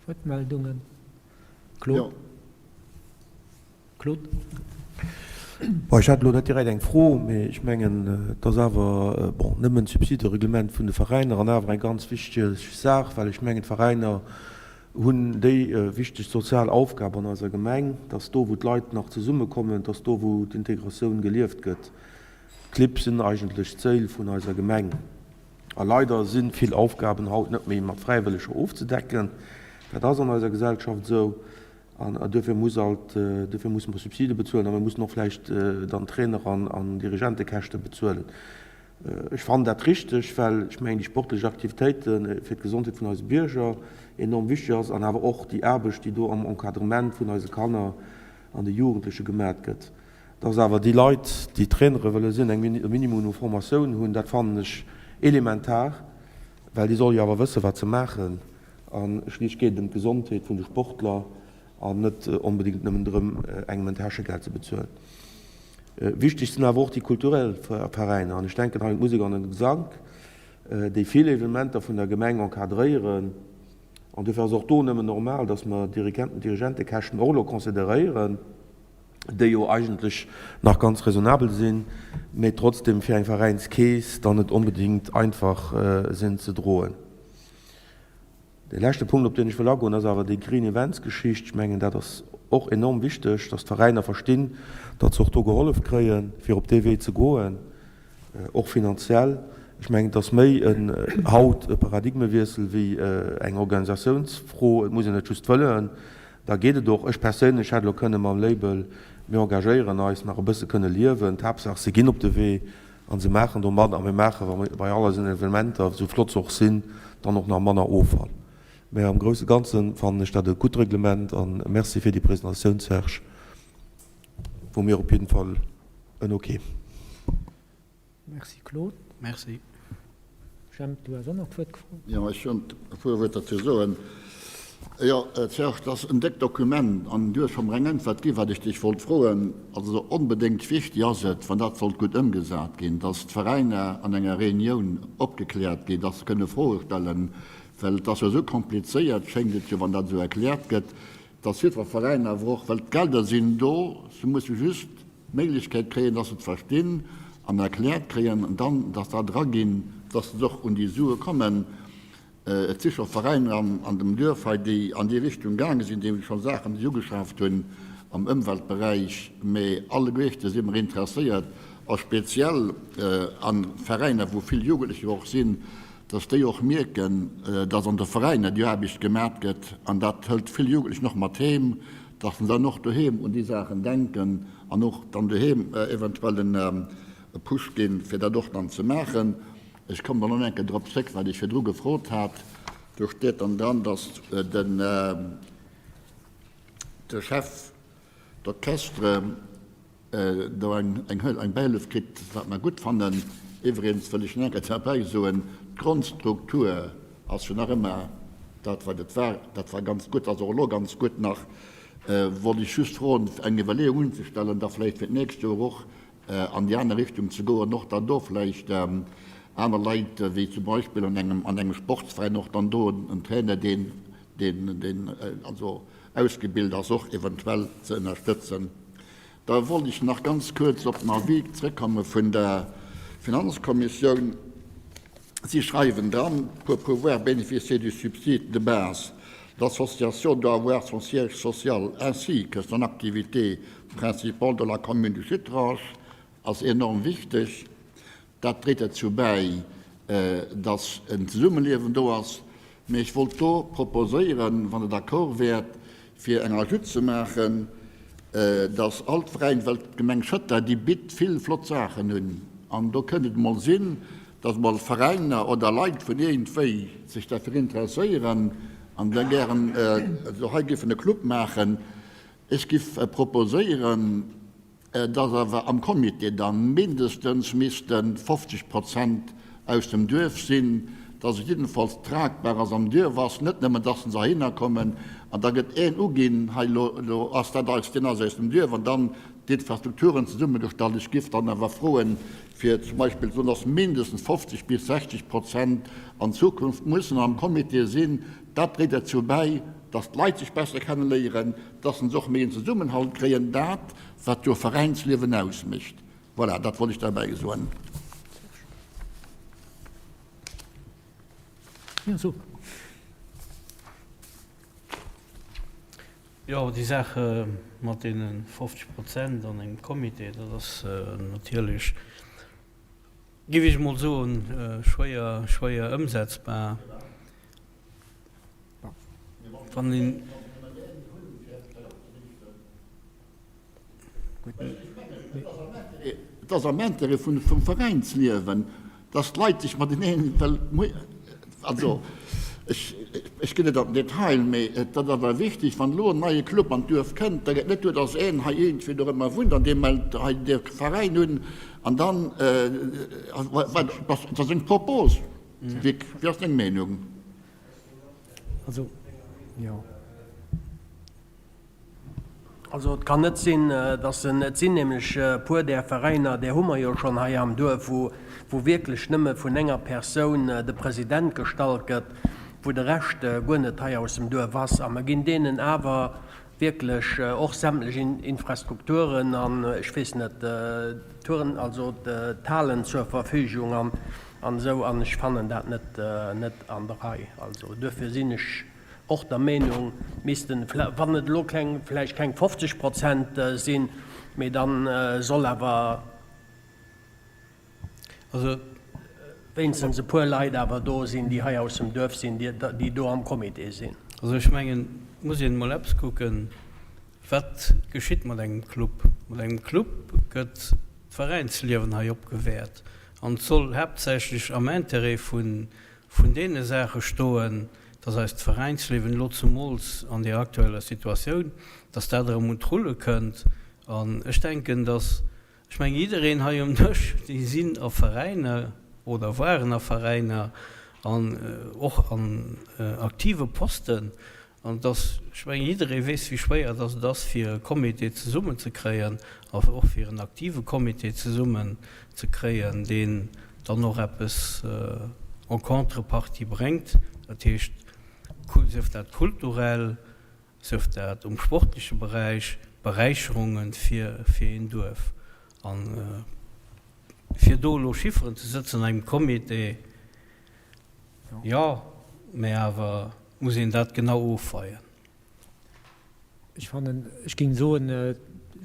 Wuertmeldungen? Claude? Claude?
Bon, ech hat elo net direkt eng Fro, mee ech mengen, et ass awer, bon, nëmmen d'Subsidereglement vun de Veräiner an awer eng ganz wichteg Saach, well ech mengen, d'Veräiner hunn déi wichteg sozial Aufgab an eiser Gemeng, dass do, wou d'Leit nach zesummekommen, dass do, wou d'Integratioun gelieft gëtt. D'Clibb sinn eigentlech d'Séil vun eiser Gemeng. A leider si vill Aufgaben haut net méi mat Fräiwëlleger ofzedecken. Dat ass an eiser Gesellschaft esou. An duerfir muss alt, duerfir musse mer Subside bezuelen a mir mussen och vläicht dann Trainer an Dirigentekäschte bezuelen. Ech fannen dat richteg, well ech mengen, déi sportlech Aktivitéite fir d'Gesondheet vun eise Bierger enorm wichteg ass an awer och déi Aarbecht, déi do am Encadrement vun eise Kanner an de Jugendleche gemat gëtt. Dass awer déi Leit, déi Trainere wëlle sinn, eng e Minimum u Formatioun hunn, dat fannen ech elementar, well déi solle jo awer wëssen, wat se maachen. A schliisslech geet et ëm d'Gesondheet vun de Sportler an net onbedéngt nëmmen drëm, engem en Täschegeld ze bezuelen. Wichteg sinn awer och déi kulturell Veräiner, an ech denken hei un d'Musek an den Gesank, déi vill Evenementer vun der Gemeng encadréieren. An duerfir ass och do nëmmen normal, dass mer d'Dirigentekäschten och elo consideréieren. déi jo eigentlech nach ganz raisonnabel sinn, mä trotzdem fir eng Veräinskeess dann net onbedéngt einfach sinn ze droen. Dee leschte Punkt, op deen ech wëll agoen, ass awer déi Green Events Geschicht. Ech mengen, dat ass och enorm wichteg, dass d'Veräiner verstinn, datt se och do gehollef kréien, fir op dee Wee ze goen, och finanziell. Ech mengen, et ass méi en haut e Paradigmewiessel wéi eng Organisatiounsfro. Et muss een et just wëllen. Da geet et och. Ech perséinlech hätt elo kënne mam Label Mir engagéieren eis nach e bësse kënne liewen. D'Haaptsaach, se ginn op de Wee a se maachen do mat. A mir maache bei all eisen Evenementer, esou flott se och sinn, dann och nach manner Offall. Mä am grousse Ganze fannen ech dat e gutt Reglement a Merci fir déi Presentatioun, Serge, vu mir op jidden Fall en Ok.
Merci Claude.
Merci.
Jemp, du has och nach d'Wuert gefrot.
Jo, ech hunn e puer Wuerter ze soen. Jo, Serge, dat ass en déckt Dokument an du hues scho mer eng Äntwert ginn, wat ech dech wollt froen. Also onbedéngt wichtig ass et, wann dat sollt gutt ëmgesat ginn, dass d'Veräiner an enger Reunioun opgekläert ginn, dass se kënne Froe stellen, well et ass jo esou komplizéiert, schéngt et jo, wann dat esou erkläert gëtt, dass jiddwer Veräin awer och, well d'Gelder sinn do, se musse just d'Méiglechkeet kréien, dass se et verstinn an erkläert kréien an dann, dass dat eraginn, dass se och un déi Sue kommen. Et si scho Veräiner an dem Duerf hei, déi an déi Richtung gaange sinn, déi scho Saachen sech ugeschaaft hunn am Ëmweltberäich. Mee alleguerte si mer interesséiert, a speziell a Veräiner, wou vill Jugendlecher och sinn, dass déi och mierken, dass an de Veräiner déi Aarbecht gemat gëtt an dat hëlt vill Jugendlech och mat heem, dass se dann och doheem un déi Saachen denken an och dann doheem eventuell e Push ginn, fir dat och dann ze maachen. Ech kommen dann och eng Kéier drop zréck, wat ech virdru gefrot hat. Do steet dann dran, dass de Chef. D'Orchestre do eng Bäihëllef kritt, wat mer gutt fannen. Iwwregens wëll ech nach eng Kéier derbäi soen, d'Grondstruktur ass jo nach ëmmer dat, wat et war. Dat war ganz gutt, ass och elo ganz gutt nach. Wollt ech just froen, eng Iwwerleeung unzestellen, da vläicht fir d'nächst Joer och an déi aner Richtung ze goen, och dann do vläicht aner Leit, wéi zum Beispill an engem, an engem Sportsveräin och dann do en Trainer, deen, deen, deen also ausgebilt ass, och eventuell ze ënnerstëtzen. Da wollt ech nach ganz kuerz op den Avis zrëckkomme vun der Finanzkommissioun. Si schreiwen dran, Pour pouvoir bénéficier du subside de base, l'association doit avoir son siège social ainsi que son activité principale dans la commune de Schittrange ass enorm wichteg. Dat dréit derzou bäi, dass en Zesummeliewen do ass. Mee ech wollt do proposéieren, wann Der d'accord wäert, fir eng Ajout ze maachen, dass all d'Veräin, well d'Gemeng Schëtter, déi bitt vill flott Saachen un, an do kënnt et emol sinn, dass emol Veräiner oder Leit vun iergendwéi sech derfir interesséieren an da gären elo hei géifen e Club maachen. Ech giff proposéieren, dass awer am Comité da mindestens misste 50 Prozent aus dem Duerf sinn, dass et jiddenfalls tragbar ass am Duerf ass, net nëmmen, dass se heihinner kommen an da gëtt een uginn, hei elo ass dat eis, deen ass aus dem Duerf an dann d'Infrastrukturen zesummegestallt. Ech giff dann awer froen, fir zum Beispill ze soen, dass mindestens 50 bis 60 Prozent an Zukunft mussen am Comité sinn. Dat dréit derzou bäi, dass d'Leit sech besser kenneléieren, dass se och méi en Zesummenhalt kréien, dat wat jo Veräinsliewen ausmécht. Voilà, dat wollt ech derbäi soen.
Jo, déi Saach mat deene 50 Prozent an engem Comité, dat ass natierlech, géif ech emol soen, schwéier, schwéier ëmsetzbar. Wann een.
Et ass am Intérêt vum Veräinsliewen, dass d'Leit sech mateneen, well, also ech ginn net an den Detail, mee et ass awer wichteg, wann elo en neie Club an d'Duerf kënnt, da geet net duer, dass een hei iergendwéi dorëmmer wunnt an dee mellt hei de Veräin un an dann, dat ass eng Propos. Vic, wéi ass deng Meenung?
Also, jo.
Also et kann net sinn, dass en, et sinn nämlech e puer där Veräiner, där hu mer jo schonn hei am Duerf, wou, wou wierklech nëmme vun enger Persoun de President gestallt gëtt, wou de Rescht guer net hei aus dem Duerf ass. A mer ginn deenen awer wierklech och sämtlech Infrastrukturen an, ech weess net, d'Touren, also d'Halen zur Verfügung an, an esou. An ech fannen dat net, net an der Rei. Also duerfir sinn ech och der Meenung, missten, wann et elo keng, vläicht keng 50 Prozent sinn, mee dann soll awer wéinstens e puer Leit awer do sinn, déi hei aus dem Duerf sinn, déi do am Comité sinn.
Also ech mengen, et muss een emol eppes kucken, Wat geschitt mat engem Club? Mat engem Club gëtt d'Veräinsliewen hei opgewäert an et soll haaptsächlech am Intérêt vun vun deene Saache stoen, dass eist Veräinsliewen elo zemools an deer aktueller Situatioun, dass dat erëm un d'Rulle kënnt. An ech denken, dass, ech mengen, jiddereen hei um Dësch, déi sinn a Veräiner oder waren a Veräiner an och an aktive Posten, An dass, ech mengen, jidderee weess, wéi schwéier dass et ass, fir e Comité zesummenzekréien a och fir en aktive Comité zesummenzekréien, deen dann och eppes en contrepartie bréngt, dat heescht, sief dat kulturell, sief dat um sportleche Beräich, Beräicherunge fir een Duerf. A fir do elo Chifferen ze sëtzen an engem Comité, Jo, mä awer muss een dat genau ofweien.
Ech fannen, ech géing soen,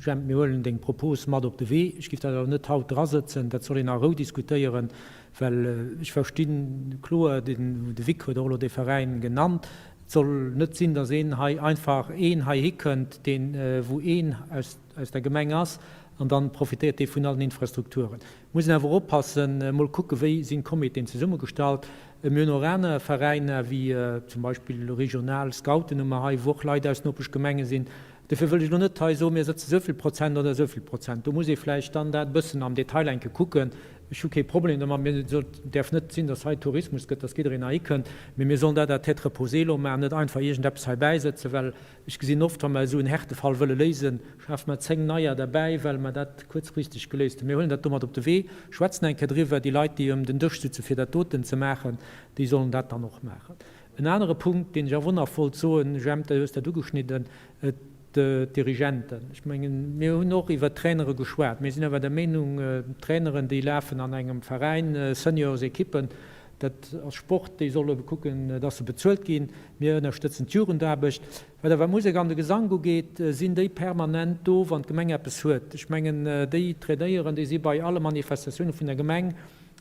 Jemp, mir huelen deng Propos mat op de Wee. Ech géif dat awer net haut drasëtzen, dat soll een a Rou diskutéieren, well ech verstinn kloer, den de Vic huet och elo dee Veräin genannt, et soll net sinn, datt een hei einfach een heihi kënnt, deen, wou een aus aus der Gemeng ass, an dann profitéiert dee vun allen Infrastrukturen. Muss een awer oppassen, emol kucken, wéi sinn d'Comitéen zesummegestallt. Mir hunn och aner Veräiner, wéi zum Beispill regional Scouten hu mer hei, wou och Leit aus Nopeschgemenge sinn. Dofir wëll ech elo net hei soen, mir sëtzen esou vill Prozent oder esou vill Prozent. Do muss ee vläicht dann dat e bëssen am Detail eng Kéier kucken. Ech hu kee Problem domat. Mir et däerf net sinn, dass hei Tourismus gëtt, dass jiddereen heihi kënnt. Mee mir sollen dat à tête reposée elo maachen, net einfach iergendeppes hei bäisëtzen, well ech gesinn oft, wa mer esou en Härtefall wëlle léisen, schafe mer 10 neier derbäi, well mer dat kuerzfristeg geléist hunn. Mir huelen dat do mat op de Wee, schwätzen eng Kéier driwwer. Déi Leit, déi ëm den Dësch sëtzen, fir dat doten ze maachen, déi sollen dat dann och maachen. En anere Punkt, deen ech awer och nach wollt soen, Jemp, du hues dat ugeschnidden, d'Dirigenten. Ech mengen, mir hunn och iwwert d'Trainere geschwat. Mir sinn awer der Meenung, d'Traineren, déi lafen an engem Veräin, Seniorsekippen, dat ass Sport, déi solle kucken, dass se bezuelt ginn. Mir ënnerstëtzen d'Jugendaarbecht. Wat awer d'Musek an de Gesank ugeet, sinn déi permanent do, wann d'Gemeng eppes huet. Ech mengen, déi trainéieren, déi si bei alle Manifestatioune vun der Gemeng.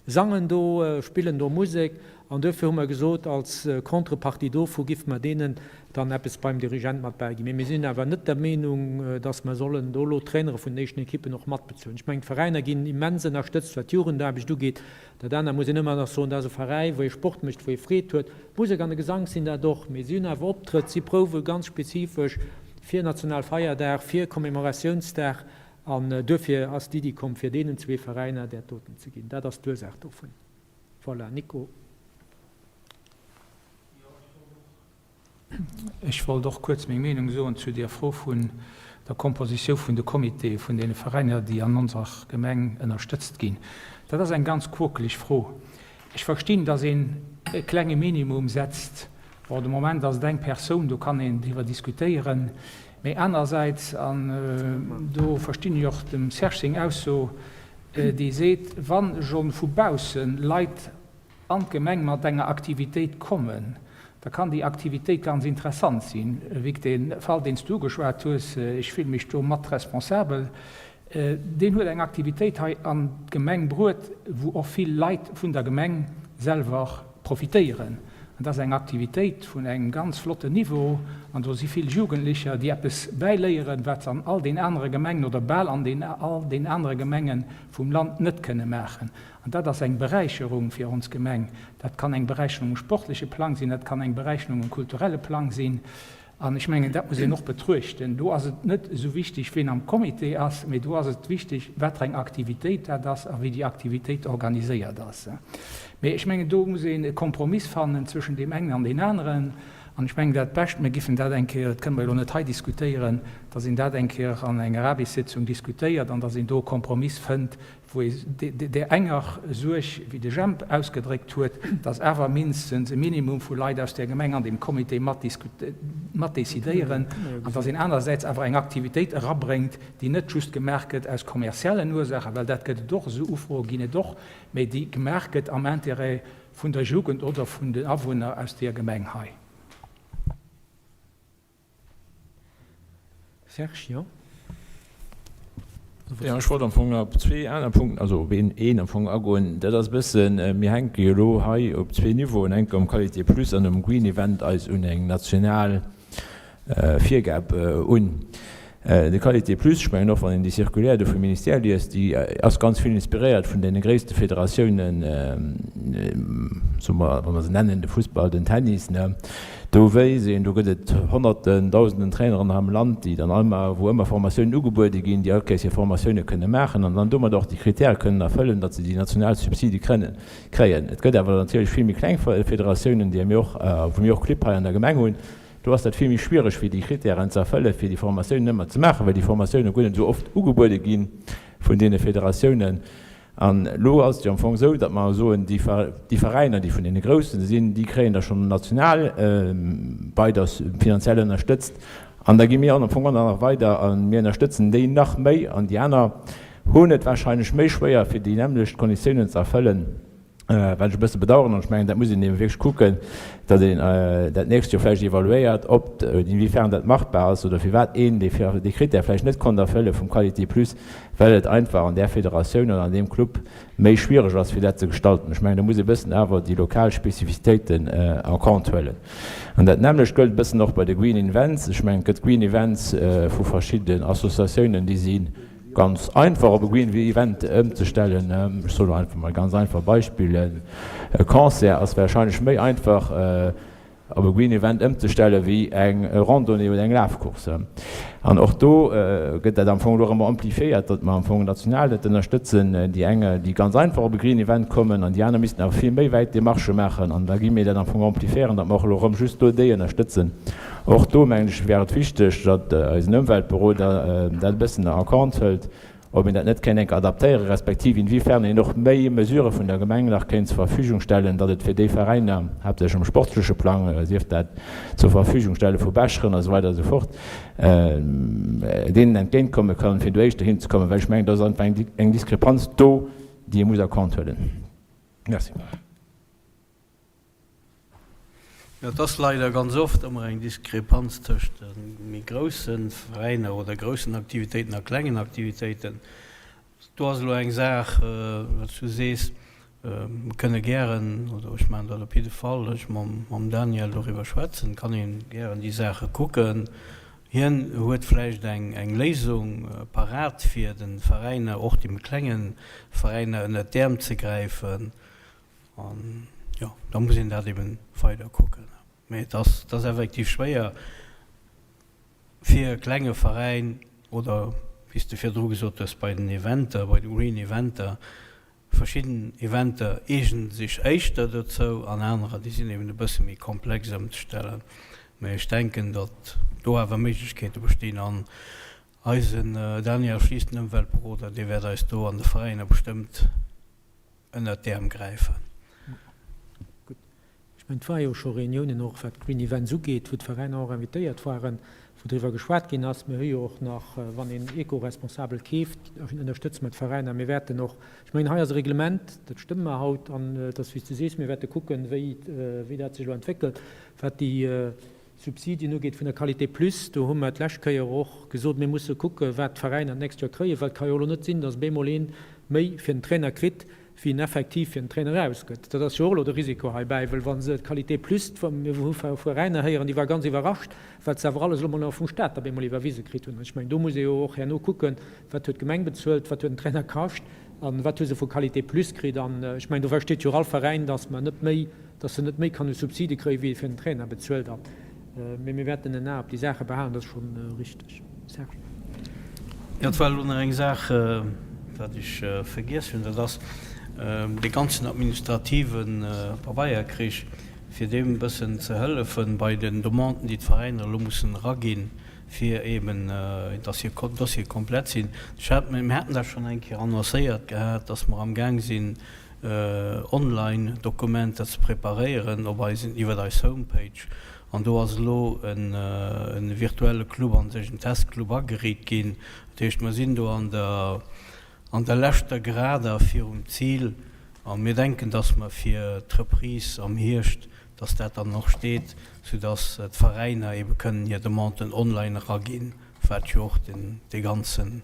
Sangen do, spillen do Musek an duerfir hu mer gesot, als Contrepartie dovu giffe mer deenen dann eppes beim Dirigent mat bäiginn. Mee mir sinn awer net der Meenung, dass mer sollen do elo d'Trainere vun den éischten Ekippen och matbezuelen. Ech mengen, d'Veräiner ginn immens ënnerstëtzt, wat d'Jugendaarbecht ugeet. Dat aner muss een ëmmer nach soen, dat ass e Veräi, wou ee Sport mécht, wou ee Freed huet. D'Musek an de Gesank sinn dat och, mee si hunn awer Optrëtt, si prouwe ganz spezifesch fir Nationalfeierdag, fir Commemoratiounsdag. An duerfir ass d'Iddi komm, fir deenen zwee Veräiner dat doten ze ginn. Dat ass d'Ursaach dovun. Voilà, Nico.
Ech wollt och kuerz meng Meenung soen zu där Fro vun der Kompositioun vun de Comitéë vun deene Veräiner, déi an onser Gemeng ënnerstëtzt ginn. Dat ass eng ganz quokeleg Fro. Ech verstinn, dass een e klenge Minimum setzt. Bon, de Moment ass et eng Persoun, do kann een driwwer diskutéieren. Mee anerersäits, an do verstinn ech och dem Serge seng Ausso, dee seet, wa scho vu bausse Leit an d'Gemeng mat enger Aktivitéit kommen, da kann déi Aktivitéit ganz interessant sinn. Vic, dee Fall, deen s du ugeschwat hues, ech fille mech do mat responsabel, Deen huet eng Aktivitéit hei an d'Gemeng bruet, wou och vill Leit vun der Gemeng selwer profitéieren. An dat ass eng Aktivitéit vun engem ganz flotten Niveau an do si vill Jugendlecher, déi eppes bäiléieren, wat se an all den anere Gemengen oder bal an den all den anere Gemenge vum Land net kënne maachen. An dat ass eng Beräicherung fir ons Gemeng. Dat kann eng Beräicherung um sportleche Plang sinn, dat kann eng Beräicherung um kulturelle Plang sinn. An ech mengen, dat muss een och betruechten. Do ass et net esou wichteg, wien am Comité ass, mee do ass et wichteg, wat fir eng Aktivitéit dat ass a wéi déi Aktivitéit organiséiert ass. Mee ech mengen, do muss een e Kompromiss fannen zwëschen deem engen an deem aneren. An ech mengen, dat Bescht, mir giffen dat eng Kéier, dat kënne mer jo elo net hei diskutéieren, dass een dat eng Kéier an enger Aarbechtssitzung diskutéiert an dass een do e Kompromiss fënnt, wou ee där enger Suerg, wéi de Jemp ausgedréckt huet, dass awer mindestens e Minimum vu Leit aus där Gemeng an deem Comité matdecidéieren, an dass een anerersäits awer eng Aktivitéit erabréngt, déi net just gemaach gëtt aus kommerziellen Ursaachen, well dat gëtt et och, esou Ufroe ginn et och, mä déi gemaach gëtt am Intérêt vun der Jugend oder vun den Awunner aus där Gemeng hei.
Serge, jo?
Jo, ech wollt am Fong op zwee aner Punkten, also op een, een am Fong agoen. Dat ass e bëssen, mir hänke jo elo hei op zwee Niveauen, enker um Qualité Plus an um Green Event eis un eng national Virgab un. De Qualité Plus, ech mengen och wann een déi Circulaire do vum Ministère liest, déi ass ganz vill inspiréiert vun deene gréisste Federatiounen, soe mer, wa mer se nennen, de Fussball, den Tennis, ne, do wéisst een, do gëtt et Honnerten, Dausenden Traineren hei am Land, déi dann ëmmer, wou ëmmer Formatiounen ugebuede ginn, déi all Kéiers hir Formatioune kënne maachen an dann domat och déi Kritäre kënnen erfëllen, datt se déi national Subside kréien. Et gëtt awer natierlech vill méi kleng Federatiounen, déi mir och, wou mir och Clibb hei an der Gemeng hunn, Do ass dat vill méi schwiereg, fir déi Kritären ze erfëllen, fir déi Formatiounen ëmmer ze maachen, well déi Formatioune guer net esou oft ugebuede gi vun deene Federatiounen. An elo ass et jo am Fong esou, datt mer soen, déi Veräiner, déi vun deene Groussen sinn, déi kréien da schonn national weider finanziell ënnerstëtzt. An da gi mir am Fong och nach weider a mir ënnerstëtzen déi nach méi. An déi aner hunn et wahrscheinlech méi schwéier, fir déi nämmlecht Konditiounen ze erfëllen. Wat ech e bësse bedauern, an ech mengen, dat muss een ebe wierklech kucken, datt een dat nächst Joer vläicht evaluéiert, ob, inwiefern dat machbar ass oder firwat een dee Critère vläicht net konnt erfëlle vum Qualité plus, well et einfach an där Federatioun oder an deem Club méi schwiereg ass, fir dat ze gestalten. Ech mengen, do muss ee bëssen awer déi lokal Spezifizitéiten en compte huelen. An dat nämmlecht gëllt e bëssen och bei de Green Invents. Ech mengen, et gëtt Green Events vu verschidden Associatiounen, déi si Ganz einfach op e Green Event ëmzestellen. Ech soen elo einfach mol e ganz einfach Beispill, E Concert ass warscheinlech méi einfach. Op e Green Event ëmzestelle wéi eng Randonnée oder eng Lafcourse. An och do gëtt dat am Fong elo erëm amplifiéiert, datt mer am Fong national dat ënnerstëtzen, déi eng, déi ganz einfach op e Green Event kommen an déi aner missten awer vill méi wäit Demarchë maachen. An da gi mir dat am Fong amplifiéieren, datt mer och elo erëm just do déi ënnerstëtzen. Och do, mengen ech, wär et wichteg, datt eisen Ëmweltberoder dat e bëssen en compte hëlt, ob een dat net kéint enk adaptéieren, respektiv inwiefern een och méi Mesurë vun der Gemeng nach kéint zur Verfügung stellen, datt et fir déi Veräiner, haaptsächlech um sportleche Plang, sief dat zur Verfügung stelle vu Becheren a sou weider a sou fort, deenen entgéintkomme kann, fir do éischter hinzekommen, well ech mengen, do ass einfach eng Diskrepanz do, déi ee muss a Compte huelen. Merci.
Jo, et ass leider ganz oft ëmmer eng Diskrepanz tëscht de méi grousse Veräiner oder groussen Aktivitéiten a klengen Aktivitéiten. Do ass elo eng Saach, wat s du sees, mer kënne gären, oder ech maachen dat op jidde Fall, ech mam Daniel doriwwer schwätzen, kann ee gären déi Saache kucken. Hien huet vläicht eng Léisung parat, fir de Veräiner, och de méi klenge Veräiner, ënnert d'Äerm ze gräifen. An jo, da muss een dat eben weider kucken. Mee et ass, et ass effektiv schwéier fir e klenge Veräin oder, wéi s de virdru gesot hues, bei den Eventer, bei de Green Eventer, verschidden Eventer eegnen sech éischter dozou an anerer, déi sinn eben e bësse méi komplex ëmzestellen. Mee ech denken, datt do awer Méiglechkeete bestinn an eisen Daniel Schlies, den Ëmweltberoder, dee wäert eis do an de Veräiner bestëmmt ënnert d'Äerm gräifen.
Gutt, ech mengen, et ware jo scho Reuniounen och wat d'Green Events ugeet, wou d'Veräiner och invitéiert waren, wou driwwer geschwat ginn ass. Mir hu jo och nach, wann een eco-responsabel keeft, ënnerstëtze mer d'Veräiner. Mir wäerten och, ech mengen, hei ass e Reglement, dat stëmme mer haut, an et ass wéi s de sees, mir wäerte kucken, wéi, wéi dat sech elo entwéckelt, wat déi Subsidien ugeet vun der Qualité plus, do hu mer d'lescht Kéier och gesot, mir musse kucke wat d'Veräiner d'nächst Joer kréien, well et ka jo elo net sinn, datt bemol ee méi fir den Trainer kritt, wéi en effektiv fir den Trainer ausgëtt. Dat ass jo och elo de Risiko heibäi, well wa se d'Qualité plus, mir hu vu Veräiner héieren, déi ware ganz iwwerrascht, wat se awer alles elo mol nach vum Stat da bemol iwwerwise kritt hunn. An ech mengen, do muss ee jo och herno kucken, wat huet d'Gemeng bezuelt, wat huet den Trainer kascht a wat hu se vu Qualité plus kritt. An ech mengen, do versteet jo och all Veräin, datt mer net méi, dass en net méi kann u Subside kréien, wéi e fir den Trainer bezuelt hat. Mee mir wäerten en A op déi Saache behalen, dat ass scho richteg. Serge.
Jo, et war elo nach eng Saach, wat ech vergiess hunn, dat ass dee ganzen administrative Pabeierkrich, fir deem e bëssen ze hëllefen bei den Demanden, déi d'Veräiner elo mussen eraginn, fir eeben, dass hir Dossiere komplett sinn. Ech hat, mir haten dat schonn eng Kéier annoncéiert gehat, dass mer amgaang sinn, online Dokumenter ze preparéieren op eisen, iwwert eis Homepage an do ass elo en virtuelle Club an sech en Testclub ageriit ginn. Dat heescht mer sinn do an der an der leschter Gerader virum Zil a mir denken, dass mer fir d'Reprise am Hierscht, dass dat dann och steet, soudass d'Veräiner ebe kënnen hir Demanden online eraginn, wat jo och den dee ganzen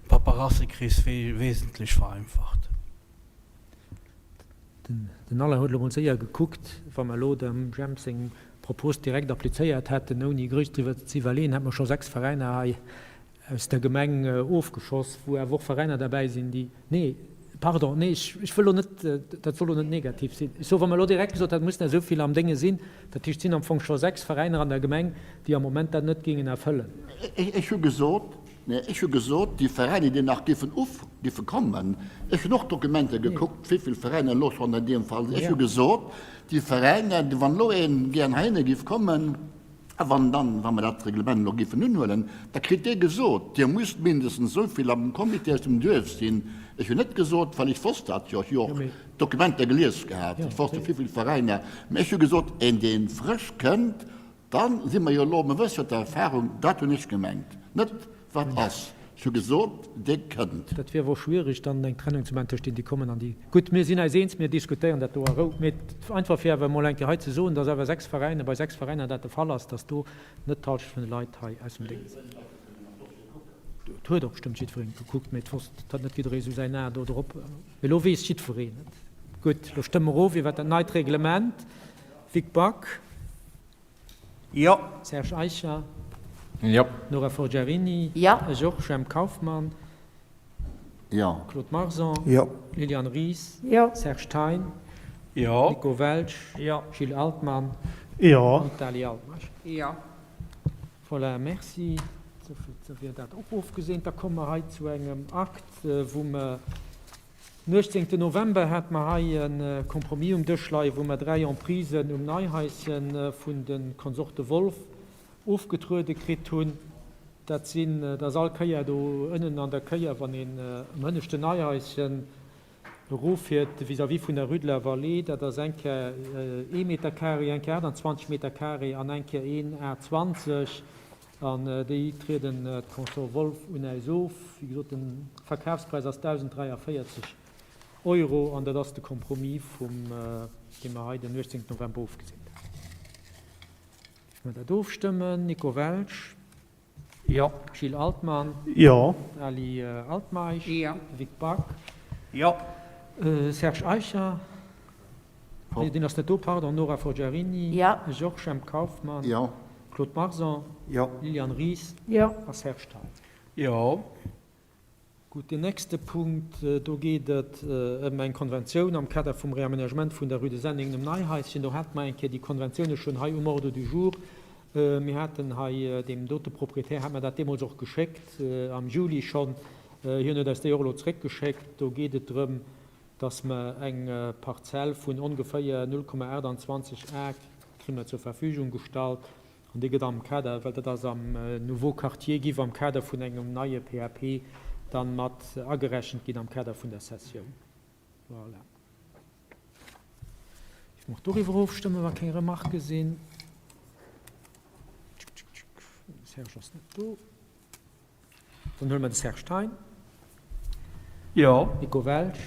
Paperassekris wesentlech vereinfacht.
Den Alain huet elo mol séier gekuckt, wa mer elo dem Jemp seng Propos direkt applizéiert hätten, ouni grouss driwwer ze iwwerleeën, hätte mer scho 6 Veräiner hei aus der Gemeng ofgeschoss, wou awer och Veräiner derbäi sinn, déi, nee, pardon, nee, ech wëll elo net, dat soll elo net negativ sinn, ech soe wa mer elo direkt gesot hätten, et mussen der esou vill am Dénge sinn, dat heescht, et sinn am Fong scho 6 Veräiner an der Gemeng, déi am Moment dat net géingen erfëllen.
Ech hu gesot, Mä ech hu gesot, déi Veräiner, déi nach géifen uf, géife kommen, ech hunn och d'Dokumenter gekuckt, wéi vill Veräiner elo schonn an deem Fall sinn, ech hu gesot, déi Veräiner, wann elo ee gären heihinne géif kommen, a wann dann, wa mer dat Reglement elo géifen unhuelen, da kritt dee gesot, Dir musst mindestens esou vill am Comité aus dem Duerf sinn. Ech hunn net gesot, well ech wosst dat jo, ech hu jo och d'Dokumenter gelies gehat, ech wosst jo, wéi vill Veräiner, mä ech hu gesot, een, dee frësch kënnt, Dann si mer jo elo, mer wësse jo d'Erfahrung, dat hunn ech gemengt, net wat ass. Ech hu gesot, dee kënnt.
Dat wier awer och schwierig, dann eng Trennung ze maachen tëscht deenen, déi kommen an déi. Gutt, mir sinn eis eens, mir diskutéieren dat do a Rou. Mee einfach fir awer emol eng Kéier hei ze soen, dass awer 6 Veräiner, bei 6 Veräiner dat de Fall ass, dass do net d'Halschent vun de Leit hei aus dem Déngscht sinn. Et huet och bestëmmt jiddwereen gekuckt, mee et wosst hat net jidderee esou säin A do drop. Mee elo weess jiddwereen et. Gutt, elo stëmme mer of iwwert dat neit Reglement. Vic Back.
Jo.
Serge Eicher.
Jo.
Nora Forgiarini.
Jo.
Ech och. Jemp Kauffmann.
Jo.
Claude Marson.
Jo.
Liliane Ries.
Jo.
Serge Thein.
Jo.
Nico Welsch.
Jo.
Gilles Altmann.
Jo.
An d'Ali Altmeisch.
Jo.
Voilà, merci. Esou wier dat och ofgeseent. Da komme mer hei zu engem Akt, wou mer den 18. November hate mer hei e Compromis um Dësch leien, wou mer 3 Emprisen um Neihaischen vun de Konsorte Wolff ofgetruede kritt hunn. Dat sinn, dat ass all Kéier do ënnen an der Kéier, wann een um hënneschten Neihaischen eroffiert vis-à-vis vun der Rue de la Vallée, dat ass eng Kéier ee Meter carré, eng Kéier 28 Meter carré an eng Kéier een à 20. An déi trieden d'Consorts Wolff un äis of. Wéi gesot, de Verkafspräis ass 1.043 Euro an dat ass de Compromis vum, dee mer hei den 18 November ofgeseent haten. Géife mer dat ofstëmmen? Nico Welsch?
Jo.
Gilles Altmann?
Jo.
Ali Altmeisch?
Jo.
Vic Back?
Jo.
Serge Eicher? Nee, deen ass net do, pardon. Nora Forgiarini?
Jo.
Georges Jemp Kauffmann?
Jo.
Claude Marson?
Jo.
Liliane Ries?
Jo.
A Serge Thein?
Jo.
Gutt, deen nächste Punkt, do geet et ëm eng Konventioun am Kader vum Réaménagement vun der Rue de Senningen um Neihaischen. Do hate mer eng Kéier déi Konventioune schonn hei um Ordre du jour. Mir haten hei deem dote Proprietär, hate mer dat deemools och geschéckt, am Juli schonn. Hien huet eis déi och elo zréckgeschéckt. Do geet et drëm, dass mer eng Parzell vun ongeféier 0,28 Ar kri mer zur Verfügung gestallt. An dee gëtt am Kader, well dat ass am Nouveau Quartier, giff am Kader vun engem neie PAP dann mat agerechent ginn am Kader vun der Cessioun. Voilà. Géife mer och doriwwer ofstëmmen, wa keng Remarquë sinn. De Serge ass net do. Dann huele mer de Serge Thein.
Jo.
Nico Welsch.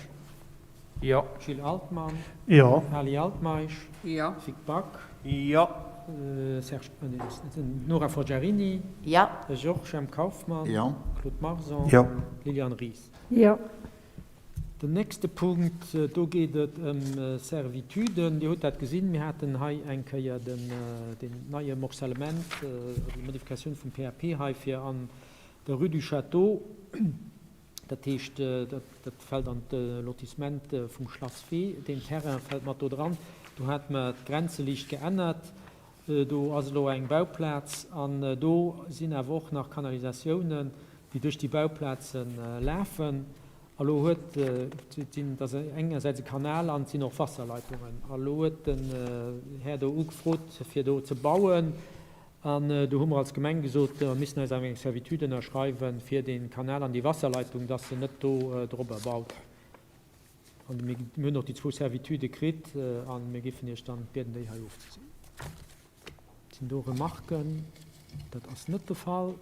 Jo.
Gilles Altmann.
Jo.
Ali Altmeisch.
Jo.
Vic Back.
Jo.
Serge, nee, dat ass net, Nora Forgiarini.
Jo.
Georges M. Kauffmann.
Jo.
Claude Marson.
Jo.
Liliane Ries.
Jo.
Den nächste Punkt, do geet et ëm Servituden. Dir hutt dat gesinn, mir haten hei eng Kéier den, deen neie Morcellement, déi Modifikatioun vum PAP hei fir an der Rue du Château. Dat heescht, dat, dat fält an de Lotissement vum Schlass Fee. Deen Terrain fält mat do dran. Do hate mer d'Grenze liicht geännert. Do ass elo eng Bauplaz an do sinn awer och nach Kanalisatiounen, déi duerch déi Bauplaze lafen. A lo huet, et sinn, et ass engersäits e Kanal an et sinn och Wasserleitungen. A lo huet den Här do ugefrot, fir do ze bauen. An do hu mer als Gemeng gesot, mer missten eis awer eng Servitude ënnerschreiwen, fir dee Kanal an déi Wasserleitung, dass en net do dorobber baut. An mir hunn och déi zwou Servitude kritt a mir géifen Iech dann bieden, déi hei ofzesinn. Sinn do Remarken? Dat ass net de Fall.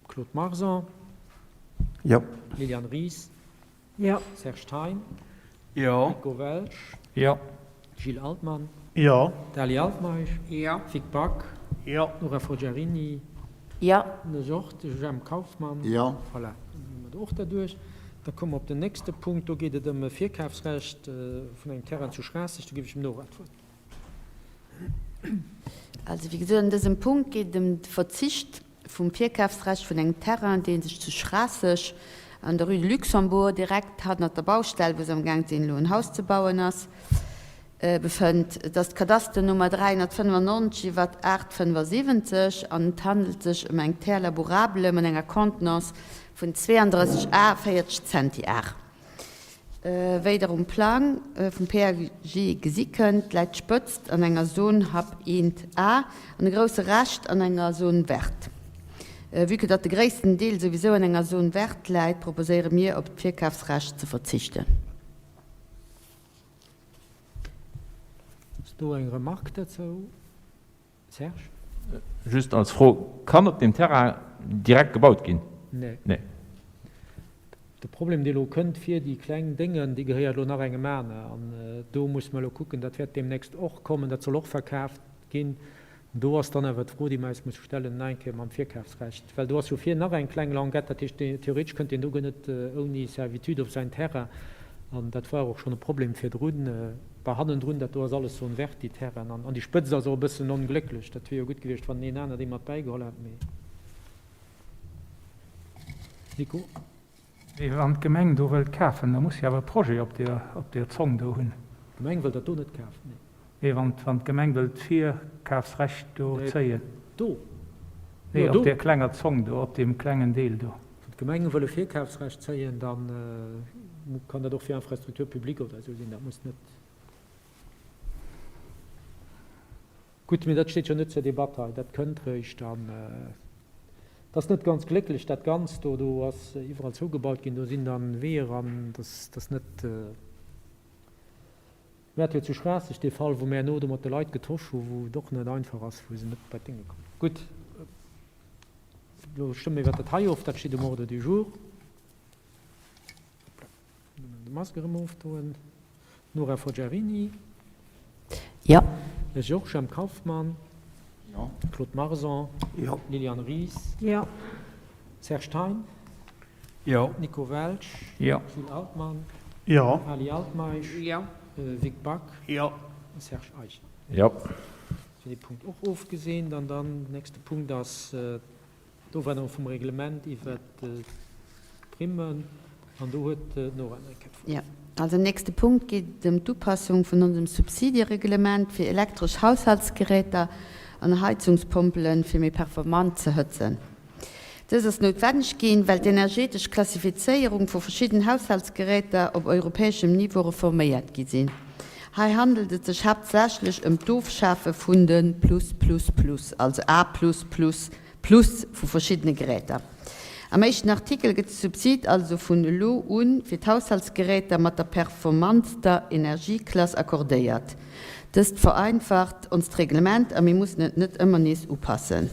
Claude Marson.
Jo.
Liliane Ries.
Jo.
Serge Thein.
Jo.
Nico Welsch.
Jo.
Gilles Altmann.
Jo.
Dali Altmeisch.
Jo.
Vic Back.
Jo.
Nora Forgiarini.
Jo.
Ech och. De Jemp Kauffmann.
Jo.
Voilà, dann hu mer do och derduerch. Da komme mer op den nächste Punkt. Do geet et ëm e Virkafsrecht vun engem Terrain zu Schraasseg. Do géif ech dem Nora d'Wuert.
Also, wéi gesot, an dësem Punkt geet et ëm de Verzicht vum Virkafsrecht vun engem Terrain, dee sech zu Schraasseg an der Rue de Luxembourg, direkt hannert der Baustell, wou se am Gaang sinn, elo en Haus ze bauen ass, befënnt. Et ass d'Kadasternummer 395 iwwert 875 an et handelt sech ëm eng Terre labourable mat enger Contenance vun 32 Ar 40 Zentiar. Wéi Der um Plang vum PAG gesi kënnt, läit d'Spëtzt an enger Zone hab 1 A an e grousse Rescht an enger Zone verte. Vue que datt de gréissten Deel souwisou an enger Zone verte läit, proposéiere mir, op d'Virkafsrecht ze verzichten.
Ass do eng Remarque dozou? Serge?
Just als Fro, Kann op deem Terrain direkt gebaut ginn?
Nee.
Nee.
De Problem, dee elo kënnt fir déi kleng Déngen, déi gehéiert elo nach engem aner. An do musse mer elo kucken, dat wäert deemnächst och kommen, dat soll och verkaaft ginn. An do ass dann awer d'Fro, déi mer eis musse stellen, nach eng Kéier mam Virkafsrecht, well do ass jo vir nach eng kleng Languette, dat heescht, theoretesch kënnt deen do guer net ouni Servitude op säin Terrain. An dat war och schonn e Problem virdrun. Bah, hannendrun, dat do ass alles Zone verte, déi Terrainen. An, an déi Spëtzt ass och e bëssen onglécklech. Dat wier jo gutt gewiescht, wann een aner déi mat bäigeholl hätt, mee. Nico?
Mee wann d'Gemeng do wëllt kafen, da muss si awer e Projet op deer, op deer Zong do hunn.
D'Gemeng wëllt dat do net kafen, nee.
Nee, wann d'Gemeng wëllt d'Virkafsrecht do zéien.
Do?
Nee, op där klenger Zong do, op deem klengen Deel do.
Wann d'Gemenge wëlle Virkafsrecht zéien, da kann dat och fir Infrastructure publique oder esou sinn. Dat muss net. Gutt, mee dat steet jo net zur Debatt hei. Dat kënnt réischt an. Et ass net ganz glécklech, dat Ganzt do. Do ass iwwerall zougebaut ginn, do sinn dann Weeër an dat ass net. Mir hate jo zu Schraasseg dee Fall, wou mir herno do mat de Leit getosch hu, wou et och net einfach ass, wou se net bei d'Dénge kommen. Gutt, elo stëmme mir iwwert dat hei of. Dat steet um Ordre du jour. De Mask erëm ofdoen. Nora Forgiarini.
Jo.
Georges Jemp Kauffmann.
Jo.
Claude Marson.
Jo.
Liliane Ries.
Jo.
Serge Thein.
Jo.
Nico Welsch.
Jo.
Gilles Altmann.
Jo.
Ali Altmeisch.
Jo.
Vic Back.
Jo.
Serge Eicher.
Jo.
Fir dee Punkt och ofgeseent. An dann, nächste Punkt ass D'Ofännerung vum Reglement iwwert d'Primmen, an do huet d'Nora nach eng Kéier d'Wuert.
Jo, also am nächste Punkt geet et ëm d'Upassung vun onsem Subsidiereglement fir elektresch Haushaltsgeräter an Heizungspompelen, fir méi performant ze hëtzen. Dës ass noutwenneg ginn, well d'energetesch Klassifizéierung vu verschidden Haushaltsgeräter op europäeschem Niveau reforméiert gi sinn. Hei handelt et sech haaptsächlech ëm d'Ofschafe vun de Plus plus plus, also A plus plus plus vu verschiddene Geräter. Am éischten Artikel gëtt de Subsid also vun elo u fir d'Haushaltsgeräter mat der performantster Energieklass accordéiert. Dëst vereinfacht onst Reglement a mir mussen et net ëmmer nees upassen.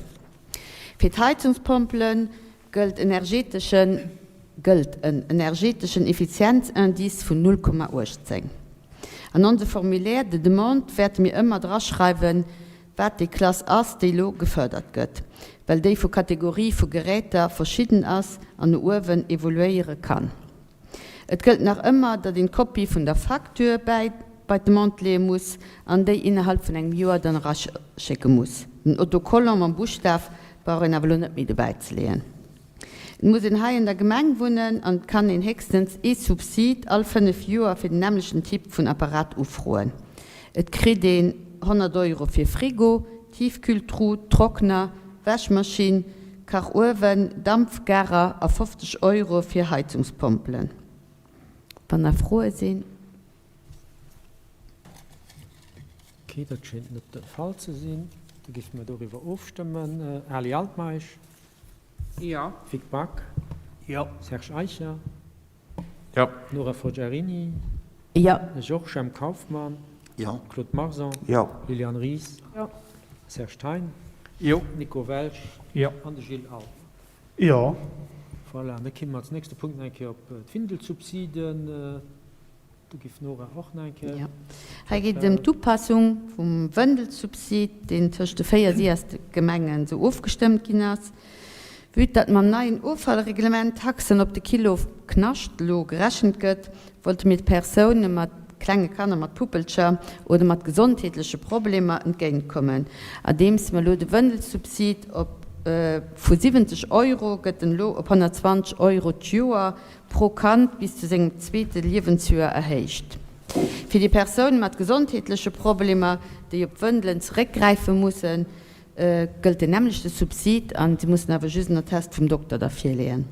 Fir d'Heizungspompele gëllt energeteschen gëllt en energeteschen Effizienzindice vun 0,18. An onse Formulaire de demande wäerte mir ëmmer draschreiwen, wat déi Klass ass, déi elo gefërdert gëtt, well déi vu Kategorie vu Geräter verschidden ass an no uewen evoluéiere kann. Et gëllt nach ëmmer, datt een d'Kopie vun der Facture bäi bei d'Demande leeë muss an déi innerhalb vun engem Joer dann eraschécke muss. Den Autocollant mam Buschtaf brauch een awer elo net méi dobäi ze leeën. Et muss een hei an der Gemeng wunnen an et kann een héchstens ee Subsid all 5 Joer fir den nämmlechten Typ vun Apparat ufroen. Et kritt een 100 Euro fir Frigo, Tiefkühltruh, Trockner, Wäschmaschinn, Kachuewen, Dampfgarer a 50 Euro fir Heizungspompelen. Wann nach Froe sinn.
Ok, dat schéint net de Fall ze sinn. Da géife mer doriwwer ofstëmmen. Ali Altmeisch?
Jo.
Vic Back?
Jo.
Serge Eicher?
Jo.
Nora Forgiarini?
Jo.
Georges M. Kauffmann?
Jo.
Claude Marson?
Jo.
Liliane Ries?
Jo.
Serge Thein?
Jo.
Nico Welsch?
Jo.
An de Gilles Altmann?
Jo.
Voilà, an da kéime mer als nächste Punkt nach eng Kéier op d'Windelsubsiden. Do géif d'Nora och nach eng Kéier.
Jo. Hei geet et ëm d'Upassung vum Wëndelsubsid, deen tëscht de 4 SIAS-Gemengen esou ofgestëmmt ginn ass. Vue datt mam neien Offallreglement d'Taxen op de Kilo Knascht elo gerechent gëtt, wollte mir d'Persoune mat klenge Kanner, mat Puppelcher oder mat gesondheetleche Problemer entgéint kommen, andeems mer elo de Wëndelsubsid op vu 70 Euro gëtt en elo op 120 Euro d'Joer pro Kand bis zu sengem zweete Liewensjoer erhéicht. Fir déi Persoune mat gesondheetleche Problemer, déi op d'Wëndelen zeréckgräife mussen, gëllt den nämmlechte Subsid an si mussen awer just en Attest vum Dokter da virleeën.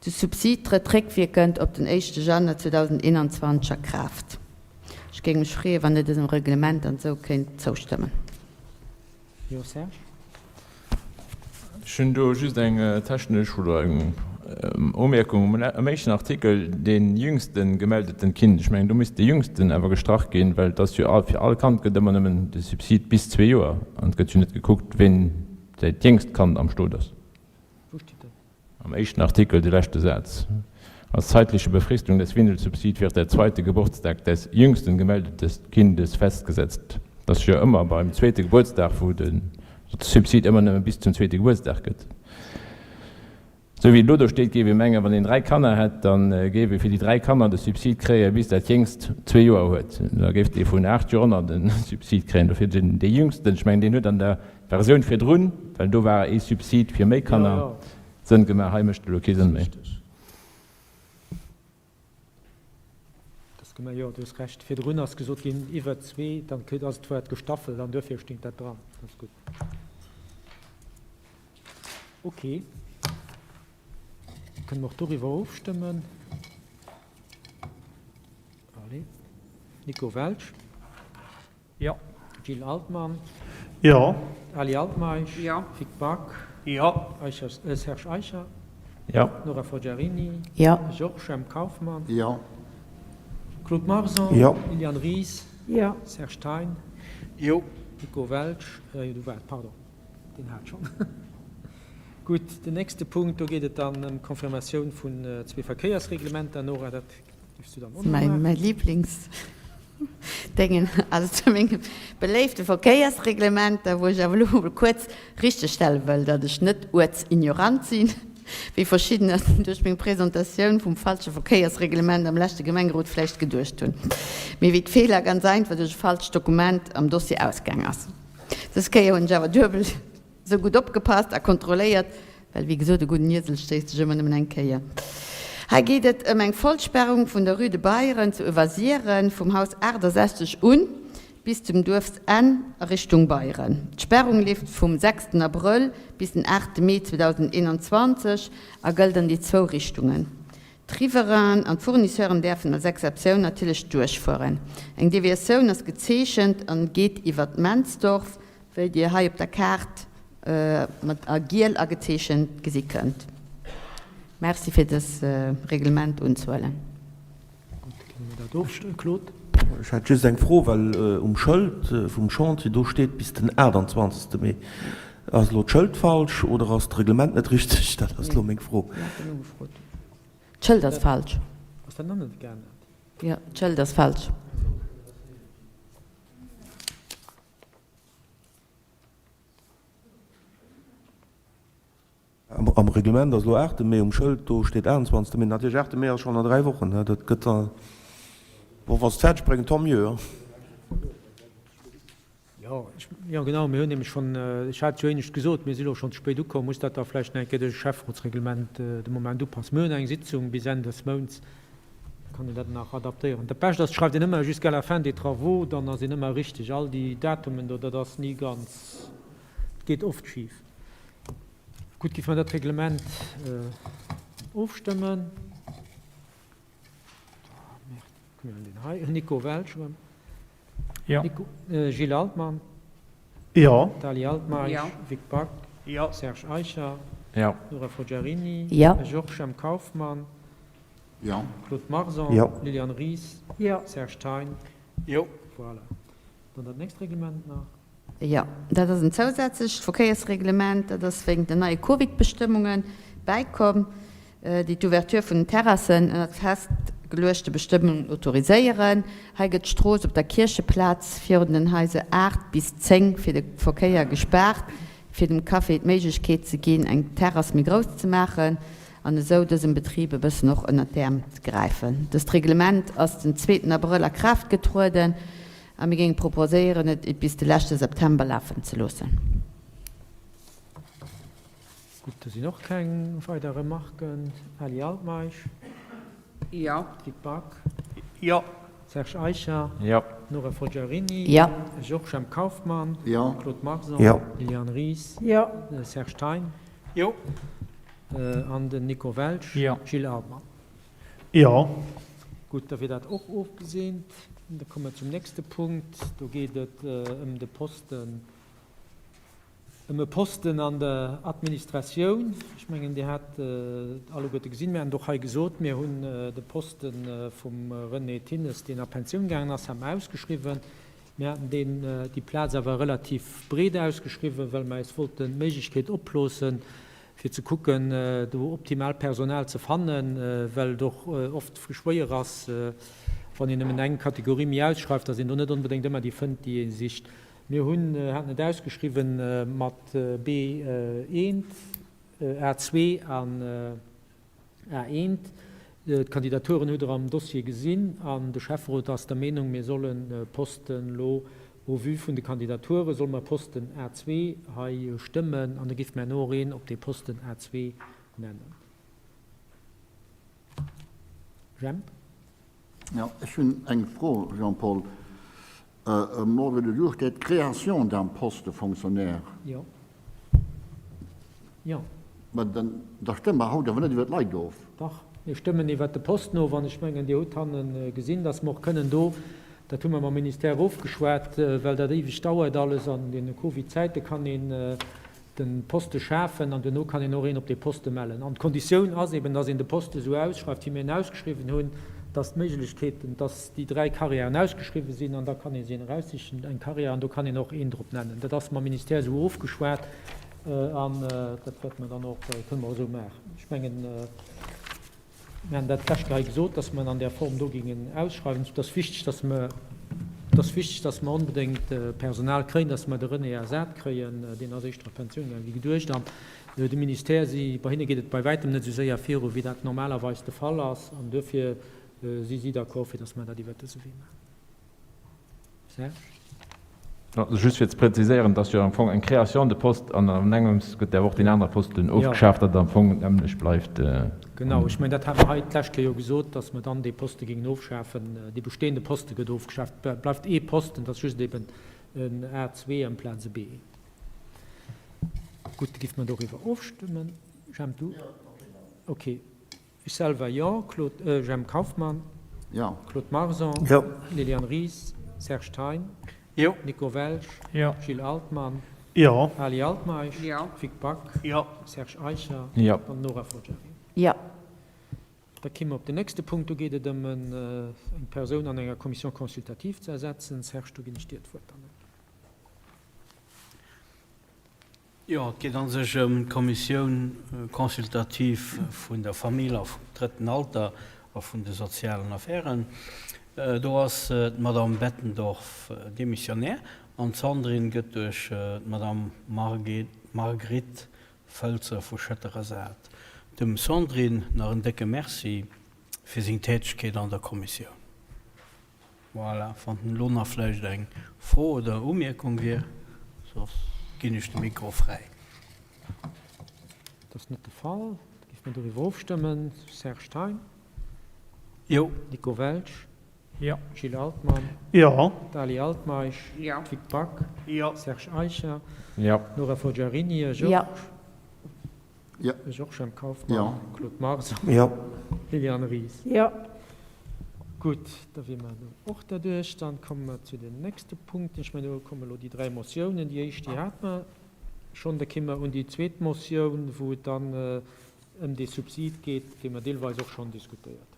De Subsid trëtt réckwierkend op den éischte Januar 2021 a Kraaft. Ech géing mech freeën, wann Dir dësem Reglement dann esou kéint zoustëmmen.
Jo, Serge?
Ech hunn do just eng technesch oder eng Umierkung um éischten Artikel, dee jüngsten gemeldeten Kind. Ech mengen, do misst de jüngsten awer gestrach ginn, well et ass jo all, fir all Kand gëtt ëmmer nëmmen de Subsid bis zwee Joer an et gëtt jo net gekuckt, ween dat jéngst Kand am Stot ass.
Wou steet dat?
Am éischten Artikel, de leschte Saz, Als zeitliche Befristung des Windelsubsid wird der zweite Geburtstag des jüngsten gemeldetes Kindes festgesetzt. Et ass jo ëmmer beim zweete Gebuertsdag, wou de Subsid ëmmer nëmme bis zum zweete Gebuertsdag gëtt. Esou wéi et elo do steet, géif ee mengen, wann een dräi Kanner hätt, da géif ee fir déi dräi Kanner de Subsid kréie bis dat Jéngst zwee Joer huet. Da géif dee vun aacht Joer ënner de Subsid kréien. Dofir den dee Jüngsten, ech mengen, deen huet an der Versioun virdrun, well do war ee Subsid fir méi Kanner, Sënn gemaach. Hei mécht et elo kee Sënn méi.
Gemaach. Jo, du hues Recht. Virdrun ass gesot ginn, iwwer zwee, dann kritt, ass d'Wuert gestaffelt an duerfir stingt dat dran. Dat ass gutt. Okay. Kënne mer och doriwwer ofstëmmen? Allez. Nico Welsch.
Jo.
Gilles Altmann.
Jo.
Ali Altmeisch.
Jo.
Vic Back.
Jo.
Eicher, Serge Eicher.
Jo.
Nora Forgiarini.
Jo.
Georges M. Kauffmann.
Jo.
Claude Marson.
Jo.
Liliane Ries.
Jo.
Serge Thein.
Jo.
Nico Welsch, du waart, pardon, deen hat schonn. Gutt, den nächste Punkt, do geet et dann ëm d'Confirmatioun vun zwee Verkéiersreglementer. Nora, dat dierfs du dann och nach maachen.
Mäi Lieblingsdéngen, also zu menge beléifte Verkéiersreglementer, wou ech awer elo emol kuerz richtegstelle wëll, datt ech net uertsignorant sinn, wéi verschiddener duerch meng Presentatioun vum falsche Verkéiersreglement am leschte Gemengerot vläicht geduecht hunn, mee wéi d'Feeler ganz einfach duerch e falscht Dokument am Dossier ausgaang ass. Dës Kéier hunn ech awer duebel Sou gutt opgepasst a kontrolléiert, well wéi gesot, e gudden Iesel stéisst sech ëmmer nëmmen eng Kéier. Hei geet et ëm eng Vollsperrung vun der Rue de Bayren zu Uewersiren vum Haus 68 un bis zum Duerfsenn a Richtung Beyren. D'Sperrung leeft vum sechsten Abrëll bis den aachte Mee 2021 a gëllt an déi zwou Richtungen. D'Riverainen an d'Fournisseuren däerfen als Exceptioun natierlech duerchfueren. Eng Deviatioun ass gezeechent an geet iwwert Mensdorf, wéi Dir hei op der Kaart mat a giel agezeechent gesi kënnt. Merci fir dës Reglement unzehuelen.
Gutt, kënne mir dat ofstëmmen. Claude?
Ech hätt just eng Fro, well um Schëld vum Chantier do steet bis den 28. Mee. Ass elo d'Schëld falsch oder ass d'Reglement net richteg? Dat ass elo meng Fro.
D'Schëld ass falsch.
Ass dat nach net geännert?
Jo, d'Schëld ass falsch.
Am Reglement ass elo 8 Mee, um Schëld do steet 28 Mee. Natierlech 8 Mee ass schonn an 3 Wochen, dat gëtt da, bon, wa se et fäerdeg bréngen, tant mieux.
Jo, jo genau, mir hunn nämlech schonn, ech hat et jo éinescht gesot, mir si lo schonn ze spéit ukomm, muss dat da vläicht nach eng Kéier duerch e Schäfferotsreglement de Moment upassen. Mir hunn eng Sitzung bis Enn des Mounts, da kann een dat nach adaptéieren. Dat Bescht ass, et schreift een ëmmer jusqu'à la fin des travaux, dann ass een ëmmer richteg. All déi Datumen do, dat ass ni ganz, et geet oft schif. Gutt, géife mer dat Reglement ofstëmmen? Nico Welsch erëm.
Jo.
Gilles Altmann.
Jo.
Dali Altmeisch.
Jo.
Vic Back.
Jo.
Serge Eicher.
Jo.
Nora Forgiarini.
Jo.
Georges M. Kauffmann.
Jo.
Claude Marson.
Jo.
Liliane Ries.
Jo.
Serge Thein.
Jo.
Voilà. Dann dat nächst Reglement nach.
Jo, dat ass en zousätzlecht Verkéiersreglement. Dat ass wéinst den neie Covid-Bestëmmunge bäikomm, déi d'Ouverture vun den Terrassen ënnert festgeluechte Bestëmmungen autoriséieren. Hei gëtt d'Strooss op der Kiercheplaz virun den Haiser 8 bis 10 fir de Verkéier gespaart, fir dem Café d'Méiglechkeet ze ginn, eng Terrass méi grouss ze maachen an esou dësem Betrib e bëssen och ënnert d'Äerm ze gräifen. Dëst Reglement ass den zweeten Abrëll a Kraaft getrueden. A mir géinge proposéieren, et bis de leschte September lafen ze loossen.
Gutt, do sinn och keng weider Remarken. Ali Altmeisch?
Jo.
Vic Back?
Jo.
Serge Eicher?
Jo.
Nora Forgiarini?
Jo.
Georges M. Kauffmann?
Jo.
Claude Marson?
Jo.
Liliane Ries?
Jo.
Serge Thein?
Jo.
An den Nico Welsch?
Jo.
Gilles Altmann?
Jo.
Gutt, da wier dat och ofgeseent. Da komme mer zum nächste Punkt. Do geet et ëm de Posten, ëm e Posten an der Administratioun. Ech mengen, Dir hat et alleguerte gesinn. Mir haten et och hei gesot, Mir hunn de Poste vum René Thinnes, deen a Pensioun gaangen ass, hate mer ausgeschriwwen. Mir haten deen, déi Plaz awer relativ breet ausgeschriwwen, well mer eis wollten d'Méiglechkeet oploossen, fir ze kucken, do optimal Personal ze fannen, well et och oft schwéier ass, wann een nëmmen eng Kategorie méi ausschreift, datt een do net onbedéngt ëmmer déi fënnt, déi ee sicht. Mir hunn, haten et ausgeschriwwen mat B1, A2 an A1. D'Kandidaturen hutt Der am Dossier gesinn an de Schäfferot ass der Meenung, mir solle Posten elo au vu vun de Kandidature solle mer Posten A2 hei stëmmen an da géife mer herno och een op dee Posten A2 nennen. Jemp.
Jo, ech hunn eng Fro, Jean-Paul. Um Ordre du jour steet d'Création d'un poste de fonctionnaire.
Jo. Jo.
Mä dann, da stëmme mer haut awer net iwwer d'Leit of.
Dach, mir stëmmen iwwert de Posten of. An ech mengen, Dir hutt hanne gesinn, dass mer och kënnen do, dat hu mer mam Ministère ofgeschwat, well dat éiweg dauert alles, an deene Covid-Zäite kann een de Poste schafen an duerno kann een och een op dee Poste mellen. An d'Konditioun ass eben, dass een de Poste esou ausschreift, wéi mir en ausgeschriwwen hunn, dass d'Méiglechkeeten, dass déi 3 Carrièren ausgeschriwwen sinn an da kann ee sech een eraussichen, eng Carrière, an do kann een och een drop nennen. Dat ass mam Ministère esou ofgeschwat an dat wäerte mer dann och, kënne mer och esou maachen. Ech mengen, Mir haten dat d'lescht hei gesot, dass mer en an där Form do géingen ausschreiwen. Et ass wichteg, dass mer, et ass wichteg, dass mer onbedéngt Personal kréien, dass mer de René ersat kréien. Deen ass éischter a Pensioun gaangen wéi geduecht. An de Ministère, si, bei hinne geet et bei wäitem net esou séier viru wéi dat normalerweis de Fall ass. An duerfir si si d'accord, fir dass mer dat iwwert dëse Wee maachen. Serge?
Just fir ze präziséieren, et ass jo am Fong eng Création de poste an an engems gëtt awer och deen anere Posten ofgeschaaft, datt et am Fong d'nämmlecht bleift.
Genau, ech mengen, dat hate mer hei d'lescht Kéier jo gesot, datt mer dann dee Poste géingen ofschafen. Dee bestehende Poste gëtt ofgeschaaft, et bleift ee Posten, et ass just eben en A2 amplaz e B. Gutt, da géife mer doriwwer ofstëmmen. Jemp, du? Okay. Ech selwer, jo. Claude, Jemp Kauffmann.
Jo.
Claude Marson.
Jo.
Liliane Ries. Serge Thein.
Jo.
Nico Welsch.
Jo.
Gilles Altmann.
Jo.
Ali Altmeisch.
Jo.
Vic Back.
Jo.
Serge Eicher.
Jo.
An Nora Forgiarini.
Jo.
Da kimme mer op den nächste Punkt. Do geet et ëm eng Persoun an enger Commission consultative ze ersetzen. Serge, do ginn ech dir d'Wuert dann.
Jo, et geet a sech ëm d'Kommissioun consultative vun der Famill a vum drëtten Alter a vun de sozialen Affären. Do ass d'Madame Bettendorf Demissionnaire an d'Sandrine gëtt duerch d'Madame Marguerite Foelzer vu Schëtter ersat. Dem Sandrine nach en décke Merci fir seng Tätegkeet an der Kommissioun. Voilà, wann elo nach vläicht eng Fro oder Umierkung wier, soss ginn ech de Mikro fräi.
Dat ass net de Fall. Da géife mer doriwwer ofstëmmen. Serge Thein?
Jo.
Nico Welsch?
Jo.
Gilles Altmann?
Jo.
Dali Altmeisch?
Jo.
Vic Back?
Jo.
Serge Eicher?
Jo.
Nora Forgiarini?
Jo.
Georges?
Jo.
Georges Kaufmann.
Jo.
Claude Marson.
Jo.
Liliane Ries.
Jo.
Gutt, da wier mer elo och derduerch. Dann komme mer zu den nächste Punkten. Ech mengen, do komme elo déi dräi Motiounen. Déi éischt, déi hate mer schonn. Da kéime mer un déi zweet Motioun, wou et dann ëm dee Subsid geet, dee mer deelweis och schonn diskutéiert hunn.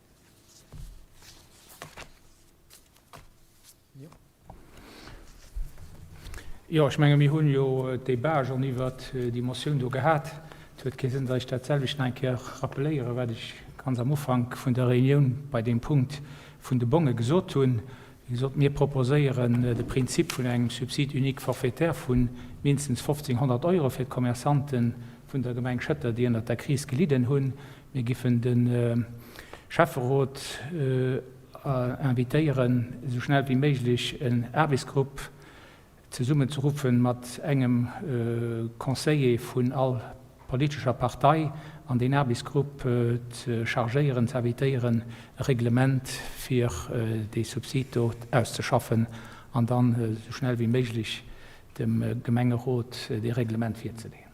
Jo, ech menge mir hunn jo d'Debat schonn iwwert déi Motioun do gehat. Et huet kee Sënn, datt ech dat selwecht nach eng Kéier rappeléieren, wat ech ganz am Ufank vun der Reunioun bei deem Punkt vun de Bonge gesot hunn. Wéi gesot, mir proposéieren de Prinzip vun engem Subside unique forfaitaire vu mindestens 1.500 Euro fir d'Commerçante vun der Gemeng Schëtter, déi ënnert der Kris gelidden hunn. Mir giffen de Schäfferot invitéieren, esou schnell wéi méiglech en Aarbechtsgrupp zesummenzeruffen mat engem Conseiller vun all politescher Partei an deen Aarbechtsgrupp ze chargéieren, ze invitéieren, e Reglement fir dee Subsid do auszeschaffen an dann esou schnell wéi méiglech dem Gemengerot dee Reglement virzeleeën.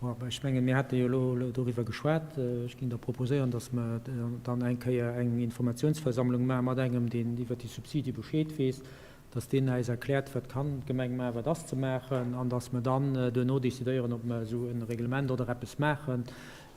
Bon, ech mengen, mir hate jo elo doriwwer geschwat. Ech géing da proposéieren, dass mer dann eng Kéier eng Informationsversammlung maache mat engem, deen iwwert déi Subsidie Bescheed weess, dass deen äis erkläert, wat kann d'Gemeng maachen, wat ass ze maachen, an dass mer dann duerno decidéieren, ob mer esou e Reglement oder eppes maachen.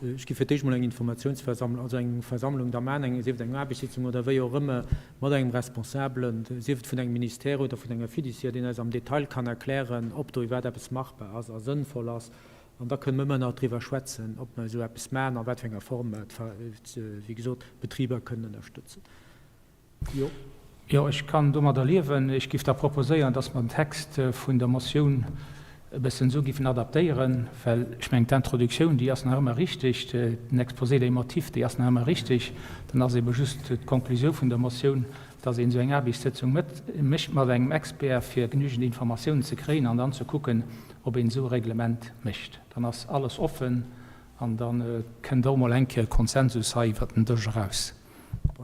Ech gi fir d'éischt mol eng Informationsversammlung, also eng Versammlung da maachen, eng, sief et eng Aarbechtssitzung oder wéi och ëmmer, mat engem Responsabelen, sief et vun engem Ministère oder vun enger Fiduciaire, deen eis am Detail kann erklären, ob do iwwerhaapt eppes machbar ass a sënnvoll ass. An da kënnen mer ëmmer nach driwwer schwätzen, ob mer esou eppes maachen, a wat fir enger Form mer, wéi gesot, d'Betriber kënnen ënnerstëtzen. Jo.
Jo, ech kann domadder liewen. Ech géif da proposéieren, dass mer den Text vun der Motioun e bëssen esou géifen adaptéieren, well ech mengen, d'Introduktioun, déi ass nach ëmmer richtig, den Exposé des motifs, déi ass nach ëmmer richtig. Dann ass ebe just d'Konklusioun vun der Motioun, dass een esou eng Aarbechtssëtzung mécht mat engem Expert, fir genügend Informatiounen ze kréien an dann ze kucken, ob een esou e Reglement mécht. Dann ass alles offen an da kënnt och emol eng Kéier e Konsensus hei iwwert den Dësch eraus.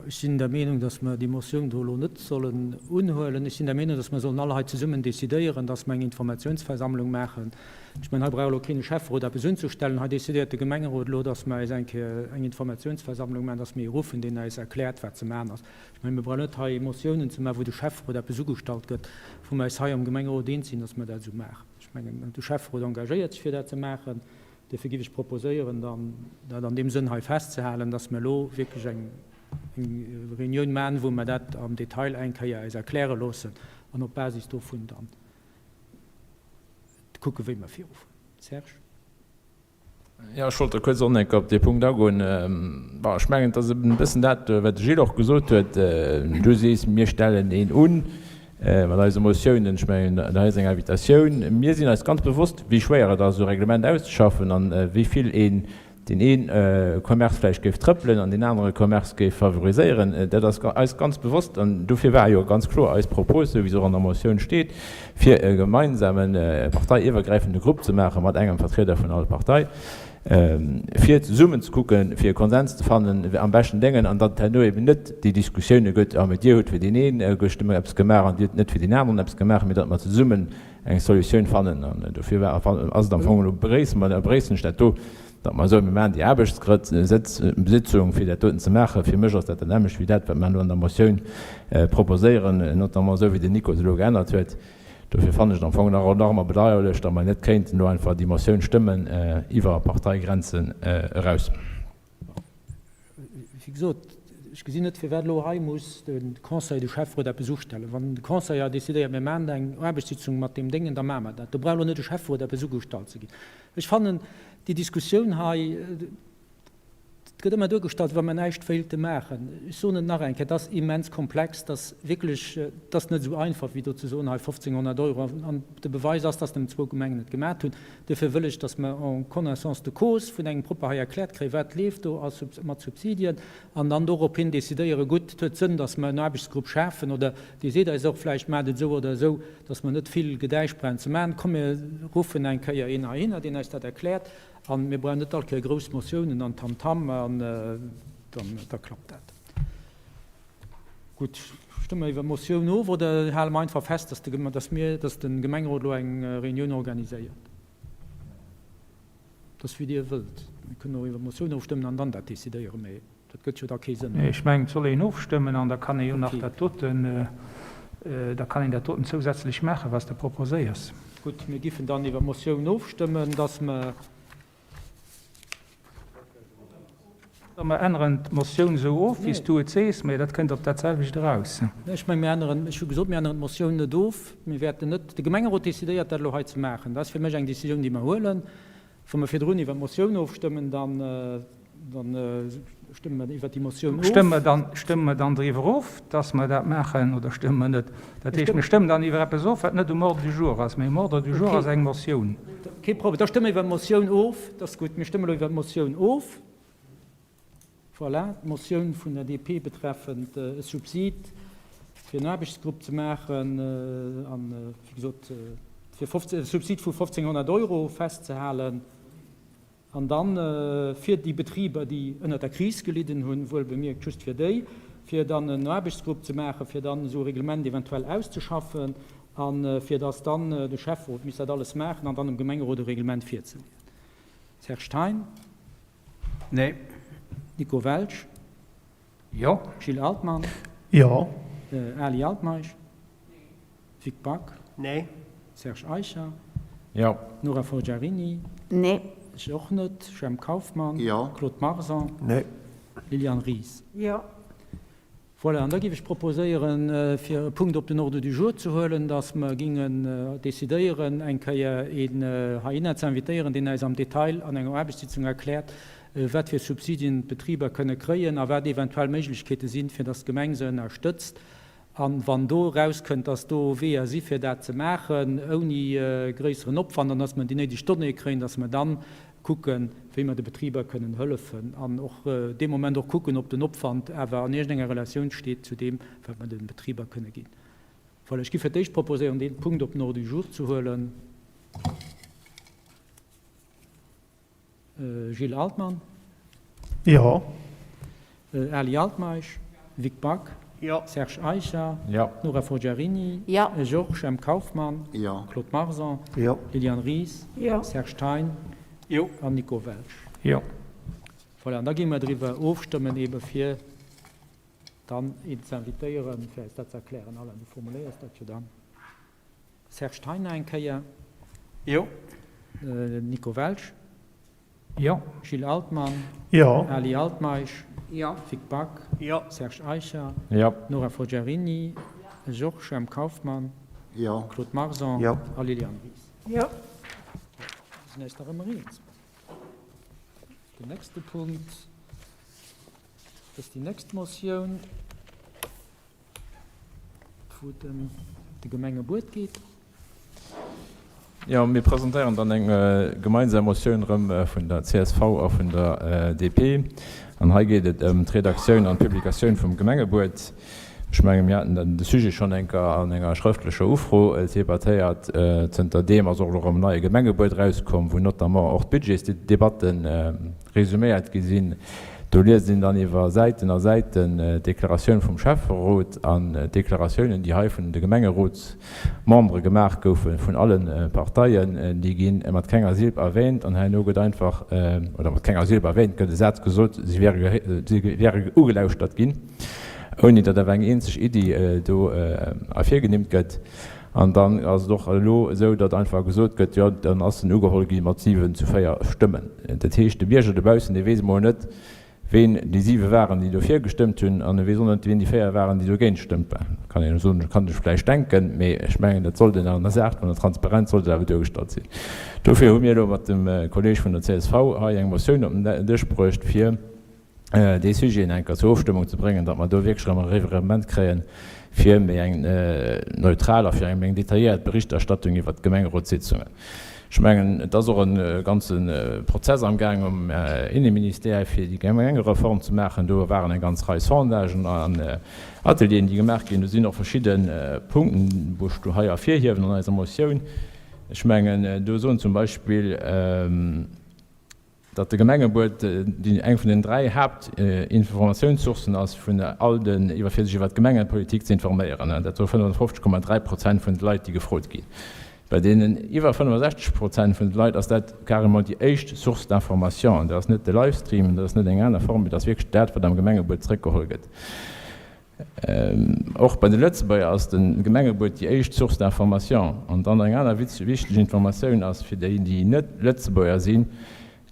Ech sinn der Meenung, dass mer déi Motioun do elo net sollen unhuelen. Ech sinn der Meenung, dass mer sollen all hei zesummen decidéieren, dass mer eng Informationsversammlung maachen. Ech mengen, hei brauch elo keen de Schäfferot eppes unzestellen. Hei decidéiert de Gemengerot elo, dass mer eis eng Kéier eng Informationsversammlung maachen, dass mir ee ruffen, deen eis erkläert, wat ze maachen ass. Ech mengen, mir brauchen net hei Motiounen ze maachen, wou de Schäfferot eppes ugestallt gëtt, wou mer eis hei am Gemengerot eens sinn, dass mer dat esou maachen. Ech mengen, de Schäfferot engagéiert sech, fir dat ze maachen. Duerfir géif ech proposéieren, dann dat an deem Sënn hei festzehalen, dass mer elo wierklech eng Reunioun maachen, wou mer dat am Detail eng Kéier eis erkläre loossen an op Basis dovun dann kucken, wéi mer virufueren. Serge?
Jo, ech wollt da kuerz och nach eng Kéier op dee Punkt agoen. Bon, ech mengen, et ass e bëssen dat, wat de Gilles och gesot huet. Du sees, mir stellen een un. Mat eise Motiounen, ech mengen, hei ass eng Invitatioun. Mir sinn eis ganz bewosst, wéi schwéier et ass, esou e Reglement auszeschaffen an wéi vill een deen ee Commerce vläicht géif trëppelen an deen anere Commerce géif favoriséieren. Dat ass eis ganz bewosst an dofir war jo ganz kloer eis Propos, esou wéi se och an der Motioun steet, fir e gemeinsame parteiiwwergräifende Grupp ze maache mat engem Vertrieder vun all Partei, fir zesummen ze kucken, fir e Konsens ze fannen, am beschten Déngen, an datt et herno eben net déi Diskussioune gëtt, ah, mee Dir hutt fir deen een gëscht eppes gemaach an Dir hutt net fir deen aneren eppes gemaach, mee datt mer zesummen eng Solutioun fannen. An dofir war, ass et am Fong elo, begréisse mer, begréissen ech dat do, datt mer soen, mir maachen déi Aarbechtssitzung, fir dat doten ze maachen. Fir mech ass dat dat nämmlecht wéi dat, wat mer elo an der Motioun proposéieren, notamment esou wéi den Nico se elo geännert huet. Dofir fannen ech et am Fong nach nach ëmmer bedauerlech, datt mer net kéinten elo einfach déi Motioun stëmmen iwwer Parteigrenzen eraus.
Wéi gesot, ech gesinn net, firwat elo hei muss de Conseil, de Schäfferot eppes ustellen. Wann de Conseiller decidéiert, mir maachen eng Aarbechtssitzung mat deem Déngen, da maache mer dat. Do brauch elo net de Schäfferot eppes ugestallt ze ginn. Ech fannen déi Diskussioun hei, Et gëtt ëmmer duergestallt, wéi wa mer näischt wéilte maachen. Ech soen et nach eng Kéier, et ass immens komplex, et ass wierklech, et ass net esou einfach, wéi do ze soen, hei 1.500 Euro. An de Beweis ass, dass nëmmen zwou Gemengen et gemaat hunn. Duerfir wëll ech, dass mer en connaissance de cause vun engem Propper hei erkläert kréien, wat leeft do mat Subsidien, an dann dorophin decidéieren, gutt, et huet Sënn, dass mer en Aarbechtsgrupp schafen, oder Dir seet eis och vläicht, maacht et esou oder esou, dass mer net vill Gedäisch brauchen ze maachen. Komm, mir ruffen eng Kéier een heihinner, deen eis dat erkläert. A mir brauchen net all Kéier grouss Motiounen an Tamtam an dann da klappt dat. Gutt, stëmme mer iwwer d'Motioun of oder hale mer einfach fest, dass de, dass mir, dass de Gemengerot elo eng Reunioun organiséiert? Dat ass wéi Dir wëllt. Mir kënnen och iwwer d'Motioun ofstëmmen an dann dat decidéieren, mä dat gëtt jo da kee Sënn.
Ech mengen, et soll een ofstëmmen an da kann ee jo nach dat doten, da kann een dat doten zousätzlech maachen, wat s de proposéiers.
Gutt, mir giffen dann iwwer d'Motioun ofstëmmen, dass mer.
Oder mer änneren d'Motioun esou of, wéi s du et sees, mä dat kënnt op dat selwecht eraus.
Ech menge mir änneren, ech hu gesot, mir änneren d'Motioun net of. Mir wäerten net, de Gemengerot decidéiert dat elo hei ze maachen. Dat ass fir mech eng Décisioun, déi mer huelen. Wa mer virdrun iwwer d'Motioun ofstëmmen, dann stëmme mer iwwer déi Motioun of.
Stëmme mer dann, stëmme mer dann driwwer of, dass mer dat maachen, oder stëmme mer net? Dat heescht, mir stëmmen dann iwwer eppes of, wat net um Ordre du jour ass, mä um Ordre du jour ass eng Motioun.
Kee Problem, da stëmme mer iwwer d'Motioun of. Dat ass gutt. Mir stëmme elo iwwer d'Motioun of. Voilà, d'Motioun vun der DP betreffend e Subsid fir en Aarbechtsgrupp ze maachen an, wéi gesot, fir e Subsid vu 1.500 Euro festzehalen an dann fir déi Betriber, déi ënnert der Kris gelidden hunn, wuel bemierkt just fir déi, fir dann en Aarbechtsgrupp ze maachen, fir dann esou e Reglement eventuell auszeschaffen a fir dass dann de Schäfferot misst dat alles maachen an dann dem Gemengerot e Reglement virzeleeën. Serge Thein.
Nee.
Nico Welsch.
Jo.
Gilles Altmann.
Jo.
Ali Altmeisch. Nee. Vic Back.
Nee.
Serge Eicher.
Jo.
Nora Forgiarini.
Nee.
Ech och net. Jemp Kauffmann.
Jo.
Claude Marson.
Nee.
Liliane Ries.
Jo.
Voilà, an da géif ech proposéieren, fir e Punkt op den Ordre du jour ze huelen, dass mer gingen decidéieren, eng Kéier een heihinner ze invitéieren, deen eis am Detail an enger Aarbechtssitzung erkläert, wat fir Subsidien d'Betriber kënne kréien a wat eventuell Méiglechkeete sinn, fir dass d'Gemeng se ënnerstëtzt. A wann do erauskënnt, dass do Weeër si fir dat ze maachen, ouni gréisseren Opwand, an dass mer déi néideg Donnéeë kréien, dass mer dann kucken, wéi mer de Betriber kënnen hëllefen an och dee Moment och kucken, ob den Opwand awer an iergendenger Relatioun steet zu deem, wat mer de Betriber kënne ginn. Voilà, ech gi fir d'éischt proposéieren, dee Punkt op den Ordre du jour ze huelen. Gilles Altmann.
Jo.
Ali Altmeisch. Vic Back.
Jo.
Serge Eicher.
Jo.
Nora Forgiarini.
Jo.
Georges M. Kauffmann.
Jo.
Claude Marson.
Jo.
Liliane Ries.
Jo.
Serge Thein.
Jo.
An Nico Welsch.
Jo.
Voilà, an da géinge mer driwwer ofstëmmen, eebe fir dann een ze invitéieren, fir eis dat ze erklären. Alain, du formuléiers dat jo dann. Serge Thein nach eng Kéier.
Jo.
Nico Welsch.
Jo.
Gilles Altmann.
Jo.
Ali Altmeisch.
Jo.
Vic Back.
Jo.
Serge Eicher.
Jo.
Nora Forgiarini. Georges M. Kauffmann.
Jo.
Claude Marson.
Jo.
A Liliane Ries.
Jo.
Mir sinn eis nach ëmmer eens. Den nächste Punkt ass déi nächst Motioun, wou et ëm de Gemengebuet geet.
Jo, mir presentéieren dann eng gemeinsam Motioun erëm vun der csv a vun der DP. An hei geet et ëm d'Redaktioun an d'Publikatioun vum Gemengebuet. Ech mengen, mir haten de Sujet schonn eng Kéier an enger schrëftlecher Ufro debattéiert. Zënter deem ass och elo erëm en neie Gemengebuet erauskomm, wou notamment och d'Budgetsdebatten Resuméiert gi sinn. Do liest een dann iwwer Säiten a Säiten d'Deklaratioun vum Schäfferot an d'Deklaratiounen, déi hei vun de Gemengerotsmembere gemaach goufe vun alle Parteien, déi gi mat kenger Silb erwähnt an herno gëtt einfach, oder mat kenger Silb erwähnt, gëtt e Saz gesot, si wäre, si wäre ugelauschtert ginn, ouni datt awer eng eenzeg Iddi do ervirgenimmt gëtt. An dann ass et och elo esou, datt einfach gesot gëtt, jo, dann ass en ugeholl gi mat 7 zu 4 Stëmmen. Dat heescht, de Bierger dobaussen, dee weess emol net, ween déi siwe waren, déi dofir gestëmmt hunn, an e weess och net, wien déi 4 waren, déi dogéint gestëmmt waren. Kann een elo soen, kann sech vläicht denken, mee ech mengen, dat sollt een an der Saach vun der Transparenz sollt et awer duergestallt sinn. Dofir hu mir elo mat dem Kolleeg vun der csv hei eng Motioun op den Dësch bruecht, fir dee Sujet eng Kéier zur Ofstëmmung ze bréngen, datt mer do wierklech erëm e Revirement kréien, fir méi eng neutral a fir eng méi eng detailléiert Berichterstattung iwwert d'Gemengerotssitzungen. Ech mengen, et ass och e ganze Prozess amgaang um Inneministère, fir déi Gemengereform ze maachen. Do waren eng ganz Rei Sondagen an Atelieren, déi gemaach ginn. Do sinn och verschidde Punkten, wou ech do hei ervirhiewen an eiser Motioun. Ech mengen, do soen zum Beispill, datt de Gemengebuet déi eng vun den 3 Haaptinformatiounssourcen ass vun all den iwwer fir sech iwwer d'Gemengepolitik ze informéieren. Dat soe 55,3 Prozent vun de Leit déi gefrot ginn. Bei deenen iwwer 65 Prozent vun de Leit ass dat carrément déi éischt Source d'information. Dat ass net de Livestream, dat ass net eng aner Form, mee dat ass wierklech dat wat am Gemengebuet zréckgeholl gëtt. Och bei de Lëtzebuerger ass de Gemengebuet déi éischt Source d'information. An dann eng aner wichteg Informatioun ass fir déi, déi net Lëtzebuerger sinn,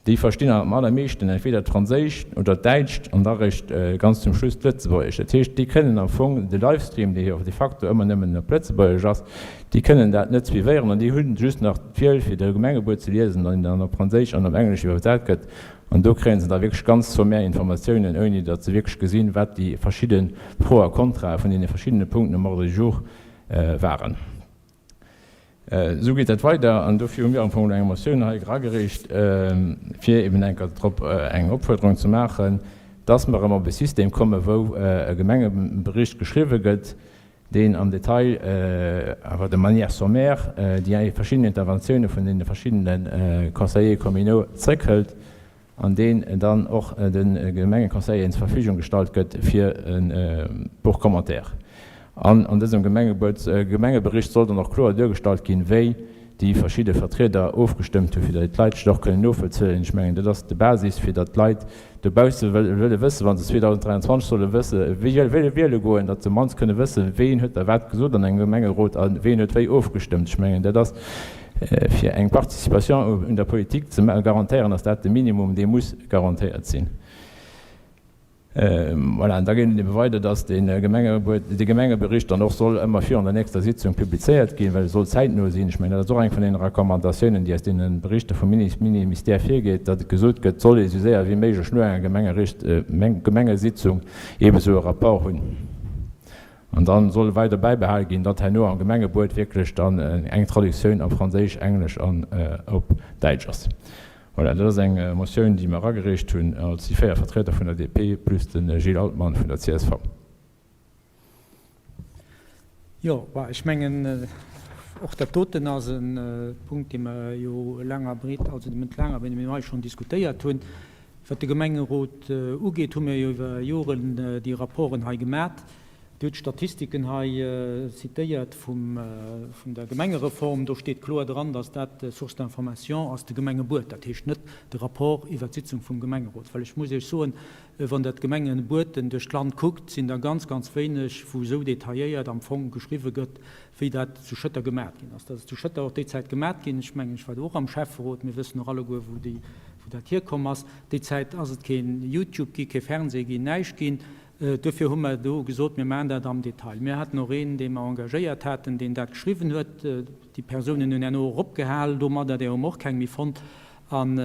déi verstinn am allermeeschten entweder d'Franséischt oder d'Däitscht an da réischt ganz zum Schluss d'Lëtzebuergescht. Dat heescht, déi kënnen am Fong de Livestream, dee jo de facto ëmmer nëmmen op Lëtzebuergesch ass, déi kënnen dat net suivéieren an déi hunn just nach d'Wiel fir de Gemengebuet ze liesen, deen dann op Franséisch an op Englesch iwwersat gëtt. An do kréie se da wierklech ganz sommaire Informatiounen, ouni datt se wierklech gesinn, wat déi verschidde Pro a Kontrae vun deene verschiddene Punkten um Ordre du jour waren. Esou geet dat weider. An dofir hu mir am Fong elo eng Motioun hei eragereecht, fir eben eng Kéier drop eng Opfuerderung ze maachen, datt mer erëm op e System kommen, wou e Gemengebericht geschriwwe gëtt, deen am Detail, awer de manière sommaire, déi verschidden Interventiounen vun deene verschiddene Conseillers communaux zréckhëlt an deen dann och de Gemengeconseilleren zur Verfügung gestallt gëtt fir e pour commentaire. An an dësem Gemengebericht soll dann och kloer duergestallt ginn, wéi déi verschidde Vertrieder ofgestëmmt hunn, fir datt d'Leit sech och kënnen novollzéien. Ech mengen, dat ass de Basis, fir datt d'Leit dobausse wëlle wëssen, wa se 2023 solle wësse wéi wiele goen, datt se mannst kënne wëssen, ween huet da wat gesot an engem Gemengerot a ween huet wéi ofgestëmmt. Ech mengen, dat ass, fir eng Participation un der Politik ze garantéieren, ass dat de Minimum, dee muss garantéiert sinn. Voilà, an da geet et ebe weider, dass dee Gemengebuet, dee Gemengebericht dann och soll ëmmer virun der nächster Sitzung publizéiert ginn, well e soll zäitno sinn. Ech mengen, dat ass och eng vun deene Recommandatiounen, déi aus deene Berichter vum Ministère virgeet, datt et gesot gëtt, et soll ee sou séier wéi méiglech no enger Gemengericht, Gemengesitzung eebe sou e Rapport hunn. An da soll weider bäibehale ginn, datt herno am Gemengebuet wierklech dann eng Traductioun op Franséisch, Englesch an op Däitsch ass. Voilà, dat ass eng Motioun, déi mer eragereecht hunn als déi 4 Vertrieder vun der DP plus de Gilles Altmann vun der csv.
Jo, bah, ech mengen, och dat doten ass e Punkt, dee mer jo laang a breet, also net laang, awer dee mir hei schonn diskutéiert hunn. Wat de Gemengerot ugeet, hu mir jo iwwer Joren déi Rapporten hei gemat. Dir hutt d'Statistiken hei zitéiert vum, vun der Gemengereform. Do steet kloer dran, dass dat Source d'information ass, de Gemengebuet. Dat heescht net de Rapport iwwert d'Sitzung vum Gemengerot. Well ech muss Iech soen, wann Der d'Gemengebueten duerch d'Land kuckt, sinn der ganz, ganz wéineg, wou esou detailléiert am Fong geschriwwe gëtt, wéi dat zu Schëtter gemat ginn ass. Dat ass zu Schëtter och déi Zäit gemat ginn. Ech mengen, ech war do och am Schäfferot. Mir wëssen och alleguer, wou déi, wou dat hierkomm ass. Déi Zäit ass et keen Youtube gi, kee Fernseh ginn, näischt ginn. Duerfir hu mer do gesot, mir maachen dat am Detail. Mir haten och een, dee mer engagéiert haten, deen dat geschriwwen huet. Déi Persounen hunn herno och opgehal domadder, där hu mer och keng méi fonnt. An,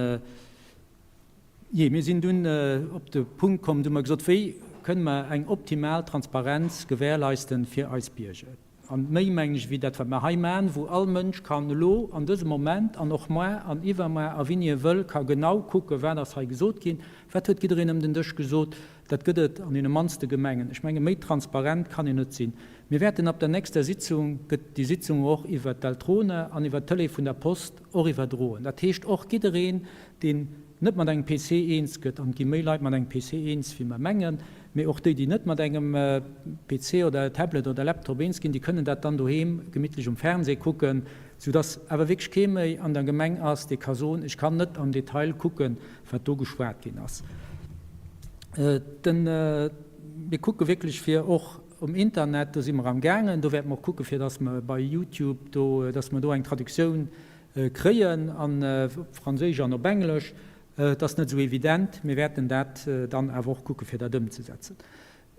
jee, mir sinn dunn op de Punkt komm, do hu mer gesot, wéi kënne mer eng optimal Transparenz gewährleisten fir eis Bierger? An méi, mengen ech, wéi dat, wat mer hei maachen, wou all Mënsch kann elo an dësem Moment an och moar an iwwermoar a wéini e wëll, ka genau kucken, wat ass hei gesot ginn, wat huet jiddereen ëm den Dësch gesot. Dat gëtt et an deene mannste Gemengen. Ech menge méi transparent kann een net sinn. Mir wäerten ab der nächster Sitzung, gëtt déi Sitzung och iwwert d'Eltrone an iwwert d'Tëlee vun der Post och iwwerdroen. Dat heescht och jiddereen, deen net mat engem PC eens gëtt, an et gi méi Leit mat engem PC eens wéi mer mengen, mee och déi, déi net mat engem PC oder Tablet oder Laptop eens ginn, déi kënnen dat dann doheem gemittlech um Fernseh kucken, soudass awer wierklech kee méi an der Gemeng ass, dee ka soen, ech kann net am Detail kucken, wat do geschwat ginn ass. Den, mir kucke wierklech fir och um Internet, do si mer am gaangen, do wäerte mer och kucke fir dass mer bei YouTube do, dass mer do eng Traductioun Kréien, an op Franséisch an op Englesch. Et ass net esou evident. Mir wäerten dat dann awer och kucke fir dat ëmzesetzen.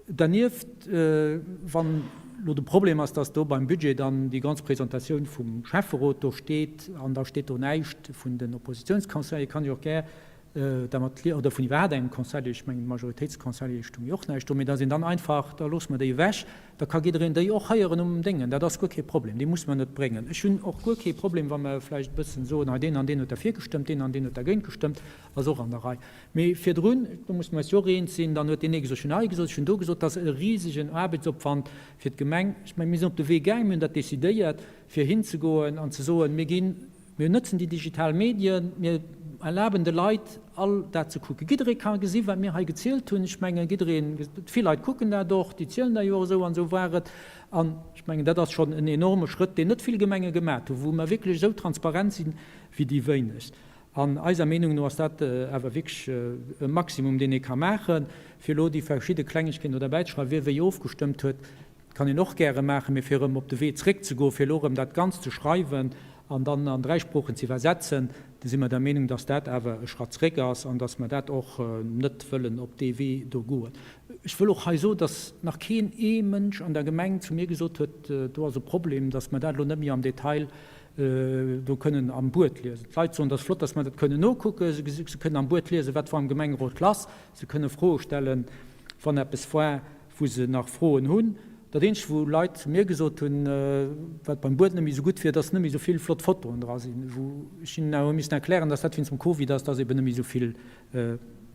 Dernieft, wann elo de Problem ass, dass do beim Budget dann déi ganz Presentatioun vum Schäfferot do steet an da steet do näischt vun den Oppositionsconseiller, kann ech och gär da mat, oder vun iwwerhaapt engem Conseiller, ech mengen Majoritéitsconseiller stoung jo och näischt do, mee dass een dann einfach, da loosse mer déi ewech, da ka jiddereen déi och héieren um Déngen, dat ass guer kee Problem, déi muss mer net bréngen. Ech hunn och guer kee Problem, wa mer vläicht e bëssen soen, hei deen an deen huet derfir gestëmmt, deen an deen huet dergéint gestëmmt, ass och an der Rei. Mee virdrun, do musse mer eis jo och eens sinn, dann huet deen ee gesot, ech hunn hei gesot, ech hunn do gesot, dat ass e risegen Aarbechtsopwand fir d'Gemeng. Ech mengen, mir sinn op de Wee gaangen, mir hunn dat decidéiert, fir hinzegoen an ze soen, mir ginn, Mir nëtzen déi digital Medien, mir erlaben de Leit all dat ze kucken. Jidderee ka gesi wat mir hei gezielt hunn. Ech mengen, jiddereen, vill Leit kucken dat och, déi zielen da jo och esou an esou war et. An ech mengen, dat ass schonn en enorme Schrëtt, deen net vill Gemenge gemat hunn, wou mer wierklech esou transparent sinn wéi déi wéinegst. An eiser Meenung no ass dat awer wierklech e Maximum, deen ee ka maachen, fir elo déi verschidde Klengegkeeten do derbäizeschreiwen, wie wéi ofgestëmmt huet. Kann een och gäre maachen, mee fir erëm op de Wee zréckzegoen, fir elo erëm dat Ganzt ze schreiwen an dann an 3 Sproochen ze iwwersetzen, do si mer der Meenung, dass dat awer e Schratt zréck ass an dass mer dat och net wëllen op dee Wee do goen. Ech wëll och hei soen, dass nach keen ee Mënsch an der Gemeng zu mir gesot huet, do ass e Problem, dass mer dat elo net méi am Detail do kënnen am Buet liesen. D'Leit soen, et ass flott, dass mer dat kënnen nokucken, se kënnen am Buet liesen, wat war am Gemengerot lass, se kënne Froe stellen, wann eppes war. wou se nach Froen hunn. Dat eenzegt, wou Leit zu mir gesot hunn, wat beim Buet net méi esou gutt wier, dass net méi esou vill flott Fotoen dra sinn. Wou ech hinnen awer hu missen erklären, dass dat wéinst dem Covid ass, dass eben net méi esou vill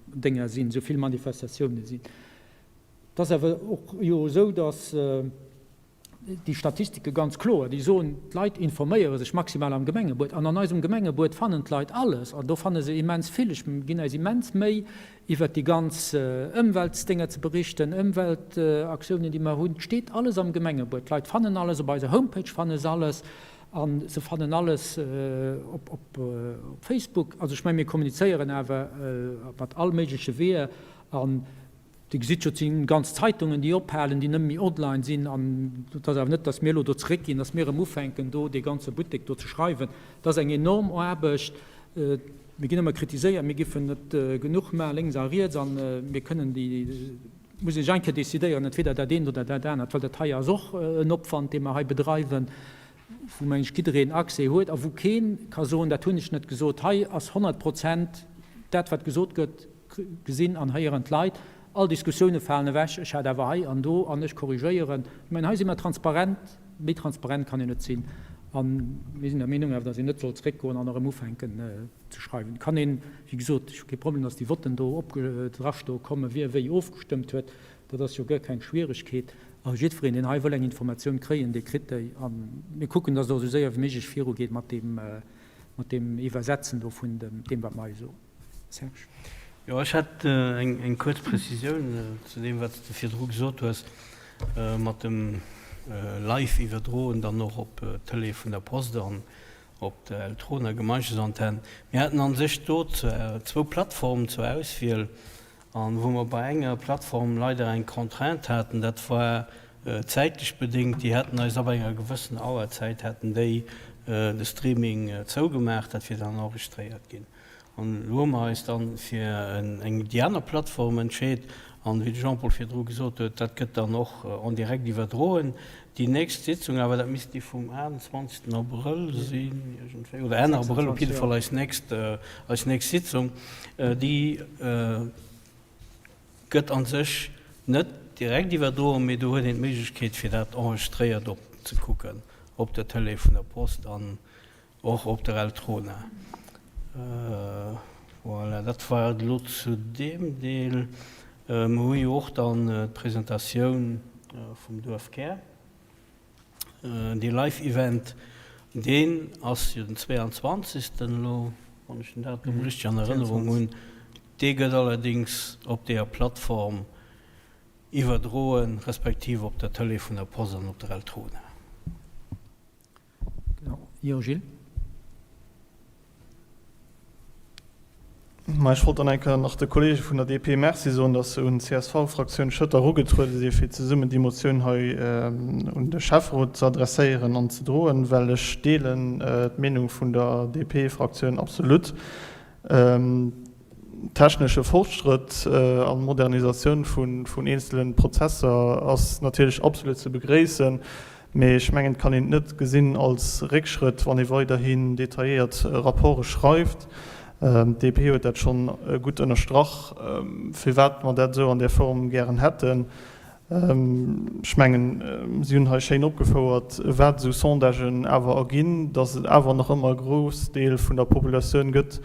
Dénger sinn, esou vill Manifestatioune sinn. Et ass awer och jo esou, dass déi Statistike ganz kloer, déi soen, d'Leit informéiere sech maximal am Gemengebuet. An an eisem Gemengebuet fannen d'Leit alles an do fanne se immens vill. Ech ginn eis immens Méi, iwwert déi ganz Ëmweltsdénger ze berichten, Ëmweltaktiounen, déi mer hunn. Et steet alles am Gemengebuet. D'Leit fannen alles, op eiser Homepage fanne se alles a se fannen alles op Facebook. Also ech menge mir kommunizéieren awer mat all méigleche Weeër an Dir gesitt jo, et si ganz Zeitungen, déi ophalen, déi nëmme méi online sinn. An et ass awer net, datt mir elo do zeréckginn, datt mir erëm ufänken, do dee ganze Buttek do ze schreiwen. Dat ass eng enorm Aarbecht. Mir ginn ëmmer kritiséiert, mir giffen net genuch maachen, lénks a riets. A mir kënnen déi, et muss ee sech eng Kéier decidéieren, entweder dat eent oder dat anert, well dat hei ass och en Opwand, dee mer hei bedreiwen, wou, meng ech, jiddereen Accès huet a wou kee ka soen, dat hunn ech net gesot. Hei ass 100 Prozent dat, wat gesot gëtt, Gesinn an héieren d'Leit. All Diskussioune falen ewech, ech hat awer hei an do an ech korrigéieren. Ech mengen, hei si mer transparent, méi transparent kann een net sinn. A mir sinn der Meenung awer, datt een net soll zréckgoen an erëm ufänken ze schreiwen. Kann een, wéi gesot, ech hu kee Problem, datt déi Votten do drastoe kommen, wie wéi ofgestëmmt huet, dat ass jo guer keng Schwieregkeet. A jiddwereen, deen hei wëll eng Informatioun kréien, dee kritt déi. A mir kucken, datt et och esou séier wéi méiglech virugeet mat deem, mat deem Iwwersetzen do vun deem, wat mer hei soen. Serge.
Jo, ech hätt eng kuerz Prezisioun zu deem, wat s de virdru gesot hues mat dem live iwwerdroen dann och op d'Tëlee vun der Post an op der Eltroner Gemeinschaftsantenne. Mir haten a sech do zwou Plattformen zur Auswiel an wou mer bei enger Plattform leider eng Contrainte haten, dat war zäitlech bedéngt, déi haten eis ab enger gewëssen Auerzäit haten déi de Streaming zougemaach, dat wier dann enregistréiert ginn. An elo hu mer eis dann fir eng déi aner Plattform entscheet. An wéi de Jean-Paul virdru gesot huet, dat gëtt dann och en direct iwwerdroen. Déi nächst Sitzung awer, dat misst déi vum 28 Abrëll sinn iergendwéi, oder Enn Abrëll, op jidde Fall eis nächst, eis nächst Sitzung, déi gëtt a sech net direkt iwwerdroen, mee do huet een d'Méiglechkeet fir dat enregistréiert op ze kucken op der Tëlee vun der Post an Och op der Eltrona. Voilà, dat war et elo zu deem Deel. Mer hu jo och dann d'Presentatioun vum Duerfkär. Dee Live-Event, deen ass jo den 22. elo, wann ech den Datum richteg an Erënnerung hunn. Dee gëtt allerdéngs op deeër Plattform iwwerdroen, respektiv op der Tëlee vun der Post an op der Eltrona.
Jo, Gilles.
Ma ech wollt dann eng Kéier nach de Kollege vun der DP Merci soen, datt se un d'CSV-Fraktioun Schëtter erugetruede si fir zesummen déi Motioun hei un de Schäfferot ze adresséieren an ze droen, well ech deelen d'Meenung vun der DP-Fraktioun absolut. Technesche Fortschrëtt an Modernisatioun vun eenzele Prozesser ass natierlech absolut ze begréissen. Mee ech mengen, et kann een et net gesinn als Réckschrëtt, wann ee weiderhin detailléiert Rapporte schreift. D'DP huet dat schonn gutt ënnerstrach, firwat mer dat esou an där Form gären hätten. Ech mengen, si hunn hei schéin opgefouert, wat esou Sondagen awer erginn, datt et awer nach ëmmer e Groussdeel vun der Populatioun gëtt,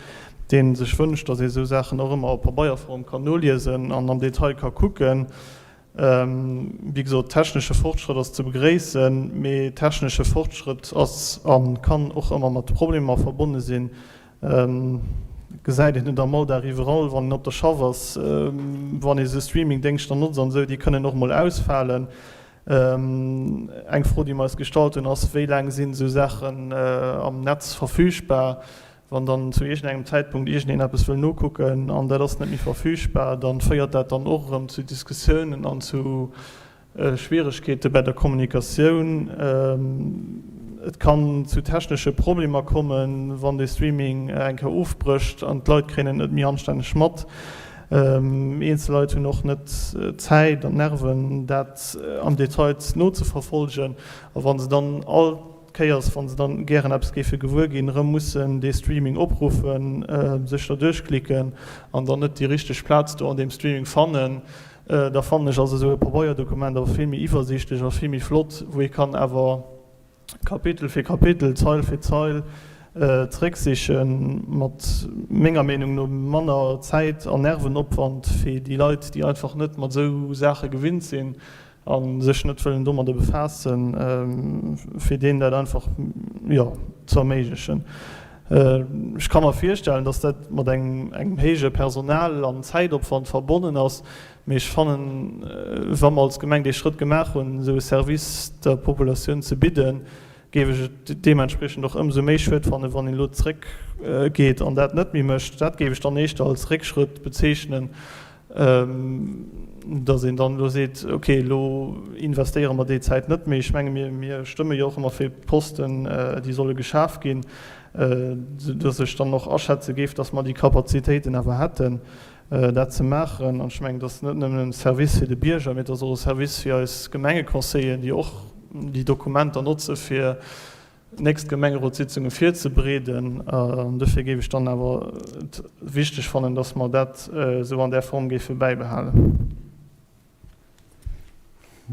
dee sech wënscht, datt ee esou Saachen och ëmmer a Pabeierform kann noliesen an am Detail ka kucken. Wéi gesot, technesche Fortschrëtt ass ze begréissen, mee technesche Fortschrëtt ass a kann och ëmmer mat Problemer verbonne sinn. Gesäit een et am Alldag iwwerall, wann een op der Schaff ass, wann ee sou Streamingdéngschter notzt an esou, déi kënnen och mol ausfalen. Eng Fro, déi mer eis gestallt hunn, ass, Wéi laang sinn esou Saachen am Netz verfügbar? Wann dann zu iergendengem Zäitpunkt iergendeen eppes wëll nokucken an dat ass net méi verfügbar, da féiert dat dann och erëm zu Diskussiounen an zu Schwieregkeete bei der Kommunikatioun. Et kann zu technesche Problemer kommen, wann dee Streaming eng Kéier ofbrécht an d'Leit kréien et net méi anstänneg mat. Eenzel Leit hunn och net d'Zäit an d'Nerven, dat am Detail nozeverfolgen. A wa se dann all Kéiers, wa se dann gären eppes géife gewuer ginn, erëm mussen dee Streaming opruffen, sech da duerchklicken an dann net déi richteg Plaz do an deem Streaming fannen, da fannen ech, ass esou e Pabeierdokument awer vill méi iwwersiichtlech a vill méi flott, wou ee kann awer Kapitel fir Kapitel, Zeil fir Zeil zrécksichen, mat menger Meenung no manner Zäit an Nervenopwand fir déi Leit, déi einfach net mat esou Saache gewinnt sinn. a sech net wëllen domadder befaassen, fir deenen dat einfach, jo, ze erméiglechen. Ech ka mer virstellen, dass dat mat engem engem héije Personal an Zäitopwand verbonnen ass, mee ech fannen, wa mer als Gemeng dee Schrëtt gemaach hunn, esou e Service der Populatioun ze bidden, géif ech et deementspriechend och ëmsou méi schued fannen, wann een elo zréckgeet an dat net méi mécht. Dat géif ech dann éischter als Réckschrëtt bezeechnen, dass een dann elo seet, okay, elo investéiere mer déi Zäit net méi. Ech menge mir, mir stëmme jo och ëmmer fir Posten, déi solle geschaf ginn, dass ech dann och aschätze géif, dass mer déi Kapazitéiten awer hätten, dat ze maachen. An ech mengen, et ass net nëmmen e Service fir de Bierger, mee et ass och e Service fir eis Gemengeconseilleren, déi och déi Dokumenter notze fir nächst Gemengerotssitzunge virzebereeden. An dofir géif ech dann awer et wichteg fannen, dass mer dat esou an där Form géife bäibehalen.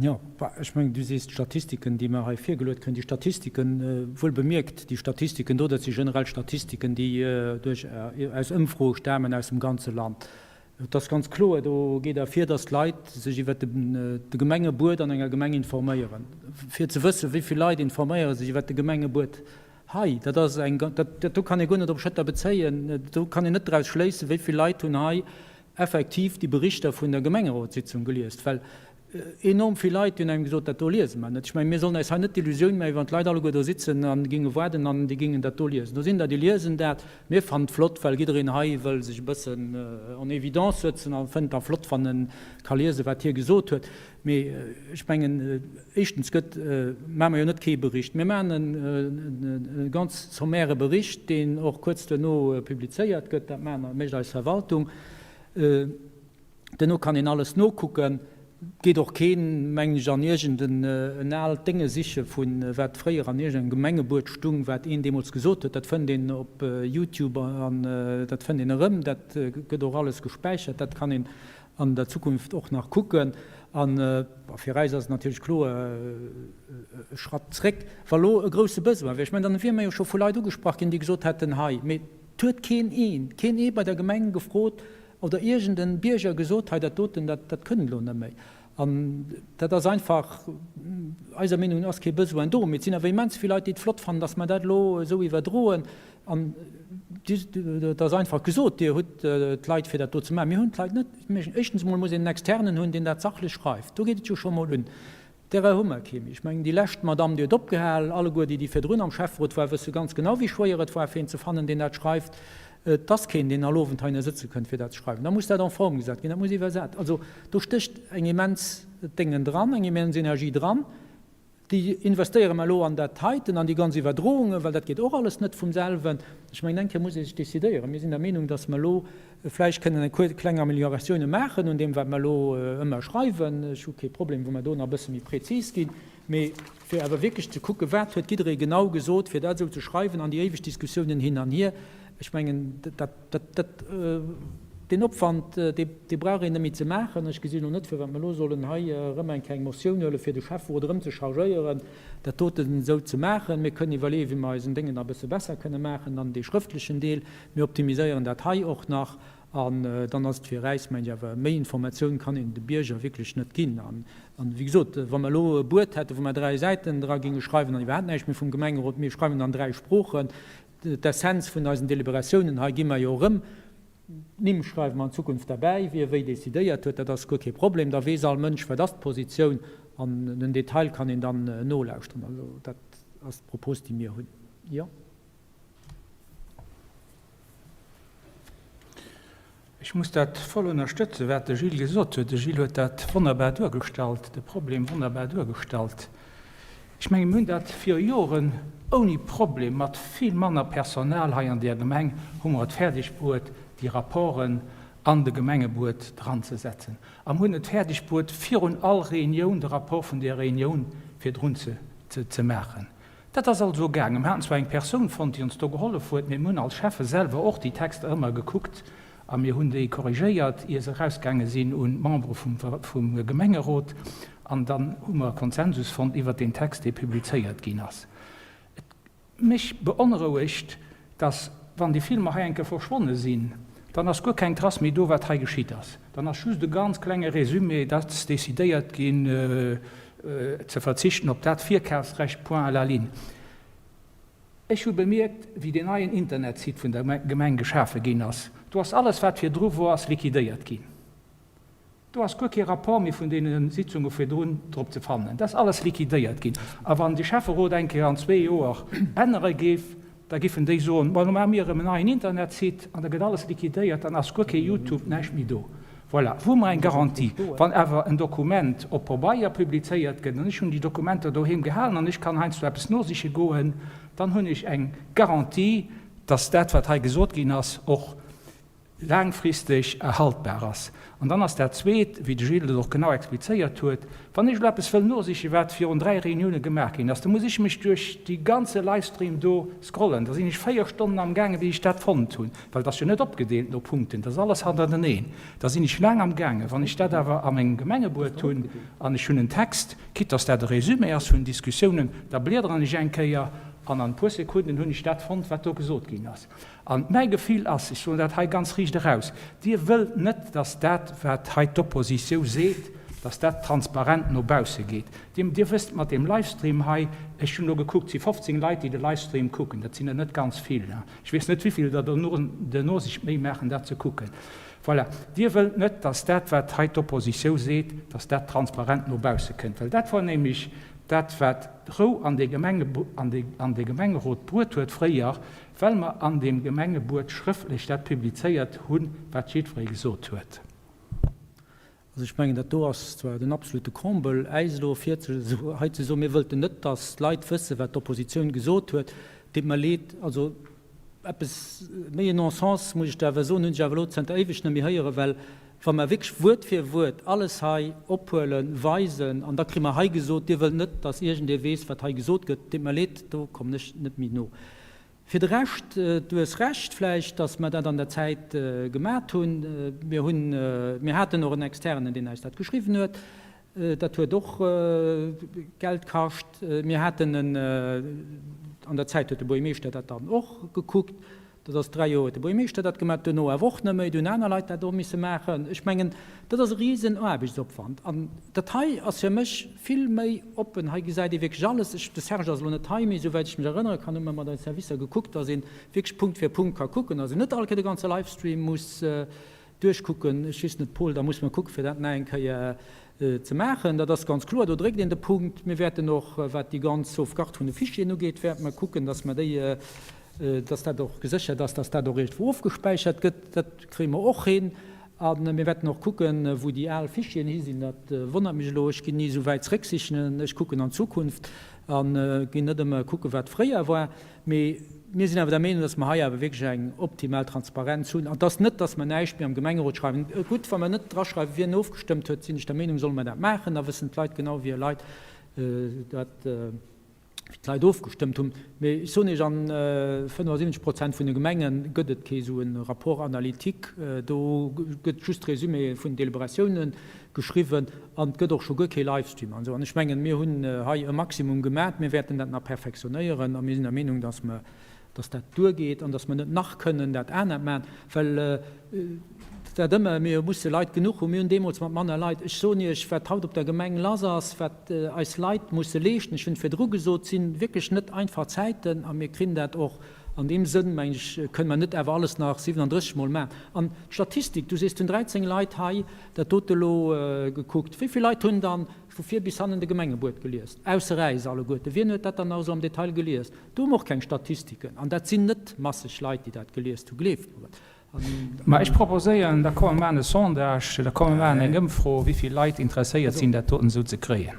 Jo, ech mengen, du sees d'Statistiken, déi mer hei virgeluet kréien, déi Statistiken, wuel bemierkt, déi Statistiken do, dat si generell Statistiken, déi duerch, aus Ëmfroe stamen aus dem ganze Land. Et ass ganz kloer, do geet ervir, dass d'Leit sech iwwert de Gemengebuet an enger Gemeng informéieren. Fir ze wëssen, wéi vill Leit informéiere sech iwwert de Gemengebuet hei, dat ass eng, dat do kann ee guer net op Schëtter bezéien. Do kann een net draus schléissen, wéi vill Leit hunn hei. effektiv déi Berichter vun der Gemengerotssitzung geliest? Well enorm vill Leit, déi hunn engem gesot, dat do liese mer net. Ech mengen, mir sollen eis hei net d'Illusioun maachen, wann d'Leit alleguer do sitzen a géinge waarden an déi géingen dat do liesen. Do sinn der, déi liesen dat. Mir fannen et flott, well jiddereen hei wëll sech e bëssen en évidence sëtzen a fënnt da flott, wann e ka liesen, wat hie gesot huet. Mee ech mengen, éischtens gëtt, maache mer jo net kee Bericht. Mir maachen e ganz sommaire Bericht, deen och kuerz duerno publizéiert gëtt. Dat maachen, mécht eis Verwaltung. Duerno kann een alles nokucken. Et geet och keen, mengen ech, an iergend en aalt Dénge siche vu wat fréier an iergendengem Gemengebuet stung, wat een deemools gesot huet. Dat fënnt een op Youtube an dat fënnt een erëm. Dat gëtt och alles gespäichert. Dat kann een an der Zukunft och nach kucken. A fir eis ass et natierlech kloer e Schratt zréck, wa lo e grousse Besoin wier. Ech mengen, dann wier mer jo scho vu Leit ugesprach ginn, déi gesot hätten, hei, mee et huet keen een, keen ee bei der Gemeng gefrot, Oder iergend en Bierger gesot, hei dat doten, dat, dat kënnt elo net méi. An dat ass einfach, eiser Meenung no ass kee Besoin do. Mee et sinn awer immens vill Leit, déi et flott fannen, dass mer dat elo esou iwwerdroen. An et ass einfach gesot, Dir hutt d'Leit fir dat do ze maachen. Mir hunn d'Leit net. Éischtens emol muss een en Externen hunn, deen dat sachlech schreift. Do geet et jo scho mol un. Därer hu mer kee méi. Ech mengen, déi lescht Madamm, déi huet opgehal. Alleguer déi, déi virdrun am Schäfferot waren, wësse ganz genau, wéi schwéier et war, fir een ze fannen, deen dat schreift. Et ass keen, deen all Owend heihinner sëtze kënnt, fir dat ze schreiwen. Da muss dat en forme gesat ginn, dat muss iwwersat. Also do stécht eng immens Déngen dran, eng immens Energie dran. Déi investéiere mer elo an dat heiten, an déi ganz Iwwerdroungen, well dat geet och alles net vum selwen. Ech mengen, eng Kéier muss ee sech decidéieren. Mir sinn der Meenung, dass mer elo vläicht kënnen e puer kleng Amelioratiounen maachen un deem, wat mer elo ëmmer schreiwen. Ech hu kee Problem, wa mer do nach e bësse méi prezis ginn. Mee fir awer wierklech ze kucken, wat huet jidderee genau gesot, fir dat esou ze schreiwen an déi éiweg Diskussiounen hin an hier, ech mengen, dat, dat, dat, deen Opwand, dee, dee brauch een net méi ze maachen. Ech gesinn elo net, firwat mer elo sollen hei erëm eng kleng Motioun huelen, fir de Schäfferot erëm ze chargéieren, dat doten esou ze maachen. Mir kënnen iwwerleeën, wéi mer eisen Déngen nach e bësse besser kënne maachen, dann dee schrëftlechen Deel. Mir optimiséieren dat hei och nach. An dann ass et fir äis, mengen ech, awer méi Informatioun kann een de Bierger wierklech net ginn. An, wéi gesot, wa mer elo e Buet hätten, wou mer 3 Säiten dra géinge schreiwen an iwwerhaapt näischt méi vum Gemengerot, mir schreiwen an 3 Sproochen, d'Essenz vun eisen Deliberatiounen hei gi mer jo erëm, d'Nimm schreiwe mer an Zukunft derbäi, wie wéi decidéiert huet, dat ass guer kee Problem, da weess all Mënsch, wat ass d'Positioun an den Detail kann een dann nolauschteren. Also dat ass d'Propos, déi mir hunn. Jo.
Ech muss dat voll ënnerstëtzen, wat de Gilles gesot huet. De Gilles huet dat wonnerbar duergestallt, de Problem wonnerbar duergestallt. Ech mengen, mir hunn dat viru Joren ouni Problem, mat vill manner Personal hei an där Gemeng, hu mer et fäerdeg bruet, déi Rapporten an de Gemengebuet dranzesetzen. A mir hunn et fäerdeg bruet, virun all Reunioun de Rapport vun där Reunioun virdrun ze maachen. Dat ass also gaangen. Mir haten zwar eng Persoun fonnt, déi ons do gehollef huet, mee mir hunn als Schäffe selwer och déi Texter ëmmer gekuckt a mir hunn déi korrigéiert, ier se erausgaange sinn un d'Membere vum Gemengerot. An dann hu mer e Konsensus fonnt iwwert deen Text, dee publizéiert ginn ass. Et Mech beonrouegt, dass, wann déi Filmer hei eng Kéier verschwonne sinn, dann ass guer keng Trace méi do, wat hei geschitt ass. Dann ass just e ganz klenge Résumé, dass decidéiert ginn, ze verzichten op dat Virkafsrecht, point à la ligne. Ech hu bemierkt, wéi deen neien Internetsite vun der Gemeng geschafe ginn ass, do ass alles, wat virdru wor, ass liquidéiert ginn. Do ass guer kee Rapport méi vun deene Sitzunge virdrun drop ze fannen. Dat ass alles liquidéiert ginn. A wann de Schäfferot eng Kéier an zwee Joer ännere géif, da giffen déi soen, Bon, elo maache mir erëm en neien Internetsite an da gëtt alles liquidéiert, dann ass guer kee Youtube, näischt méi do. Voilà, wou hu mer eng Garantie? Wann awer en Dokument op Pabeier publizéiert gëtt, an ech hunn déi Dokumenter doheem gehalen an ech kann heiansdo eppes nosiche goen, dann hunn ech eng Garantie, dass dat, wat hei gesot ginn ass, och laangfristeg erhaltbar ass. An dann ass dat Zweet, wéi de Gilles et och genau explizéiert huet, Wann ech elo eppes wëll nosichen, wat virun 3 Reunioune gemaach ginn ass, da muss ech mech duerch déi ganze Livestream do scrollen. Da sinn ech 4 Stonnen amgaangen, bis ech dat fonnt hunn, well et ass jo net opgedeelt no Punkten, dat ass alles hannerteneen. Da sinn ech laang amgaangen. Wann ech dat awer a mengem Gemengebuet hunn an ech hunn en Text, quitte dass dat e Résumé ass vun Diskussiounen, da bliederen ech eng Kéier an an e puer Sekunden hunn ech dat fonnt, wat do gesot ginn ass. An mäi Gefill ass, ech soen dat hei ganz riicht eraus, Dir wëllt net, dass dat, wat hei d'Oppositiou seet, dass dat transparent no bausse geet. Dir, Dir wësst, mat deem Livestream hei, ech hunn elo gekuckt, et si 15 Leit, déi de Livestream kucken, dat sinn der net ganz vill. Ech weess net, wéivill der dono sech d'Méi maachen, dat ze kucken. Voilà. Dir wëllt net, dass dat, wat hei d'Oppositiou seet, dass dat transparent no bausse kënnt, well dat wor nämlech dat, wat Rou an dee Gemenge, an dee, an dee Gemengerot bruet huet fréier, well mer an deem Gemengebuet schrëftlech dat publizéiert hunn, wat jiddweree gesot huet.
Also ech mengen, dat do ass zwar den absolute Comble, äis elo vir hei ze soen, mir wëllten net, datt d'Leit wëssen, wat d'Oppositioun gesot huet. Deet mer leed, also eppes méi en Non-sens, muss ech der awer soen, hunn ech awer elo zënter éiweg net méi héieren, well wa mer wierklech Wuert fir Wuert alles hei ophuelen, weisen, an da kri mer hei gesot, Dir wëllt net, datt iergendee weess, wat hei gesot gëtt, deet mer leed, do kommen ech net méi no. Fir de Rescht, du hues Recht vläicht, dass mer dat an der Zäit gemat hunn. Mir hunn, mir haten och en Externen, deen eis dat geschriwwen huet. Dat huet och Geld kascht. Mir haten en, an der Zäit huet de Buergermeeschter dat dann och gekuckt. Dat ass dräi Joer huet de Buergermeeschter dat gemat, duerno awer och net méi. Du hunn aner Leit dat och misse maachen. Ech mengen, dat ass e risen Aarbechtsopwand. An dat hei ass fir mech vill méi oppen. Hei gesäit ee wierklech alles. Ech, de Serge ass elo net hei, mee esouwäit ech mech erënnere kann, hu mer mat eise Servicer gekuckt, dass ee wierklech Punkt fir Punkt ka kucken, dass een net all Kéier de ganze Livestream muss duerchkucken. Ech weess net, Paul, da musse mer kucken, fir dat nach eng Kéier ze maachen. Dat ass ganz kloer, do dréckt een de Punkt. Mir wäerten och, wat déi ganz Sauvegarde vun de Fichieren ugeet, wäerte mer kucken, dass mer déi, dass dat och geséchert ass, dass dat och iergendwou ofgespäichert gëtt. Dat kréie mer och hin. A mir wäerten och kucken, wou déi al Fichieren hi sinn. Dat wonnert mech elo. Ech ginn ni esou wäit zrécksichen. Ech kucken an d'Zukunft a ginn net ëmmer kucken, wat fréier war. Mee mir sinn awer der Meenung, dass mer hei awer wierklech eng optimal Transparenz hunn. An et ass net, dass mer näischt méi am Gemengerot schreiwen. Gutt, wa mer net draschreiwen, wien ofgestëmmt huet, sinn ech der Meenung, solle mer dat maachen. Da wëssen d'Leit genau, wéi Leit dat. wéi d'Leit ofgestëmmt hunn. Mee ech soen Iech, a 75 Prozent vun de Gemenge gëtt et kee sou e Rapport analytique. Do gëtt just Résumé vun den Deliberatiounen geschriwwen an et gëtt och scho guer kee Livestream an esou. An ech mengen, mir hunn hei e Maximum gemat. Mir wäerten dat nach perfektionéieren a mir sinn der Meenung, dass mer dass dat duergeet an dass mer net nach kënnen dat anert maachen, well dat ëmmer, mir musse Leit genuch hunn, mir hunn deemools mat manner Leit, ech soen Iech, wat haut op der Gemeng lass ass, wat eis Leit musse leeschten, ech hunn et virdru gesot, et si wierklech net einfach Zäiten a mir krin dat och an deem Sënn, meng ech, kënne mer net awer alles nach 37 Mol maachen. An d'Statistik, du sees, et hunn 13 Leit hei dat dote elo gekuckt, wéi vill Leit hunn dann vu vir bis hannen de Gemengebuet gelies, ausser äis alleguerte, wien huet dat dann nach esou am Detail gelies? Do hu mer och keng Statistiken. An dat sinn net masseg Leit, déi dat geliest hu, gleeft mer et.
Mä ech proposéieren, da komm mer maachen e Sondage, da komm mer maachen eng Ëmfro, wéi vill Leit interesséiert sinn, dat doten esou ze kréien.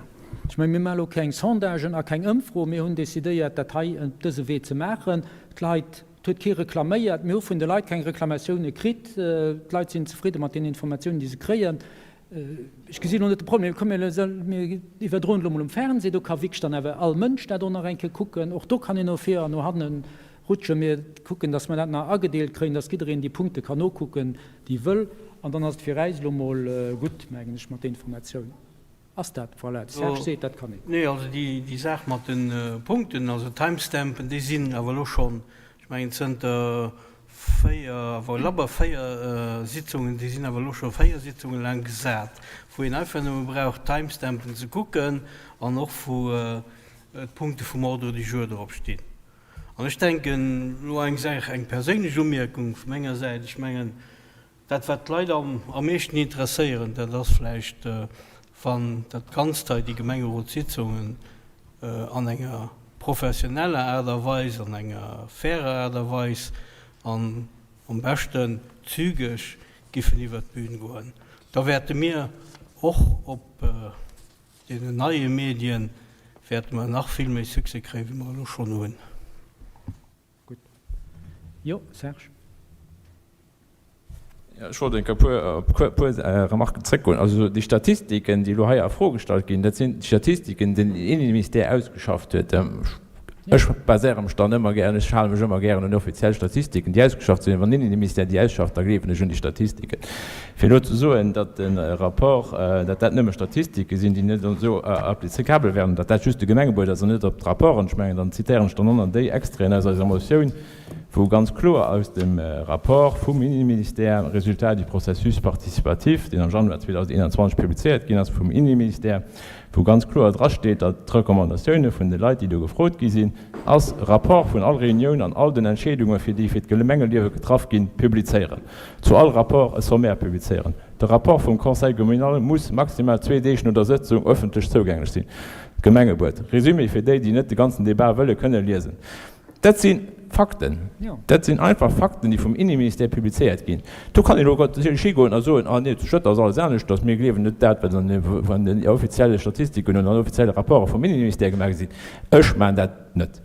Ech mengen, mir maache elo keng Sondagen a keng Ëmfroen. Mir hunn decidéiert, dat hei op dëse Wee ze maachen. D'Leit, et huet kee reklaméiert. Mir hu vun de Leit keng Reklamatioune kritt. D'Leit sinn zefridde mat deenen Informatiounen, déi se kréien. Ech gesinn elo net de Problem. Komm, mir iwwerdroen et elo mol um Fernseh. Do ka wierklech dann awer all Mënsch dat och nach eng Kéier kucken. Och do kann een no vir an no hanne rutschen. Mir kucken, datt mer dat nach agedeelt kréien, datt jiddereen déi Punkte kann nokucken, déi e wëll. An dann ass et fir äis elo mol gutt, mengen ech, mat der Informatioun. Ass dat, voilà, de Serge seet, dat kann een.
Nee, also déi Saach mat de Punkten, also Timestampen, déi sinn awer elo schonn, ech mengen zënter 4, awer labber 4 Sitzungen, déi sinn awer elo scho 4 Sitzunge laang gesat, wou een einfach nëmme brauch d'Timestampen ze kucken an och wou d'Punkte vum Ordre du jour drop stinn. An ech denken, elo eng Saach, eng perséinlech Umierkung vu menger Säit, ech mengen, Dat wat d'Leit am meeschten interesséieren, dat ass vläicht, wann dat Ganzt hei, déi Gemengerotssitzungen an enger professioneller Aart a Weis, an enger fairer Aart a Weis an am beschten zügeg giffen iwwert d'Bühn goen. Da wäerte mir och op deenen neie Medien wäerte mer nach vill méi Succès kréien, wéi mer elo schonn hunn.
Gutt. Jo, Serge.
Jo, ech wollt enk e puer, op e puer Remarken zrëckgoen. Also déi Statistiken, déi elo hei a Fro gestallt ginn, dat sinn Statistiken, déi den Innenministère ausgeschafft huet. Ech baséiere mech dann ëmmer gären, ech hale mech ëmmer gären un offiziell Statistiken, déi ausgeschafft sinn. Wann den Innenministère déi ausschafft, da gleewen ech un déi Statistiken. Fir elo ze soen, datt de Rapport, datt dat nëmme Statistike sinn, déi net esou applicabel wären, datt dat just de Gemengebuet ass an net op d'Rapporten, ech mengen, dann zitéieren ech dann och nach déi Extraiten aus eiser Motioun. Wou ganz kloer aus dem Rapport vum Inneministère, Résultats du processus participatif, deen am Januar 2021 publizéiert ginn ass vum Inneministère, wou ganz kloer drasteet, datt d'Recommandatioune vun de Leit, déi do gefrot gi sinn, ass, Rapport vun all Reunioun an all den Entscheedunge fir déi fir d'Gemengeliewe getraff ginn, publizéieren. Zu all Rapport e Sommaire publizéieren. De Rapport vum Conseil communal muss maximal zwee Deeg no der Sëtzung ëffentlech zougänglech sinn. Gemengebuet. Résumé fir déi, déi net de ganzen Debat wëlle kënne liesen. Dat si Fakten. Dat sinn einfach Fakten, déi vum Inneministère publizéiert ginn. Do kann een elo natierlech higoen a soen, Ah nee, zu Schëtter ass alles aneschters, mir gleewen net dat, wat an den offizielle Statistiken oder an den offizielle Rapporte vum Inneministère gemaach gi sinn. Ech maachen dat net.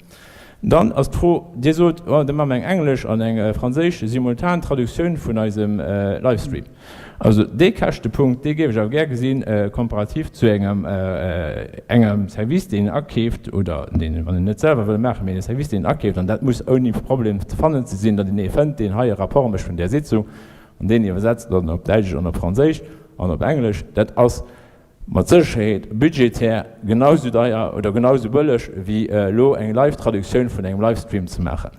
Dann ass d'Fro, Dir sot, oh, da maache mer eng englesch an eng franséisch simultan Traduktioun vun eisem Livestream. Also dee Käschtepunkt, dee géif ech awer gär gesinn, komparativ zu engem engem Service, deen een akeeft oder deen een, wann een net selwer wëll maachen, mee e Service, deen een akeeft, an dat muss ouni Problem ze fannen ze sinn, datt een ee fënnt, deen hei e Rapport mécht vun där Sitzung an deen iwwersetzt dann op Däitsch an op Franséisch an op Englesch. Dat ass mat Sécherheet budgetär genau esou deier oder genau esou bëlleg, wéi elo eng Live-Traduktioun vun engem Livestream ze maachen.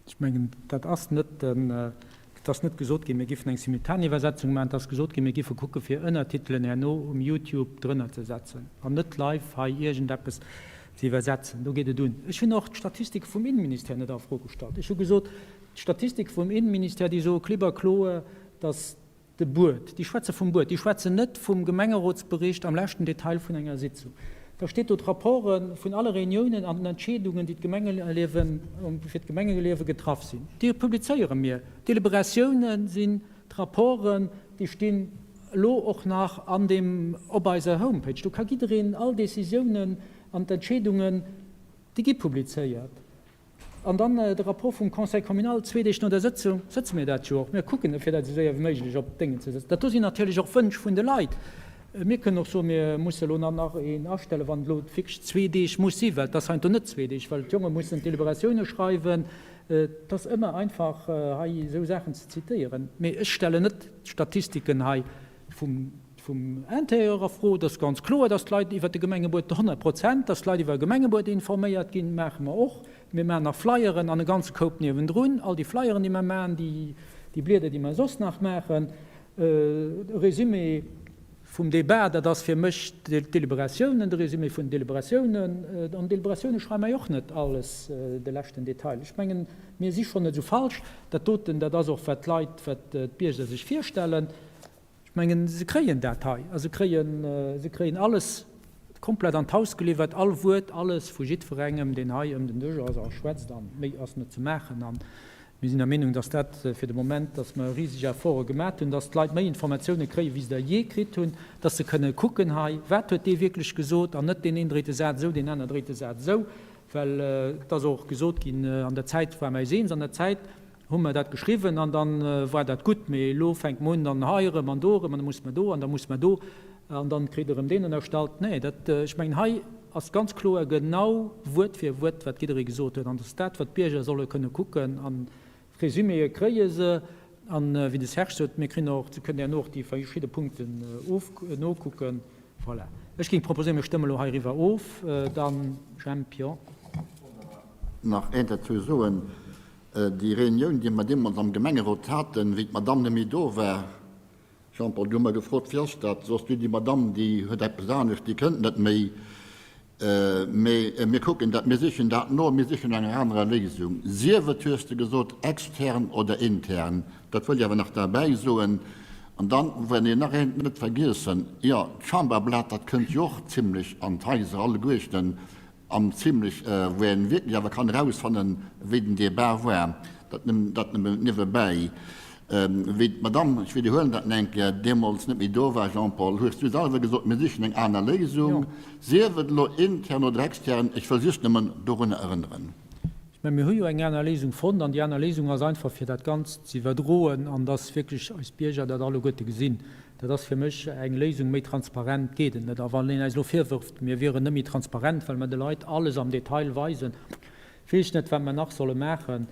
Ech mengen, dat ass net den, et ass net gesot ginn, mir giffen eng Simultaniwwersetzung maachen. Et ass gesot ginn, mir giffe kucke fir Ënnertitelen herno um Youtube drënner ze setzen an net live hei iergendeppes ze iwwersetzen. Do geet et un. Ech hunn och d'Statistike vum Innenministère net a Fro gestallt. Ech hu gesot, d'Statistike vum Innenministère, déi soe klipp a kloer, datt De Buet, déi schwätze vum Buet, déi schwätzen net vum Gemengerotsbericht am leschten Detail vun enger Sitzung. Da steet do d'Rapporte vun alle Reuniounen an den Entscheedungen, déi d'Gemengeliewen, fir d'Gemengeliewe getraff sinn. Déi publizéiere mir. D'Deliberatiounen sinn d'Rapporten, déi stinn elo och nach an deem, op eiser Homepage. Do ka jiddereen all Décisiounen an d'Entscheedungen, déi gi publizéiert. An dann de Rapport vum Conseil communal, zwee Deeg no der Sëtzung sëtze mir dat jo och. Mir kucken, fir dat esou séier wéi méiglech op d'Déngen ze sëtzen. Dat do sinn natierlech och Wënsch vun de Leit. Mir kënnen och soen, mir musse elo nach nach een astellen, wann et elo wierklech zwee Deeg muss sinn, well et ass heiansdo net zwee Deeg, well d'Jonge mussen d'Deliberatioune schreiwen. Et ass ëmmer einfach, hei esou Saachen ze zitéieren. Mee ech stellen net d'Statistiken hei vum Vum Intérieur a Fro. Et ass ganz kloer, dass d'Leit iwwert de Gemengebuet, 100 Prozent, dass d'Leit iwwer e Gemengebuet informéiert ginn, maache mer och. Mir maachen nach Flyeren an e ganze Koup niewendrun. All déi Flyeren, déi mer maachen, déi, déi Blieder, déi mer soss nach maachen. E Résumé vum Débat, dat ass fir mech d'Deliberatiounen, de Résumé vun den Deliberatiounen. An Deliberatioune schreiwe mer jo och net alles de leschten Detail. Ech mengen, mir si schonn net esou falsch. Dat doten, dat ass och, wat d'Leit, wat d'Bierger sech virstellen. Ech mengen, se kréien dat hei a se kréien, se kréien alles komplett an d'Haus geliwwert, all Wuert, alles vu jiddwerengem, deen hei ëm den Dësch ass a schwätzt. A méi ass net ze maachen. A mir sinn der Meenung, dass dat fir de Moment, dass mer riseg Efforte gemat hunn, dass d'Leit méi Informatioune kréien, wéi se der jee kritt hunn, dass se kënne kucken hei, wat huet dee wierklech gesot an net deen een dréit de Saz esou, deen aner dréit de Saz esou. Well et ass och gesot ginn, an der Zäit war mäis eens, an der Zäit hu mer dat geschriwwen an dann war dat gutt, mee elo fänkt mer un, dann hei erëm an do erëm an da muss mer do an da muss mer do an dann kritt erëm deen ënnerstallt. Nee, dat, ech mengen, hei ass ganz kloer genau Wuert fir Wuert, wat jidderee gesot huet an dat ass dat, wat d'Bierger solle kënne kucken an d'Resuméë kréie se an, wéi de Serge sot, mir kréien och, se kënnen herno och déi verschidde Punkten of nokucken. Voilà. Ech géing proposéieren, mir stëmme elo heiriwwer of. Dann, Jemp, jo.
Nach eent derzou soen. Déi Reunioun, déi mer deemools am Gemengerot haten, wéi d'Madamm net méi do war, Jean-Paul, du hu mer gefrot, Wéi ass dat? Soss du, déi Madamm, déi huet eppes anescht, déi kënnt net méi. Mee mir kucken dat, mir sichen dat no, mir sichen no enger anerer Léisung. Sief et, hues de gesot, extern oder intern. Dat wëll ech awer nach derbäi soen. An dann wëll een nach eent net vergiessen, jo, d'Chamberblat, dat kënnt jo och zimlech an d'Haiser alleguerten. An zimlech, wou een wierklech awer kann erausfannen, wéi den Débat war, dat nëmmen niewebäi. Wéi d'Madame, ech widderhuelen dat nach eng Kéier, deemools net méi do war, Jean-Paul, hues du selwer gesot, mir sichen eng aner Léisung, sief et elo intern oder extern, ech wëll just nëmmen dorunner erënneren.
Ech mengen, mir hu jo eng aner Léisung fonnt, an déi aner Léisung ass einfach, fir dat Ganzt ze iwwerdroen an dass wierklech eis Bierger dat alleguerte gesinn. Dat ass fir mech eng Léisung, méi transparent geet et net. A wann een eis elo virwërft, mir wieren net méi transparent, well mer de Leit alles am Detail weisen, weess ech net, wat mer nach solle maachen.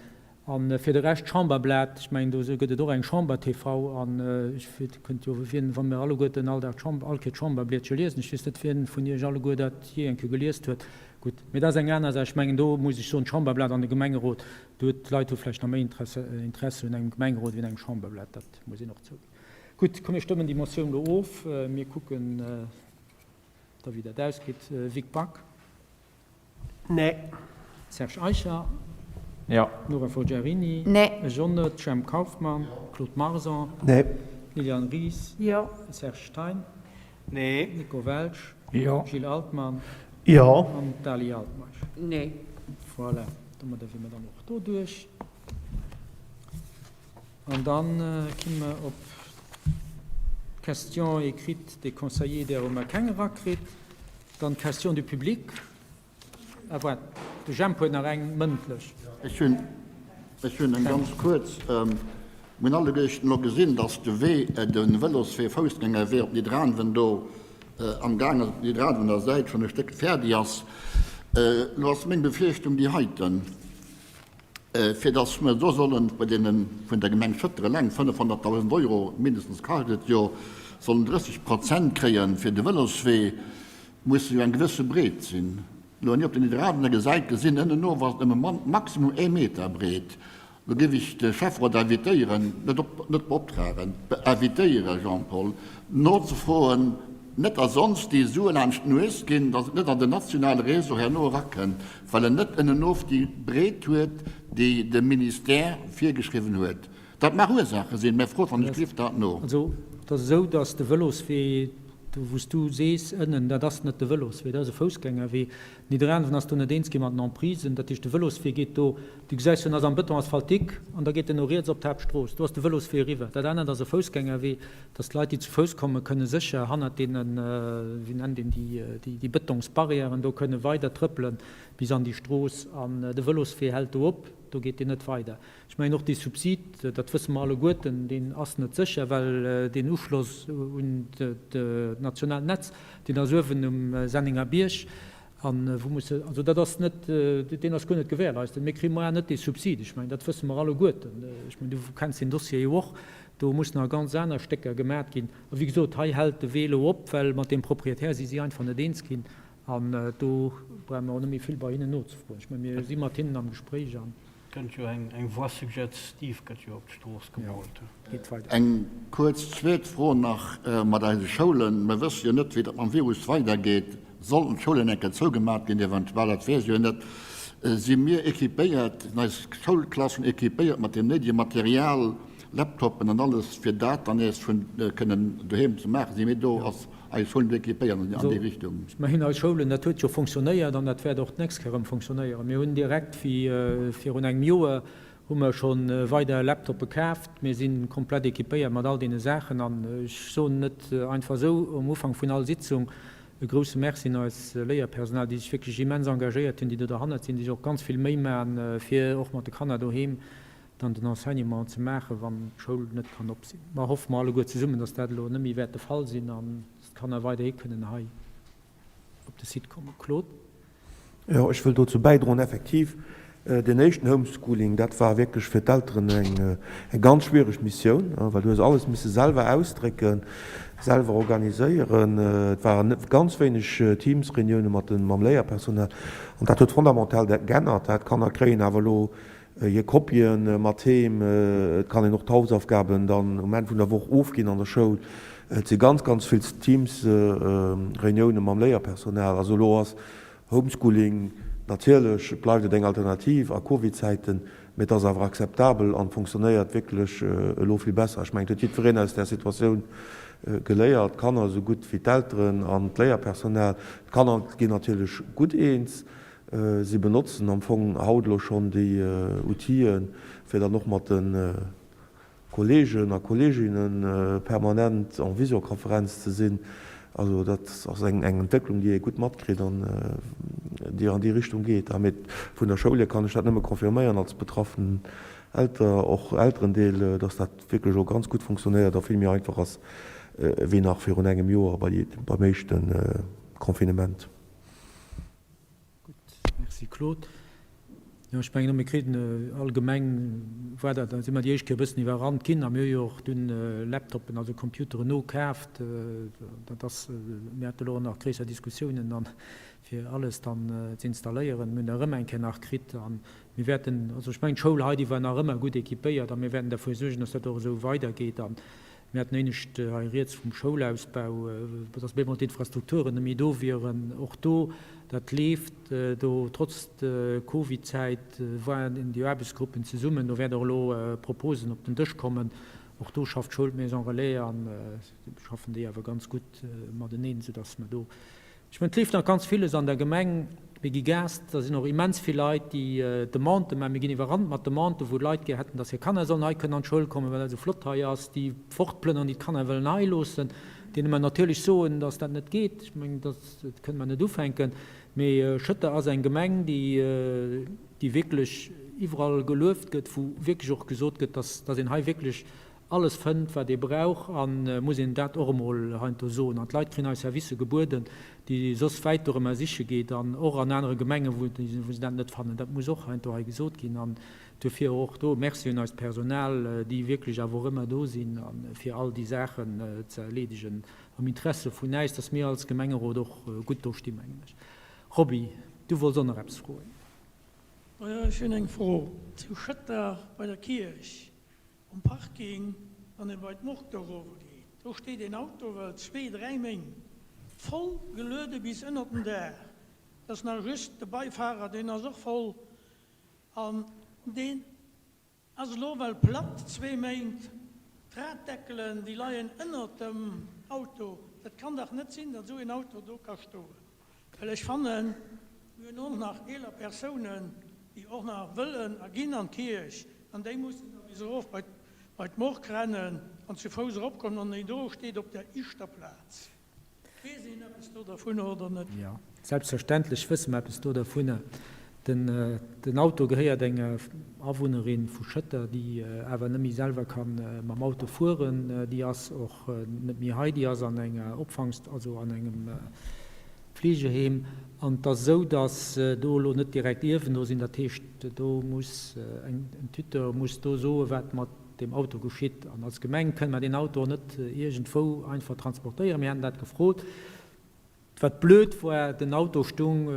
A fir de Rescht, d'Chamberblat, ech mengen, do gëtt et och eng Chamber-TV an ech kënnt jo wien, wa mir alleguerten all Dag d'Chamber, all Kéier d'Chamberblietche liesen, ech weess net, wien vun Iech alleguer dat jee eng Kéier geliest huet. Gutt, mee dat ass eng aner Saach. Ech mengen, do muss ech soen, d'Chamberblat an de Gemengerot, do huet, d'Leit hu vläicht nach méi Interesse, Interesse un engem Gemengerot wéi un engem Chamberblat, dat muss een och zouginn. Gutt, komm mir stëmmen déi Motioun elo of. Mir kucken da wéi dat ausgeet. Vic Back.
Nee.
Serge Eicher.
Jo.
Nora Forgiarini.
Nee.
Ech net. Jemp Kauffmann. Claude Marson.
Nee.
Liliane Ries.
Jo.
Serge Stein.
Nee.
Nico Welsch.
Jo.
Gilles Altmann.
Jo.
An d'Ali Altmeisch.
Nee.
Voilà, domadder wier mer dann och do duerch. An dann ki mer op d'Questions écrites des conseillers, där hu mer keng erakritt. Dann d'Questions du public. Ah, waart, de Jemp huet nach eng mëndlech.
Ech hunn, ech hunn eng ganz kuerz. Mir hunn alleguerten elo gesinn, dass de Wee, de Vëloswee, Foussgängerwee op Nidderaanwen do amgaang ass, op Nidderaanwener Säit schonn e Stéck fäerdeg ass. Elo ass meng Befierchtung déi heiten, Fir dass mer do solle bei deene vun der Gemeng Schëtter eleng 500.000 Euro, mindestens kascht et jo, sollen 30 Prozent kréie fir de Vëloswee, muss se jo eng gewësse Breet sinn. Elo wann Dir op den Nidderaanwener gesäit, gesinn, ënnenof ass et nëmme maximum ee Meter breet. Lo géif ech de Schäfferot invitéieren, net op, net beoptragen, invitéieren, Jean-Paul, nozefroen, net datt ons déi Sue laanscht d'Nues ginn, datt et net an den nationale Réseau herno erakënnt, well en net ënnenof déi Breet huet, déi de Ministère virgeschriwwen huet. Dat mag Ursaache sinn, mä frot wann ech gelift dat no.
Also, et ass esou, datt de Vëloswee, do wou s du sees, ënnen, dat ass net de Vëloswee, dat ass e Foussgängerwee. Nidderaanwen ass do net eens gi mat den Emprisen. Dat heescht, de Vëloswee geet do, du gesäis jo, en ass am Beton asphaltique an da geet en no riets op d'Haaptstrooss. Do ass de Vëloswee eriwwer. Dat anert ass e Foussgängerwee, dass d'Leit, déi zu Fouss kommen, kënne sécher hannert deenen, wéi nennt een déi, déi Betonsbarrièren do kënne weider trëppele bis an déi Strooss. An de Vëloswee hält do op, do geet deen net weider. Ech mengen och dee Subsid, dat wësse mer alleguerten, deen ass net sécher, well deen Uschloss un d'nationaalt Netz, deen ass uewen um Sennenger Bierg. A wou muss e, also dat ass net, deen ass guer net gewährleistet. Mir kréie moar net dee Subsid. Ech mengen, dat wësse mer alleguerten. Ech mengen, du kenns deen Dossier jo och. Do mussen nach ganz aner Stécker gemat ginn. A wéi gesot, hei hält de Wee elo op, well mat deem Proprietär si si einfach net eens ginn. An do brauche mer och net méi vill bei hinnen nozefroen. Ech mengen, mir si mat hinnen am Gespréich an.
Gëtt jo eng eng Voie suggestive gëtt jo op d'Strooss gemoolt.
Geet weider.
Eng kuerz zweet Fro nach, Mat eise Schoulen, mer wësse jo net, wéi dat mam Virus weidergeet, sollten d'Schoulen eng Kéier zougemat ginn eventuell, dat weess ee jo net, si mir équipéiert, sinn eis Schoulklassen équipéiert mat deem néidege Material, Laptopen an alles, fir dat dann nees vun kënnen doheem ze maachen? Si mir do, ass eis Schoulen do équipéiert an déi Richtung?
Ech mengen, eis Schoulen, dat huet jo fonctionnéiert an dat wäert och d'nächst Kéier erëm fonctionnéieren. Mir hunn direkt wéi virun engem Joer hu mer scho weider Laptoppe kaaft. Mir si komplett équipéiert mat all deene Saachen. An ech soen net einfach esou um Ufank vun all Sitzung e grouse Merci un eis Léierpersonal, déi sech wierklech immens engagéiert hunn, déi do derhannert sinn, déi sech och ganz vill Méi maachen, fir och mat de Kanner doheem dann den Enseignement ze maachen, wann d'Schoul net kann op sinn. Mä hoffe mer alleguer zesummen, dass dat elo net méi wäert de Fall sinn an dass d'Kanner weiderhi kënnen hei op de Site kommen. Claude.
Jo, ech wëll dozou bäidroen, effektiv, deen éischten Homeschooling, dat war wierklech fir d'Elteren eng ganz schwiereg Missioun, well du hues alles misse selwer ausdrécken, selwer organiséieren. Et ware ganz wéineg Teams-Reunioune mat dem, mam Léierpersonal an dat huet fondamental geännert. D'Kanner kréien awer elo hir Kopien mat heem. Et kann een och d'Hausaufgaben dann um Enn vun der Woch ofginn an der Schoul. Et si ganz, ganz vill Teams-Reunioune mam Léierpersonal. Also elo ass Homeschooling natierlech, bleift et eng Alternativ a Covid-Zäiten, mee et ass awer akzeptabel an fonctionnéiert wierklech elo vill besser. Ech mengen, et huet jiddwereen aus där Situatioun geléiert, d'Kanner esou gutt wéi d'Elteren an d'Léierpersonal. D'Kanner ginn natierlech gutt eens. Si benotzen am Fong haut elo schonn déi Outile fir dann och mat de Kolleegen a Kolleeginne permanent en Visiokonferenz ze sinn. Also dat ass eng Entwécklung, déi ee gutt matkritt an déi an déi Richtung geet. Mee vun der Schoul hier kann ech dat nëmme confirméieren als betraffen Elter, och Elterendeel, dass dat wierklech elo ganz gutt funktionéiert a vill méi einfach ass wéi nach virun engem Joer beim éischte Confinement.
Gutt, merci Claude. Jo, ech mengen och, mir kriten allgemeng, war dat, da si mer déi éischt Kéier e bëssen iwwerrannt ginn a mir hu jo och dunn Laptoppen, also Computeren nokaaft. Dat ass, mir hate lo och nach gréisser Diskussiounen dann, fir alles dann ze installéieren. Mir hunn der erëm eng Kéier nach kritt a mir wäerten, also ech mengen, d'Schoul hei, déi war nach ëmmer gutt équipéiert a mir wäerten derfir suergen, dass dat och esou weidergeet. A Mir haten éinescht hei rieds vum Schoulausbau, dass op eemol d'Infrastrukturen net méi do wieren. Och do, dat leeft do trotz der Covid-Zäit, waren déi Aarbechtsgruppen zesummen. Do wäert och elo Proposen op den Dësch kommen. Och do schafft d'Schoul, d'Maison Relais a schaffen déi awer ganz gutt mateneen, soudass mer do Ech mengen, et leeft nach ganz villes an der Gemeng. Mir gi Gas. Da sinn och immens vill Leit, déi Demandë maachen. Mir ginn iwwerrannt mat Demandë wou Leit gär hätten, dass hir Kanner sollen hei kënnen an d'Schoul kommen, well dat esou flott hei ass, déi fortplënnern, déi d'Kanner wëllen hei loossen, deene mer natierlech soen, dass dat net geet. Ech mengen, dat kënne mer net ufänken. Mee Schëtter ass eng Gemeng, déi, déi wierklech iwwerall gelueft gëtt, wou wierklech och gesot gëtt, dass, dass een hei wierklech alles fënnt, wat ee brauch, a muss een dat och emol heiansdo soen. An d'Leit kréien hei Servicë gebueden, déi ee soss wäit dorëmmer siche geet an och an anere Gemengen, wou se dat net fannen. Dat muss och heiansdo hei gesot ginn. An duerfir och do Merci un eist Personal, déi wierklech awer och ëmmer do sinn, a fir all déi Saachen ze erleedegen am Interesse vun äis, dass mir als Gemengerot och gutt do stinn, mengen ech. Roby, du wollts och nach eppes froen.
Jo, ech hunn eng Fro zu Schëtter bei der Kierch. Um Parking, wann ee bei d'Morgue do erof geet, do steet een Auto well zwee, dräi Méint, voll geluede bis ënnert den Daach. Et ass nach just de Beifahrer, deen ass och voll an deen ass elo well platt zwee Méint. D'Raddeckelen, déi leien ënnert dem Auto. Dat kann dach net sinn, datt esou een Auto do ka stoen. Well ech fannen, mir hunn och nach eeler Persounen, déi och nach wëllen a ginn an d'Kierch, an déi mussen da bis erof bei d'Morgue rennen an zu Fouss eropkommen, an déi do steet op der ischter Plaz. Weess een eppes do dervunner oder net?
Jo, selbstverständlech wësse mer eppes do dervunner. Den Auto gehéiert enger Awunnerin vu Schëtter, déi awer net méi selwer ka mam Auto fueren. Déi ass och net méi hei, déi ass an enger Opfangs-, also an engem Fleegeheem. An et ass esou, datt do elo net direkt Ierwen do sinn. Dat heescht, do muss en Tuteur muss do soen, wat mat deem Auto geschitt. An als Gemeng kënne mer deen Auto och net iergendwou einfach transportéieren. Mir haten dat gefrot. Wat blöd war, den Auto stung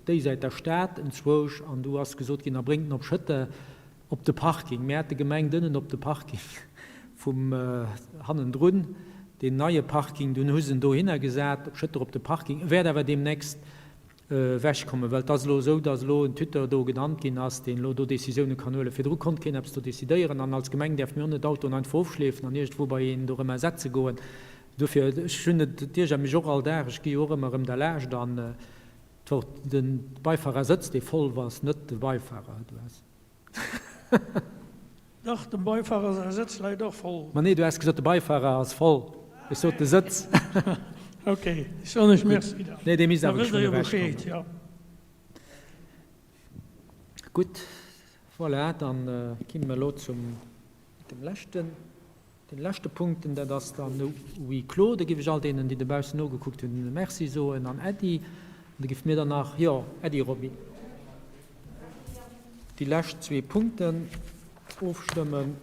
déisäit der Stad enzwousch an du ass gesot ginn, da bréngt en op Schëtter op de Parking. Mir hate gemengt ënnen op de Parking vum hannendrun, deen neie Parking, dunn hu se en dohinner gesat, op Schëtter op de Parking. E wäert awer deemnächst ewechkommen, well et ass elo esou, datt elo en Tuteur do genannt ginn ass, deen elo do Décisioune kann huelen. Virdru konnt keen eppes do decidéieren an als Gemeng däerfe mir och net Autoen einfach ofschleefen an iergendwou bei een dorëmmer setze goen. Dofir, ech hunn et, et iergert mech och all Dag, ech gi jo och ëmmer erëm derlaascht an et war och de Beifahrerssëtz, dee voll war, ass net de Beifahrer, du has.
Dach, dem Beifahrer säi Sëtz läit och voll.
Ma nee, du has gesot, de Beifahrer ass voll, ech sot de Sëtz.
Ok, ech soen lech Merci dann.
Nee, dee misst awer geschwënn ewechkommen. Da wësst der jo Bescheed, jo. Gutt, voilà, dann gi mer elo zum dem leschten. Den leschte Punkt, dat ass dann e Huis clos. Da géif ech all deenen, déi dobaussen nogekuckt hunn, Merci soen an Äddi. An da géife mir dann nach, jo, Äddi Robby, déi lescht zwee Punkten ofstëmmen.